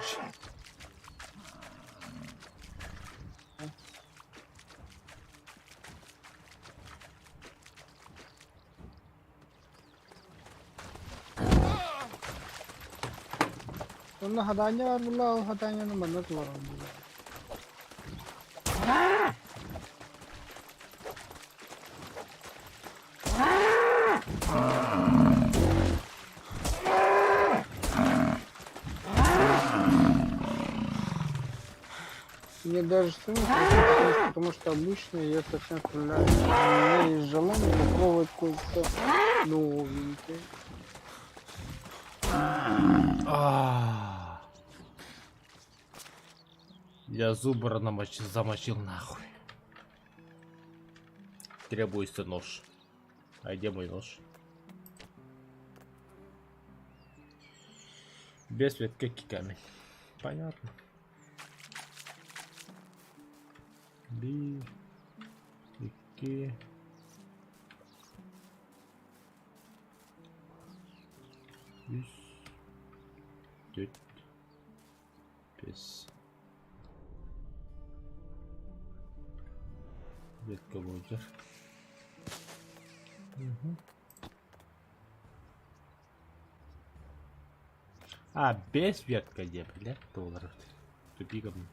Онно хадаанньа баар буолла, ол хадаанньаны манна туруоран буолла. Мне даже стыдно, потому что обычно я совсем справляюсь. У меня есть желание попробовать кое-что новенькое. А. Я зубра намочил, замочил нахуй. Требуется нож. А где мой нож? Без ветки камень. Понятно. Би. Икки. Үс, түөрт, бэс. Ветка буолдьар. А, без ветка диэ, бля, долларов. Тупиком.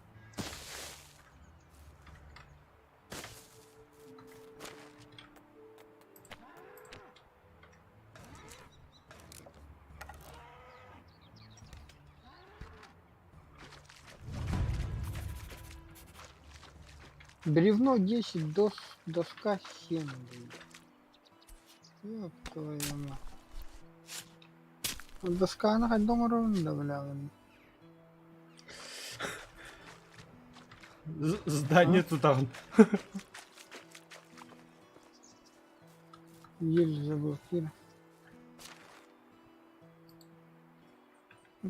Бревно 10, дос, доска 7, блядь. Ёб твою мать. Досканы хайдах оҥоробун да бля. Здание тутаҕын. Еле забыл киирэ.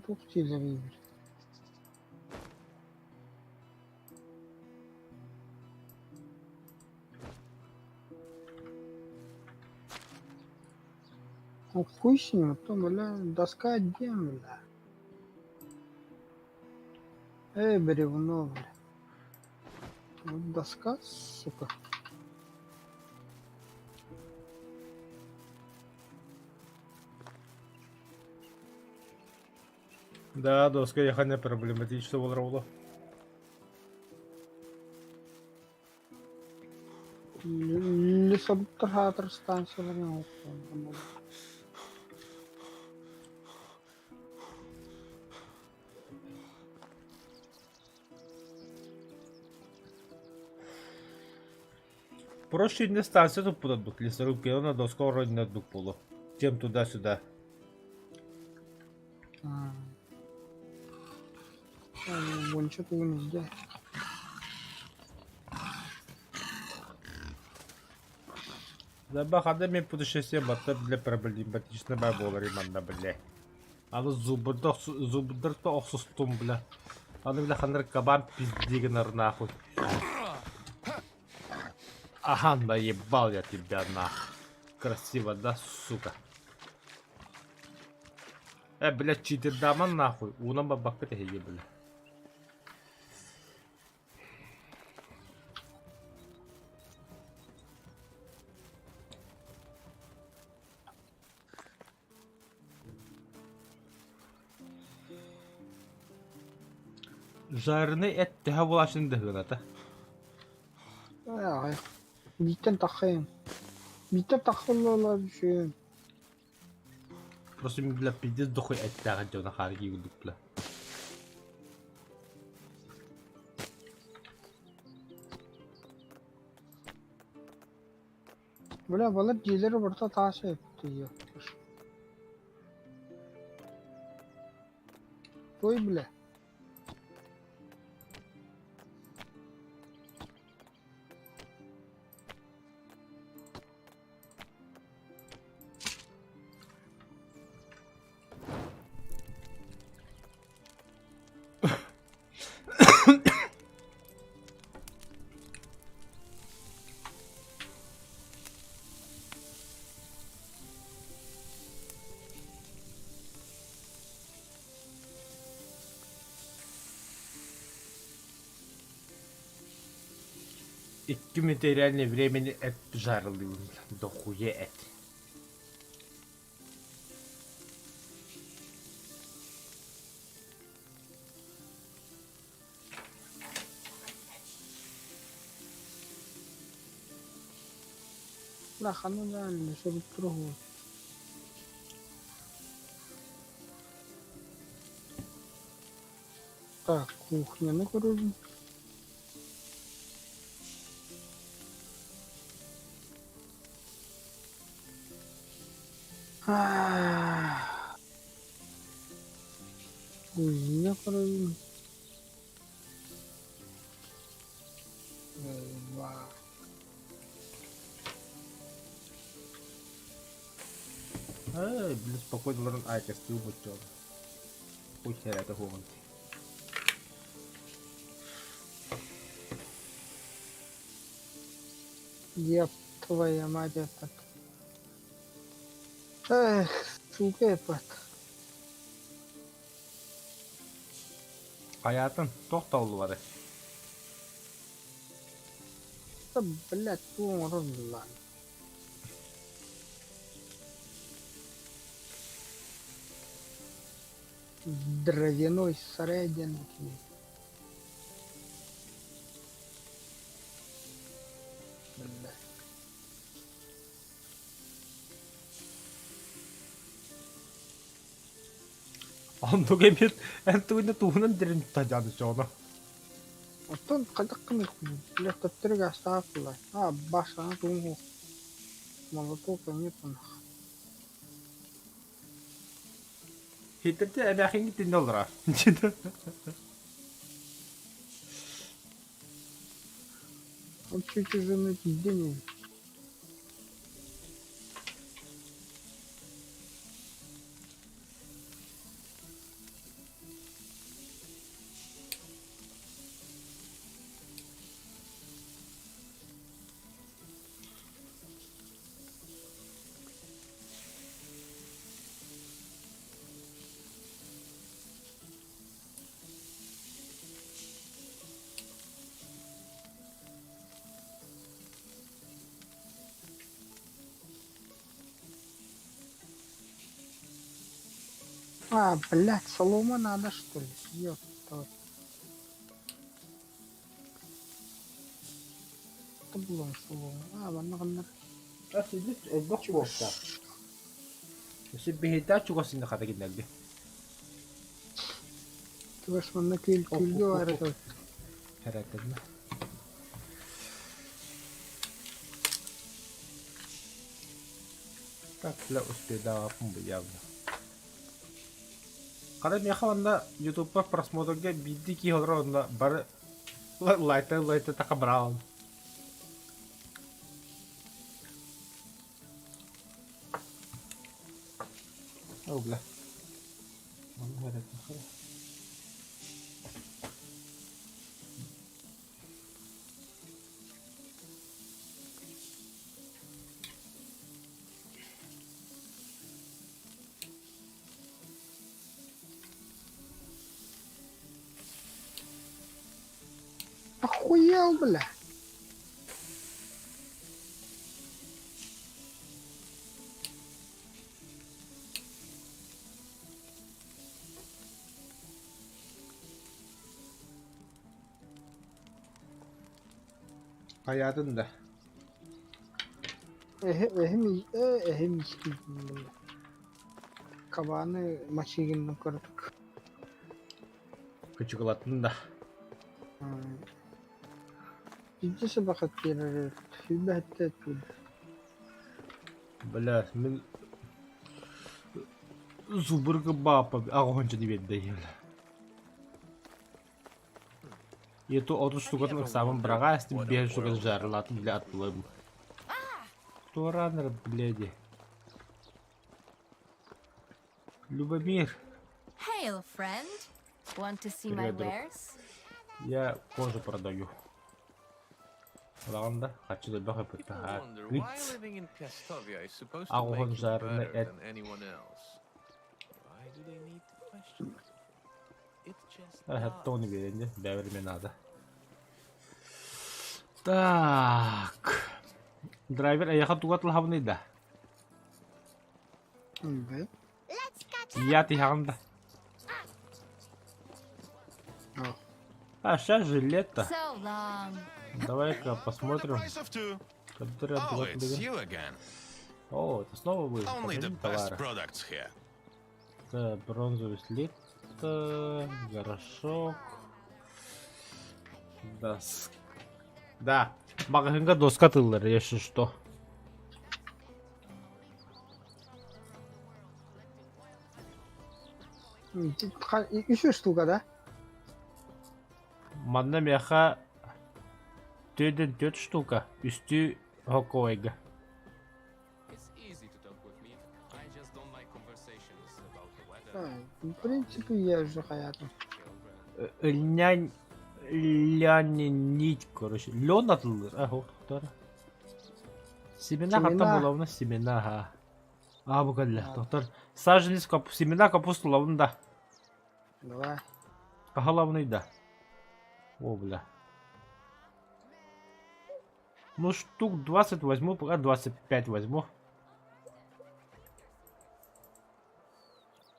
Туох дииллэрий Ну хуй с ним, а то, бля, доска отдельно, бля. Эй, бревно, бля. Вот доска, сука. Да, доска яхана проблематично буолар Лесобутар станцияларын Проще не станция тут подадут, лесорубки, она доска вроде на полу. Чем туда-сюда. А. Уонча тугун илдьэ. Забахада мен путешествие батта для проблематично буолар манна бля. Аны зубырда зубырда охсустум бля. Аны бля ханар кабан пиздигнер нахуй. Ага, наебал я тебя нахуй. Красиво, да, сука? Э, блядь, читердаман нахуй. Уунан барбакка тэһиги, бля. Жареный эт төһө булаачын дыһыыната. Аҕай. Бииртэн таххайын. Бииртэн таххыллалар үчүгэй. Просто бля пиздец дохуй эттээх дьоно хааргыы курдук бля. Бля, балар дьиэлэри барыта таас эбит Той бля. Икки мүнүүтэ реальное времени эт жарылыыбын дохуя эт. Бля, ханна да лесоруб Так, кухняны көрөбүн. Кузня көрөбүн. Эй, бля, спокойно олорон айкастыы боччоон. Хуй херэтэ хуоҕун. Еб твоя мать этот. Эх, сука, епат. Хайаатын, туох табыллыбатай? Да, блядь, тугу оҥорор буоллаҕай? Дровяной сарай диэн кини. Бля. Оннук эмиэ эн тугунна туһунан дирин тадьааны чоно. Оттон хайдах гыныахпыный? Бля, төттөрү гаастаах буоллар. А, башаны тугун суох. Молоток эмиэ тунах. Хитэрде эмээхиҥҥи тиннэ олорор. Он чуть уже на день. А, блядь, солома надо что ли? Ёпта. Таблон солома. А, манна ханна. Сидит элбэх буолта. Сибиһитэ чугас инде хата кинилэргэ. Чугас манна күөл күөлгэ баар этэ. Хэрэтэннэ. Так, бля, успедааппын бу явно. Хата миэхэ онно ютубка просмотрга биирдии киһи олорор онно бары лайта лайта така браун. О, бля. Охуел, бля. Хайаатын да. Эһим эһим истиитин Кабаны мачигиннан көрдүк. Кычыгылаттын да. Иччи сыбахат киирэр сүүрбэһиттэ эппит. Бля, мин зубыргы баапа аҕыһынча диэбит бля. Ету отут штукатын ыксаабын быраҕаа истим биэс штукатын жарылаатым бля аттылым. Туорааннар бляди. Любомир. Hail, friend. Want to see my Привет, друг. wares? Я кожу продаю. Ылаҕын да хаччы да бөх People эппит wonder why living in Piastovia is supposed to Аҕуһун make you жарыны better эт than anyone else. Why do they need to question it? It just Тони does. биэрэн дьэ бэбэр надо. Так. Драйвер эйиэхэ туга тылаһабыный да? Да. Я тиһэҕин да? А сейчас же лето. So long. Давай-ка For the посмотрим. price of two. Который Oh, туга it's тылыгын. you again. О, это снова вы. Only Покажи the best товары. products here. Это бронзовый слиток, горошок. Доск. Да, маҕаһыыҥҥа доска тыллар, если что. Үс штука, да? Манна миэхэ түөртэн түөрт штука, үстүү хоккойга. It's easy to talk with me. I just don't like conversations about the weather, В принципе, я уже хаятым. children. Льнянь... Лянь нить, короче. Лен атылыр. А, тохтор. Семена хаттан Семена. булабына семена, ха. А, бу кэллэ, тохтор. Саженец кап... семена капусту лабын да. Давай. Хаһалабыный да? О, бля. Ну, штук 20 возьму, пока 25 возьму.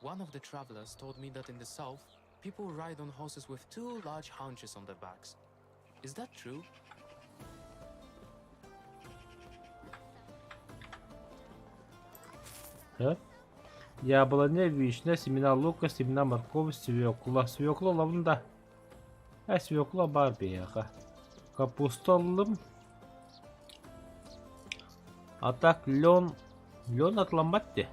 One of the travelers told me that in the south, people ride on horses with two large haunches on their backs. Is that true? Да? Яблоня, вишня, семена лука, семена моркови, свекла. Свекла ылабын да. Э, свекла баар биһиэхэ. Капуста ыллым. А так лен... Лен атламмат дии.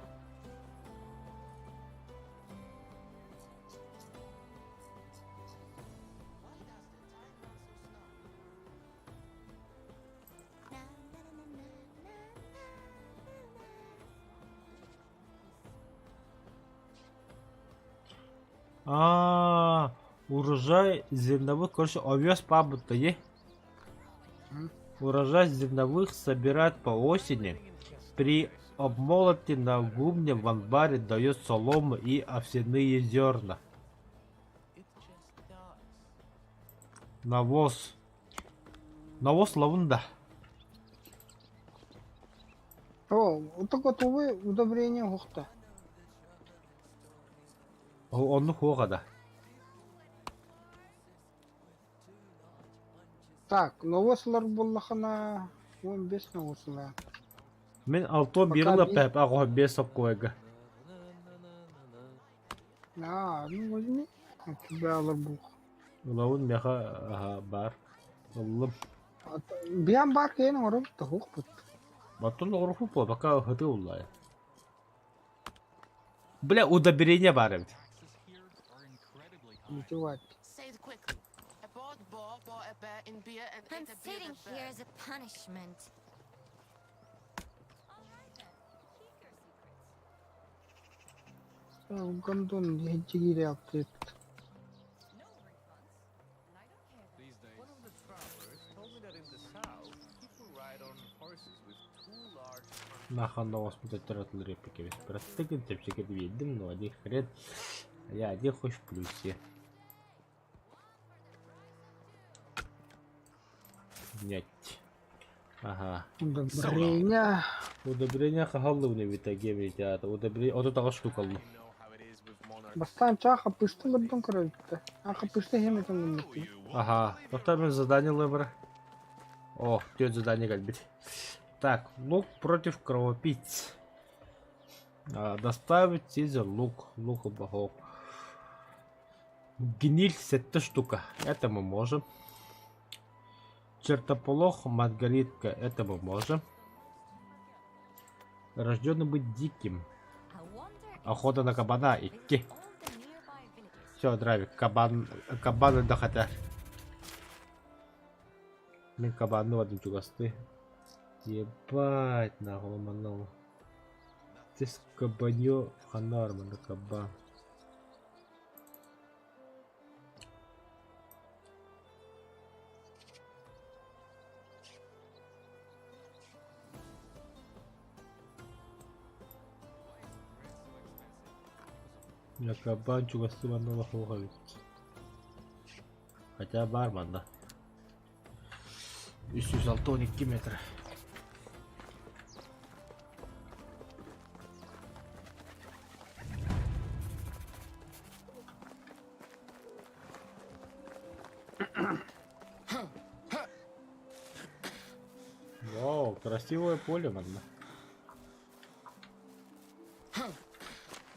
А, урожай зерновых, короче, овес пабыта е. Урожай зерновых собирают по осени. При обмолоте на гумне в амбаре дает солому и овсяные зерна. Навоз. Навоз лавында. О, это готовое удобрение ухта. Оннук хуоҕа да. Так, навоз ылар буоллахына 15 навоз ылаа. Мин алтуон биир Пока ылыаппа аҕыһа биэс соккуойга. А, ну возьми. У тебя ылар бух. Ылабын миэхэ аһа баар. Ыллым. Биан бар киэн оҥоробут да хуохпут. Оттон оҕуруохпут буо, пока ыһытыы уллаайа. Бля, удобрение баар эбит. Ничего. Say it quickly. A bored boar bore a bear in beer and I'm ate a sitting bearded here bear. as a punishment. Гондон дьигири алтыт. These days, One of the travelers told me that in the south, people ride on horses with two large haunches. Нахан оҕуспут өттөр атылыр эппикэбит. Простыгын чэпчэки биэрдим, но один хрен. Я один хоть в плюсе. Нет. Ага. Удобрение. Удобрение хаһаллыбын эбит агемити аата. Удобрение 38 штука аллым. You know how it is with monarchs. Бастаан чаа хаппыста лырдын көрөбүттэ. А хаппыста хеметин гыммыт. Ага. Потом мен задание выбора. О, тётя задание кэлбит. Так, лук против кровопийц. А, доставить сизер лук. Лук богов. Гниль сэттэ штука. Это мы можем. Чертополох, маргаритка. Это мы можем. Рожденный быть диким. Охота на кабана. Идти. Все, драйвик. Кабан. Кабаны да. Мин кабаны один чугасты. Ебать, нахуй манал. Здесь кабаньё ханар, манда кабан. Я кабан чугасты манала хуга. Хотя бар манна. 362 метр. Вау, красивое поле, манна.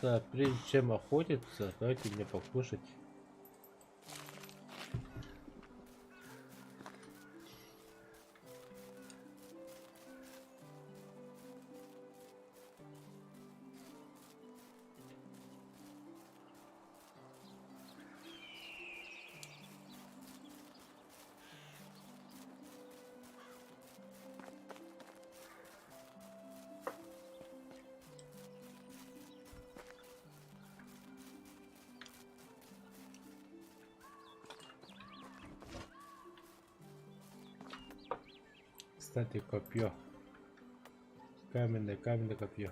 Так, прежде чем охотиться, давайте мне покушать. Кстати, копье. Каменное, каменное копье.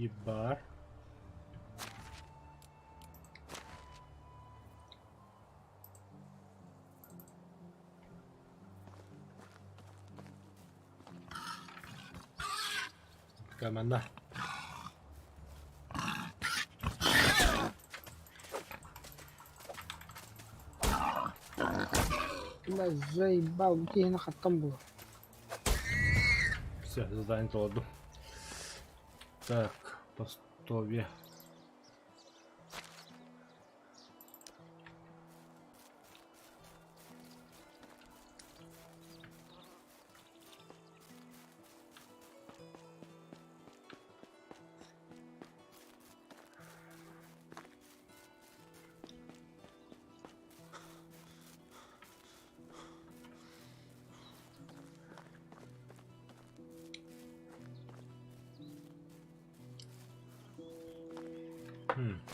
Ебар. Манна. Бля, заебал, киһини хаттан булар. Все, задание толордум. Так, постовье.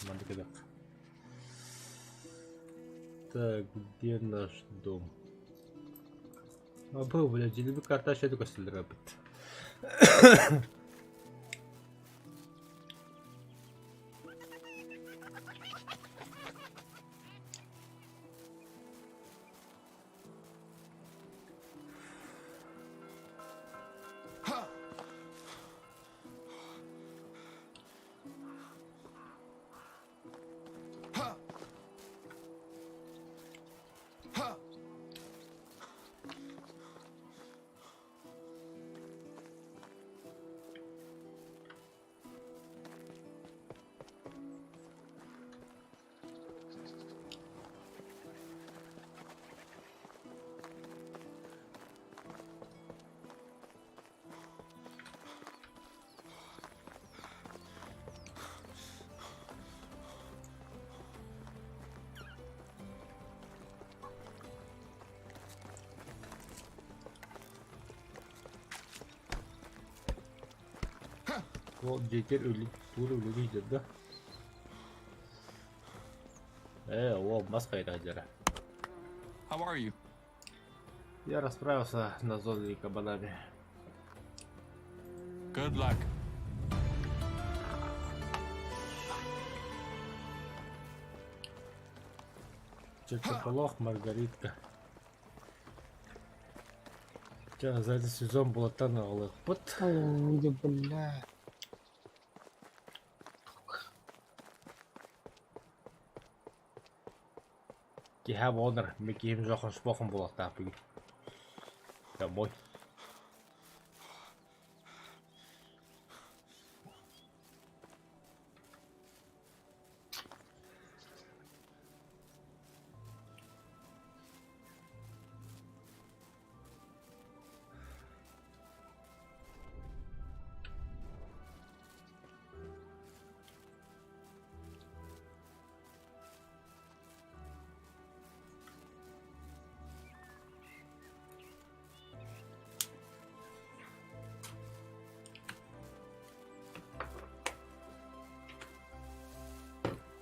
Надо кидать. Так, где наш дом? А был, блядь, или карта еще только стреляет. Ол дьиэтигэр үлэ тугу да үлэлии сылдьар да? Э, уол мас хайда сылдьара. How are you? Я расправился на зоне кабанами. Good luck. Чертополох, Маргаритка. Ча, за этот сезон булаттан аҕалыахпыт. Ой, бля. Киһэ буолар, ми киһим жохон спохон булаттаах бүгүн. Домой.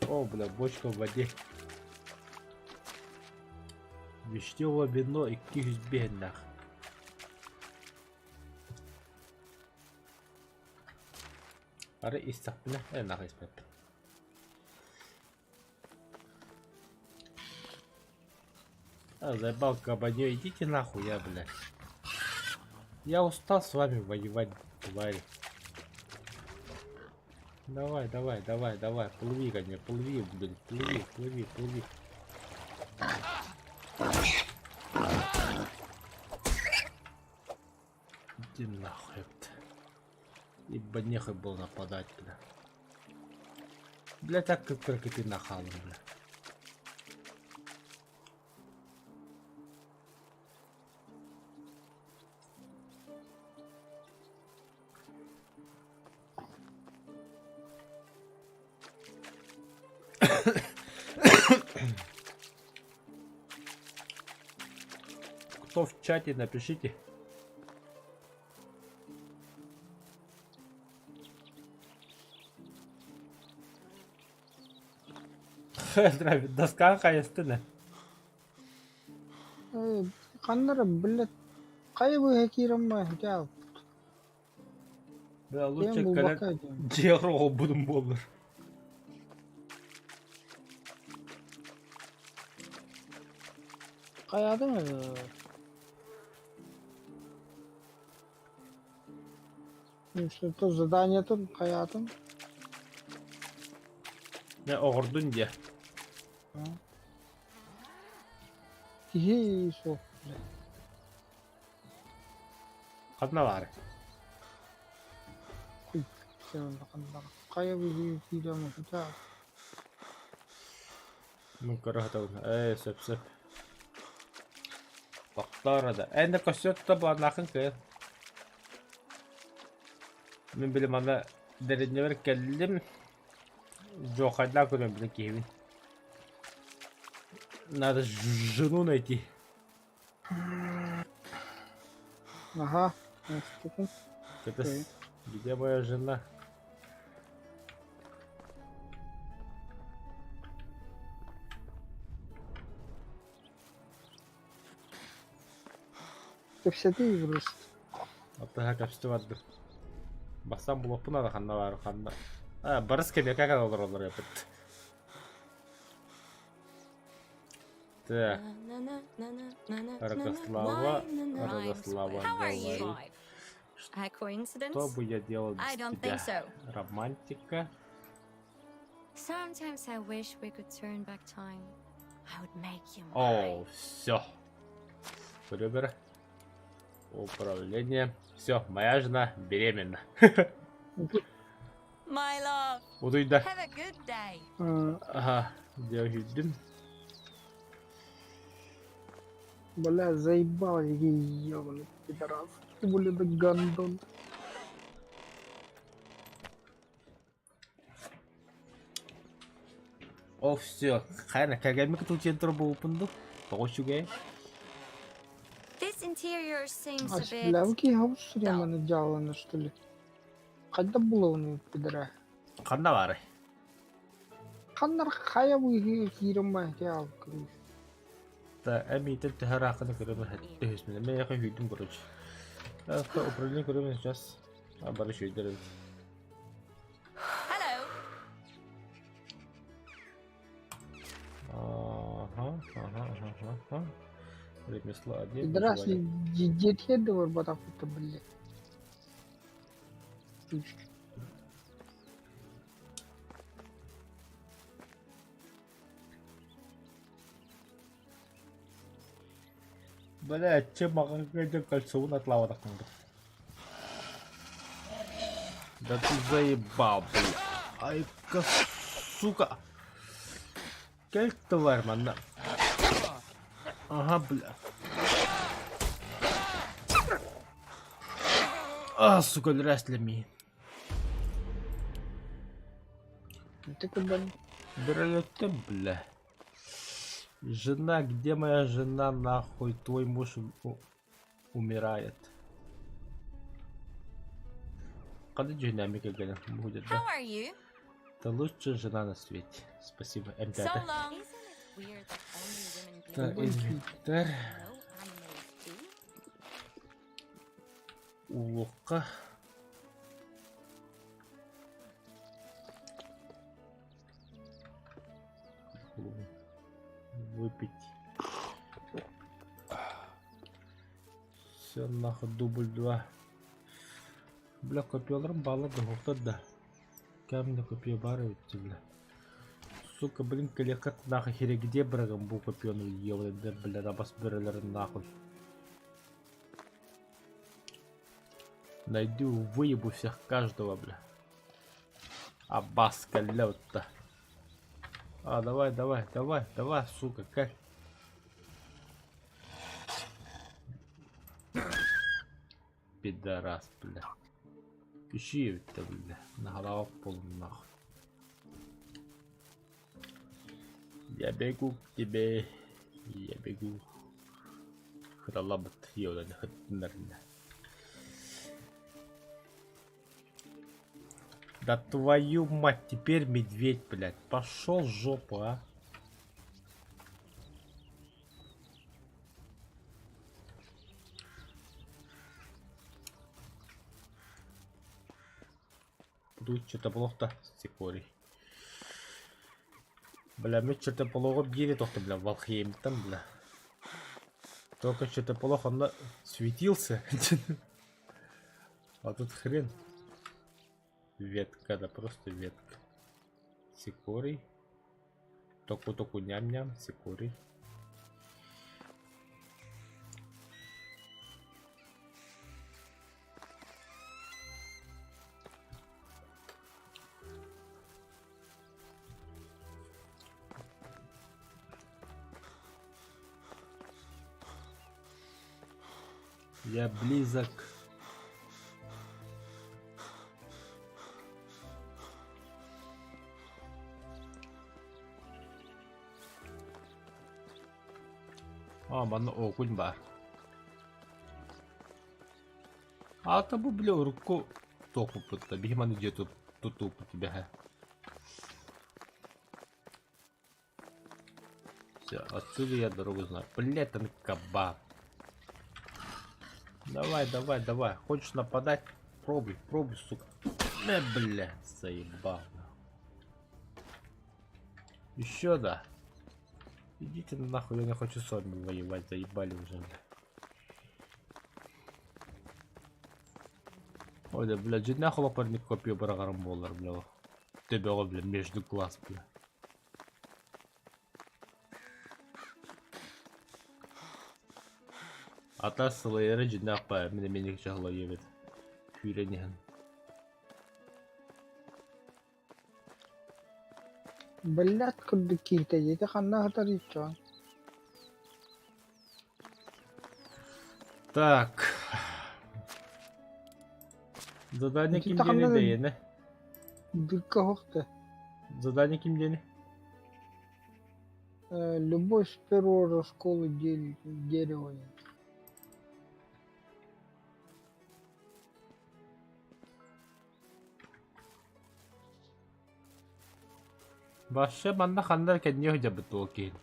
О, бля, бочка в воде. Вишневое вино и ких бедных. Ары истэхпинэ э нах испэппин. А, заебал кабанё, идите нахуй, я, блядь. Я устал с вами воевать, твари. Давай, давай, давай, давай, плыви ко мне, плыви, блин, плыви, плыви, плыви. Иди нахуй, ёпта. Ибо нехуй было нападать, бля. Бля, так как ты нахал, бля. Кто в чате, напишите. Доска хайастына. Э, ханна эрэ, блядь, хайа быыһа киирэн баар, дьаал. Бля, Кем лучше булбакка кэлэн диэн. дьиэҕэр оҕолбутум буоллар. Хайаатыҥ ээ? Что-то заданиетын хайаатыҥ? Дьэ, оҕордун диэ. Киһи суох. Ханна баар? Хайа биһиги киирэммитэ Мин көрө сатабын. Ээ, сөп сөп. Тохтоор да. Эн да көстүөт да бааннаахын кыайан. Мин били манна дэриэбинэбэр кэллим. Дьуохайдаах көрөн билин киһибин. Надо жену найти. Ага, Это где моя жена? Кэпсэтии просто. Аттаха кэпсэтэ бардым. Бастаан булуохпун ада ханна баар ханна. А, барыс кэмиэкэ кэлэ олороллор эпит. Так. Радослава, Радослава, How are you? говори. A coincidence? Что бы я делал без I don't think тебя? so. Романтика. Sometimes I wish we could turn back time. I would make you mine. О, все. Выбор. Управление. Все, моя жена беременна. My love, Утуйда. have a good day. Ага, дьэ Бля, заебал, ебаный пидорас. Ты, блин, да гандон. О, все. Хайна, кэргэммин кытыл турар буолбуппун дуу? Тоҕо үчүгэй? This interior seems a А bit бля, вы время дьааланы, что ли? Хайда булуону пидора? Ханна баарый? Ханнар хайа быһыы киирэн баһытыал көрүс. Та эмиитин төһө ырааххын көрөмөр төһүсмүнэ мээхэ үһүйдүм короче. Это управление көрөмөр сейчас. А бары үчүгэйдэр эбит. Hello. Ага, ага, ага, ага. Ремесло один, Пидорас выживание. дьиэтигэр да барбатахпыт бля. Бля, чем маҕаһыыҥҥа кольцобун атлаабатахпын Да ты заебал, бля. Айка, сука. Кэл тварь манна. Ага, бля. А, сука, өлөрөөс миин. Ты куда? Бөрөлөттө, бля. Жена, где моя жена, нахуй? Твой муж умирает. Когда динамика будет, да? How are you? Это лучшая жена на свете. Спасибо, М5. So long. Isn't it weird that only women Так, bleed? инвентарь. No animals do? Улука. Выпить. Все нахуй дубль два. Бля, копьеларым бааллар да да. Кәмне копье бар эбит бля. Сука, блин, кэлиэххэ нахуй хере где бырагым бу копьену ебаный бля, рабас бөрөлөрүн нахуй. Найду, выебу всех каждого, бля. Аббас кэллэ А, давай, давай, давай, давай, сука, как? Пидорас, бля. Ищи это, бля. На голову пол нахуй. Я бегу к тебе. Я бегу. Хаталабат йодан хатнарна. Да твою мать, теперь медведь, блядь. Пошел в жопу, а. Дуу чертополох да цикорий. Бля, мы чертополоҕу биири тохто, бля, Валхеймтан, бля. Только чертополох он светился. А тут хрен. Ветка, да просто ветка. Цикорий. Току-току ням-ням, цикорий. Я близок. А, манна окунь баар. Аата бу бile урукку туохпуппут да биһи маны дьиэ тутууппут түбэһэ. Все, отсюда я дорогу знаю. Блять, там кабан. Давай, давай, давай. Хочешь нападать? Пробуй, пробуй, сука. Э, бля, заебал. Еще да. Идите нахуй, я не хочу с вами воевать, заебали уже, бля. Ой, да, бля, дьиҥнээх олохпор копия быраҕарым буоллар, бля. Төбөҕө, бля, между глаз, бля. Атас сылайара дьиҥнээх баар, мин эмиэ чаһылайыбыт. Күүрэн иһэн. Блядь, курдук кииртэ диэки ханна сытар иччоон? Так. Задание ким Итинтэ диэни ханна дэйэнэ? дырка оһох да. Задание ким диэни? Любовь с первого раскола дерева. Вообще манна ханна эрэ кэнниэ сылдьарбыт дуо киһин.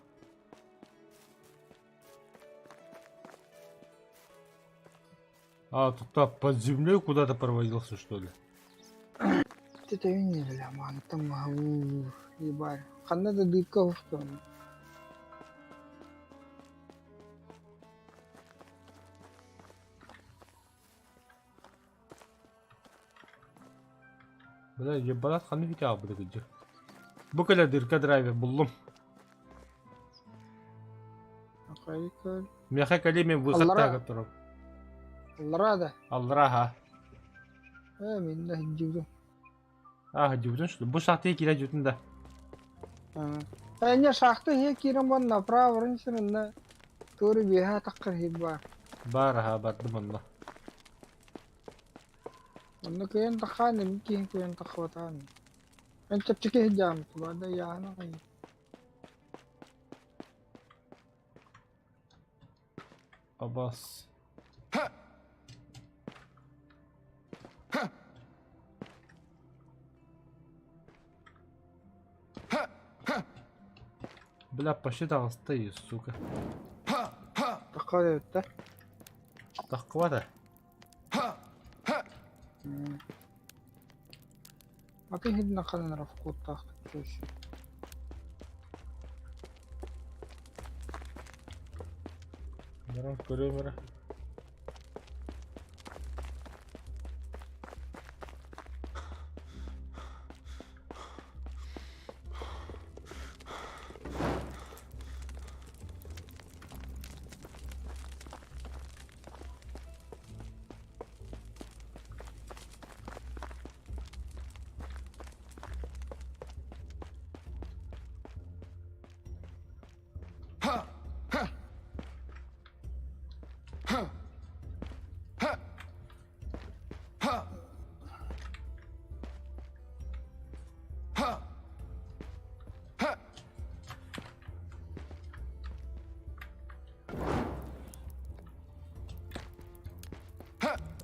А, тут под землей куда-то проводился, что ли? Тэтэвин бля, мантан маһы ебать. Ханна да дырка оһохтон. Бля, ебанат ханна бүтэ аҕалбыта кырдьык. Бу кэлэ дырка драйвер буллум. Миэхэ кэлиим мен выход Аллара. тааҕар турар. Аллара да. Аллара аха. Э, мин да сылдьыбытым. Аа, дьыбытын что Бу шахтыга киирэ дьыбытын да. Э, не шахта иһэ киирэн баран направо баран туора биэһэ атаххар иһит баар. Баар аха бардым онно. Онно кыайан таххаан эмит киһин кыайан таххыбатаан. Эн чэпчэки сылдьааммыт баада яана хайы. Абас. Бля, почти таҕыста сука. Тахха эбит Таххыбата. Аты иһитинэ ханан эрэ вкуттаахтык түс. Баран көрүөм эрэ.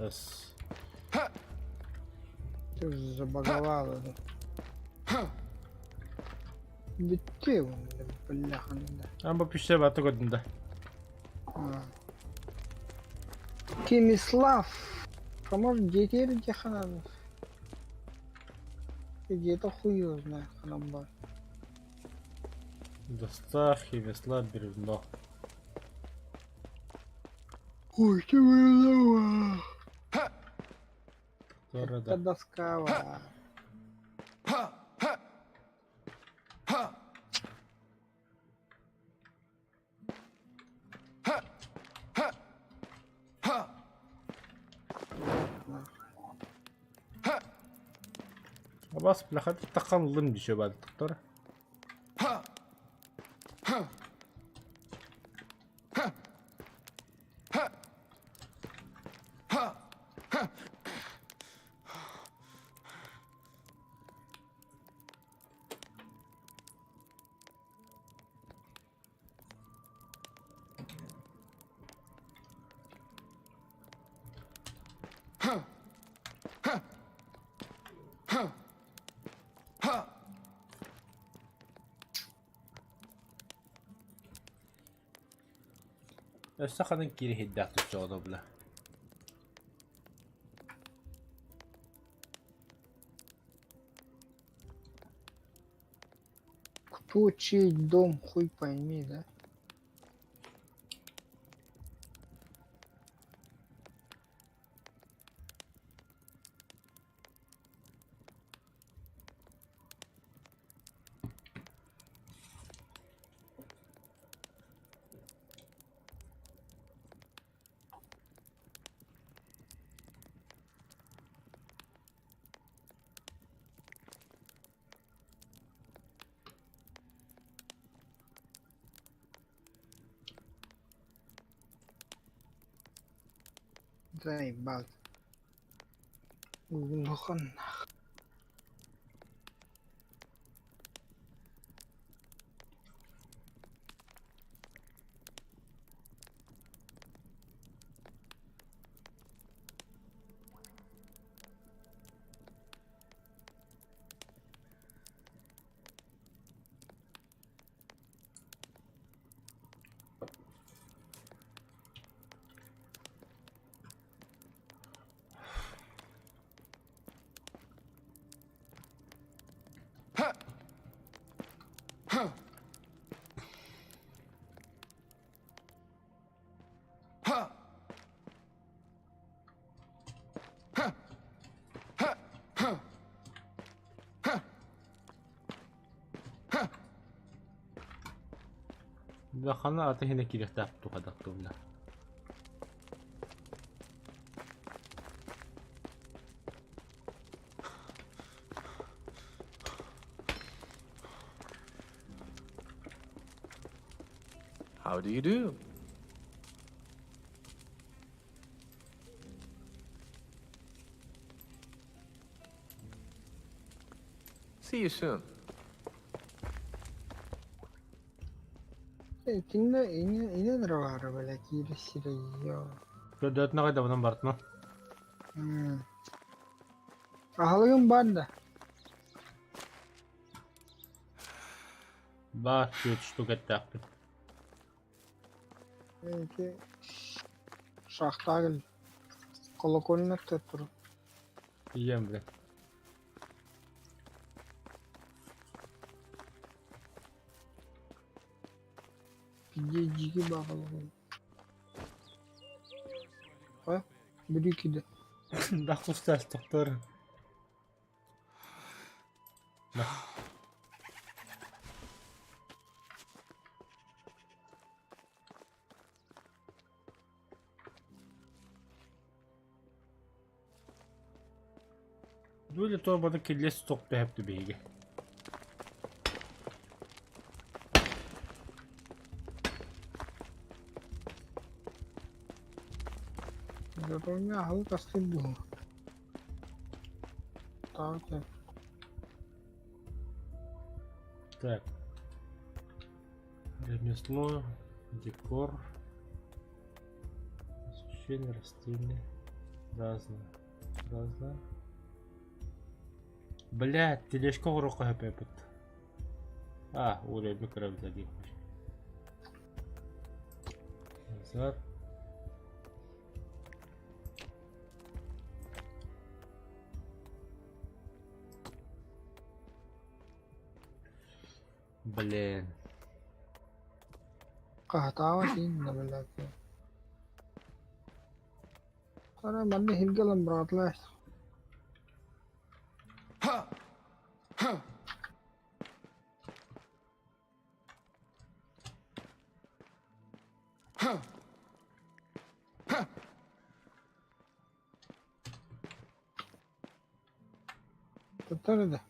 Эс. Ты же забаговала, да. Бүттү бляха да. Ама пише бата көрдүм да. Тимислав. Поможет детей деханадов. Где-то хуй его знает, ханан баар. Доска, ремесла, бревно. Ой, ты бревно. Города. Это доска баар. Абас плахат таққан лым десе бадықтар. Өссө ханан киири хиддаах түччоҕо бла. Кто чей дом, хуй пойми, да? Заебал. Глухо нах. Хана аты хіне кириэхтээх тухадахтубна. How do you do? See you soon. Итиннэ инэн эрэ баара бля киирэ сирэ ёо. Көрдөтүнэ хайдабынан бартына. Аһылыгым баар да? Баар түөрт штук эттээхпин. Ити шахтаҕа кэллим. Колокольнай турар. Тиийэн бля. Пиздец дьиги баҕалаҕын. А? Брюки да. Дахустаас тохтор. Дули торбаны киллес тоқ дэһэп биһиги. Зато у меня аһылык астыыр дуу. Так, Так. Ремесло, декор, освещение, растения. Разное. Разное. Бля, тележка оҥоруохха сөп эбит. А, уровень кыра дии. Назад. Блин. Хаһытаабат ииннэ блядь. Тара манна иһиргэ ылан быраҕатылар. Туттар да.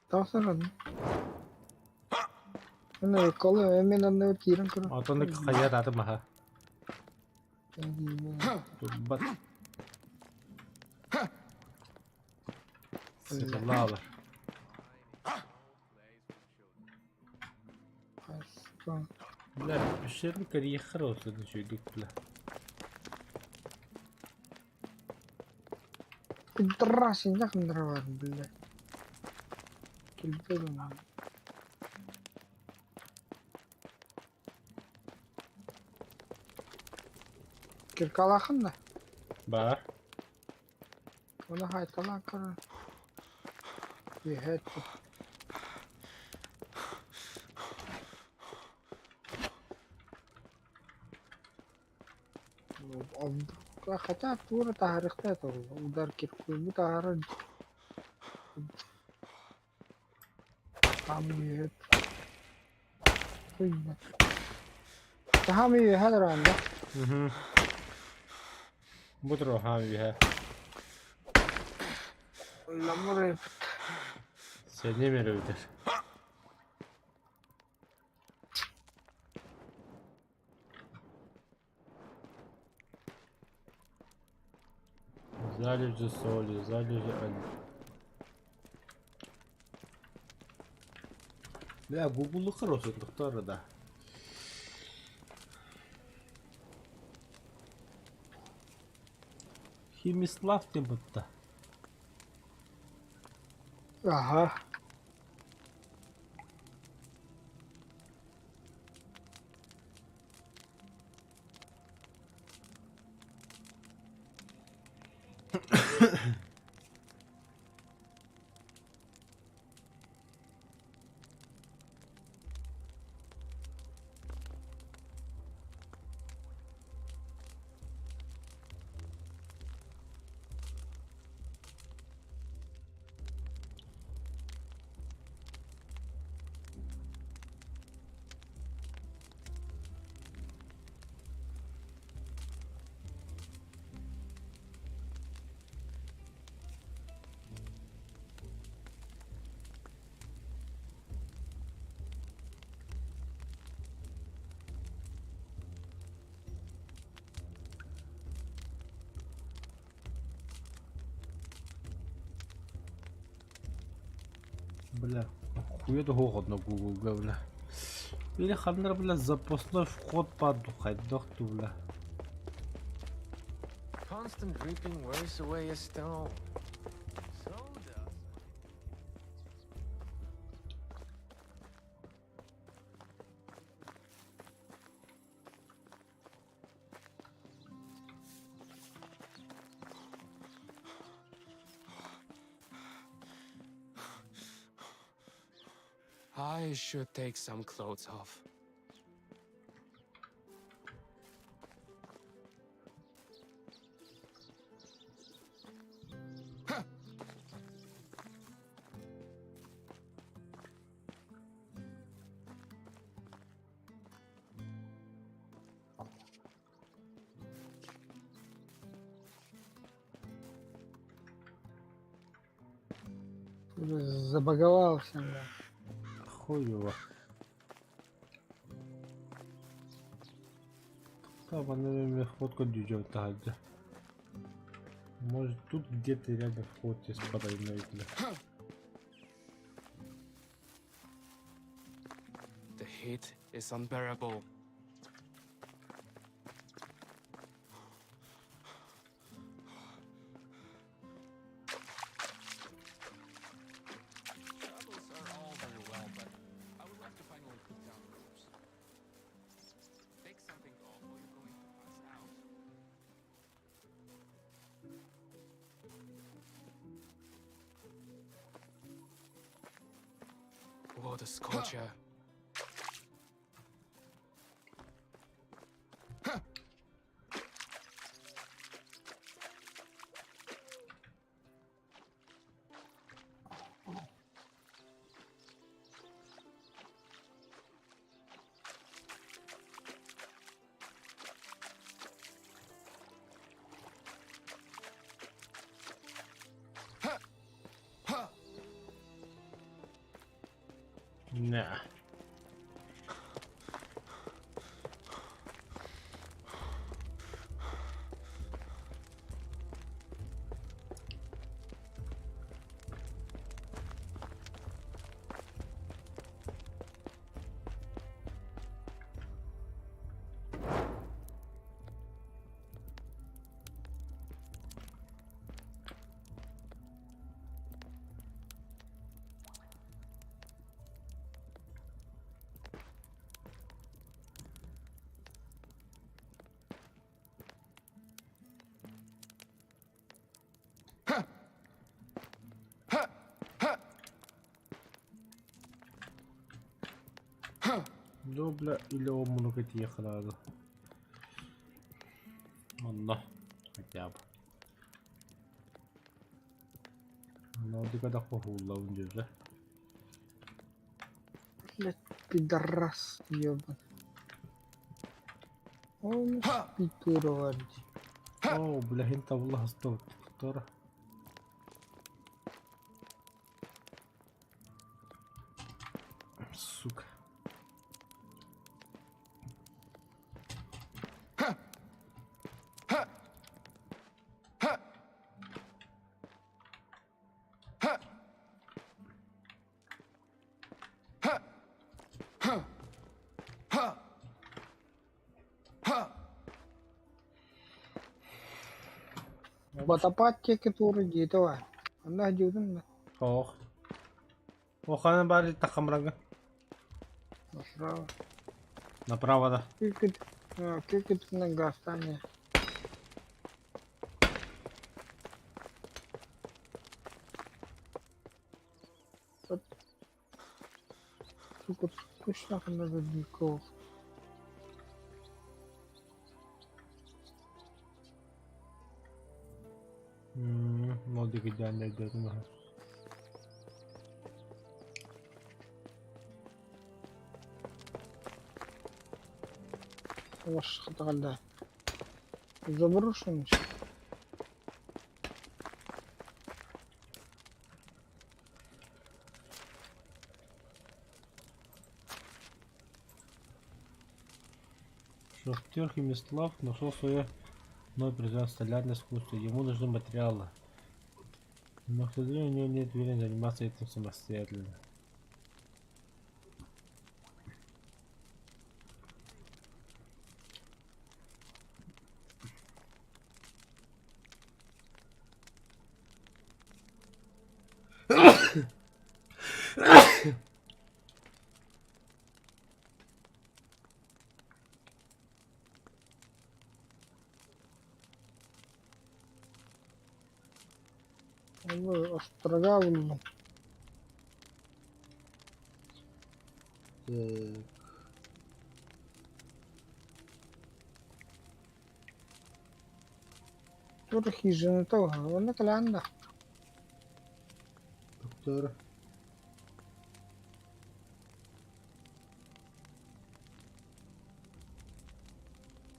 Тахсар Аны кола мен анны киирэн көрө. Отон хайа дааты маха. Турбат. Сыбалаалар. Бля, пещерный карьер olsun үчүгдүк бля. Пидорасин бар, бля. Килбегин. Киркалаахын да? Бар. Оны хайталаан көрөн. Үөһээ Хотя туора таһаарыахтаах этэ удар киркуйбу таһаарар Там үөһэ Таһаам үөһэ туран да? Угу. Бу туруо хаам үөһэ. Ламыр Сэниэм эрэ бүтэр. Залежи соли, залежи Бля, Google хороший, доктор, да. Химислав тем будто. Аха. Бля, хуя да хоҕодно Google-га, бля. Или ханнар, бля, запасной вход паду хайдах ту, бля. Constant dripping wears away a stone. So does I should take some clothes off. Забаговался, да. Хуево. Там она вход куда таһырдьа. Может, тут где-то рядом вход есть потайной, бля. The heat is unbearable. Troubles are all very well, but I would like to finally put down roots. Take something off or you're going to pass out. scorcher. Nah. Добля или омуну кэтиэххэ наада. Онно хотя бы. Онно да хоһууллабын дьүлэ. Блядь, пидорас ебаный. Он питуровать. Оо, бля, табылла хастабыт. Тора. Сука. Батапат диэки туора дьиэтэ баар. Онно сылдьыбытым да. Ох. Охана баар тахамрага. Направо. Направо да. Киркит, киркит на гастане. Вот. Сука, точно надо дикого. Модик идеально идет. Ваш хатагалда. Заброшен. Шахтер Химислав нашел свое новое призвание столярное искусство. Ему нужны материалы. Но, к сожалению, у него нет времени заниматься этим самостоятельно. Ой, острога буллум. Так. Тур хижина того. Онно кэлээн да. Доктор.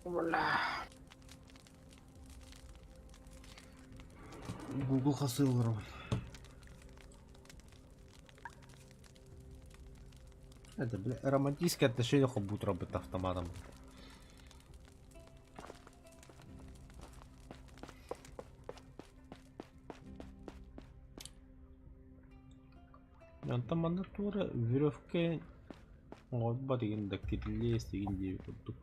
Бля. Google хасылыр. Это, бля, романтические отношения хоть будут работать автоматом. Онтон манна туора веревка оҥорбот игин да кирилиэс игин диэбит курдук.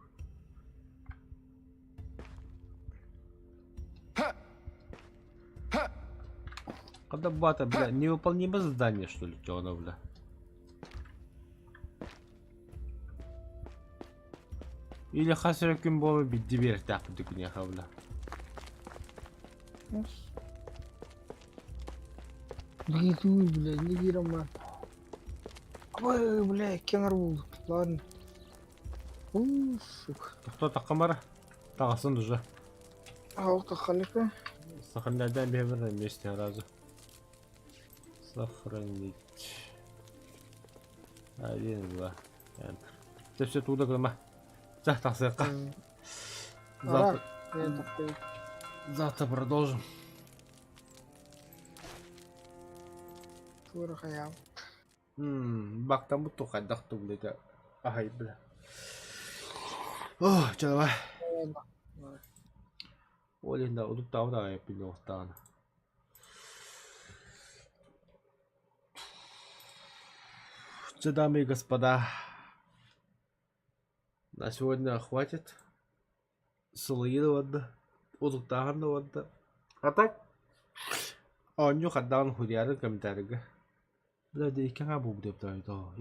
Когда бата, бля, невыполнимое задание, что ли, чё оно, бля? Или хас эрэ күн буола бидди биэртээх күнүөхэ, бля. Нигитуй, блядь, нигирома. Ой, бля, кенар булдuk. Ладно. У, сука. Тохто тахха Таҕасын уже. Алта халика. Сохраняем на месте сразу. Сохранить. Один, два. Enter. Все, все туда гыма. Чэ, тахсыахха. Завтра, завтра продолжим. Тура хайаам. Бактаммыт туох хайдах тугулета аһай бля. О, чэ давай. Ол иһин да утуктаабыт аҕай пилиоттаҕына. Чэ, дамы и господа, на сегодня хватит. Сылыйыы да барда, утуктааһын да барда. А так, оонньуу хардаҕын хуйдьаарын комментарийга. Бля, икки аҥаа буолбут эбит.